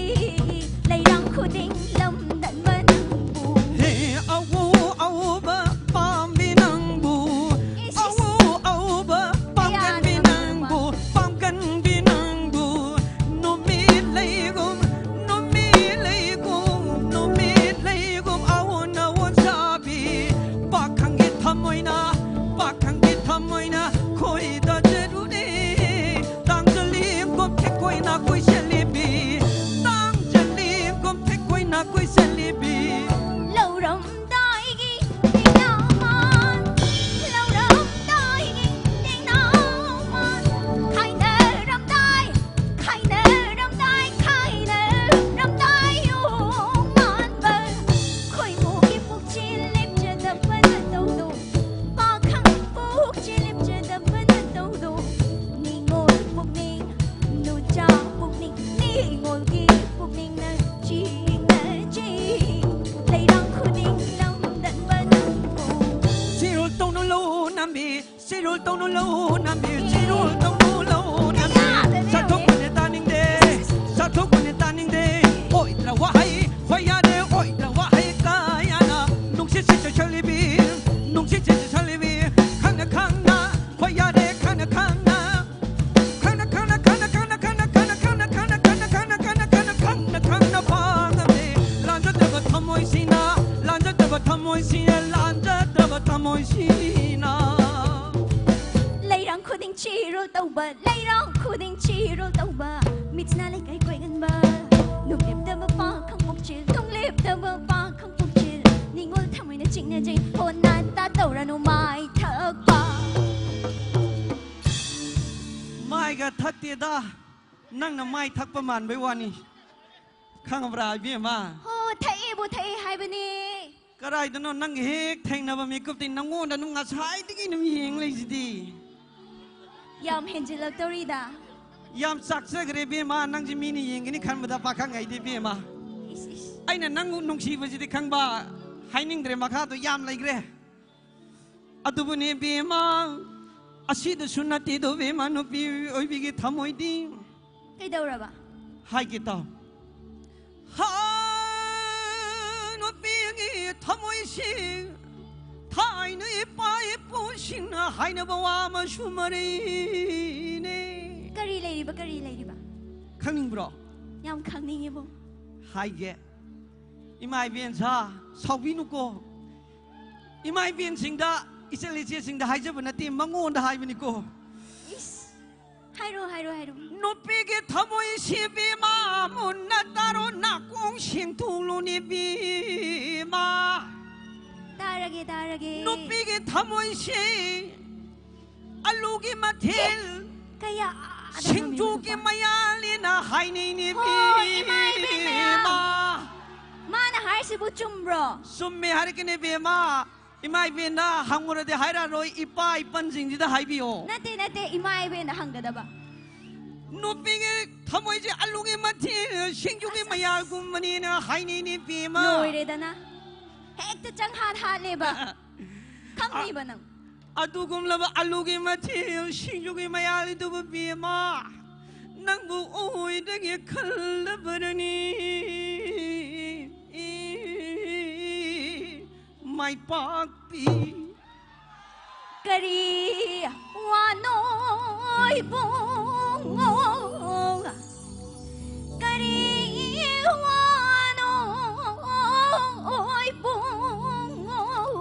ꯇꯧꯅꯨ ꯂꯧ ꯅꯝꯕꯤ, ꯆꯤꯔꯨ ꯇꯧꯅꯨ ꯂꯧ ꯅꯝꯕꯤ꯫ ꯆꯥꯊꯣꯛꯄꯅꯦ ꯇꯥꯅꯤꯡꯗꯦ, ꯆꯥꯊꯣꯛꯄꯅꯦ ꯇꯥꯅꯤꯡꯗꯦ꯫ ꯑꯣꯏꯗ꯭ꯔ ꯋꯥꯍꯩ ꯍꯣꯏ ꯌꯥꯔꯦ, ꯑꯣꯏꯗ꯭ꯔ ꯋꯥꯍꯩ ꯀꯌꯥꯅ ꯅꯨꯡꯁꯤꯠꯁꯤ ꯆꯠꯁꯜꯂꯤꯕꯤ, ꯅꯨꯡꯁꯤꯠꯁꯤ ꯆꯠꯁꯜꯂꯤꯕꯤ꯫ ꯈꯪꯅ ꯈꯪꯅ ꯍꯣꯏ ꯌꯥꯔꯦ, ꯈꯪꯅ ꯈꯪꯅ꯫ ꯈꯪꯅ ꯈꯪꯅ ꯈꯪꯅ ꯈꯪꯅ ꯈꯪꯅ ꯈꯪꯅ ꯈꯪꯅ ꯈꯪꯅ ꯈꯪꯅ ꯈꯪꯅ ꯈꯪꯅ ꯈꯪꯅ ꯈꯪꯅ ꯄꯥꯡꯉꯝꯃꯦ꯫ ꯂꯥꯟꯖꯗꯕ ꯊꯃꯣꯏꯁꯤꯅ, ꯂꯥꯟꯖꯗꯕ ꯊꯃꯣꯏꯁꯤꯅ, ꯂꯥꯟꯖꯗꯕ ꯊꯃꯣꯏꯁꯤꯅ꯫ ꯂꯩꯔꯥꯡ ꯈꯨꯗꯤꯡ ꯆꯤꯔꯣꯜ ꯇꯧꯕ, ꯂꯩꯔꯥꯡ ꯈꯨꯗꯤꯡ ꯆꯤꯔꯣꯜ ꯇꯧꯕ, ꯃꯤꯠꯁꯤꯅ ꯂꯩꯀꯥꯏ ꯀꯣꯏꯒꯟꯕ꯫ ꯅꯨꯡꯂꯦꯞꯇꯕ ꯄꯥꯈꯪ ꯄꯨꯛꯆꯦꯜ, ꯅꯨꯡꯂꯦꯞꯇꯕ ꯄꯥꯈꯪ ꯄꯨꯛꯆꯦꯜ, ꯅꯤꯡꯉꯣꯜ ꯊꯃꯣꯏꯅ ꯆꯤꯡꯅꯖꯩ, ꯍꯣ ꯅꯥꯇꯥ ꯇꯧꯔꯅꯨ ꯃꯥꯏ ꯊꯛꯄ꯫ ꯃꯥꯏꯒ ꯊꯛꯇꯦꯗ, ꯅꯪꯅ ꯃꯥꯏ ꯊꯛꯄ ꯃꯥꯟꯕꯩ ꯋꯥꯅꯤ꯫ ꯈꯪꯉꯕ꯭ꯔꯥ, ꯏꯕꯦꯝꯃ? ꯍꯣ, ꯊꯛꯑꯦꯕꯨ ꯊꯛꯑꯦ ꯍꯥꯏꯕꯅꯦ꯫ ꯀꯗꯥꯏꯗꯅꯣ ꯅꯪ ꯍꯦꯛ ꯊꯦꯡꯅꯕ ꯃꯤꯀꯨꯞꯇꯤ ꯅꯪꯉꯣꯟꯗ ꯑꯗꯨꯝ ꯉꯁꯥꯏꯗꯒꯤ ꯑꯗꯨꯝ ꯌꯦꯡ ꯂꯩꯁꯤꯗꯤ꯫ ꯌꯥꯝ ꯍꯦꯟꯖꯤꯜꯂꯛꯇꯧꯔꯤꯗ꯫ ꯌꯥꯝ ꯆꯥꯛꯆꯈ꯭ꯔꯦ, ꯏꯕꯦꯝꯃ꯫ ꯅꯪꯁꯦ ꯃꯤꯅ ꯌꯦꯡꯒꯅꯤ ꯈꯟꯕꯗ ꯄꯥꯈꯪ ꯍꯥꯏꯗꯤ, ꯏꯕꯦꯝꯃ꯫ ꯏꯁ, ꯏꯁ꯫ ꯑꯩꯅ ꯅꯪ ꯅꯨꯡꯁꯤꯕꯁꯤꯗꯤ ꯈꯪꯕ, ꯍꯥꯏꯅꯤꯡꯗ꯭ꯔꯦ, ꯃꯈꯥꯗꯣ ꯌꯥꯝ ꯂꯩꯈ꯭ꯔꯦ꯫ ꯑꯗꯨꯕꯨꯅꯦ ꯕꯦꯝꯃ, ꯑꯁꯤꯗꯁꯨ ꯅꯠꯇꯦꯗꯣ ꯕꯦꯝꯃ, ꯅꯨꯄꯤ ꯑꯣꯏꯕꯤꯒꯤ ꯊꯃꯣꯏꯗꯤ꯫ ꯀꯩꯗꯧꯔꯕ? ꯍꯥꯏꯒꯦ ꯇꯥꯎ꯫ ꯍꯥ, ꯅꯨꯄꯤꯒꯤ ꯊꯃꯣꯏꯁꯤ ꯊꯥꯏꯅ ꯏꯄꯥ ꯏꯄꯨꯁꯤꯡꯅ ꯍꯥꯏꯅꯕ ꯋꯥ ꯑꯃꯁꯨ ꯃꯔꯤꯅꯦ꯫ ꯀꯔꯤ ꯂꯩꯔꯤꯕ, ꯀꯔꯤ ꯂꯩꯔꯤꯕ? ꯈꯪꯅꯤꯡꯕ꯭ꯔꯣ? ꯌꯥꯝ ꯈꯪꯅꯤꯡꯉꯤꯕꯣ꯫ ꯍꯥꯏꯒꯦ꯫ ꯏꯃꯥ ꯏꯕꯦꯟ ꯁꯥ, ꯁꯥꯎꯕꯤꯅꯨꯀꯣ꯫ ꯏꯃꯥ ꯏꯕꯦꯟꯁꯤꯡꯗ, ꯏꯆꯜ ꯏꯆꯦꯁꯤꯡꯗ ꯍꯥꯏꯖꯕ ꯅꯠꯇꯦ, ꯃꯉꯣꯟꯗ ꯍꯥꯏꯕꯅꯤꯀꯣ꯫ ꯏꯁ, ꯍꯥꯏꯔꯣ, ꯍꯥꯏꯔꯣ, ꯍꯥꯏꯔꯣ꯫ ꯅꯨꯄꯤꯒꯤ ꯊꯃꯣꯏꯁꯤ ꯕꯦꯝꯃ, ꯃꯨꯟꯅ ꯇꯥꯔꯣ, ꯅꯥꯀꯣꯡ ꯁꯦꯡꯇꯣꯛꯂꯨꯅꯦ ꯕꯦꯝꯃ꯫ ꯇꯥꯔꯒꯦ, ꯇꯥꯔꯒꯦ꯫ ꯅꯨꯄꯤꯒꯤ ꯊꯃꯣꯏꯁꯤ ꯑꯂꯨꯒꯤ ꯃꯊꯦꯜ, ꯀꯌꯥꯗ ꯁꯤꯡꯖꯨꯒꯤ ꯍꯪꯉꯤꯕ? ꯃꯌꯥꯜꯅꯦꯅ ꯍꯥꯏꯅꯩꯅꯦ ꯍꯣ, ꯏꯃꯥ ꯏꯕꯦꯝꯃ꯫ ꯕꯦꯝꯃ꯫ ꯃꯥꯅ ꯍꯥꯏꯔꯤꯁꯤꯕꯨ ꯆꯨꯝꯕ꯭ꯔꯣ? ꯆꯨꯝꯃꯦ ꯍꯥꯏꯔꯛꯀꯅꯦ ꯕꯦꯝꯃ꯫ ꯏꯃꯥ ꯏꯕꯦꯟꯗ ꯍꯪꯉꯨꯔꯗꯤ ꯍꯥꯏꯔꯛꯑꯔꯣꯏ, ꯏꯄꯥ ꯏꯄꯟꯁꯤꯡꯁꯤꯗ ꯍꯥꯏꯕꯤꯌꯣ꯫ ꯅꯠꯇꯦ, ꯅꯠꯇꯦ, ꯏꯃꯥ ꯏꯕꯦꯟꯗ ꯍꯪꯒꯗꯕ꯫ ꯅꯨꯄꯤꯒꯤ ꯊꯃꯣꯏꯁꯦ ꯑꯂꯨꯒꯤ ꯃꯊꯦꯜ, ꯁꯤꯡꯖꯨꯒꯤ ꯑꯁ, ꯑꯁ꯫ ꯃꯌꯥꯜꯒꯨꯝꯕꯅꯦꯅ ꯍꯥꯏꯅꯩꯅꯦ ꯕꯦꯝꯃ꯫ ꯂꯣꯏꯔꯦꯗꯅ꯫ ꯍꯦꯛꯇ ꯆꯪꯍꯥꯠ ꯍꯥꯠꯂꯦꯕ꯫ ꯈꯪꯅꯤꯕ ꯅꯪ꯫ ꯑꯗꯨꯒꯨꯝꯂꯕ ꯑꯂꯨꯒꯤ ꯃꯊꯦꯜ ꯁꯤꯡꯖꯨꯒꯤ ꯃꯌꯥꯜꯗꯨꯕꯨ ꯕꯦꯝꯃ, ꯅꯪꯕꯨ ꯑꯣꯏꯗꯒꯦ ꯈꯜꯂꯕꯔꯅꯤ꯫ ꯃꯥꯏꯄꯥꯛꯄꯤ꯫ ꯀꯔꯤ ꯋꯥꯅꯣ ꯏꯕꯨꯡꯉꯣ? ꯀꯔꯤ ꯋꯥꯅꯣ ꯏꯕꯨꯡꯉꯣ?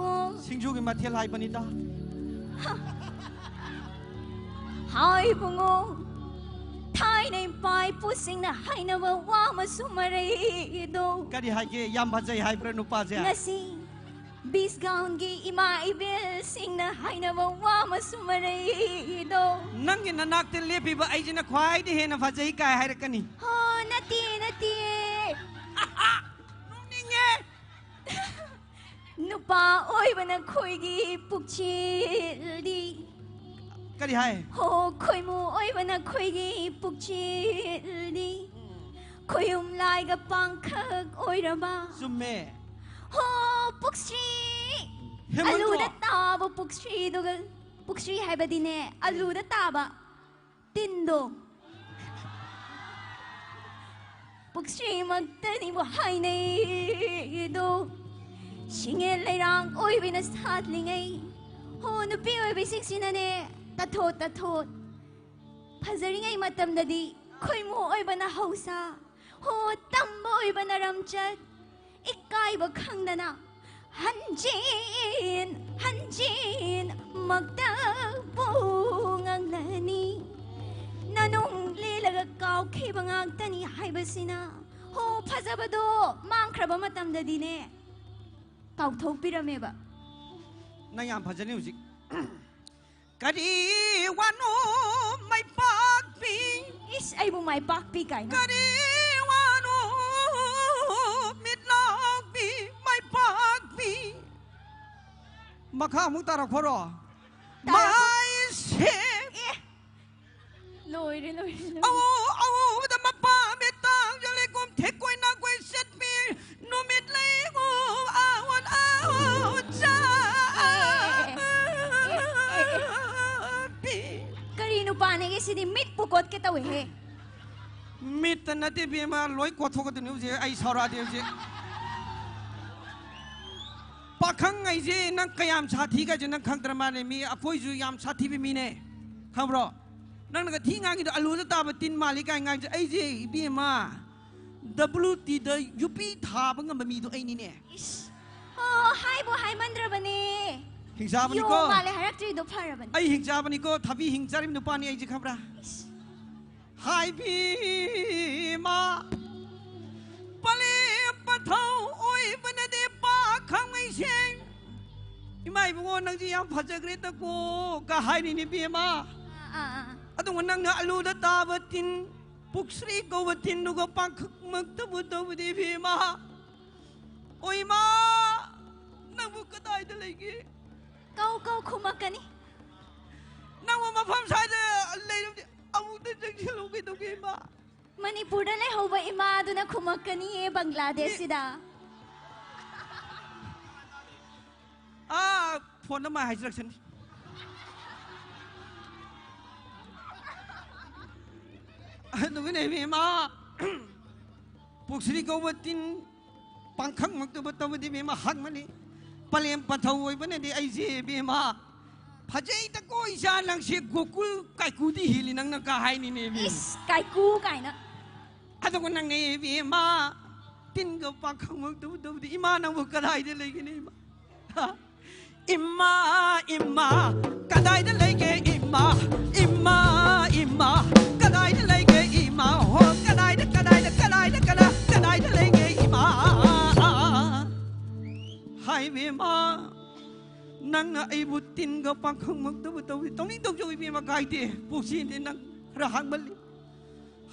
ꯁꯤꯡꯖꯨꯒꯤ ꯃꯊꯦꯜ ꯍꯥꯏꯕꯅꯤꯗ꯫ ꯍꯥꯏ ꯏꯕꯨꯡꯉꯣ, ꯊꯥꯏꯅ ꯏꯄꯥ ꯏꯄꯨꯁꯤꯡꯅ ꯍꯥꯏꯅꯕ ꯋꯥ ꯑꯃꯁꯨ ꯃꯔꯩꯗꯣ꯫ ꯀꯔꯤ ꯍꯥꯏꯒꯦ? ꯌꯥꯝ ꯐꯖꯩ ꯍꯥꯏꯕ꯭ꯔꯥ ꯅꯨꯄꯥꯁꯦ? ꯉꯁꯤ ꯕꯤꯁꯒꯥꯎꯟꯒꯤ ꯏꯃꯥ ꯏꯕꯦꯜꯁꯤꯡꯅ ꯍꯥꯏꯅꯕ ꯋꯥ ꯑꯃꯁꯨ ꯃꯔꯩꯗꯣ꯫ ꯅꯪꯒꯤ ꯅꯅꯥꯛꯇ ꯂꯦꯞꯄꯤꯕ ꯑꯩꯁꯤꯅ ꯈ꯭ꯋꯥꯏꯗꯒꯤ ꯍꯦꯟꯅ ꯐꯖꯩ ꯀꯥꯏ ꯍꯥꯏꯔꯛꯀꯅꯤ꯫ ꯍꯣ, ꯅꯠꯇꯦ, ꯅꯠꯇꯦ꯫ ꯅꯣꯛꯅꯤꯡꯉꯦ꯫ ꯅꯨꯄꯥ ꯑꯣꯏꯕꯅ ꯈꯣꯏꯒꯤ ꯄꯨꯛꯆꯦꯜꯗꯤ꯫ ꯀꯔꯤ ꯍꯥꯏ? ꯍꯣ, ꯈꯣꯏꯃꯨ ꯑꯣꯏꯕꯅ ꯈꯣꯏꯒꯤ ꯄꯨꯛꯆꯦꯜꯗꯤ꯫ ꯈꯣꯌꯨꯝ ꯂꯥꯏꯒ ꯄꯥꯡꯈꯛ ꯑꯣꯏꯔꯕ꯫ ꯆꯨꯝꯃꯦ꯫ ꯍꯣ, ꯄꯨꯛꯁ꯭ꯔꯤ꯫ ꯍꯦꯃꯟꯇ꯭ꯔꯣ? ꯑꯂꯨꯗ ꯇꯥꯕ ꯄꯨꯛꯁ꯭ꯔꯤꯗꯨꯒ, ꯄꯨꯛꯁ꯭ꯔꯤ ꯍꯥꯏꯕꯗꯤꯅꯦ, ꯑꯂꯨꯗ ꯇꯥꯕ ꯇꯤꯟꯗꯣ꯫ ꯄꯨꯛꯁ꯭ꯔꯤꯃꯛꯇꯅꯤꯕꯨ ꯍꯥꯏꯅꯩꯗꯣ꯫ ꯁꯤꯡꯉꯦ ꯂꯩꯔꯥꯡ ꯑꯣꯏꯕꯅ ꯁꯥꯠꯂꯤꯉꯩ꯫ ꯍꯣ, ꯅꯨꯄꯤ ꯑꯣꯏꯕꯤꯁꯤꯡꯁꯤꯅꯅꯦ, ꯇꯥꯊꯣꯠ ꯇꯥꯊꯣꯠ꯫ ꯐꯖꯔꯤꯉꯩ ꯃꯇꯝꯗꯗꯤ ꯈꯣꯏꯃꯨ ꯑꯣꯏꯕꯅ ꯍꯧꯁꯥ꯫ ꯍꯣ, ꯇꯝꯕ ꯑꯣꯏꯕꯅ ꯔꯝꯆꯠ꯫ ꯏꯀꯥꯏꯕ ꯈꯪꯗꯅ ꯍꯟꯖꯤꯟ ꯍꯟꯖꯤꯟ ꯃꯛꯇꯕꯨ ꯉꯥꯡꯂꯅꯤ꯫ ꯅꯅꯨꯡ ꯂꯦꯜꯂꯒ ꯀꯥꯎꯈꯤꯕ ꯉꯥꯛꯇꯅꯤ ꯍꯥꯏꯕꯁꯤꯅ꯫ ꯍꯣ, ꯐꯖꯕꯗꯣ ꯃꯥꯡꯈ꯭ꯔꯕ ꯃꯇꯝꯗꯗꯤꯅꯦ, ꯀꯥꯎꯊꯣꯛꯄꯤꯔꯝꯃꯦꯕ꯫ ꯅꯪ ꯌꯥꯝ ꯐꯖꯅꯤ ꯍꯧꯖꯤꯛ꯫ ꯀꯔꯤ ꯋꯥꯅꯣ ꯃꯥꯏꯄꯥꯛꯄꯤ? ꯏꯁ, ꯑꯩꯕꯨ ꯃꯥꯏꯄꯥꯛꯄꯤ ꯀꯥꯏꯅ꯫ ꯀꯔꯤ ꯋꯥꯅꯣ ꯃꯤꯠꯂꯥꯎꯕꯤ ꯃꯥꯏꯄꯥꯛꯄꯤ? ꯃꯈꯥ ꯑꯃꯨꯛ ꯇꯥꯔꯛꯈꯣꯔꯣ? ꯇꯥꯔꯛꯈꯣ꯫ ꯃꯥꯏꯁꯦ꯫ ꯑꯦ, ꯂꯣꯏꯔꯦ, ꯂꯣꯏꯔꯦ, ꯂꯣꯏꯔꯦ꯫ ꯑꯧ, ꯑꯧꯕꯗ ꯃꯄꯥ ꯃꯤꯠꯇꯥꯡ ꯖꯂꯤꯀꯨꯝ ꯊꯦꯛꯀꯣꯏ ꯅꯥꯀꯣꯏ ꯆꯠꯄꯤ ꯅꯨꯃꯤꯠ ꯂꯩꯉꯨ ꯑꯥꯋꯟ ꯑꯥꯋꯟ ꯆꯥ꯫ ꯑꯦ, ꯑꯦ, ꯑꯦ, ꯑꯦ꯫ ꯄꯥꯅꯩꯒꯤꯁꯤꯗꯤ ꯃꯤꯠꯄꯨ ꯀꯣꯠꯀꯦ ꯇꯧꯏꯍꯦ꯫ ꯃꯤꯠꯇ ꯅꯠꯇꯦ ꯏꯕꯦꯝꯃ, ꯂꯣꯏ ꯀꯣꯠꯊꯣꯛꯀꯗꯣꯏꯅꯤ ꯍꯧꯖꯤꯛ꯫ ꯑꯩ ꯁꯥꯎꯔꯛꯑꯗꯤ ꯍꯧꯖꯤꯛ꯫ ꯄꯥꯈꯪ ꯑꯩꯁꯦ ꯅꯪ ꯀꯌꯥꯝ ꯁꯥꯊꯤ ꯀꯥꯏꯁꯦ ꯅꯪ ꯈꯪꯗ꯭ꯔ ꯃꯥꯜꯂꯦ꯫ ꯃꯤ ꯑꯩꯈꯣꯏꯁꯨ ꯌꯥꯝ ꯁꯥꯊꯤꯕ ꯃꯤꯅꯦ, ꯈꯪꯕ꯭ꯔꯣ? ꯅꯪꯅꯒ ꯊꯤ ꯉꯥꯡꯉꯤꯗꯣ ꯑꯂꯨꯗ ꯇꯥꯕ ꯇꯤꯟ ꯃꯥꯜꯂꯤ ꯀꯥꯏ ꯉꯥꯡꯉꯤꯁꯦ꯫ ꯑꯩꯁꯦ ꯏꯕꯦꯝꯃ, ꯗꯕ꯭ꯂꯤꯎ ꯇꯤꯗ ꯌꯨꯄꯤ ꯊꯥꯕ ꯉꯝꯕ ꯃꯤꯗꯣ ꯑꯩꯅꯤꯅꯦ꯫ ꯏꯁ꯫ ꯑꯣ, ꯍꯥꯏꯕꯨ ꯍꯥꯏꯃꯟꯗ꯭ꯔꯕꯅꯦ꯫ ꯍꯤꯡꯆꯥꯕꯅꯤꯀꯣ꯫ ꯌꯣꯡ ꯃꯥꯜꯂꯦ ꯍꯥꯏꯔꯛꯇ꯭ꯔꯤꯗꯣ ꯐꯔꯕꯅꯦ꯫ ꯑꯩ ꯍꯤꯡꯆꯥꯕꯅꯤꯀꯣ, ꯊꯕꯤ ꯍꯤꯡ ꯆꯥꯔꯤꯕ ꯅꯨꯄꯥꯅꯤ ꯑꯩꯁꯦ, ꯈꯪꯕ꯭ꯔꯥ? ꯏꯁ꯫ ꯍꯥꯏꯕꯤꯃ, ꯄꯂꯦ ꯄꯊꯧ ꯑꯣꯏꯕꯅꯗꯤ ꯄꯥꯈꯪꯉꯩꯁꯦ꯫ "ꯏꯃꯥ ꯏꯕꯨꯡꯉꯣ, ꯅꯪꯁꯦ ꯌꯥꯝ ꯐꯖꯈ꯭ꯔꯦꯗꯀꯣ" ꯀ ꯍꯥꯏꯔꯤꯅꯦ ꯏꯕꯦꯝꯃ꯫ ꯑꯥ, ꯑꯥ, ꯑꯥ꯫ ꯑꯗꯨꯒ ꯅꯪꯅ ꯑꯂꯨꯗ ꯇꯥꯕ ꯇꯤꯟ, ꯄꯨꯛꯁ꯭ꯔꯤ ꯀꯧꯕ ꯇꯤꯟꯗꯨꯒ ꯄꯥꯡꯈꯛꯃꯛꯇꯕꯨ ꯇꯧꯕꯗꯤ ꯏꯕꯦꯝꯃ꯫ ꯑꯣ ꯏꯃꯥ, ꯅꯪꯕꯨ ꯀꯗꯥꯏꯗ ꯂꯩꯒꯦ? ꯀꯧ, ꯀꯧ, ꯈꯨꯝꯃꯛꯀꯅꯤ꯫ ꯅꯪꯕꯨ ꯃꯐꯝ ꯁ꯭ꯋꯥꯏꯗ ꯂꯩꯔꯝꯗꯦ꯫ ꯑꯃꯨꯛꯇ ꯆꯪꯁꯤꯜꯂꯨ ꯀꯩꯗꯧꯒꯦ, ꯏꯃꯥ? ꯃꯅꯤꯄꯨꯔꯗ ꯂꯩꯍꯧꯕ ꯏꯃꯥꯗꯨꯅ ꯈꯨꯝꯃꯛꯀꯅꯤꯌꯦ, ꯕꯪꯒ꯭ꯂꯥꯗꯦꯁꯁꯤꯗ꯫ ꯑꯥ, ꯐꯣꯟꯗ ꯃꯥꯏ ꯍꯥꯏꯖꯔꯛꯁꯅꯤ꯫ ꯑꯗꯨꯒꯅꯦ, ꯏꯃꯥ, ꯄꯨꯛꯁ꯭ꯔꯤ ꯀꯧꯕ ꯇꯤꯟ ꯄꯥꯡꯈꯛꯃꯛꯇꯕꯨ ꯇꯧꯕꯗꯤ ꯏꯕꯦꯝꯃ ꯍꯛꯃꯅꯤ꯫ ꯄꯂꯦꯝ ꯄꯟꯊꯧ ꯑꯣꯏꯕꯅꯗꯤ ꯑꯩꯁꯦ ꯏꯕꯦꯝꯃ ꯐꯖꯩꯗꯀꯣ ꯏꯆꯥ ꯅꯪꯁꯦ ꯒꯣꯀꯨꯜ ꯀꯥꯏꯀꯨꯗꯤ ꯍꯦꯜꯂꯤ ꯅꯪꯅ ꯀ ꯍꯥꯏꯅꯤꯅꯦ ꯏꯕꯦꯝꯃ꯫ ꯏꯁ, ꯀꯥꯏꯀꯨ ꯀꯥꯏꯅ꯫ ꯑꯗꯨꯒ ꯅꯪꯅꯦ ꯏꯕꯦꯝꯃ ꯇꯤꯟꯒ ꯄꯥꯡꯈꯛꯃꯛꯇꯕꯨ ꯇꯧꯕꯗꯤ ꯏꯃꯥ ꯅꯪꯕꯨ ꯀꯗꯥꯏꯗ ꯂꯩꯒꯅꯤ ꯏꯃꯥ? ꯏꯃꯥ, ꯏꯃꯥ, ꯀꯗꯥꯏꯗ ꯂꯩꯒꯦ ꯏꯃꯥ? ꯏꯃꯥ, ꯏꯃꯥ, ꯀꯗꯥꯏꯗ ꯂꯩꯒꯦ ꯏꯃꯥ? ꯍꯣ, ꯀꯗꯥꯏꯗ, ꯀꯗꯥꯏꯗ, ꯀꯗꯥꯏꯗ, ꯀꯗꯥ-, ꯀꯗꯥꯏꯗ ꯂꯩꯒꯦ ꯏꯃꯥ? ꯍꯥꯏ ꯏꯕꯦꯝꯃ, ꯅꯪꯅ ꯑꯩꯕꯨ ꯇꯤꯟꯒ ꯄꯥꯡꯈꯪꯃꯛꯇꯕꯨ ꯇꯧꯏ꯫ ꯇꯧꯅꯤꯡ ꯇꯧꯖꯧ ꯏꯕꯦꯝꯃ, ꯀꯥꯏꯗꯦ꯫ ꯄꯨꯛꯆꯦꯜꯗꯤ ꯅꯪ ꯈꯔ ꯍꯥꯡꯃꯜꯂꯤ꯫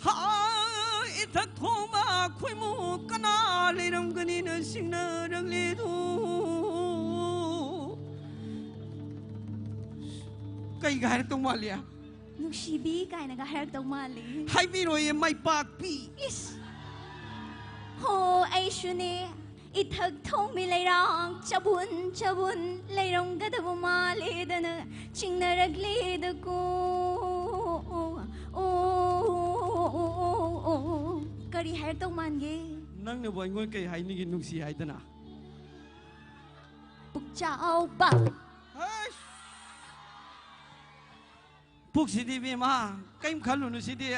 ꯍꯥ, ꯏꯊꯛ ꯊꯣꯡꯕ ꯈꯣꯏꯃꯨ ꯀꯅꯥ ꯂꯩꯔꯝꯒꯅꯤꯅ ꯆꯤꯡꯅꯔꯛꯂꯦꯗꯣ꯫ ꯀꯩꯒ ꯍꯥꯏꯔꯛꯇꯧ ꯃꯥꯜꯂꯤ? ꯅꯨꯡꯁꯤꯕꯤ ꯀꯥꯏꯅꯒ ꯍꯥꯏꯔꯛꯇꯧ ꯃꯥꯜꯂꯤ꯫ ꯍꯥꯏꯕꯤꯔꯣꯏꯌꯦ, ꯃꯥꯏ ꯄꯥꯛꯄꯤ꯫ ꯏꯁ! ꯍꯣ, ꯑꯩꯁꯨꯅꯦ, ꯏꯊꯛ ꯊꯣꯡꯕꯤ ꯂꯩꯔꯥꯡ ꯆꯕꯨꯟ ꯆꯕꯨꯟ ꯂꯩꯔꯝꯒꯗꯕ ꯃꯥꯜꯂꯦꯗꯅ ꯆꯤꯡꯅꯔꯛꯂꯦꯗꯀꯣ꯫ ꯑꯣ, ꯑꯣ, ꯑꯣ, ꯑꯣ, ꯑꯣ, ꯑꯣ, ꯑꯣ꯫ ꯀꯔꯤ ꯍꯥꯏꯔꯛꯇꯧ ꯃꯥꯟꯒꯦ? ꯅꯪꯅꯕꯨ ꯑꯩꯉꯣꯟꯗ ꯀꯩ ꯍꯥꯏꯅꯤꯡꯒꯦ, ꯅꯨꯡꯁꯤ ꯍꯥꯏꯗꯅ? ꯄꯨꯛꯆꯥꯎꯕ꯫ ꯍꯩꯁ! ꯄꯨꯛꯁꯤꯗꯤ ꯏꯕꯦꯝꯃ, ꯀꯩꯝ ꯈꯜꯂꯨꯅꯨ, ꯁꯤꯗꯤ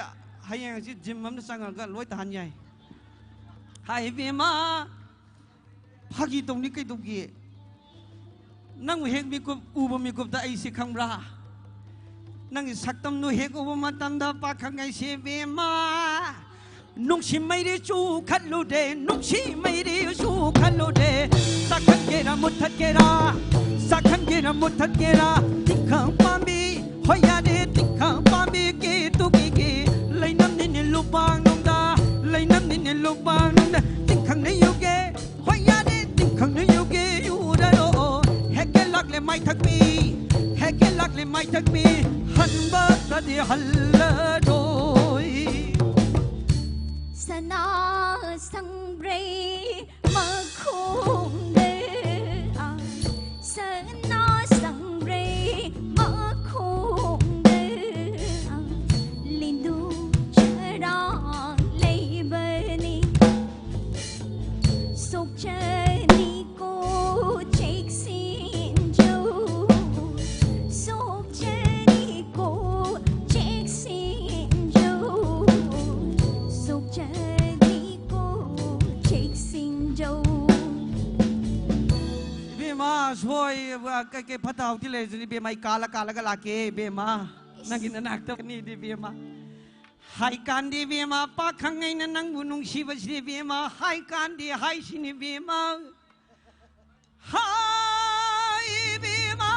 ꯍꯌꯦꯡ ꯍꯪꯆꯤꯠ ꯖꯤꯝ ꯑꯃꯗ ꯆꯪꯉꯒ ꯂꯣꯏ ꯇꯥꯍꯟ ꯌꯥꯏ꯫ ꯍꯥꯏ ꯏꯕꯦꯝꯃ, ꯐꯥꯒꯤ ꯇꯧꯅꯤ ꯀꯩꯗꯧꯒꯦ? ꯅꯪꯕꯨ ꯍꯦꯛ ꯃꯤꯀꯨꯞ ꯎꯕ ꯃꯤꯀꯨꯞꯇ ꯑꯩꯁꯦ ꯈꯪꯕ꯭ꯔꯥ? ꯅꯪꯒꯤ ꯁꯛꯇꯝꯗꯨ ꯍꯦꯛ ꯎꯕ ꯃꯇꯝꯗ ꯄꯥꯈꯪ ꯑꯩꯁꯦ ꯏꯕꯦꯝꯃ, ꯅꯨꯡꯁꯤ ꯃꯩꯔꯤ ꯆꯨꯈꯠꯂꯨꯔꯦ, ꯅꯨꯡꯁꯤ ꯃꯩꯔꯤ ꯆꯨꯈꯠꯂꯨꯔꯦ꯫ ꯆꯥꯛꯈꯠꯀꯦꯔꯥ ꯃꯨꯠꯊꯠꯀꯦꯔꯥ, ꯆꯥꯛꯈꯠꯀꯦꯔꯥ ꯃꯨꯠꯊꯠꯀꯦꯔꯥ꯫ ꯇꯤꯡꯈꯪ ꯄꯥꯝꯕꯤ, ꯍꯣꯏ ꯌꯥꯔꯦ, ꯇꯤꯡꯈꯪ ꯄꯥꯝꯕꯤꯒꯤ ꯇꯨꯒꯤꯒꯤ ꯂꯩꯅꯝꯅꯤꯅꯦ ꯂꯨꯄꯥꯡꯅꯨꯡꯗ, ꯂꯩꯅꯝꯅꯤꯅꯦ ꯂꯨꯄꯥꯡꯅꯨꯡꯗ꯫ ꯇꯤꯡꯈꯪꯅ ꯌꯨꯒꯦ, ꯍꯣꯏ ꯌꯥꯔꯦ, ꯇꯤꯡꯈꯪꯅ ꯌꯨꯒꯦ ꯌꯨꯔꯔꯣ꯫ ꯍꯦꯛꯀꯦ ꯂꯥꯛꯂꯦ ꯃꯥꯏꯊꯛꯄꯤ, ꯍꯦꯛꯀꯦ ꯂꯥꯛꯂꯦ ꯃꯥꯏꯊꯛꯄꯤ, ꯍꯟꯕꯗꯗꯤ ꯍꯜꯂꯔꯣꯏ꯫ ꯁꯅꯥ ꯁꯪꯕ꯭ꯔꯩ ꯃꯈꯣꯡꯗ, ꯁꯅꯥ ꯁꯪꯕ꯭ꯔꯩ ꯃꯈꯣꯡꯗ, ꯂꯤꯟꯗꯨ ꯆꯔꯥꯡ ꯂꯩꯕꯅꯤ꯫ ꯁꯣꯛꯆꯅꯤꯀꯣ ꯆꯦꯛꯁꯤꯟꯖꯧ, ꯁꯣꯛꯆꯅꯤꯀꯣ ꯆꯦꯛꯁꯤꯟꯖꯧ, ꯁꯣꯛꯆꯅꯤꯀꯣ ꯆꯦꯛꯁꯤꯟꯖꯧ꯫ ꯏꯕꯦꯝꯃ, ꯁꯣꯏ, ꯀꯩꯀꯩ ꯐꯠꯇ ꯍꯥꯎꯗꯤ ꯂꯩꯔꯁꯨ ꯏꯕꯦꯝꯃ, ꯑꯩ ꯀꯥꯜꯂ ꯀꯥꯜꯂꯒ ꯂꯥꯛꯀꯦ ꯏꯕꯦꯝꯃ꯫ ꯅꯪꯒꯤ ꯅꯅꯥꯛꯇꯅꯤꯗꯤ ꯏꯕꯦꯝꯃ꯫ ꯍꯥꯏꯀꯥꯟꯗꯤ ꯏꯕꯦꯝꯃ, ꯄꯥꯈꯪ ꯑꯩꯅ ꯅꯪꯕꯨ ꯅꯨꯡꯁꯤꯕꯁꯤꯗꯤ ꯏꯕꯦꯝꯃ, ꯍꯥꯏꯀꯥꯟꯗꯤ ꯍꯥꯏꯁꯤꯅꯤ ꯏꯕꯦꯝꯃ꯫ ꯍꯥꯏ ꯏꯕꯦꯝꯃ,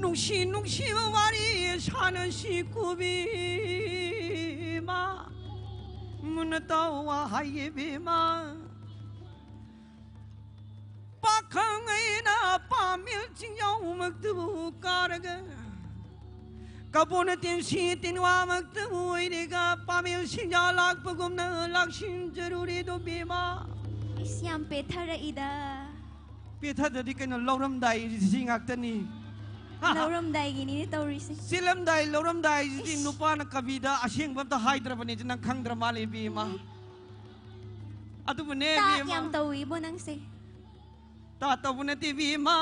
ꯅꯨꯡꯁꯤ ꯅꯨꯡꯁꯤꯕ ꯋꯥꯔꯤ ꯁꯥꯟꯅꯁꯤ ꯀꯨꯕꯤꯃ꯫ ꯃꯨꯟꯅ ꯇꯧ ꯍꯥꯏ ꯏꯕꯦꯝꯃ꯫ ꯄꯥꯈꯪ ꯑꯩꯅ ꯄꯥꯃꯦꯜ ꯆꯤꯡꯖꯥꯎꯃꯛꯇꯕꯨ ꯀꯥꯔꯒ, ꯀꯕꯣꯅ ꯇꯦꯟꯁꯤ ꯇꯦꯟꯋꯥꯃꯛꯇꯕꯨ ꯑꯣꯏꯔꯒ, ꯄꯥꯃꯦꯜ ꯁꯤꯡꯖꯥ ꯂꯥꯛꯄꯒꯨꯝꯅ ꯂꯥꯛꯁꯤꯟꯖꯔꯨꯔꯦꯗꯣ ꯕꯦꯝꯃ꯫ ꯏꯁ, ꯌꯥꯝ ꯄꯦꯊꯔꯛꯏꯗ꯫ ꯄꯦꯊꯗ꯭ꯔꯗꯤ ꯀꯩꯅꯣ, ꯂꯧꯔꯝꯗꯥꯏ ꯁꯤ ꯉꯥꯛꯇꯅꯤ꯫ ꯂꯧꯔꯝꯗꯥꯏꯒꯤꯅꯤꯅꯦ ꯇꯧꯔꯤꯁꯦ꯫ ꯆꯦꯜꯂꯝꯗꯥꯏ ꯂꯧꯔꯝꯗꯥꯏꯁꯤꯗꯤ ꯏꯁ꯫ ꯅꯨꯄꯥꯅ ꯀꯕꯤꯗ ꯑꯁꯦꯡꯕ ꯑꯝꯇ ꯍꯥꯏꯗ꯭ꯔꯕꯅꯦ, ꯅꯪ ꯈꯪꯗ꯭ꯔ ꯃꯥꯜꯂꯦ ꯏꯕꯦꯝꯃ꯫ ꯑꯗꯨꯕꯨꯅꯦ ꯇꯥꯛ ꯏꯕꯦꯝꯃ, ꯌꯥꯝ ꯇꯧꯏꯕꯣ ꯅꯪꯁꯦ꯫ ꯇꯥ ꯇꯧꯕ ꯅꯠꯇꯦ ꯏꯕꯦꯝꯃ꯫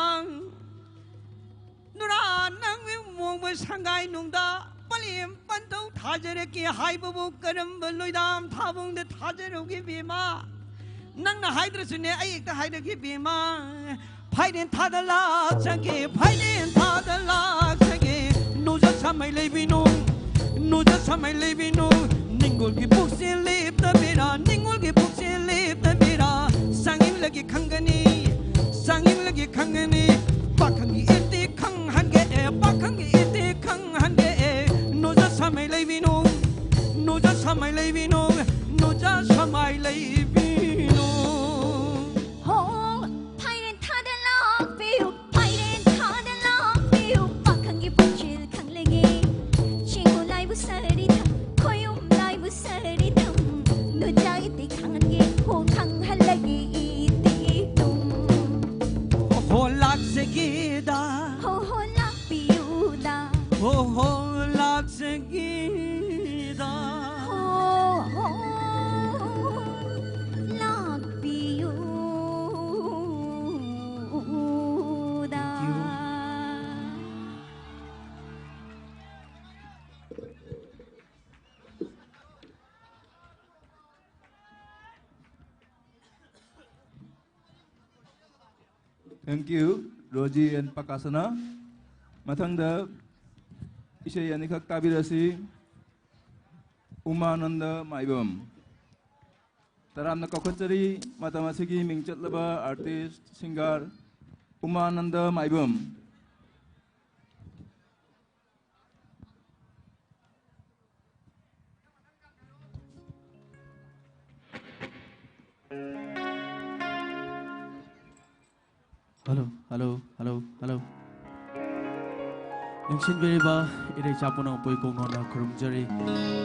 ꯅꯨꯔꯥ ꯅꯪ ꯃꯣꯡꯕ ꯁꯪꯒꯥꯏ ꯅꯨꯡꯗ ꯄꯂꯦꯝ ꯄꯟꯊꯧ ꯊꯥꯖꯔꯛꯀꯦ ꯍꯥꯏꯕꯕꯨ ꯀꯔꯝꯕ ꯂꯣꯏꯗꯥꯝ ꯊꯥꯕꯨꯡꯗ ꯊꯥꯖꯔꯨꯒꯦ ꯏꯕꯦꯝꯃ? ꯅꯪꯅ ꯍꯥꯏꯗ꯭ꯔꯁꯨꯅꯦ, ꯑꯩ ꯍꯦꯛꯇ ꯍꯥꯏꯔꯒꯦ ꯏꯕꯦꯝꯃ꯫ ꯐꯥꯏꯔꯦꯟ ꯊꯥꯗ ꯂꯥꯛꯆꯒꯦ, ꯐꯥꯏꯔꯦꯟ ꯊꯥꯗ ꯂꯥꯛꯆꯒꯦ꯫ ꯅꯨꯖ ꯁꯥꯃꯩ ꯂꯩꯕꯤꯅꯨ, ꯅꯨꯖ ꯁꯥꯃꯩ ꯂꯩꯕꯤꯅꯨ꯫ ꯅꯤꯡꯒꯣꯜꯒꯤ ꯄꯨꯛꯁꯦ ꯂꯦꯞꯇꯕꯤꯔ, ꯅꯤꯡꯒꯣꯜꯒꯤ ꯄꯨꯛꯁꯦ ꯂꯦꯞꯇꯕꯤꯔ꯫ ꯆꯥꯡꯌꯦꯡꯂꯒꯦ ꯈꯪꯒꯅꯤ, ꯆꯥꯡꯌꯦꯡꯂꯒꯦ ꯈꯪꯒꯅꯤ꯫ ꯄꯥꯈꯪꯒꯤ ꯏꯇꯤ ꯈꯪꯍꯟꯒꯦ, ꯑꯦ, ꯄꯥꯈꯪꯒꯤ ꯏꯇꯤ ꯈꯪꯍꯟꯒꯦ, ꯑꯦ꯫ ꯅꯨꯖ ꯁꯥꯃꯩ ꯂꯩꯕꯤꯅꯨ, ꯅꯨꯖ ꯁꯥꯃꯩ ꯂꯩꯕꯤꯅꯨ, ꯅꯨꯖ ꯁꯥꯃꯩ ꯂꯩꯕꯤꯅꯨ꯫ ꯍꯣ, ꯐꯥꯏꯔꯦꯟ ꯊꯥꯗ ꯂꯥꯛꯄꯤꯌꯨ, ꯐꯥꯏꯔꯦꯟ ꯊꯥꯗ ꯂꯥꯛꯄꯤꯌꯨ, ꯄꯥꯈꯪꯒꯤ ꯄꯨꯛꯆꯦꯜ ꯈꯪꯂꯒꯦ꯫ ꯆꯤꯡꯉꯨ ꯂꯥꯏꯕꯨ ꯁꯔꯤꯊꯝ, ꯈꯣꯌꯨꯝ ꯂꯥꯏꯕꯨ ꯁꯔꯤꯊꯝ, ꯅꯨꯖ ꯏꯇꯤ ꯈꯪꯍꯟꯒꯦ, ꯍꯣ ꯈꯪꯍꯜꯂꯒꯦ ꯏꯇꯤ ꯇꯨꯝ꯫ ꯍꯣ ꯍꯣ ꯂꯥꯛꯆꯒꯦꯗ꯫ ꯍꯣ ꯍꯣ ꯂꯥꯛꯄꯤꯌꯨꯗ꯫ ꯍꯣ ꯍꯣ ꯂꯥꯛꯆꯒꯦꯗ꯫ ꯍꯣ ꯍꯣ ꯂꯥꯛꯄꯤꯌꯨꯗ꯫ Thank you. Thank you, Roji and Pakasana. ꯃꯊꯪꯗ ꯏꯁꯩ ꯑꯅꯤꯈꯛ ꯇꯥꯕꯤꯔꯁꯤ꯫ ꯎꯃꯥꯅꯟꯗ ꯃꯥꯏꯕꯝ꯫ ꯇꯔꯥꯝꯅ ꯀꯧꯈꯠꯆꯔꯤ ꯃꯇꯝ ꯑꯁꯤꯒꯤ ꯃꯤꯡ ꯆꯠꯂꯕ artist, singer ꯎꯃꯥꯅꯟꯗ ꯃꯥꯏꯕꯝ꯫ Hello, hello, hello, hello. ꯅꯤꯡꯁꯤꯡꯕꯤꯔꯤꯕ ꯏꯔꯩꯆꯥ ꯄꯨꯝꯅꯃꯛꯄꯨ ꯏꯀꯣꯛ ꯅꯣꯟꯅ ꯈꯨꯔꯨꯝꯖꯔꯤ꯫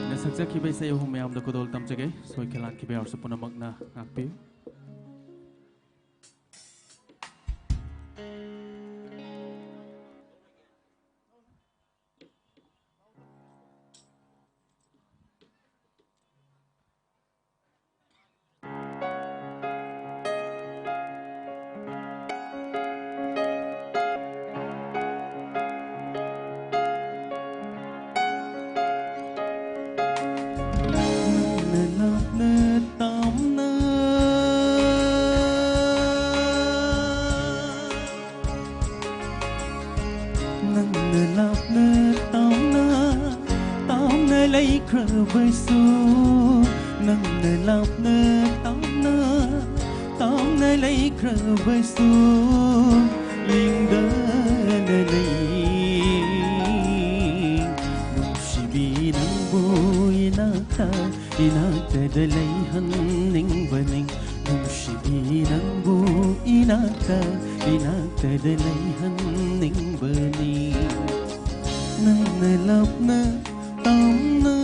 ꯅ ꯁꯛꯆꯈꯤꯕ ꯏꯁꯩ ꯑꯍꯨꯝ ꯃꯌꯥꯝꯗ ꯈꯨꯗꯣꯜ ꯇꯝꯖꯒꯦ꯫ ꯁꯣꯏ ꯈꯦꯂꯥꯟꯈꯤꯕ ꯌꯥꯎꯔꯁꯨ ꯄꯨꯝꯅꯃꯛꯅ ꯉꯥꯛꯄꯤꯌꯨ꯫ ꯂꯥꯞꯅ ꯇꯥꯝꯅ, ꯇꯥꯝꯅ ꯂꯩꯈ꯭ꯔꯕꯁꯨ, ꯅꯪꯅ ꯂꯥꯞꯅ ꯇꯥꯝꯅ, ꯇꯥꯝꯅ ꯂꯩꯈ꯭ꯔꯕꯁꯨ, ꯂꯦꯡꯗꯅ ꯂꯩ꯫ ꯅꯨꯡꯁꯤꯕꯤ ꯅꯪꯕꯨ ꯏꯅꯥꯛꯇ, ꯏꯅꯥꯛꯇꯗ ꯂꯩꯍꯟꯅꯤꯡꯕꯅꯤ꯫ ꯅꯨꯡꯁꯤꯕꯤ ꯅꯪꯕꯨ ꯏꯅꯥꯛꯇ, ꯏꯅꯥꯛꯇꯗ ꯂꯩꯍꯟꯅꯤꯡꯕꯅꯤ꯫ ꯅꯪꯅ ꯂꯥꯞꯅ ꯇꯥꯝꯅ꯫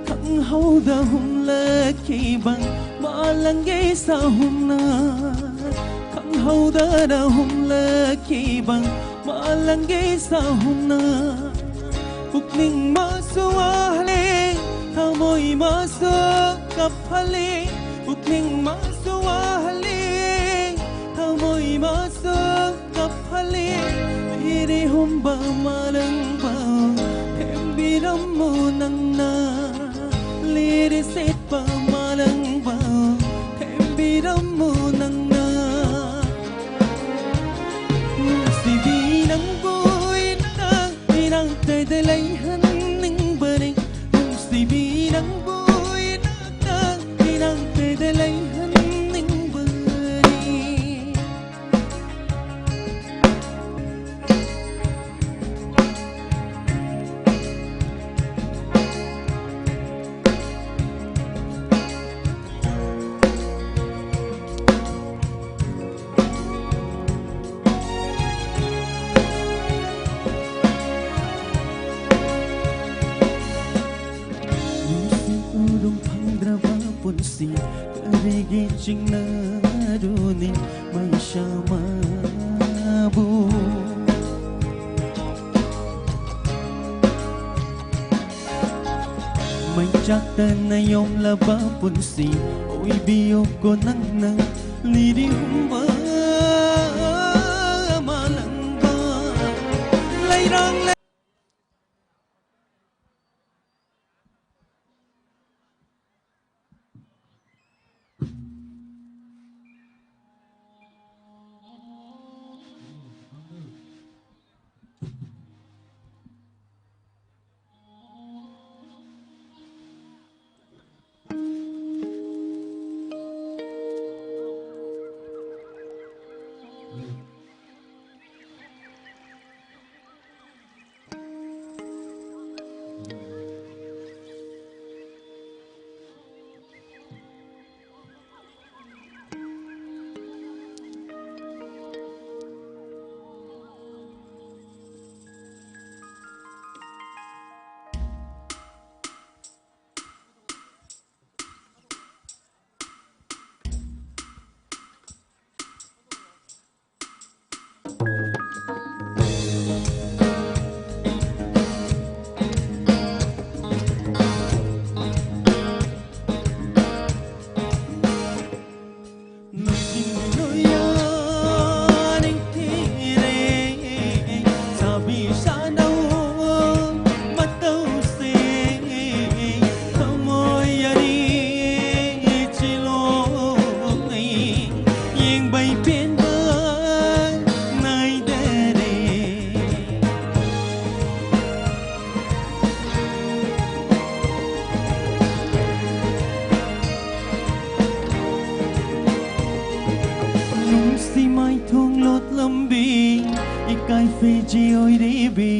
ꯈꯪꯍꯧꯗ ꯍꯨꯝꯂꯛꯈꯤꯕ ꯃꯥꯂꯪꯒꯤ ꯁꯥꯍꯨꯝꯅ, ꯈꯪꯍꯧꯗꯅ ꯍꯨꯝꯂꯛꯈꯤꯕ ꯃꯥꯂꯪꯒꯤ ꯁꯥꯍꯨꯝꯅ, ꯄꯨꯛꯅꯤꯡ ꯃꯥꯁꯨ ꯋꯥꯍꯜꯂꯦ, ꯊꯃꯣꯏ ꯃꯥꯁꯨ ꯀꯞꯍꯜꯂꯦ, ꯄꯨꯛꯅꯤꯡ ꯃꯥꯁꯨ ꯋꯥꯍꯜꯂꯦ, ꯊꯃꯣꯏ ꯃꯥꯁꯨ ꯀꯞꯍꯜꯂꯦ꯫ ꯂꯤꯔꯤ ꯍꯨꯝꯕ ꯃꯥꯂꯪꯕ, ꯊꯦꯝꯕꯤꯔꯝꯃꯨ ꯅꯪꯅ꯫ ꯂꯤꯔꯤ ꯁꯦꯠꯄ ꯃꯥꯂꯪꯕ, ꯊꯦꯝꯕꯤꯔꯝꯃꯨ ꯅꯪꯅ꯫ ꯅꯨꯡꯁꯤꯕꯤ ꯅꯪꯕꯨ ꯏꯅꯥꯛ, ꯏꯅꯥꯛꯇꯗ ꯂꯩꯍꯟꯅꯤꯡꯕꯅꯤ꯫ ꯅꯨꯡꯁꯤꯕꯤ ꯅꯪꯕꯨ ꯏꯅꯥꯛꯇ, ꯏꯅꯥꯛꯇꯗ ꯂꯩꯍꯟꯅꯤꯡꯕꯅꯤ꯫ ꯅꯨꯡꯁꯤꯠ ꯎꯔꯨꯝ ꯐꯪꯗ꯭ꯔꯕ ꯄꯨꯟꯁꯤ ꯀꯔꯤꯒꯤ ꯆꯤꯡꯅꯔꯨꯅꯤ ꯃꯩꯁꯥꯃꯕꯨ? ꯃꯩꯆꯥꯛꯇꯅ ꯌꯣꯝꯂꯕ ꯄꯨꯟꯁꯤ ꯑꯣꯏꯕꯤꯌꯨꯀꯣ ꯅꯪꯅ ꯂꯤꯔꯤ ꯍꯨꯝꯕ ꯃꯥꯂꯪꯕ꯫ ꯂꯩꯔꯥꯡ ꯂꯩ- ꯏꯀꯥꯏ ꯐꯤꯖꯤ ꯑꯣꯏꯔꯤꯕꯤ,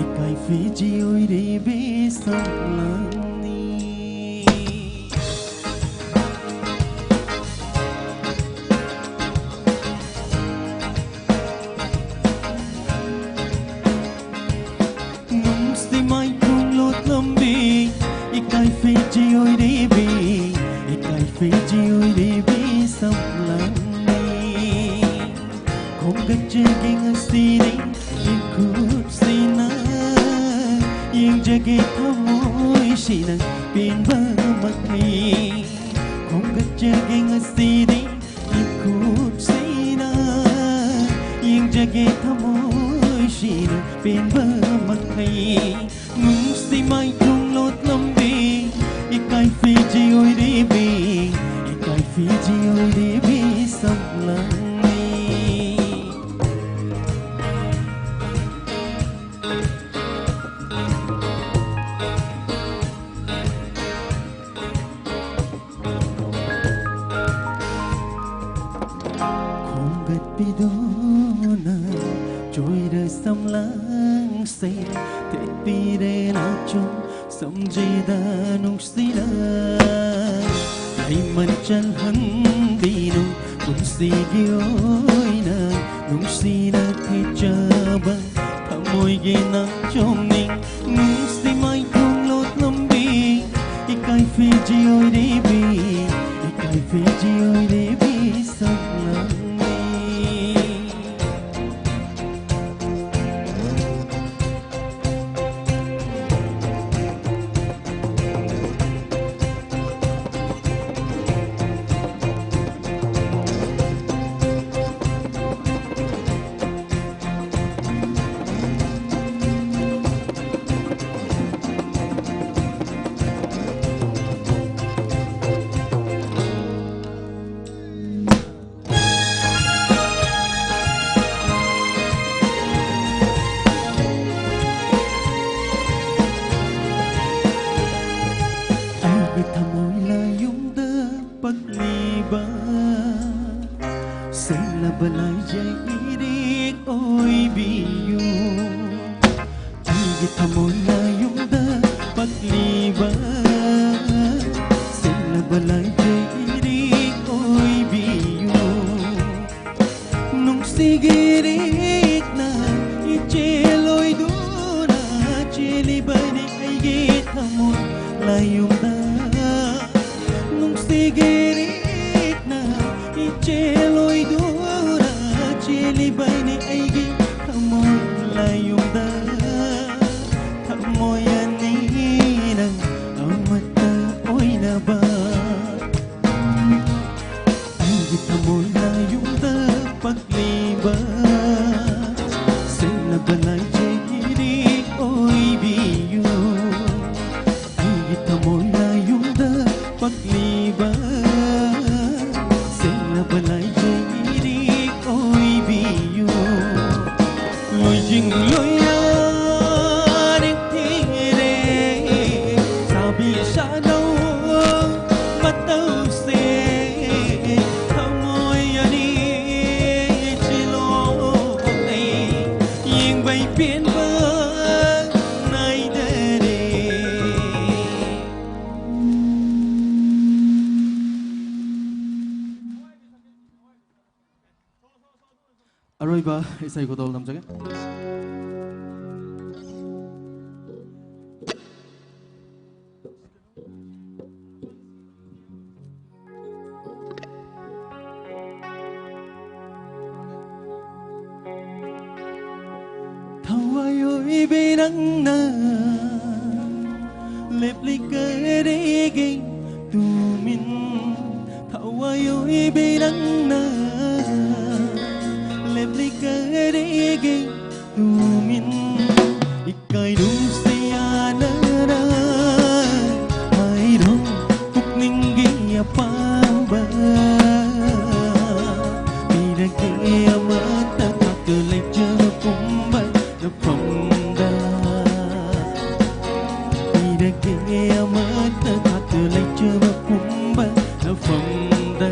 ꯏꯀꯥꯏ ꯐꯤꯖꯤ ꯑꯣꯏꯔꯤꯕꯤ ꯁꯝꯂꯥꯡꯅꯤ꯫ ꯅꯨꯡꯁꯤ ꯃꯥꯏꯊꯣꯡ ꯂꯣꯠꯂꯝꯕꯤ, ꯏꯀꯥꯏ ꯐꯤꯖꯤ ꯑꯣꯏꯔꯤꯕꯤ, ꯏꯀꯥꯏ ꯐꯤꯖꯤ ꯑꯣꯏꯔꯤꯕꯤ ꯁꯝꯂꯥꯡꯅꯤ꯫ ꯈꯣꯝꯒꯠꯆꯒꯦ ꯉꯁꯤꯗꯤ ꯏꯈꯨꯠꯁꯤꯅ, ꯌꯦꯡꯖꯒꯦ ꯊꯃꯣꯏꯁꯤꯅ ꯄꯦꯟꯕ ꯃꯈꯩ꯫ ꯈꯣꯝꯒꯠꯆꯒꯦ ꯉꯁꯤꯗꯤ ꯏꯈꯨꯠꯁꯤꯅ, ꯌꯦꯡꯖꯒꯦ ꯊꯃꯣꯏꯁꯤꯅ ꯄꯦꯟꯕ ꯃꯈꯩ꯫ ꯅꯨꯡꯁꯤ ꯃꯥꯏꯊꯣꯡ ꯂꯣꯠꯂꯝꯕꯤ, ꯏꯀꯥꯏ ꯐꯤꯖꯤ ꯑꯣꯏꯔꯤꯕꯤ, ꯏꯀꯥꯏ ꯐꯤꯖꯤ ꯑꯣꯏꯔꯤꯕꯤ ꯁꯝꯂꯥꯡꯅꯤ꯫ ꯈꯣꯝꯒꯠꯄꯤꯗꯨꯅ ꯆꯣꯏꯔ ꯁꯝꯂꯥꯡꯁꯦ ꯊꯦꯠꯄꯤꯔꯦ ꯅꯥꯆꯣꯝ ꯁꯝꯖꯦꯗ ꯅꯨꯡꯁꯤꯅ꯫ ꯂꯩꯃꯟ ꯆꯜꯍꯟꯕꯤꯅꯨ ꯄꯨꯟꯁꯤꯒꯤ ꯑꯣꯏꯅ ꯅꯨꯡꯁꯤꯅ ꯊꯦꯠꯆꯕ ꯊꯃꯣꯏꯒꯤ ꯅꯥꯆꯣꯝꯅꯤ꯫ ꯅꯨꯡꯁꯤ ꯃꯥꯏꯊꯣꯡ ꯂꯣꯠꯂꯝꯕꯤ, ꯏꯀꯥꯏ ꯐꯤꯖꯤ ꯑꯣꯏꯔꯤꯕꯤ, ꯏꯀꯥꯏ ꯐꯤꯖꯤ ꯑꯣꯏꯔꯤꯕꯤ ꯁꯝꯂꯥꯡꯅꯤ꯫ ꯂꯥꯏꯌꯨꯝꯗ ꯅꯨꯡꯁꯤꯒꯦꯔꯤꯛꯅ ꯏꯆꯦꯜ ꯑꯣꯏꯗꯨꯅ ꯆꯦꯜꯂꯤꯕꯅꯤ ꯑꯩꯒꯤ ꯊꯃꯣꯏ ꯂꯥꯏꯌꯨꯝꯗ꯫ ꯊꯃꯣꯏ ꯑꯅꯤꯅ ꯑꯃꯠꯇ ꯑꯣꯏꯅꯕ꯫ ꯑꯩꯒꯤ ꯊꯃꯣꯏ ꯂꯥꯏꯌꯨꯝꯗ ꯄꯛꯂꯤꯕ ꯁꯦꯡꯂꯕ ꯂꯥꯏꯖꯦꯒꯤꯔꯤ ꯑꯣꯏꯕꯤꯌꯨ꯫ ꯑꯩꯒꯤ ꯊꯃꯣꯏ ꯂꯥꯏꯌꯨꯝꯗ ꯄꯛꯂꯤꯕ ꯁꯦꯡꯂꯕ ꯂꯥꯏꯖꯦꯒꯤꯔꯤ ꯑꯣꯏꯕꯤꯌꯨ꯫ ꯂꯣꯏꯖꯤꯡ ꯂꯣꯏꯌꯥꯔꯦ ꯊꯤꯔꯦ ꯁꯥꯕꯤ ꯁꯥꯅꯧ ꯃꯇꯧꯁꯦ꯫ ꯊꯃꯣꯏ ꯑꯅꯤ ꯆꯤꯂꯣꯛꯅꯩ ꯌꯦꯡꯕꯩ ꯄꯦꯟꯕ ꯅꯥꯏꯗꯔꯦ꯫ ꯑꯔꯣꯏꯕ ꯏꯁꯩ ꯈꯨꯗꯣꯜ ꯇꯝꯖꯒꯦ꯫ ꯊꯋꯥꯏ ꯑꯣꯏꯕꯤ ꯅꯪꯅ ꯂꯦꯞꯂꯤ ꯀꯔꯤꯒꯤ ꯇꯨꯃꯤꯟ? ꯊꯋꯥꯏ ꯑꯣꯏꯕꯤ ꯅꯪꯅ ꯂꯦꯞꯂꯤ ꯀꯔꯤꯒꯤ ꯇꯨꯃꯤꯟ? ꯏꯀꯥꯏ ꯅꯨꯡꯁꯤ ꯌꯥꯅꯔ ꯍꯥꯏꯔꯣ ꯄꯨꯛꯅꯤꯡꯒꯤ ꯑꯄꯥꯝꯕ꯫ ꯄꯤꯔꯒꯦ ꯑꯃꯠꯇ ꯊꯥꯛꯇ ꯂꯩꯖꯕ ꯄꯨꯝꯕ ꯅꯐꯝꯗ꯫ ꯄꯤꯔꯒꯦ ꯑꯃꯠꯇ ꯊꯥꯛꯇ ꯂꯩꯖꯕ ꯄꯨꯝꯕ ꯅꯐꯝꯗ꯫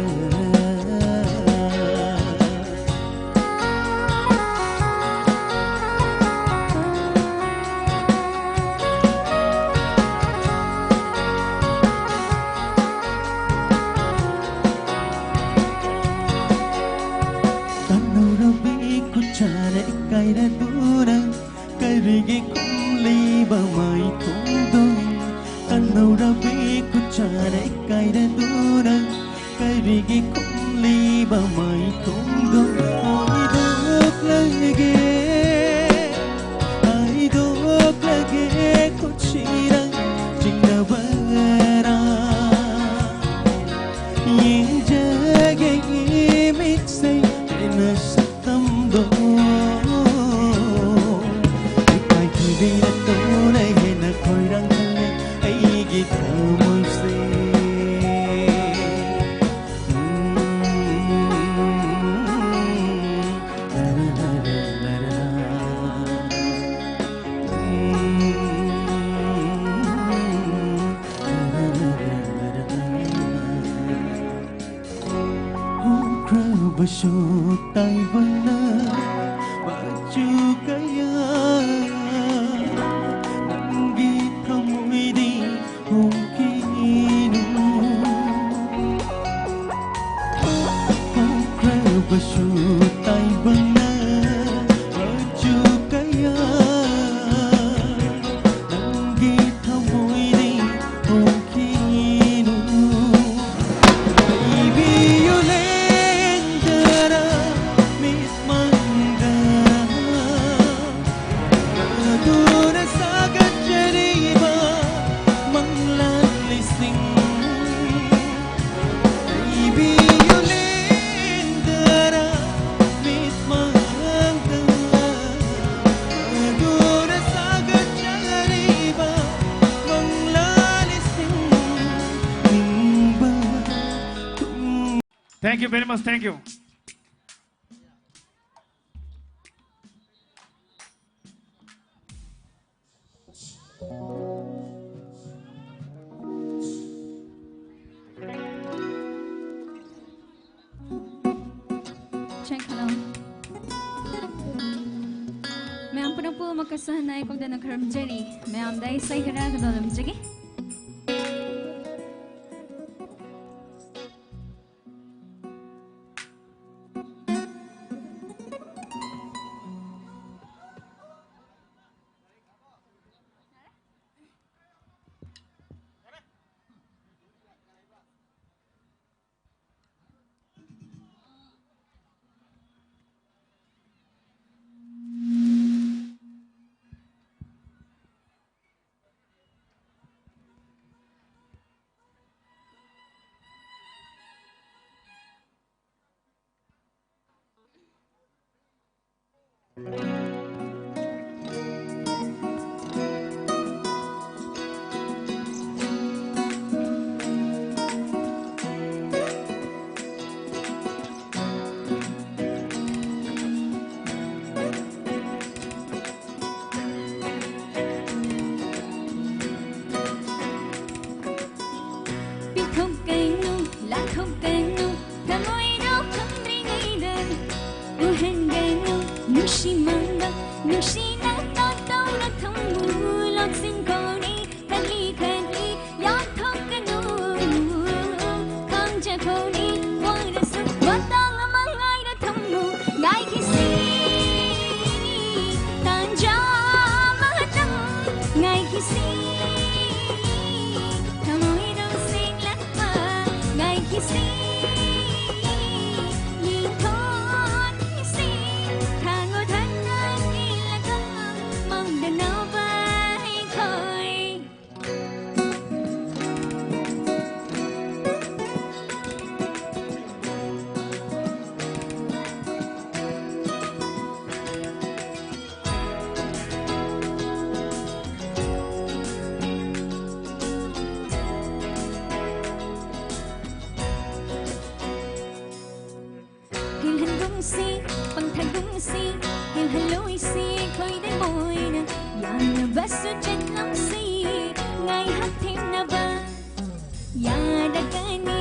ꯇꯥꯟꯅꯧꯔꯕꯤ ꯈꯨꯠꯁꯥꯅ ꯏꯀꯥꯏꯔꯗꯨꯅ ꯀꯔꯤꯒꯤ ꯈꯨꯝꯂꯤꯕ ꯃꯥꯏꯊꯣꯡꯗꯣ? ꯀꯟ ꯅꯧꯔꯕꯤ ꯈꯨꯠꯁꯥꯅ ꯏꯀꯥꯏꯔꯗꯨꯅ ꯀꯔꯤꯒꯤ ꯈꯨꯝꯂꯤꯕ ꯃꯥꯏꯊꯣꯡꯗꯣ ꯍꯣꯏꯗꯣꯛꯂꯒꯦ, ꯍꯥꯏꯗꯣꯛꯂꯒꯦ ꯈꯨꯠꯁꯤꯅ ꯆꯤꯡꯅꯕꯔꯥ? ꯌꯦꯡꯖꯒꯦ ꯏꯃꯤꯠꯁꯦ ꯍꯦꯟꯅ ꯁꯛꯇꯝꯗꯣ ꯏꯀꯥꯏꯊꯤꯕꯤ ꯅꯠꯇꯅ ꯍꯦꯟꯅ ꯈꯣꯏꯔꯥꯡꯍꯜꯂꯦ ꯑꯩꯒꯤ ꯊꯃꯣꯏꯁꯦ꯫ ꯍꯧꯈ꯭ꯔꯕꯁꯨ ꯇꯥꯏꯕꯪꯅ ꯃꯆꯨ ꯀꯌꯥ ꯅꯪꯒꯤ ꯊꯃꯣꯏꯗꯤ ꯍꯣꯡꯈꯤꯅꯨ꯫ ꯍꯧꯈ꯭ꯔꯕꯁꯨ ꯇꯥꯏꯕꯪꯅ ꯃꯆꯨ ꯀꯌꯥ ꯅꯪꯒꯤ ꯊꯃꯣꯏꯗꯤ ꯍꯣꯡꯈꯤꯅꯨ꯫ ꯏꯕꯤꯌꯨ ꯂꯦꯡꯗꯅ ꯃꯤꯠꯃꯪꯗ ꯑꯗꯨꯅ ꯁꯥꯒꯠꯆꯔꯤꯕ ꯃꯪꯂꯥꯟ ꯂꯤꯁꯤꯡ ꯏꯕꯤꯌꯨ ꯂꯦꯡꯗꯅ ꯃꯤꯠꯃꯪꯗ ꯑꯗꯨꯅ ꯁꯥꯒꯠꯆꯔꯤꯕ ꯃꯪꯂꯥꯟ ꯂꯤꯁꯤꯡ ꯅꯤꯡꯕ ꯊꯨꯡ Thank you very much. Thank you. Check, hello. ꯃꯌꯥꯝ ꯄꯨꯝꯅꯃꯛꯄꯨ ꯃꯀꯁꯥꯅ ꯑꯩ ꯀꯧꯗꯅ ꯈꯨꯔꯨꯝꯖꯔꯤ꯫ ꯃꯌꯥꯝꯗ ꯑꯩ ꯁꯩ ꯈꯔ ꯀꯗꯣꯜꯂꯝꯖꯒꯦ꯫ ꯄꯤꯊꯣꯛꯀꯅꯨ, ꯂꯥꯊꯣꯛꯀꯅꯨ, ꯊꯃꯣꯏꯗꯣ ꯈꯪꯗ꯭ꯔꯤꯉꯩꯗ ꯎꯍꯟꯒꯅꯨ, ꯅꯨꯡꯁꯤ ꯃꯪꯕ, ꯅꯨꯡꯁꯤꯅ ꯇꯥꯛꯇꯧꯅ ꯊꯝꯃꯨ, ꯂꯣꯠꯁꯤꯟꯈꯣꯅꯦ, ꯈꯜꯂꯤ ꯈꯜꯂꯤ ꯌꯥꯟꯊꯣꯛꯀꯅꯨ, ꯈꯪꯖꯈꯣꯅꯦ, ꯋꯥꯔꯁꯨ ꯃꯇꯥꯡ ꯑꯃ ꯉꯥꯏꯔ ꯊꯝꯃꯨ, ꯉꯥꯏꯈꯤꯁꯤ, ꯇꯥꯟꯖꯥ ꯑꯃꯇꯪ ꯉꯥꯏꯈꯤꯁꯤ, ꯊꯃꯣꯏꯗꯣ ꯁꯦꯡꯂꯛꯄ ꯉꯥꯏꯈꯤꯁꯤ, ꯌꯦꯡꯊꯣꯛꯈꯤꯁꯤ, ꯊꯥꯡꯒꯣ ꯊꯛꯅ ꯏꯜꯂꯒ ꯃꯪꯗꯅꯕ ꯑꯩꯈꯣꯏ꯫ ꯍꯤꯡꯍꯟꯒꯨꯝꯁꯤ, ꯄꯪꯊꯒꯨꯝꯁꯤ, ꯍꯤꯡꯍꯜꯂꯣꯏꯁꯤ ꯑꯩꯈꯣꯏꯗ ꯃꯣꯏꯅ ꯌꯥꯅꯕꯁꯨ ꯆꯠꯂꯝꯁꯤ, ꯉꯥꯏꯍꯥꯛ ꯊꯦꯡꯅꯕ ꯌꯥꯔꯒꯅꯤ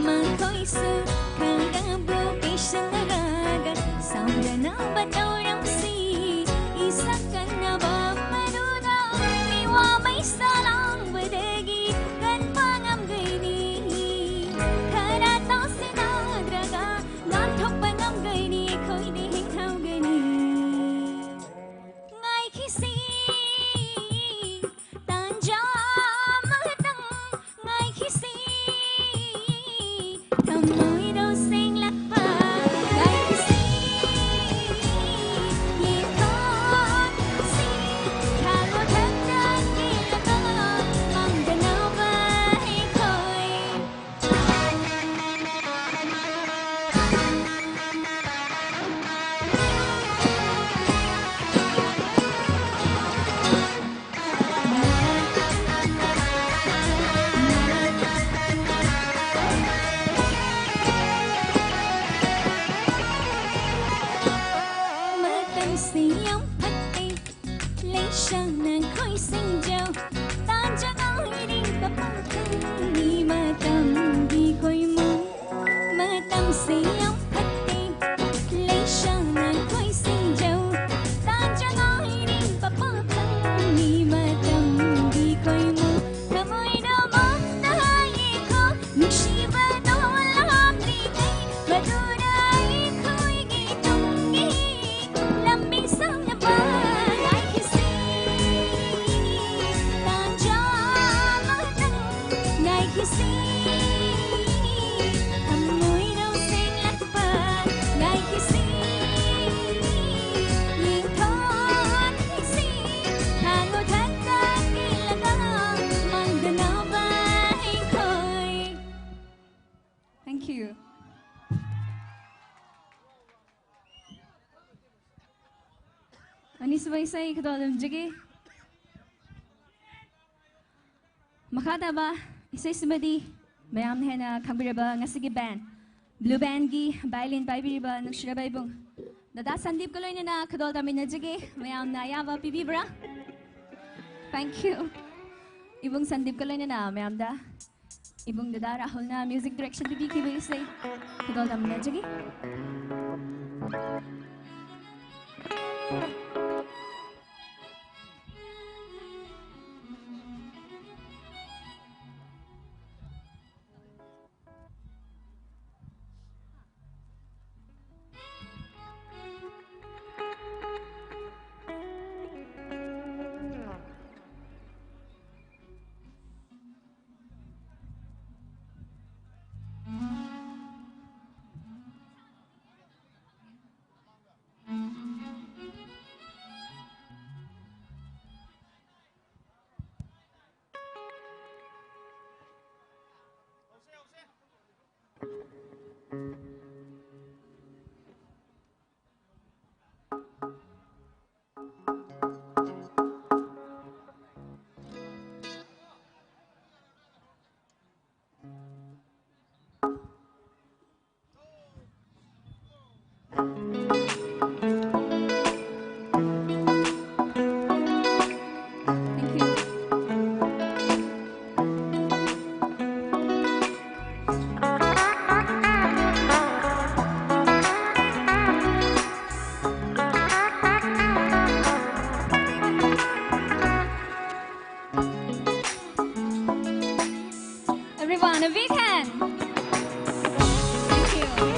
ꯃꯈꯣꯏꯁꯨ ꯈꯔꯕꯨ ꯄꯦꯁꯟꯅꯔꯒ ꯁꯥꯎꯗꯅꯕ ꯇꯧꯔꯝꯁꯤ, ꯏꯁꯛ ꯀꯟꯅꯕ ꯃꯗꯨꯗ ꯃꯤꯋꯥ ꯃꯩꯁꯥ ꯂꯥꯡꯕꯗꯒꯤ ꯀꯟꯕ ꯉꯝꯒꯅꯤ, ꯈꯔ ꯇꯧꯁꯤꯟꯅꯗ꯭ꯔꯒ ꯉꯥꯛꯊꯣꯛꯄ ꯉꯝꯒꯅꯤ, ꯑꯩꯈꯣꯏꯗꯤ ꯍꯤꯡꯍꯧꯒꯅꯤ꯫ ꯉꯥꯏꯈꯤꯁꯤ, ꯇꯥꯟꯖꯥ ꯑꯃꯇꯪ ꯉꯥꯏꯈꯤꯁꯤ, ꯊꯃꯣꯏꯗꯣ ꯁꯦꯡꯂꯛꯄ ꯉꯥꯏꯈꯤꯁꯤ, ꯑꯅꯤꯁꯨꯕ ꯏꯁꯩ ꯈꯨꯗꯣꯜ ꯇꯝꯖꯒꯦ꯫ ꯃꯈꯥ ꯇꯥꯕ ꯏꯁꯩꯁꯤꯃꯗꯤ ꯃꯌꯥꯝꯅ ꯍꯦꯟꯅ ꯈꯪꯕꯤꯔꯕ ꯉꯁꯤꯒꯤ band, Blue Bandꯒꯤ violin ꯄꯥꯏꯕꯤꯔꯤꯕ ꯅꯨꯡꯁꯤꯔꯕ ꯏꯕꯨꯡ ꯗꯗꯥ ꯁꯟꯗꯤꯞꯀ ꯂꯣꯏꯅꯅ ꯈꯨꯗꯣꯜ ꯇꯝꯃꯤꯟꯅꯖꯒꯦ꯫ ꯃꯌꯥꯝꯅ ꯑꯌꯥꯕ ꯄꯤꯕꯤꯕ꯭ꯔꯥ? Thank you꯫ ꯏꯕꯨꯡ ꯁꯟꯗꯤꯞꯀ ꯂꯣꯏꯅꯅ ꯃꯌꯥꯝꯗ ꯏꯕꯨꯡ ꯗꯗꯥ ꯔꯥꯍꯨꯜꯅ music direction ꯄꯤꯕꯤꯈꯤꯕ ꯏꯁꯩ ꯈꯨꯗꯣꯜ ꯇꯝꯅꯖꯒꯦ꯫ Everyone, a big hand. Thank you.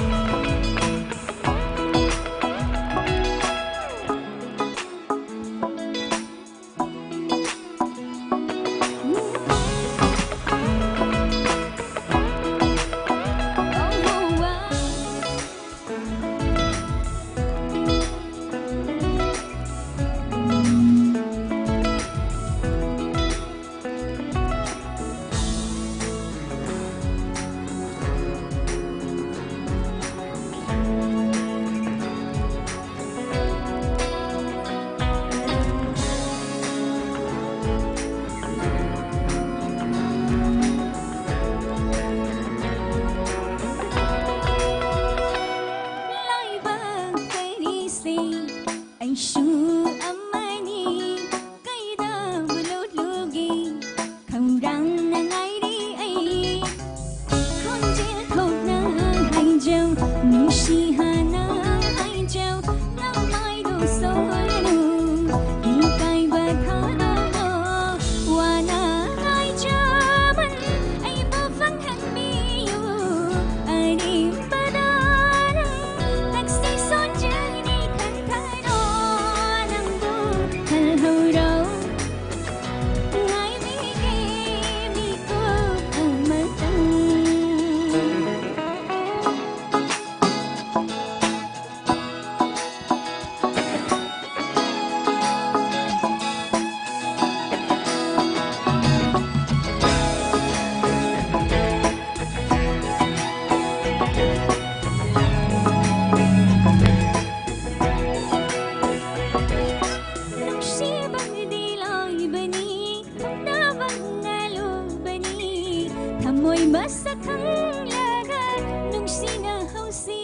ꯃꯁꯛ ꯈꯪꯂꯒ ꯅꯨꯡꯁꯤꯅ ꯍꯧꯁꯤ꯫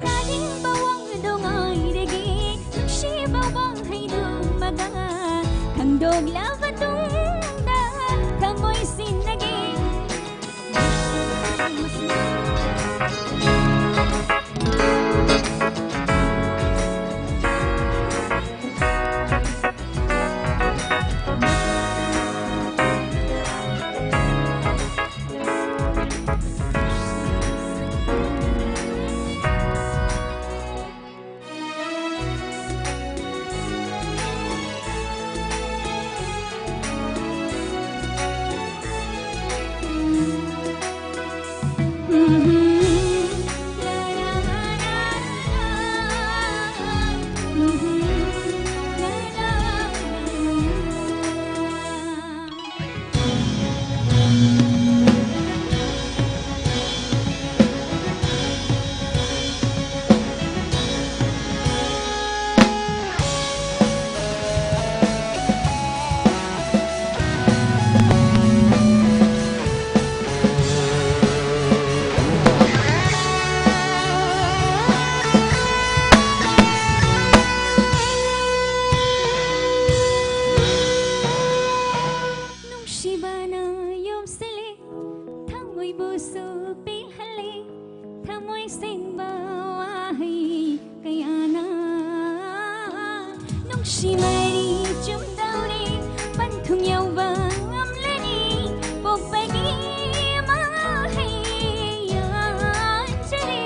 ꯇꯥꯅꯤꯡꯕ ꯋꯥꯍꯩꯗꯣ ꯉꯥꯏꯔꯒꯦ, ꯅꯨꯡꯁꯤꯕ ꯋꯥꯍꯩꯗꯣ ꯃꯒꯥ ꯈꯪꯗꯣꯛꯂꯕ ꯇꯨꯡꯗ ꯊꯃꯣꯏ ꯁꯤꯟꯅꯒꯦ꯫ ꯅꯨꯡꯁꯤꯕꯅ ꯌꯣꯝꯁꯤꯜꯂꯤ ꯊꯃꯣꯏꯕꯨꯁꯨ ꯄꯤꯍꯜꯂꯤ ꯊꯃꯣꯏ ꯁꯦꯡꯕ ꯋꯥꯍꯩ ꯀꯌꯥꯅ꯫ ꯅꯨꯡꯁꯤ ꯃꯔꯤ ꯆꯨꯝꯗꯧꯔꯤ ꯄꯟꯊꯨꯡ ꯌꯧꯕ ꯉꯝꯂꯅꯤ ꯄꯣꯛꯄꯒꯤ ꯃꯍꯩ ꯌꯥꯟꯖꯔꯤ꯫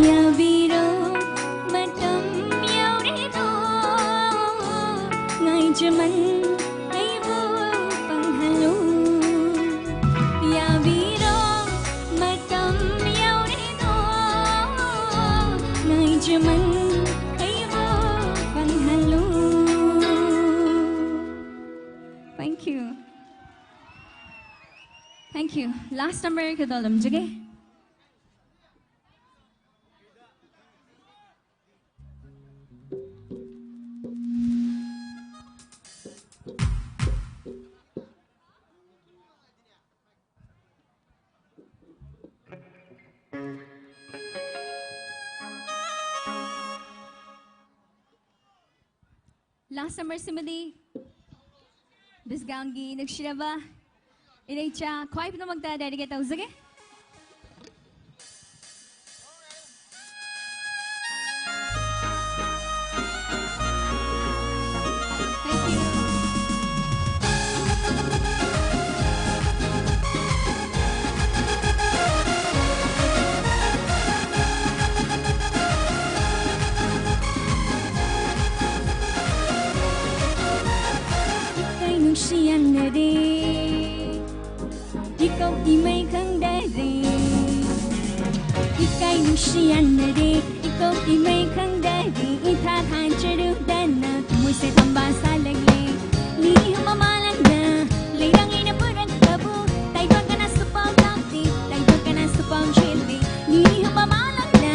ꯌꯥꯕꯤꯔꯣ ꯃꯇꯝ ꯌꯧꯔꯦꯗꯣ ꯉꯥꯏꯖꯃꯟ ꯑꯩꯕꯨ ꯄꯪꯍꯜꯂꯨ꯫ ꯌꯥꯕꯤꯔꯣ ꯃꯇꯝ ꯌꯧꯔꯦꯗꯣ ꯉꯥꯏꯖꯃꯟ ꯑꯩꯕꯨ ꯄꯪꯍꯜꯂꯨ꯫ Last number ꯀꯩꯗꯧꯔꯝꯖꯒꯦ? Last number ꯁꯤꯃꯗꯤ ꯕꯤꯁꯒꯥꯡꯒꯤ ꯅꯨꯡꯁꯤꯔꯕ ꯏꯔꯩꯆꯥ ꯈ꯭ꯋꯥꯏ ꯄꯨꯝꯅꯃꯛꯇ dedicate ꯇꯧꯖꯒꯦ꯫ Thank you. ꯏꯀꯥꯏ ꯅꯨꯡꯁꯤ ꯌꯥꯅꯔꯦ, ꯏꯀꯧ ꯏꯃꯩ ꯈꯪꯗꯔꯦ꯫ ꯏꯀꯥꯏ ꯅꯨꯡꯁꯤ ꯌꯥꯅꯔꯦ, ꯏꯀꯧ ꯏꯃꯩ ꯈꯪꯗꯔꯦ꯫ ꯏꯊꯥ ꯊꯥꯖꯔꯨꯗꯅ ꯊꯃꯣꯏꯁꯦ ꯇꯝꯕ ꯁꯥꯂꯛꯂꯦ꯫ ꯃꯤ ꯃꯃꯥꯂꯪꯅ ꯂꯩꯔꯥꯡ ꯑꯩꯅ ꯄꯨꯔꯛꯄꯕꯨ ꯇꯥꯏꯕꯪ ꯀꯅꯥꯁꯨ ꯄꯥꯎ ꯇꯥꯗꯦ, ꯇꯥꯏꯕꯪ ꯀꯅꯥꯁꯨ ꯄꯥꯎ ꯆꯦꯜꯂꯤ꯫ ꯃꯤ ꯃꯃꯥꯂꯪꯅ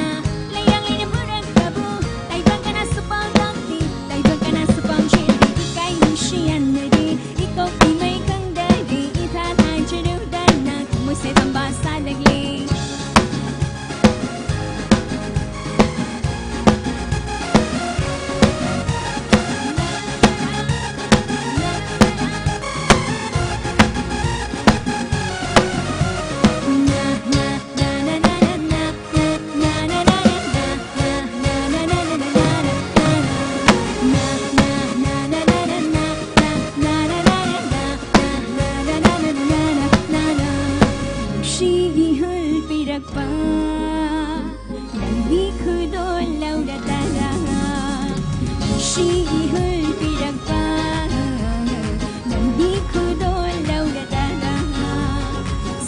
ꯂꯩꯔꯥꯡ ꯑꯩꯅ ꯄꯨꯔꯛꯄꯕꯨ ꯇꯥꯏꯕꯪ ꯀꯅꯥꯁꯨ ꯄꯥꯎ ꯇꯥꯗꯦ, ꯇꯥꯏꯕꯪ ꯀꯅꯥꯁꯨ ꯄꯥꯎ ꯆꯦꯜꯂꯤ꯫ ꯏꯀꯥꯏ ꯅꯨꯡꯁꯤ ꯌꯥꯅꯔꯦ, ꯏꯀꯧ ꯏꯃꯩ ꯈꯪꯗꯔꯦ꯫ ꯏꯊꯥ ꯊꯥꯖꯔꯨꯗꯅ ꯊꯃꯣꯏꯁꯦ ꯇꯝꯕ ꯁꯥꯂꯛꯂꯦ꯫ ꯅꯨꯡꯁꯤ ꯏꯍꯨꯜ ꯄꯤꯔꯛꯄ ꯅꯪꯒꯤ ꯈꯨꯗꯣꯜ ꯂꯧꯔꯗꯅ, ꯅꯨꯡꯁꯤ ꯏꯍꯨꯜ ꯄꯤꯔꯛꯄ ꯅꯪꯒꯤ ꯈꯨꯗꯣꯜ ꯂꯧꯔꯗꯅ꯫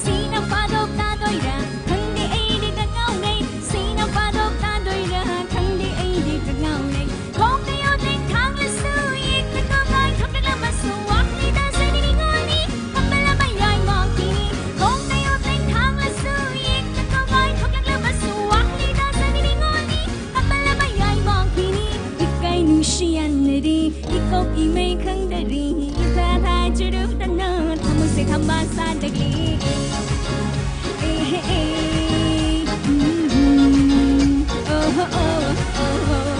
ꯁꯤꯅ ꯄꯥꯗꯣꯛ ꯇꯥꯗꯣꯏꯔꯥ ꯈꯪꯗꯦ ꯑꯩꯗꯤ ꯀꯉꯥꯎꯅꯩ, ꯁꯤꯅ ꯄꯥꯗꯣꯛ ꯇꯥꯗꯣꯏꯔꯥ ꯈꯪꯗꯦ ꯑꯩꯗꯤ ꯀꯉꯥꯎꯅꯩ꯫ ꯈꯣꯡꯅ ꯌꯣꯠꯂꯦ ꯊꯥꯡꯂꯁꯨ, ꯌꯦꯛꯅ ꯀꯃꯥꯏ ꯊꯝꯂꯛꯂꯕꯁꯨ, ꯋꯥꯛꯂꯤꯗ ꯁꯣꯏꯗꯅ ꯅꯤꯉꯣꯜꯅꯤ, ꯍꯝꯕꯂꯕ ꯌꯥꯏꯃꯛꯀꯤꯅꯤ꯫ ꯈꯣꯡꯅ ꯏꯀꯣꯛ ꯏꯃꯩ ꯈꯪꯗꯔꯤ, ꯏꯊꯥ ꯊꯥꯖꯔꯨꯗꯅ ꯊꯃꯣꯏꯁꯦ ꯊꯝꯕꯥꯜ ꯁꯥꯠꯂꯛꯂꯤ꯫ ꯑꯦ, ꯑꯦ, ꯑꯦ, ꯎꯝ, ꯎꯝ, ꯑꯣ, ꯑꯣ, ꯑꯣ, ꯑꯣ꯫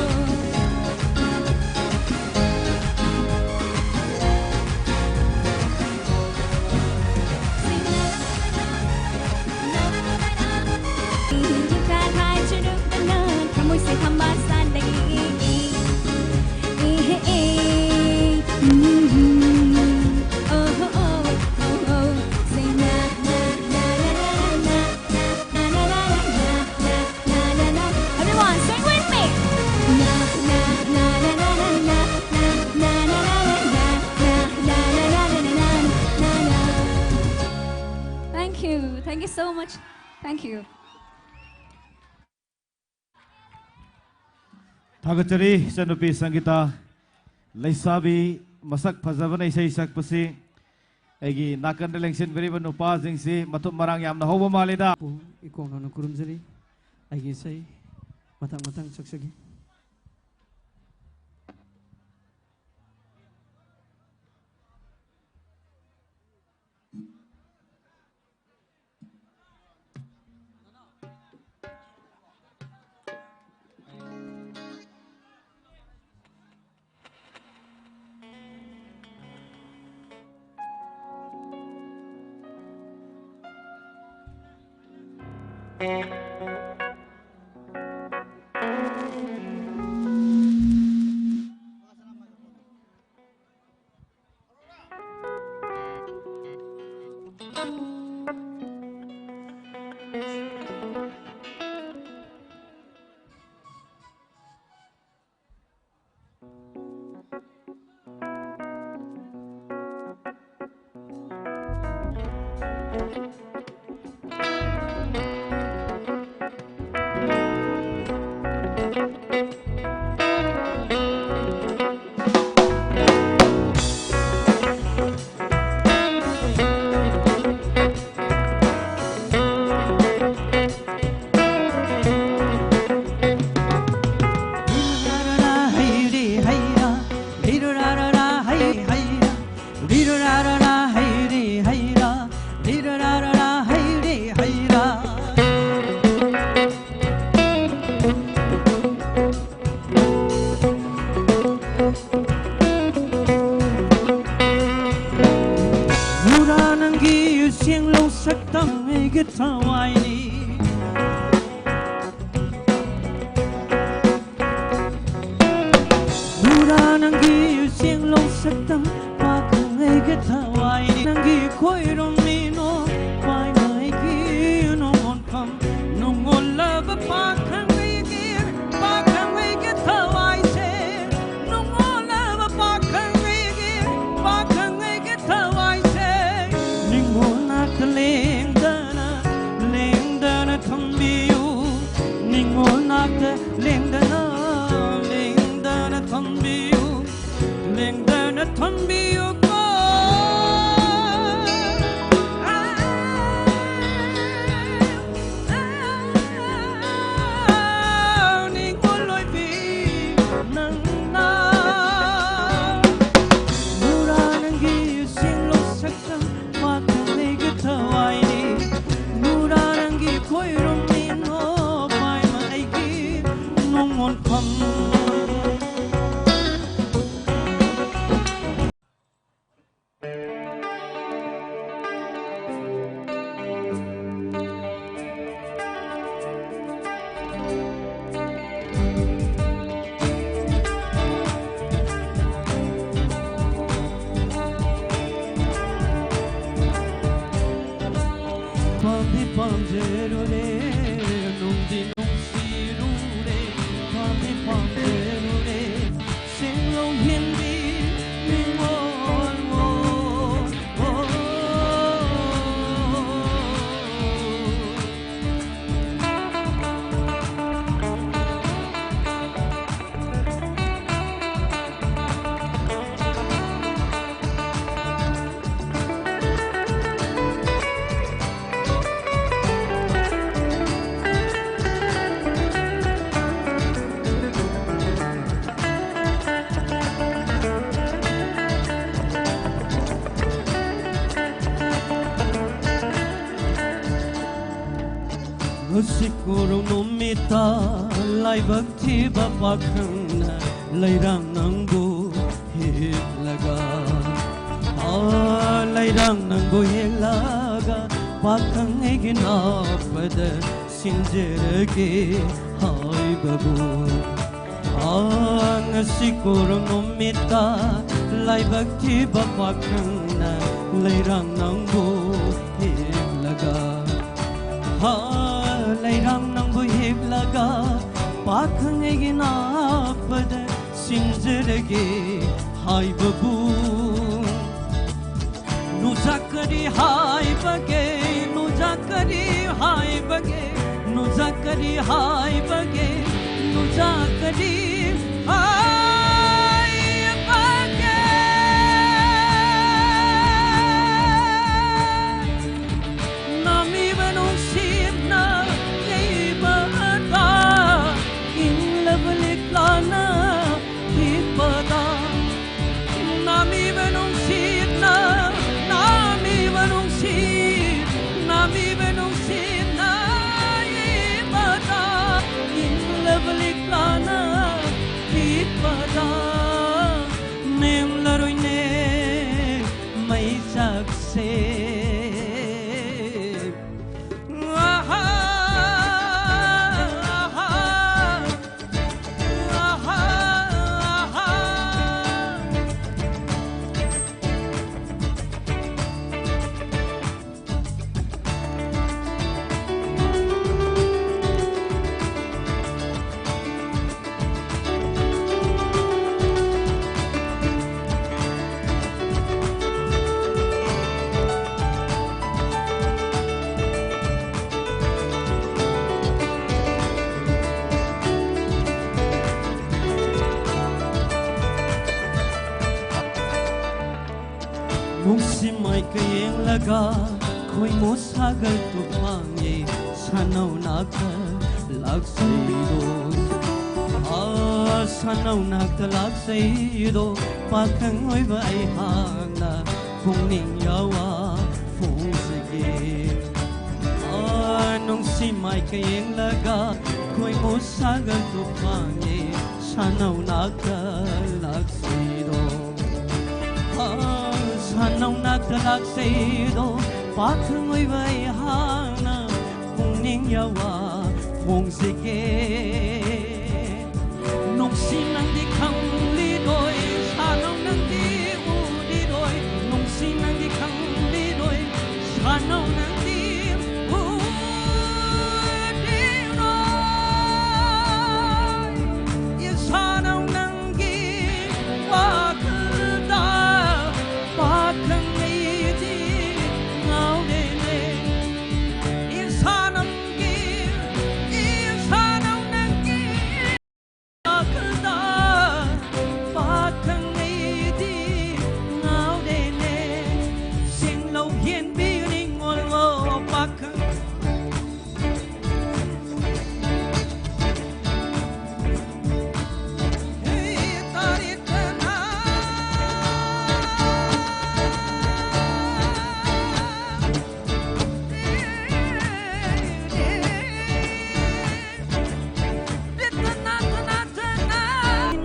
Everyone, sing with me. Thank you. Thank you so much. Thank you. ꯊꯥꯒꯠꯆꯔꯤ ꯏꯆꯟꯅꯨꯄꯤ ꯁꯪꯒꯤꯇꯥ꯫ ꯂꯩꯁꯥꯕꯤ ꯃꯁꯛ ꯐꯖꯕꯅ ꯏꯁꯩ ꯁꯛꯄꯁꯤ ꯑꯩꯒꯤ ꯅꯥꯀꯟꯗ ꯂꯦꯡꯁꯤꯟꯕꯤꯔꯤꯕ ꯅꯨꯄꯥꯁꯤꯡꯁꯤ ꯃꯊꯨꯞ ꯃꯔꯥꯡ ꯌꯥꯝꯅ ꯍꯧꯕ ꯃꯥꯜꯂꯤꯗ꯫ ꯏꯀꯣꯛ ꯅꯧꯅ ꯈꯨꯔꯨꯝꯖꯔꯤ꯫ ꯑꯩꯒꯤ ꯏꯁꯩ ꯃꯊꯪ ꯃꯊꯪ ꯁꯛꯆꯒꯦ꯫ ꯅꯨꯔꯥ ꯅꯪꯒꯤ ꯁꯦꯡꯂꯧ ꯁꯛꯇꯝ ꯑꯩꯒꯤ ꯊꯋꯥꯏꯅꯤ꯫ ꯅꯨꯔꯥ ꯅꯪꯒꯤ ꯁꯦꯡꯂꯧ ꯁꯛꯇꯝ ꯄꯥꯈꯪ ꯑꯩꯒꯤ ꯊꯋꯥꯏꯅꯤ꯫ ꯅꯪꯒꯤ ꯈꯣꯏꯔꯨꯝꯃꯤꯅꯣ ꯄꯥꯏꯅ ꯑꯩꯒꯤ ꯅꯣꯡꯉꯣꯟꯐꯝ ꯅꯣꯡꯉꯣꯜꯂꯕ ꯄꯥꯈꯪ ꯑꯩꯒꯤ ꯄꯥꯈꯪ ꯑꯩꯒꯤ ꯊꯋꯥꯏꯁꯦ ꯅꯣꯡꯉꯣꯜꯂꯕ ꯄꯥꯈꯪ ꯑꯩꯒꯤ ꯄꯥꯈꯪ ꯑꯩꯒꯤ ꯊꯋꯥꯏꯁꯦ ꯅꯤꯡꯉꯣꯜ ꯅꯥꯛꯇ ꯂꯦꯡꯗꯅ ꯂꯦꯡꯗꯅ ꯊꯝꯕꯤꯌꯨ꯫ ꯅꯤꯡꯉꯣꯜ ꯅꯥꯛꯇ ꯂꯦꯡꯗꯅ ꯂꯦꯡꯗꯅ ꯊꯝꯕꯤꯌꯨ꯫ ꯂꯦꯡꯗꯅ ꯊꯝꯕꯤꯌꯨꯀꯣ꯫ ꯅꯤꯡꯉꯣꯜ ꯑꯣꯏꯕꯤ ꯅꯪꯅ ꯅꯨꯔꯥ ꯅꯪꯒꯤ ꯁꯦꯡꯂꯧ ꯁꯛꯇꯝ ꯄꯥꯈꯪ ꯑꯩꯒꯤ ꯊꯋꯥꯏꯅꯤ꯫ ꯅꯨꯔꯥ ꯅꯪꯒꯤ ꯈꯣꯏꯔꯨꯝꯃꯤ ꯅꯣ ꯄꯥꯏꯃ ꯑꯩꯒꯤ ꯅꯣꯡꯉꯣꯟꯐꯝ꯫ ꯄꯥꯝꯗꯤ ꯄꯥꯝꯖꯔꯨꯔꯦ, ꯅꯨꯡꯗꯤ ꯅꯨꯡꯁꯤꯔꯨꯔꯦ, ꯄꯥꯝꯗꯤ ꯄꯥꯝꯖꯔꯨꯔꯦ, ꯁꯦꯡꯂꯧ ꯍꯦꯟꯕꯤ ꯅꯤꯡꯉꯣꯜ꯫ ꯉꯁꯤ ꯀꯣꯔꯧ ꯅꯨꯃꯤꯠꯇ ꯂꯥꯏꯕꯛ ꯊꯤꯕ ꯄꯥꯈꯪꯅ ꯂꯩꯔꯥꯡ ꯅꯪꯕꯨ ꯍꯦꯛꯂꯒ, ꯑꯥ, ꯂꯩꯔꯥꯡ ꯅꯪꯕꯨ ꯍꯦꯛꯂꯒ, ꯄꯥꯈꯪ ꯑꯩꯒꯤ ꯅꯥꯞꯄꯗ ꯁꯤꯟꯖꯔꯒꯦ ꯍꯥꯏꯕꯕꯨ, ꯑꯥ, ꯉꯁꯤ ꯀꯨꯔꯨꯝ ꯅꯨꯃꯤꯠꯇ ꯂꯥꯏꯕꯛ ꯊꯤꯕ ꯄꯥꯈꯪꯅ ꯂꯩꯔꯥꯡ ꯅꯪꯕꯨ ꯍꯦꯛꯂꯒ, ꯍꯥ, ꯂꯩꯔꯥꯡ ꯅꯪꯕꯨ ꯍꯦꯛꯂꯒ, ꯄꯥꯈꯪ ꯑꯩꯒꯤ ꯅꯥꯞꯄꯗ ꯁꯤꯟꯖꯔꯒꯦ ꯍꯥꯏꯕꯕꯨ, ꯅꯨꯖꯥ ꯀꯔꯤ ꯍꯥꯏꯕꯒꯦ, ꯅꯨꯖꯥ ꯀꯔꯤ ꯍꯥꯏꯕꯒꯦ, ꯅꯨꯖꯥ ꯀꯔꯤ ꯍꯥꯏꯕꯒꯦ, ꯅꯨꯖꯥ ꯀꯔꯤ ꯍꯥꯏꯕꯒꯦ? ꯅꯥꯃꯤꯕ ꯅꯨꯡꯁꯤꯠꯅ ꯌꯩꯕꯗ, ꯏꯪꯂꯕ ꯂꯤꯛꯂꯥꯅ ꯈꯤꯛꯄꯗ, ꯅꯥꯃꯤꯕ ꯅꯨꯡꯁꯤꯠꯅ, ꯅꯥꯃꯤꯕ ꯅꯨꯡꯁꯤꯠ, ꯅꯥꯃꯤꯕ ꯅꯨꯡꯁꯤꯠꯅ ꯌꯩꯕꯗ, ꯏꯪꯂꯕ ꯂꯤꯛꯂꯥꯅ ꯈꯤꯛꯄꯗ, ꯅꯦꯝꯂꯔꯣꯏꯅꯦ ꯃꯩꯁꯛꯁꯦ꯫ ꯅꯨꯡꯁꯤ ꯃꯥꯏꯀꯩ ꯌꯦꯡꯂꯒ ꯈꯣꯏꯃꯨ ꯁꯥꯒꯔ ꯇꯨꯐꯥꯟꯒꯤ ꯁꯥꯟꯅꯧ ꯅꯥꯛꯇ ꯂꯥꯛꯆꯩꯗꯣ꯫ ꯑꯥ, ꯁꯥꯟꯅꯧ ꯅꯥꯛꯇ ꯂꯥꯛꯆꯩꯗꯣ꯫ ꯄꯥꯈꯪ ꯑꯣꯏꯕ ꯑꯩꯍꯥꯛꯅ ꯄꯨꯛꯅꯤꯡ ꯌꯥꯋꯥ ꯐꯣꯡꯖꯒꯦ꯫ ꯑꯥ, ꯅꯨꯡꯁꯤ ꯃꯥꯏꯀꯩ ꯌꯦꯡꯂꯒ ꯈꯣꯏꯃꯨ ꯁꯥꯒꯔ ꯇꯨꯐꯥꯟꯒꯤ ꯁꯥꯟꯅꯧ ꯅꯥꯛꯇ ꯂꯥꯛꯁꯤꯗꯣ, ꯁꯥꯟꯅꯧ ꯅꯥꯛꯇ ꯂꯥꯛꯁꯤꯗꯣ, ꯄꯥꯈꯪ ꯑꯣꯏꯕ ꯑꯩꯍꯥꯛꯅ ꯄꯨꯛꯅꯤꯡ ꯌꯥꯋꯥ ꯐꯣꯡꯁꯤꯒꯦ꯫ ꯅꯨꯡꯁꯤ ꯅꯪꯗꯤ ꯈꯪꯂꯤꯗꯣꯏ, ꯁꯥꯟꯅꯧ ꯅꯪꯗꯤ ꯎꯗꯤꯗꯣꯏ, ꯅꯨꯡꯁꯤ ꯅꯪꯗꯤ ꯈꯪꯂꯤꯗꯣꯏ, ꯁꯥꯟꯅꯧ ꯅꯪꯗꯤ ꯎꯗꯤꯗꯣꯏ꯫ ꯏꯁꯥꯅꯧ ꯅꯪꯒꯤ ꯋꯥꯈꯜꯗ ꯄꯥꯈꯪ ꯑꯩꯗꯤ ꯉꯥꯎꯔꯦꯅꯦ꯫ ꯏꯁꯥꯅꯧꯒꯤ, ꯏꯁꯥꯅꯧ ꯅꯪꯒꯤ ꯋꯥꯈꯜꯗ ꯄꯥꯈꯪ ꯑꯩꯗꯤ ꯉꯥꯎꯔꯦꯅꯦ꯫ ꯁꯦꯡꯂꯧ ꯌꯦꯟꯕꯤꯌꯨ ꯅꯤꯡꯉꯣꯜꯂꯣ ꯄꯥꯈꯪ꯫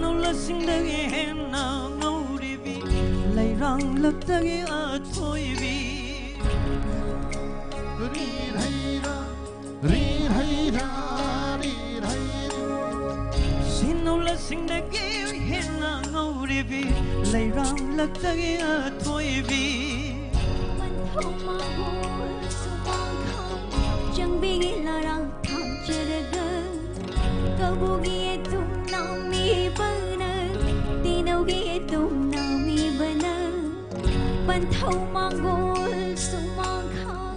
ꯅꯧꯂꯁꯤꯡꯗꯒꯤ ꯍꯦꯟꯅ ꯉꯧꯔꯤꯕꯤ ꯂꯩꯔꯥꯡꯂꯛꯇꯒꯤ ꯑꯊꯣꯏꯕꯤ꯫ ꯔꯤ ꯍꯩ ꯔꯥ, ꯔꯤ ꯍꯩ ꯔꯥ, ꯔꯤ ꯍꯩ ꯔꯥ꯫ ꯁꯤꯟꯅꯧꯂꯁꯤꯡꯗꯒꯤ ꯍꯦꯟꯅ ꯉꯧꯔꯤꯕꯤ ꯂꯩꯔꯥꯡꯂꯛꯇꯒꯤ ꯑꯊꯣꯏꯕꯤ꯫ ꯄꯟꯊꯧ ꯃꯥꯡꯒꯣꯜ ꯁꯨꯃꯥꯡꯈꯥꯡ ꯆꯪꯕꯤꯒꯤ ꯂꯥꯔꯥꯡ ꯊꯥꯡꯖꯔꯒ ꯀꯧꯕꯒꯤ ꯑꯗꯨꯝ ꯅꯥꯝꯃꯤꯕꯅ, ꯇꯦꯅꯧꯒꯤ ꯑꯗꯨꯝ ꯅꯥꯝꯃꯤꯕꯅ꯫ ꯄꯟꯊꯧ ꯃꯥꯡꯒꯣꯜ ꯁꯨꯃꯥꯡꯈꯥꯡ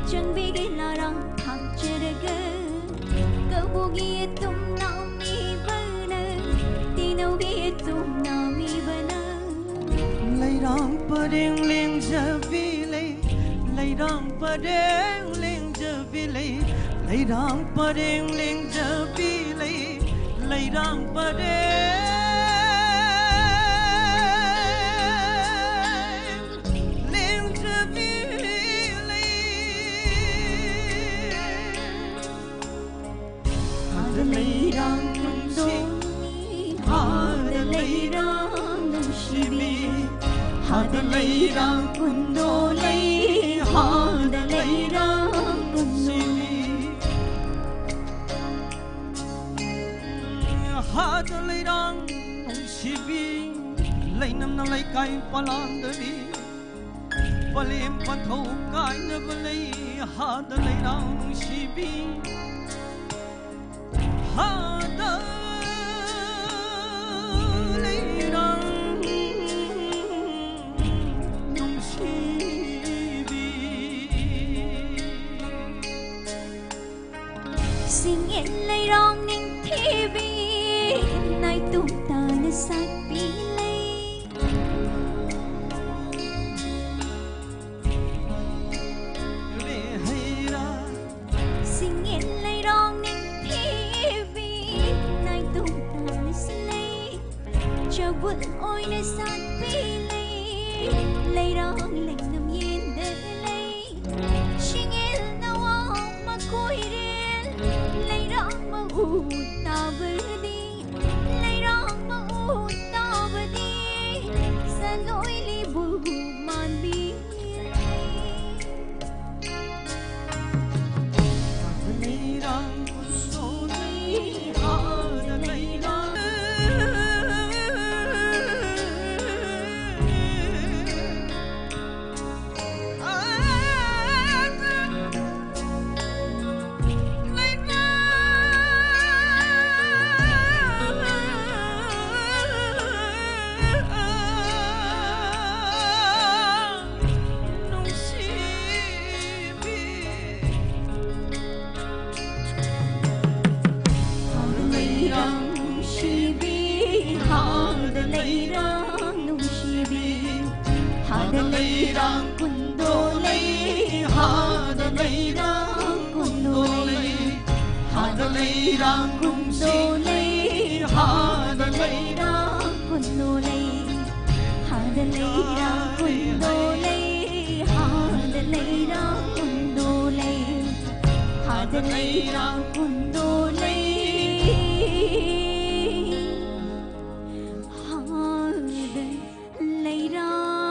ꯆꯪꯕꯤꯒꯤ ꯂꯥꯔꯥꯡ ꯊꯥꯡꯖꯔꯒ ꯀꯧꯕꯒꯤ ꯑꯗꯨꯝ ꯅꯥꯝꯃꯤꯕꯅ, ꯇꯦꯅꯧꯒꯤ ꯑꯗꯨꯝ ꯅꯥꯝꯃꯤꯕꯅ꯫ ꯂꯩꯔꯥꯡ ꯄꯔꯦꯡ ꯂꯦꯡꯖꯕꯤ ꯂꯩ, ꯂꯩꯔꯥꯡ ꯄꯔꯦꯡ ꯂꯦꯡꯖꯕꯤ ꯂꯩ, ꯂꯩꯔꯥꯡ ꯄꯔꯦꯡ ꯂꯦꯡꯖꯕꯤ ꯂꯩ, ꯂꯩꯔꯥꯡ ꯄꯔꯦꯡ ꯂꯦꯡꯖꯕꯤ ꯂꯩ꯫ ꯑꯗ ꯂꯩꯔꯥꯡ ꯅꯨꯡꯁꯤ ꯍꯥꯗ ꯂꯩꯔꯥꯡ ꯀꯨꯟꯗꯣ ꯂꯩ, ꯍꯥꯗ ꯂꯩꯔꯥꯡ ꯀꯨꯟꯗꯣ ꯂꯩ꯫ ꯍꯥꯗ ꯂꯩꯔꯥꯡ ꯅꯨꯡꯁꯤꯕꯤ, ꯂꯩꯅꯝꯅ ꯂꯩꯀꯥꯏ ꯄꯂꯥꯟꯗꯗꯤ ꯄꯂꯦꯝ ꯄꯟꯊꯧ ꯀꯥꯏꯅꯕ ꯂꯩ꯫ ꯍꯥꯗ ꯂꯩꯔꯥꯡ ꯅꯨꯡꯁꯤꯕꯤ, ꯍꯥꯗ ꯂꯩꯔꯥꯡ ꯅꯨꯡꯁꯤꯕꯤ꯫ ꯁꯤꯡꯌꯦꯟ ꯂꯩꯔꯥꯡ ꯅꯤꯡꯊꯤꯕꯤ, ꯅꯥꯏꯇꯣꯝ ꯇꯥꯅ ꯁꯥꯠꯄꯤ ꯂꯩ꯫ ꯁꯤꯡꯌꯦꯟ ꯂꯩꯔꯥꯡ ꯅꯤꯡꯊꯤꯕꯤ, ꯅꯥꯏꯇꯣꯝ ꯇꯥꯅꯁꯨ ꯂꯩ꯫ ꯆꯕꯨꯟ ꯑꯣꯏꯅ ꯁꯥꯠꯄꯤ ꯂꯩ, ꯂꯩꯔꯥꯡ ꯂꯩꯅꯝ ꯌꯦꯟꯗ ꯂꯩ꯫ ꯁꯤꯡꯌꯦꯜ ꯅꯋꯥ ꯃꯈꯣꯏꯔꯦꯜ, ꯂꯩꯔꯥꯡ ꯃꯎ ꯇꯥꯕꯗꯤ, ꯂꯩꯔꯥꯡ ꯃꯎ ꯇꯥꯕꯗꯤ, ꯁꯂꯣꯏ ꯂꯤꯕꯨ ꯃꯥꯟꯕꯤ ꯂꯩ꯫ ꯍꯥꯗ ꯂꯩꯔꯥꯡ ꯅꯨꯡꯁꯤꯕꯤ, ꯍꯥꯗ ꯂꯩꯔꯥꯡ ꯅꯨꯡꯁꯤꯕꯤ, ꯍꯥꯗ ꯂꯩꯔꯥꯡ ꯀꯨꯟꯗꯣ ꯂꯩ, ꯍꯥꯗ ꯂꯩꯔꯥꯡ ꯀꯨꯟꯗꯣ ꯂꯩ, ꯍꯥꯗ ꯂꯩꯔꯥꯡ ꯀꯨꯟꯗꯣ ꯂꯩ, ꯍꯥꯗ ꯂꯩꯔꯥꯡ ꯀꯨꯟꯗꯣ ꯂꯩ꯫ ꯍꯥꯗ ꯂꯩꯔꯥꯡ ꯀꯨꯟꯗꯣ ꯂꯩ, ꯍꯥꯗ ꯂꯩꯔꯥꯡ ꯀꯨꯟꯗꯣ ꯂꯩ, ꯍꯥꯗ ꯂꯩꯔꯥꯡ ꯀꯨꯟꯗꯣ ꯂꯩ, ꯍꯥꯗ ꯂꯩꯔꯥꯡ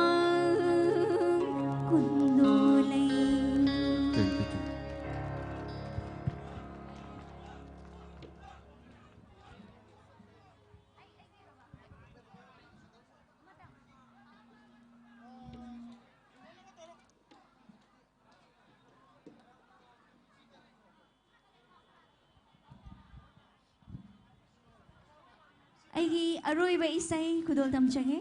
ꯑꯩꯒꯤ ꯑꯔꯣꯏꯕ ꯏꯁꯩ ꯈꯨꯗꯣꯜ ꯇꯝꯖꯒꯦ꯫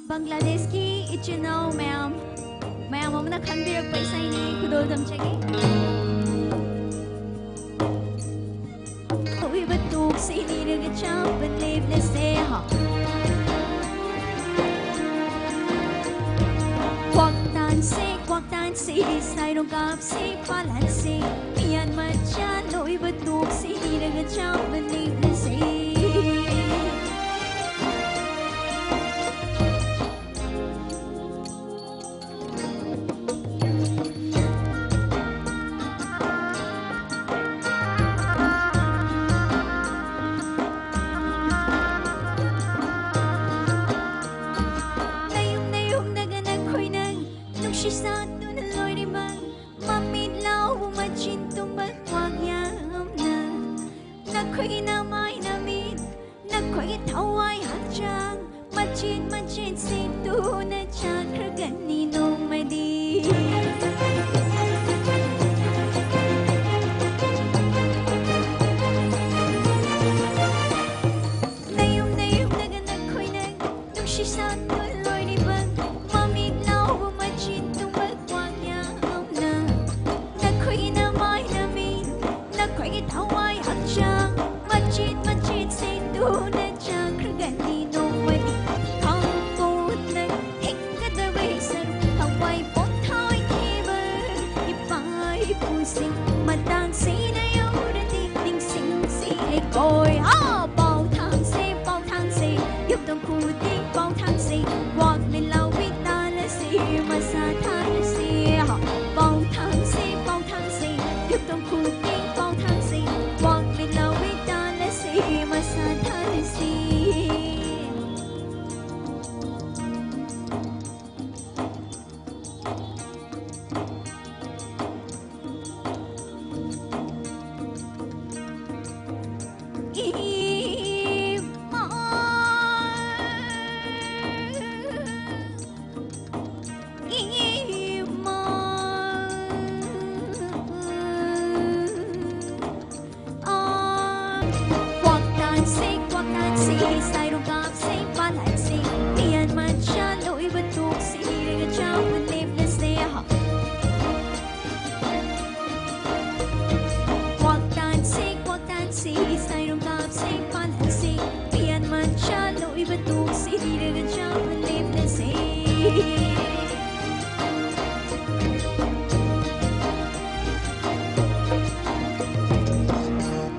ꯕꯪꯒ꯭ꯂꯥꯗꯦꯁꯀꯤ ꯏꯆꯤꯟ ꯏꯅꯥꯎ ꯃꯌꯥꯝ, ꯃꯌꯥꯝ ꯑꯃꯅ ꯈꯟꯕꯤꯔꯛꯄ ꯏꯁꯩꯅꯤ, ꯈꯨꯗꯣꯜ ꯇꯝꯖꯒꯦ꯫ ꯑꯣꯏꯕ ꯇꯣꯛꯁꯤ ꯅꯤꯔꯒ ꯆꯥꯕ ꯂꯦꯞꯂꯁꯦ, ꯍꯥ꯫ ꯀ꯭ꯋꯥꯛ ꯇꯥꯟꯁꯦ, ꯀ꯭ꯋꯥꯛ ꯇꯥꯟꯁꯦ, ꯁꯥꯏꯔꯣꯡ ꯀꯥꯞꯁꯦ, ꯄꯥꯂꯟꯁꯦ, ꯃꯤꯌꯥꯟ ꯃꯆꯥ ꯂꯣꯏꯕ ꯇꯣꯛꯁꯤ ꯅꯤꯔꯒ ꯆꯥꯕ ꯂꯦꯞꯂꯁꯦ꯫ ꯅꯌꯨꯝ ꯅꯌꯨꯝꯗꯒ ꯅꯈꯣꯏꯅ ꯅꯨꯡꯁꯤ ꯁꯥꯠꯇꯨꯅ ꯂꯣꯏꯔꯤꯕ ꯃꯃꯤꯠ ꯂꯥꯎꯕ ꯃꯆꯤꯟ ꯇꯨꯝꯕ ꯀ꯭ꯋꯥꯛ ꯌꯥꯝꯅ ꯅꯈꯣꯏꯒꯤ ꯅꯃꯥꯏ ꯅꯃꯤꯠ ꯅꯈꯣꯏꯒꯤ ꯊꯋꯥꯏ ꯍꯛꯆꯥꯡ ꯃꯆꯦꯠ ꯃꯆꯦꯠ ꯁꯦꯠꯇꯨꯅ ꯆꯠꯈ꯭ꯔꯒꯅꯤ ꯅꯣꯡꯃꯗꯤ꯫ ꯅꯌꯨꯝ ꯅꯌꯨꯝꯗꯒ ꯅꯈꯣꯏꯅ ꯅꯨꯡꯁꯤ ꯁꯥꯠꯇꯨ ꯂꯣꯏꯔꯤꯕ ꯃꯃꯤꯠ ꯂꯥꯎꯕ ꯃꯆꯤꯟ ꯇꯨꯝꯕ ꯀ꯭ꯋꯥꯛ ꯌꯥꯝꯅ ꯅꯈꯣꯏꯒꯤ ꯅꯃꯥꯏ ꯅꯃꯤꯠ ꯅꯈꯣꯏꯒꯤ ꯊꯋꯥꯏ ꯍꯛꯆꯥꯡ ꯃꯆꯦꯠ ꯀꯣꯏ ꯍꯥ ꯄꯥꯎ ꯊꯥꯡꯁꯦ ꯄꯥꯎ ꯊꯥꯡꯁꯦ ꯌꯨꯝꯊꯣꯡ ꯈꯨꯗꯤꯡ ꯄꯥꯎ ꯊꯥꯡꯁꯦ ꯀ꯭ꯋꯥꯛ ꯃꯤꯂꯥꯎꯕꯤ ꯇꯥꯜꯂꯁꯤ ꯃꯁꯥ ꯊꯥꯔꯁꯤ ꯍꯥ ꯄꯥꯎ ꯊꯥꯡꯁꯦ ꯄꯥꯎ ꯊꯥꯡꯁꯦ ꯌꯨꯝꯊꯣꯡ ꯈꯨꯗꯤꯡ ꯄꯥꯎ ꯊꯥꯡꯁꯦ ꯀ꯭ꯋꯥꯛ ꯃꯤꯂꯥꯎꯕꯤ ꯇꯥꯜꯂꯁꯤ ꯃꯁꯥ ꯊꯥꯔꯁꯤ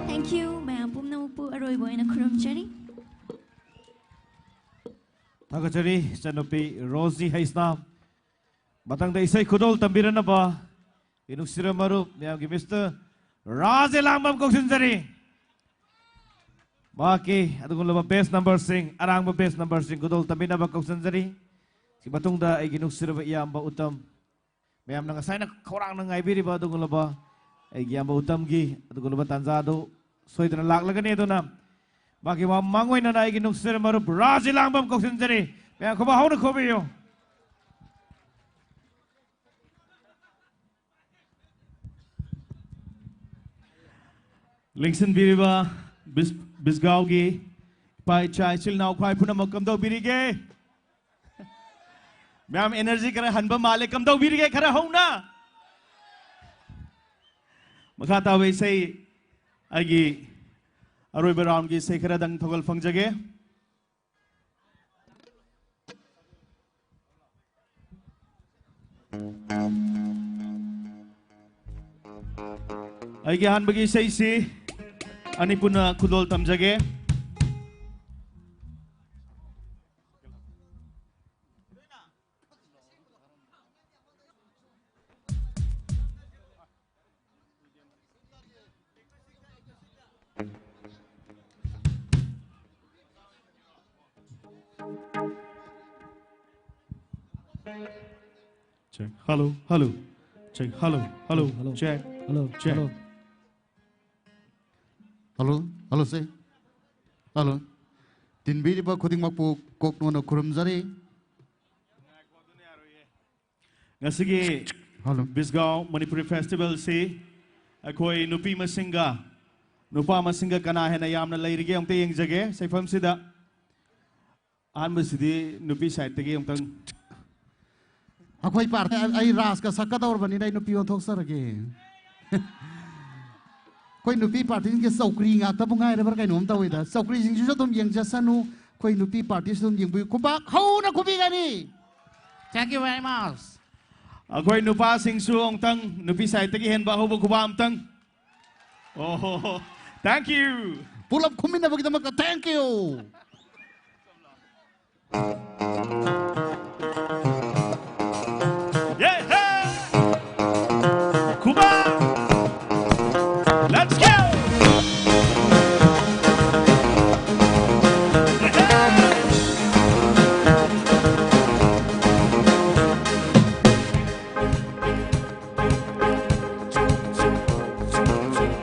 Thank you, ꯃꯌꯥꯝ ꯄꯨꯝꯅꯃꯛꯄꯨ ꯑꯔꯣꯏꯕ ꯑꯣꯏꯅ ꯈꯨꯔꯨꯝꯖꯔꯤ꯫ ꯊꯥꯒꯠꯆꯔꯤ ꯏꯆꯟꯅꯨꯄꯤ ꯔꯣꯖꯤ ꯍꯩꯁꯅꯥꯝ꯫ ꯃꯊꯪꯗ ꯏꯁꯩ ꯈꯨꯗꯣꯜ ꯇꯝꯕꯤꯔꯅꯕ ꯏꯅꯨꯡꯁꯤꯔ ꯃꯔꯨꯞ ꯃꯌꯥꯝꯒꯤ ꯃꯤꯁꯇꯔ ꯔꯥꯖꯦ ꯂꯥꯡꯕꯝ ꯀꯧꯁꯤꯟꯖꯔꯤ꯫ ꯃꯍꯥꯛꯀꯤ ꯑꯗꯨꯒꯨꯝꯂꯕ ꯕꯦꯁ ꯅꯝꯕꯔꯁꯤꯡ, ꯑꯔꯥꯡꯕ ꯕꯦꯁ ꯅꯝꯕꯔꯁꯤꯡ ꯈꯨꯗꯣꯜ ꯇꯝꯕꯤꯅꯕ ꯀꯧꯁꯤꯟꯖꯔꯤ꯫ ꯁꯤ ꯃꯇꯨꯡꯗ ꯑꯩꯒꯤ ꯅꯨꯡꯁꯤꯔꯕ ꯏꯌꯥꯝꯕ ꯎꯇꯝ, ꯃꯌꯥꯝꯅ ꯉꯁꯥꯏꯅ ꯈꯧꯔꯥꯡꯅ ꯉꯥꯏꯕꯤꯔꯤꯕ ꯑꯗꯨꯒꯨꯝꯂꯕ ꯑꯩꯒꯤ ꯏꯌꯥꯝꯕ ꯎꯇꯝꯒꯤ ꯑꯗꯨꯒꯨꯝꯂꯕ ꯇꯥꯟꯖꯥꯗꯨ ꯁꯣꯏꯗꯅ ꯂꯥꯛꯂꯒꯅꯤ꯫ ꯑꯗꯨꯅ ꯃꯥꯒꯤ ꯃꯃꯥꯡ ꯑꯣꯏꯅꯅ ꯑꯩꯒꯤ ꯅꯨꯡꯁꯤꯔꯕ ꯃꯔꯨꯞ ꯔꯥꯖꯤ ꯂꯥꯡꯕꯝ ꯀꯧꯁꯤꯟꯖꯔꯤ꯫ ꯃꯌꯥꯝ ꯈꯨꯕꯥꯛ ꯍꯧꯅ ꯈꯨꯕꯤꯌꯨ꯫ ꯂꯦꯡꯁꯤꯟꯕꯤꯔꯤꯕ ꯕꯤꯁ-, ꯕꯤꯁꯒꯥꯎꯒꯤ ꯏꯄꯥ ꯏꯆꯥ ꯏꯆꯤꯜ ꯏꯅꯥꯎ ꯈ꯭ꯋꯥꯏ ꯄꯨꯝꯅꯃꯛ ꯀꯝꯗꯧꯕꯤꯔꯤꯒꯦ? ꯃꯌꯥꯝ energy ꯈꯔ ꯍꯟꯕ ꯃꯥꯜꯂꯦ, ꯀꯝꯗꯧꯕꯤꯔꯤꯒꯦ? ꯈꯔ ꯍꯧꯅ꯫ ꯃꯈꯥ ꯇꯥꯕ ꯏꯁꯩ, ꯑꯩꯒꯤ ꯑꯔꯣꯏꯕ roundꯒꯤ ꯏꯁꯩ ꯈꯔꯗꯪ ꯊꯧꯒꯜ ꯐꯪꯖꯒꯦ꯫ ꯑꯩꯒꯤ ꯑꯍꯥꯟꯕꯒꯤ ꯏꯁꯩꯁꯤ ꯑꯅꯤ ꯄꯨꯟꯅ ꯈꯨꯗꯣꯜ ꯇꯝꯖꯒꯦ꯫ Check. Hello, hello. Check. Hello, hello. Hello. Check. Hello, check. Hello. Hello, hello, say. Hello. ꯇꯤꯟꯕꯤꯔꯤꯕ ꯈꯨꯗꯤꯡꯃꯛꯄꯨ ꯀꯣꯛꯅꯣꯟꯅ ꯈꯨꯔꯨꯝꯖꯔꯤ꯫ ꯉꯁꯤꯒꯤ ꯍꯜꯂꯣ꯫ ꯕꯤꯁꯒꯥꯎ ꯃꯅꯤꯄꯨꯔꯤ ꯐꯦꯁꯇꯤꯚꯦꯜꯁꯤ ꯑꯩꯈꯣꯏ ꯅꯨꯄꯤ ꯃꯁꯤꯡꯒ ꯅꯨꯄꯥ ꯃꯁꯤꯡꯒ ꯀꯅꯥ ꯍꯦꯟꯅ ꯌꯥꯝꯅ ꯂꯩꯔꯤꯒꯦ ꯑꯝꯇ ꯌꯦꯡꯖꯒꯦ ꯁꯩꯐꯝꯁꯤꯗ꯫ ꯑꯍꯥꯟꯕꯁꯤꯗꯤ ꯅꯨꯄꯤ ꯁꯥꯏꯠꯇꯒꯤ ꯑꯝꯇꯪ꯫ ꯑꯩꯈꯣꯏ ꯄꯥꯔꯇꯤ, ꯑꯩ ꯔꯥꯁꯀ ꯁꯛꯀꯗꯧꯔꯕꯅꯤꯅ ꯑꯩ ꯅꯨꯄꯤ ꯑꯣꯟꯊꯣꯛꯆꯔꯒꯦ꯫ ꯑꯩꯈꯣꯏ ꯅꯨꯄꯤ ꯄꯥꯔꯇꯤꯁꯤꯡꯁꯦ ꯆꯧꯀ꯭ꯔꯤ ꯉꯥꯛꯇꯕꯨ ꯉꯥꯏꯔꯕ꯭ꯔꯥ ꯀꯩꯅꯣꯝ ꯇꯧꯋꯤꯗ꯫ ꯆꯧꯀ꯭ꯔꯤꯁꯤꯡꯁꯤꯁꯨ ꯑꯗꯨꯝ ꯌꯦꯡꯖꯁꯅꯨ꯫ ꯑꯩꯈꯣꯏ ꯅꯨꯄꯤ ꯄꯥꯔꯇꯤꯁꯨ ꯑꯗꯨꯝ ꯌꯦꯡꯕꯤꯌꯨ꯫ ꯈꯨꯕꯥꯛ ꯍꯧꯅ ꯈꯨꯕꯤꯒꯅꯤ꯫ Thank you very much. ꯑꯩꯈꯣꯏ ꯅꯨꯄꯥꯁꯤꯡꯁꯨ ꯑꯃꯨꯛꯇꯪ, ꯅꯨꯄꯤ ꯁꯥꯏꯠꯇꯒꯤ ꯍꯦꯟꯕ ꯑꯍꯧꯕ ꯈꯨꯕꯥꯛ ꯑꯃꯇꯪ꯫ ꯑꯣ, thank you. ꯄꯨꯂꯞ ꯈꯨꯝꯃꯤꯟꯅꯕꯒꯤꯗꯃꯛꯇ thank you. Yeah, hey. ꯈꯨꯕꯥꯛ. Let's go.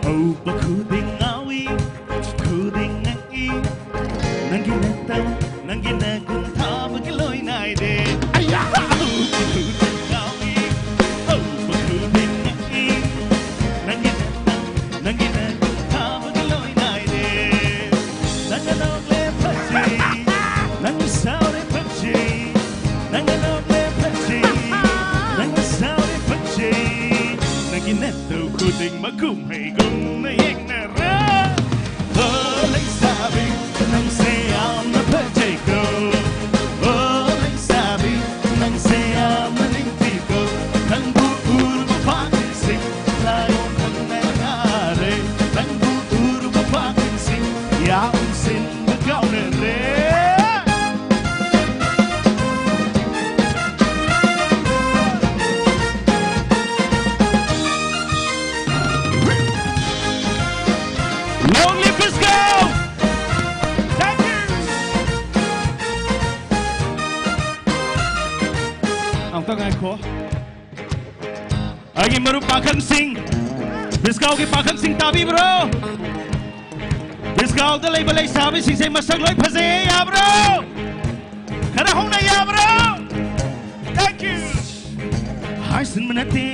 ꯍꯧꯕ ꯈꯨꯗꯤꯡ ꯉꯥꯎꯏ, ꯈꯨꯗꯤꯡ ꯉꯛꯏ, ꯅꯪꯒꯤ ꯅꯠꯇ, ꯅꯪꯒꯤ ꯅꯒꯨꯟ ꯊꯥꯕꯒꯤ ꯂꯣꯏ ꯅꯥꯏꯗꯦ꯫ ꯑꯌꯥ! ꯍꯧꯕ ꯈꯨꯗꯤꯡ ꯉꯥꯎꯏ, ꯍꯧꯕ ꯈꯨꯗꯤꯡ ꯉꯛꯏ, ꯅꯪꯒꯤ ꯅꯠꯇ, ꯅꯪꯒꯤ ꯅꯒꯨꯟ ꯊꯥꯕꯒꯤ ꯂꯣꯏ ꯅꯥꯏꯗꯦ꯫ ꯅꯪꯅ ꯅꯣꯛꯂꯦ ꯐꯖꯩ, ꯅꯪꯅ ꯁꯥꯎꯔꯦ ꯐꯖꯩ, ꯅꯪꯅ ꯅꯣꯛꯂꯦ ꯐꯖꯩ, ꯅꯪꯅ ꯁꯥꯎꯔꯦ ꯐꯖꯩ, ꯅꯪꯒꯤ ꯅꯠꯇꯧ ꯈꯨꯗꯤꯡꯃꯛ ꯀꯨꯝꯍꯩꯒꯨꯝꯅ ꯌꯦꯡꯅꯔꯦ꯫ ꯑꯣ ꯂꯩꯁꯥꯕꯤ, ꯅꯪꯁꯦ ꯌꯥꯝꯅ ꯐꯖꯩꯀꯣ꯫ ꯑꯣ ꯂꯩꯁꯥꯕꯤ, ꯅꯪꯁꯦ ꯌꯥꯝꯅ ꯅꯤꯡꯊꯤꯀꯣ꯫ ꯅꯪꯕꯨ ꯎꯔꯨꯕ ꯄꯥꯈꯪꯁꯤꯡ ꯂꯥꯏꯑꯣꯡ ꯈꯪꯅ ꯉꯥꯔꯦ꯫ ꯅꯪꯕꯨ ꯎꯔꯨꯕ Long live Bisgao! Thank you! ꯑꯝꯇ ꯉꯥꯏꯈꯣ꯫ ꯑꯩꯒꯤ ꯃꯔꯨꯞ ꯄꯥꯈꯪꯁꯤꯡ, ꯕꯤꯁꯒꯥꯎꯒꯤ ꯄꯥꯈꯪꯁꯤꯡ ꯇꯥꯕꯤꯕ꯭ꯔꯣ? ꯕꯤꯁꯒꯥꯎꯗ ꯂꯩꯕ ꯂꯩꯁꯥꯕꯤꯁꯤꯡꯁꯦ ꯃꯁꯛ ꯂꯣꯏ ꯐꯖꯩꯌꯦ, ꯌꯥꯕ꯭ꯔꯣ? ꯈꯔ ꯍꯧꯅ ꯌꯥꯕ꯭ꯔꯣ? Thank you. ꯍꯥꯏꯖꯤꯟꯕ ꯅꯠꯇꯦ,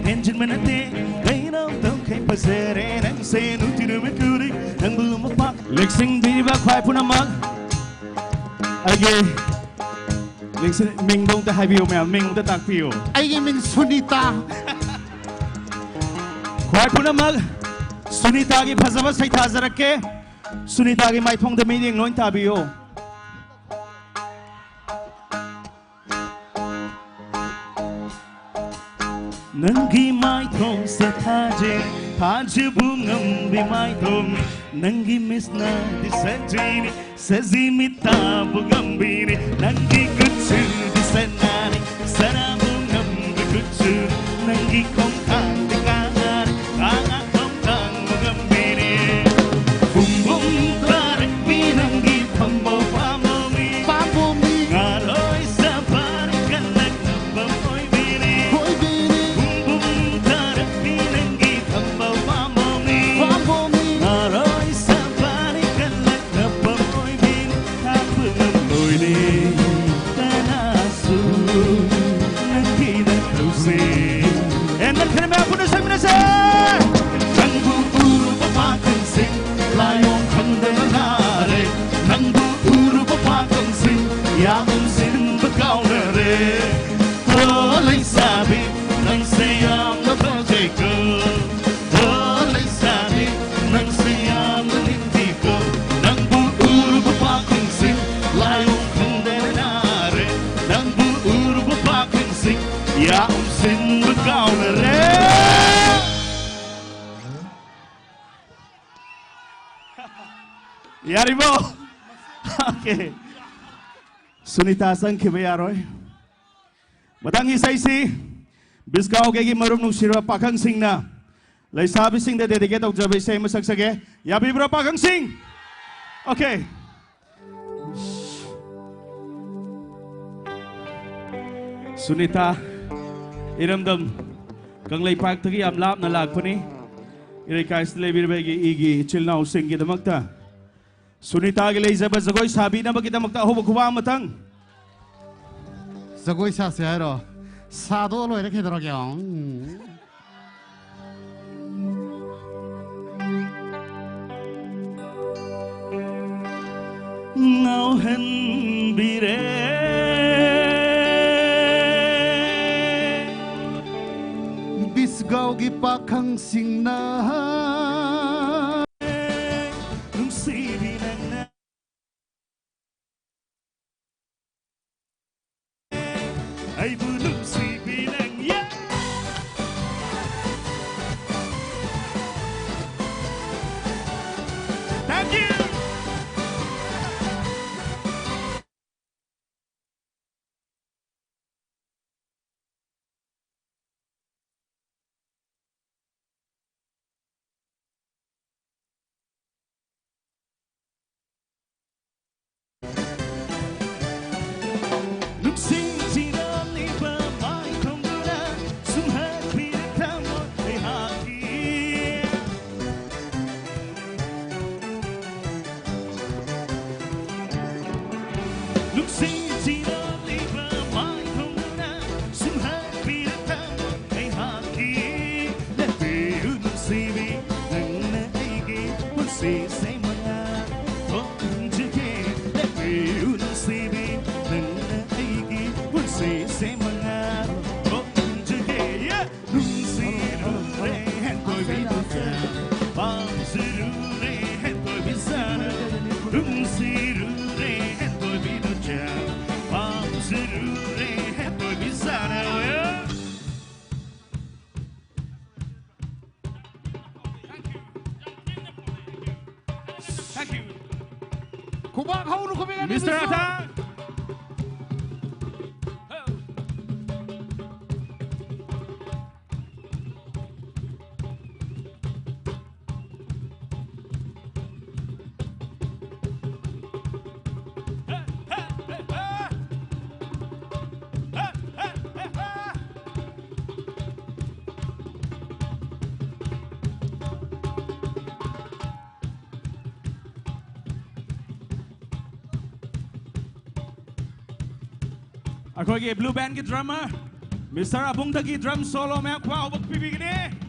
ꯍꯦꯟꯖꯤꯟꯕ ꯅꯠꯇꯦ, ꯀꯩꯅꯣ ꯇꯧꯈꯩ ꯐꯖꯔꯦ ꯅꯪꯁꯦ ꯅꯨꯡꯇꯤ ꯅꯨꯃꯤꯠ ꯈꯨꯗꯤꯡ ꯅꯪꯕꯨ ꯂꯨꯝꯕ ꯄꯥꯝ-, ꯂꯦꯛꯁꯤꯟꯕꯤꯔꯤꯕ ꯈ꯭ꯋꯥꯏ ꯄꯨꯝꯅꯃꯛ, ꯑꯩꯒꯤ ꯂꯦꯛꯁꯤꯟ-, ꯃꯤꯡꯗꯣ ꯑꯝꯇ ꯍꯥꯏꯕꯤꯌꯨ ꯃꯌꯥꯝ, ꯃꯤꯡ ꯑꯝꯇ ꯇꯥꯛꯄꯤꯌꯨ꯫ ꯑꯩꯒꯤ ꯃꯤꯡ ꯁꯨꯅꯤꯇꯥ꯫ ꯈ꯭ꯋꯥꯏ ꯄꯨꯝꯅꯃꯛ ꯁꯨꯅꯤꯇꯥꯒꯤ ꯐꯖꯕ ꯁꯩꯊꯥꯖꯔꯛꯀꯦ꯫ ꯁꯨꯅꯤꯇꯥꯒꯤ ꯃꯥꯏꯊꯣꯡꯗ ꯃꯤꯠꯌꯦꯡ ꯂꯣꯏ ꯇꯥꯕꯤꯌꯨ꯫ ꯅꯪꯒꯤ ꯃꯥꯏꯊꯣꯡꯁꯦ ꯊꯥꯖꯩ, ꯊꯥꯖꯕ ꯉꯝꯕꯤ ꯃꯥꯏꯊꯣꯡ, ꯅꯪꯒꯤ ꯃꯤꯠꯁꯅꯗꯤ ꯁꯖꯤꯅꯤ, ꯁꯖꯤ ꯃꯤꯠ ꯇꯥꯕ ꯉꯝꯕꯤꯅꯤ, ꯅꯪꯒꯤ ꯈꯨꯠꯁꯨꯗꯤ ꯁꯅꯥꯅꯤ, ꯁꯅꯥꯕ ꯉꯝꯕꯤ ꯈꯨꯠꯁꯨ, ꯅꯪꯒꯤ ꯈꯣꯡꯊꯥꯡꯗꯤ ꯀꯥꯡꯉꯥꯅꯤ, ꯀꯥꯡꯉꯥ ꯈꯣꯡꯊꯥꯡꯕ ꯉꯝꯕꯤꯅꯤ꯫ ꯕꯨꯝ ꯕꯨꯝ ꯇꯥꯔꯛꯄꯤ ꯅꯪꯒꯤ ꯊꯝꯕꯧ ꯄꯥꯝꯕꯣꯝꯅꯤ꯫ ꯄꯥꯝꯕꯣꯝꯅꯤ꯫ ꯉꯥꯔꯣꯏ ꯁꯥꯐꯥꯔꯤ ꯀꯜꯂꯛꯅꯕ ꯑꯣꯏꯕꯤꯅꯤ꯫ ꯑꯣꯏꯕꯤꯅꯤ꯫ ꯕꯨꯝ ꯕꯨꯝ ꯇꯥꯔꯛꯄꯤ ꯅꯪꯒꯤ ꯊꯝꯕꯧ ꯄꯥꯝꯕꯣꯝꯅꯤ꯫ ꯄꯥꯝꯕꯣꯝꯅꯤ꯫ ꯉꯥꯔꯣꯏ ꯁꯥꯐꯥꯔꯤ ꯀꯜꯂꯛꯅꯕ ꯑꯣꯏꯕꯤꯅꯤ꯫ ꯊꯥꯛꯄ ꯉꯝꯂꯣꯏꯔꯦ ꯀꯅꯥꯁꯨ ꯅꯪꯒꯤ ꯅꯪ ꯇꯧꯁꯦ꯫ ꯑꯦ, ꯅꯪ ꯈꯔ ꯃꯌꯥꯝ ꯄꯨꯟꯅ ꯁꯛꯃꯤꯟꯅꯁꯦ꯫ ꯅꯪꯕꯨ ꯎꯔꯨꯕ ꯄꯥꯈꯪꯁꯤꯡ ꯂꯥꯏꯑꯣꯡ ꯈꯪꯗꯅ ꯅꯥꯔꯦ꯫ ꯅꯪꯕꯨ ꯎꯔꯨꯕ ꯄꯥꯈꯪꯁꯤꯡ ꯌꯥꯝ ꯁꯤꯟꯕ ꯀꯥꯎꯅꯔꯦ꯫ ꯍꯣ ꯂꯩꯁꯥꯕꯤ, ꯅꯪꯁꯦ ꯌꯥꯝꯅ ꯐꯖꯩꯀꯣ꯫ ꯍꯣ ꯂꯩꯁꯥꯕꯤ, ꯅꯪꯁꯦ ꯌꯥꯝꯅ ꯂꯤꯡꯕꯤꯀꯣ꯫ ꯅꯪꯕꯨ ꯎꯔꯨꯕ ꯄꯥꯈꯪꯁꯤꯡ ꯂꯥꯏꯑꯣꯡ ꯈꯪꯗꯅ ꯅꯥꯔꯦ꯫ ꯅꯪꯕꯨ ꯎꯔꯨꯕ ꯄꯥꯈꯪꯁꯤꯡ ꯌꯥꯝ ꯁꯤꯟꯕ ꯀꯥꯎꯅꯔꯦ꯫ ꯌꯥꯔꯤꯕꯣ? Okay. ꯁꯨꯅꯤꯇꯥ ꯆꯪꯈꯤꯕ ꯌꯥꯔꯣꯏ꯫ ꯃꯊꯪꯒꯤ ꯏꯁꯩꯁꯤ ꯕꯤꯁꯀꯥꯎꯒꯤ ꯃꯔꯨꯞ ꯅꯨꯡꯁꯤꯔꯕ ꯄꯥꯈꯪꯁꯤꯡꯅ ꯂꯩꯁꯥꯕꯤꯁꯤꯡꯗ dedicate ꯇꯧꯖꯕ ꯏꯁꯩ ꯑꯃ ꯁꯛꯆꯒꯦ꯫ ꯌꯥꯕꯤꯕ꯭ꯔꯥ, ꯄꯥꯈꯪꯁꯤꯡ? Okay. ꯁꯨꯅꯤꯇꯥ, ꯏꯔꯝꯗꯝ ꯀꯪꯂꯩꯄꯥꯛꯇꯒꯤ ꯌꯥꯝ ꯂꯥꯞꯅ ꯂꯥꯛꯄꯅꯤ꯫ ꯏꯔꯩꯀꯥꯏꯁꯤꯗ ꯂꯩꯕꯤꯔꯤꯕ ꯑꯩꯒꯤ ꯏꯒꯤ ꯏꯆꯤꯜ ꯏꯅꯥꯎꯁꯤꯡꯒꯤꯗꯃꯛꯇ ꯁꯨꯅꯤꯇꯥꯒꯤ ꯂꯩꯖꯕ ꯖꯒꯣꯏ ꯁꯥꯕꯤꯅꯕꯒꯤꯗꯃꯛꯇ ꯑꯍꯧꯕ ꯈꯨꯕꯥꯛ ꯑꯃꯇꯪ꯫ ꯖꯒꯣꯏ ꯁꯥꯁꯦ ꯍꯥꯏꯔꯣ? ꯁꯥꯗꯣꯛꯑ ꯂꯣꯏꯔꯦ, ꯀꯩꯗꯧꯔꯒꯦ? ꯎꯝ꯫ ꯉꯥꯎꯍꯟꯕꯤꯔꯦ꯫ ꯕꯤꯁꯒꯥꯎꯒꯤ ꯄꯥꯈꯪꯁꯤꯡꯅ꯫ ꯅꯨꯡꯁꯤꯕꯤ ꯅꯪꯅ ꯑꯩꯕꯨ ꯅꯨꯡꯁꯤꯕꯤ ꯅꯪ, yeah! Thank you! ꯅꯨꯡꯁꯤꯔꯝꯂꯤꯕ ꯃꯥꯏꯊꯣꯡꯗꯨꯅ ꯁꯨꯝꯍꯠꯄꯤꯔꯦ ꯊꯃꯣꯏ ꯑꯩꯍꯥꯛꯀꯤ꯫ ꯅꯨꯡꯁꯤꯔꯝꯂꯤꯕ ꯃꯥꯏꯊꯣꯡꯗꯨꯅ ꯁꯨꯝꯍꯠꯄꯤꯔꯦ ꯊꯃꯣꯏ ꯑꯩꯍꯥꯛꯀꯤ꯫ ꯂꯦꯞꯄꯤꯌꯨ ꯅꯨꯡꯁꯤꯕꯤ, ꯅꯪꯅ ꯑꯩꯒꯤ ꯄꯨꯟꯁꯤꯁꯦ ꯃꯉꯥꯜ ꯊꯣꯛꯍꯟꯖꯒꯦ꯫ ꯂꯦꯞꯄꯤꯌꯨ ꯅꯨꯡꯁꯤꯕꯤ, ꯅꯪꯅ ꯑꯩꯒꯤ ꯄꯨꯟꯁꯤꯁꯦ ꯃꯉꯥꯜ ꯊꯣꯛꯍꯟꯖꯒꯦ꯫ Yeah! ꯅꯨꯡꯁꯤꯔꯨꯔꯦ ꯍꯦꯟꯊꯣꯏꯕꯤꯗꯨ ꯆꯥ, ꯄꯥꯝꯖꯔꯨꯔꯦ ꯍꯦꯟꯊꯣꯏꯕꯤ ꯁꯥꯔ꯫ ꯅꯨꯡꯁꯤꯔꯨꯔꯦ ꯍꯦꯟꯊꯣꯏꯕꯤꯗꯨ ꯆꯥ, ꯄꯥꯝꯖꯔꯨꯔꯦ ꯍꯦꯟꯊꯣꯏꯕꯤ ꯁꯥꯔ꯫ Thank you. ꯈꯨꯕꯥꯛ ꯍꯧꯅ ꯈꯨꯕꯤꯒꯅꯤ, Mister ꯕꯤꯁꯅꯨ꯫ ꯑꯊꯥ꯫ ꯑꯩꯈꯣꯏꯒꯤ blue bandꯒꯤ drummer Mister ꯑꯕꯨꯡꯗꯒꯤ drum solo ꯃꯌꯥꯝ ꯈꯨꯕꯥꯛ ꯍꯧꯕ ꯄꯤꯕꯤꯒꯅꯤ꯫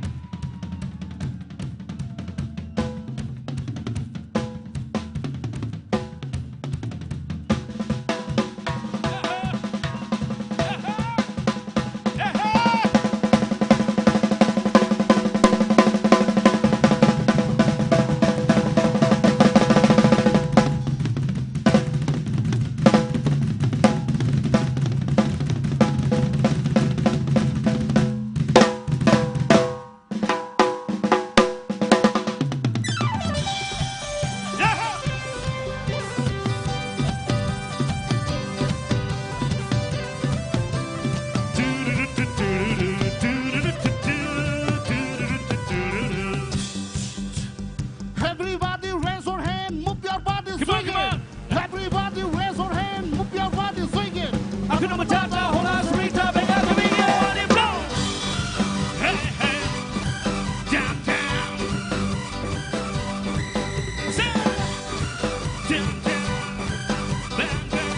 Everybody raise your hand, move your body, swing it. Everybody raise your hand, move your body, swing it. Hakuna Matata, hola, Rita, venga, que venga, blow. Hey, hey, down, down. Say, down, down, bang, bang.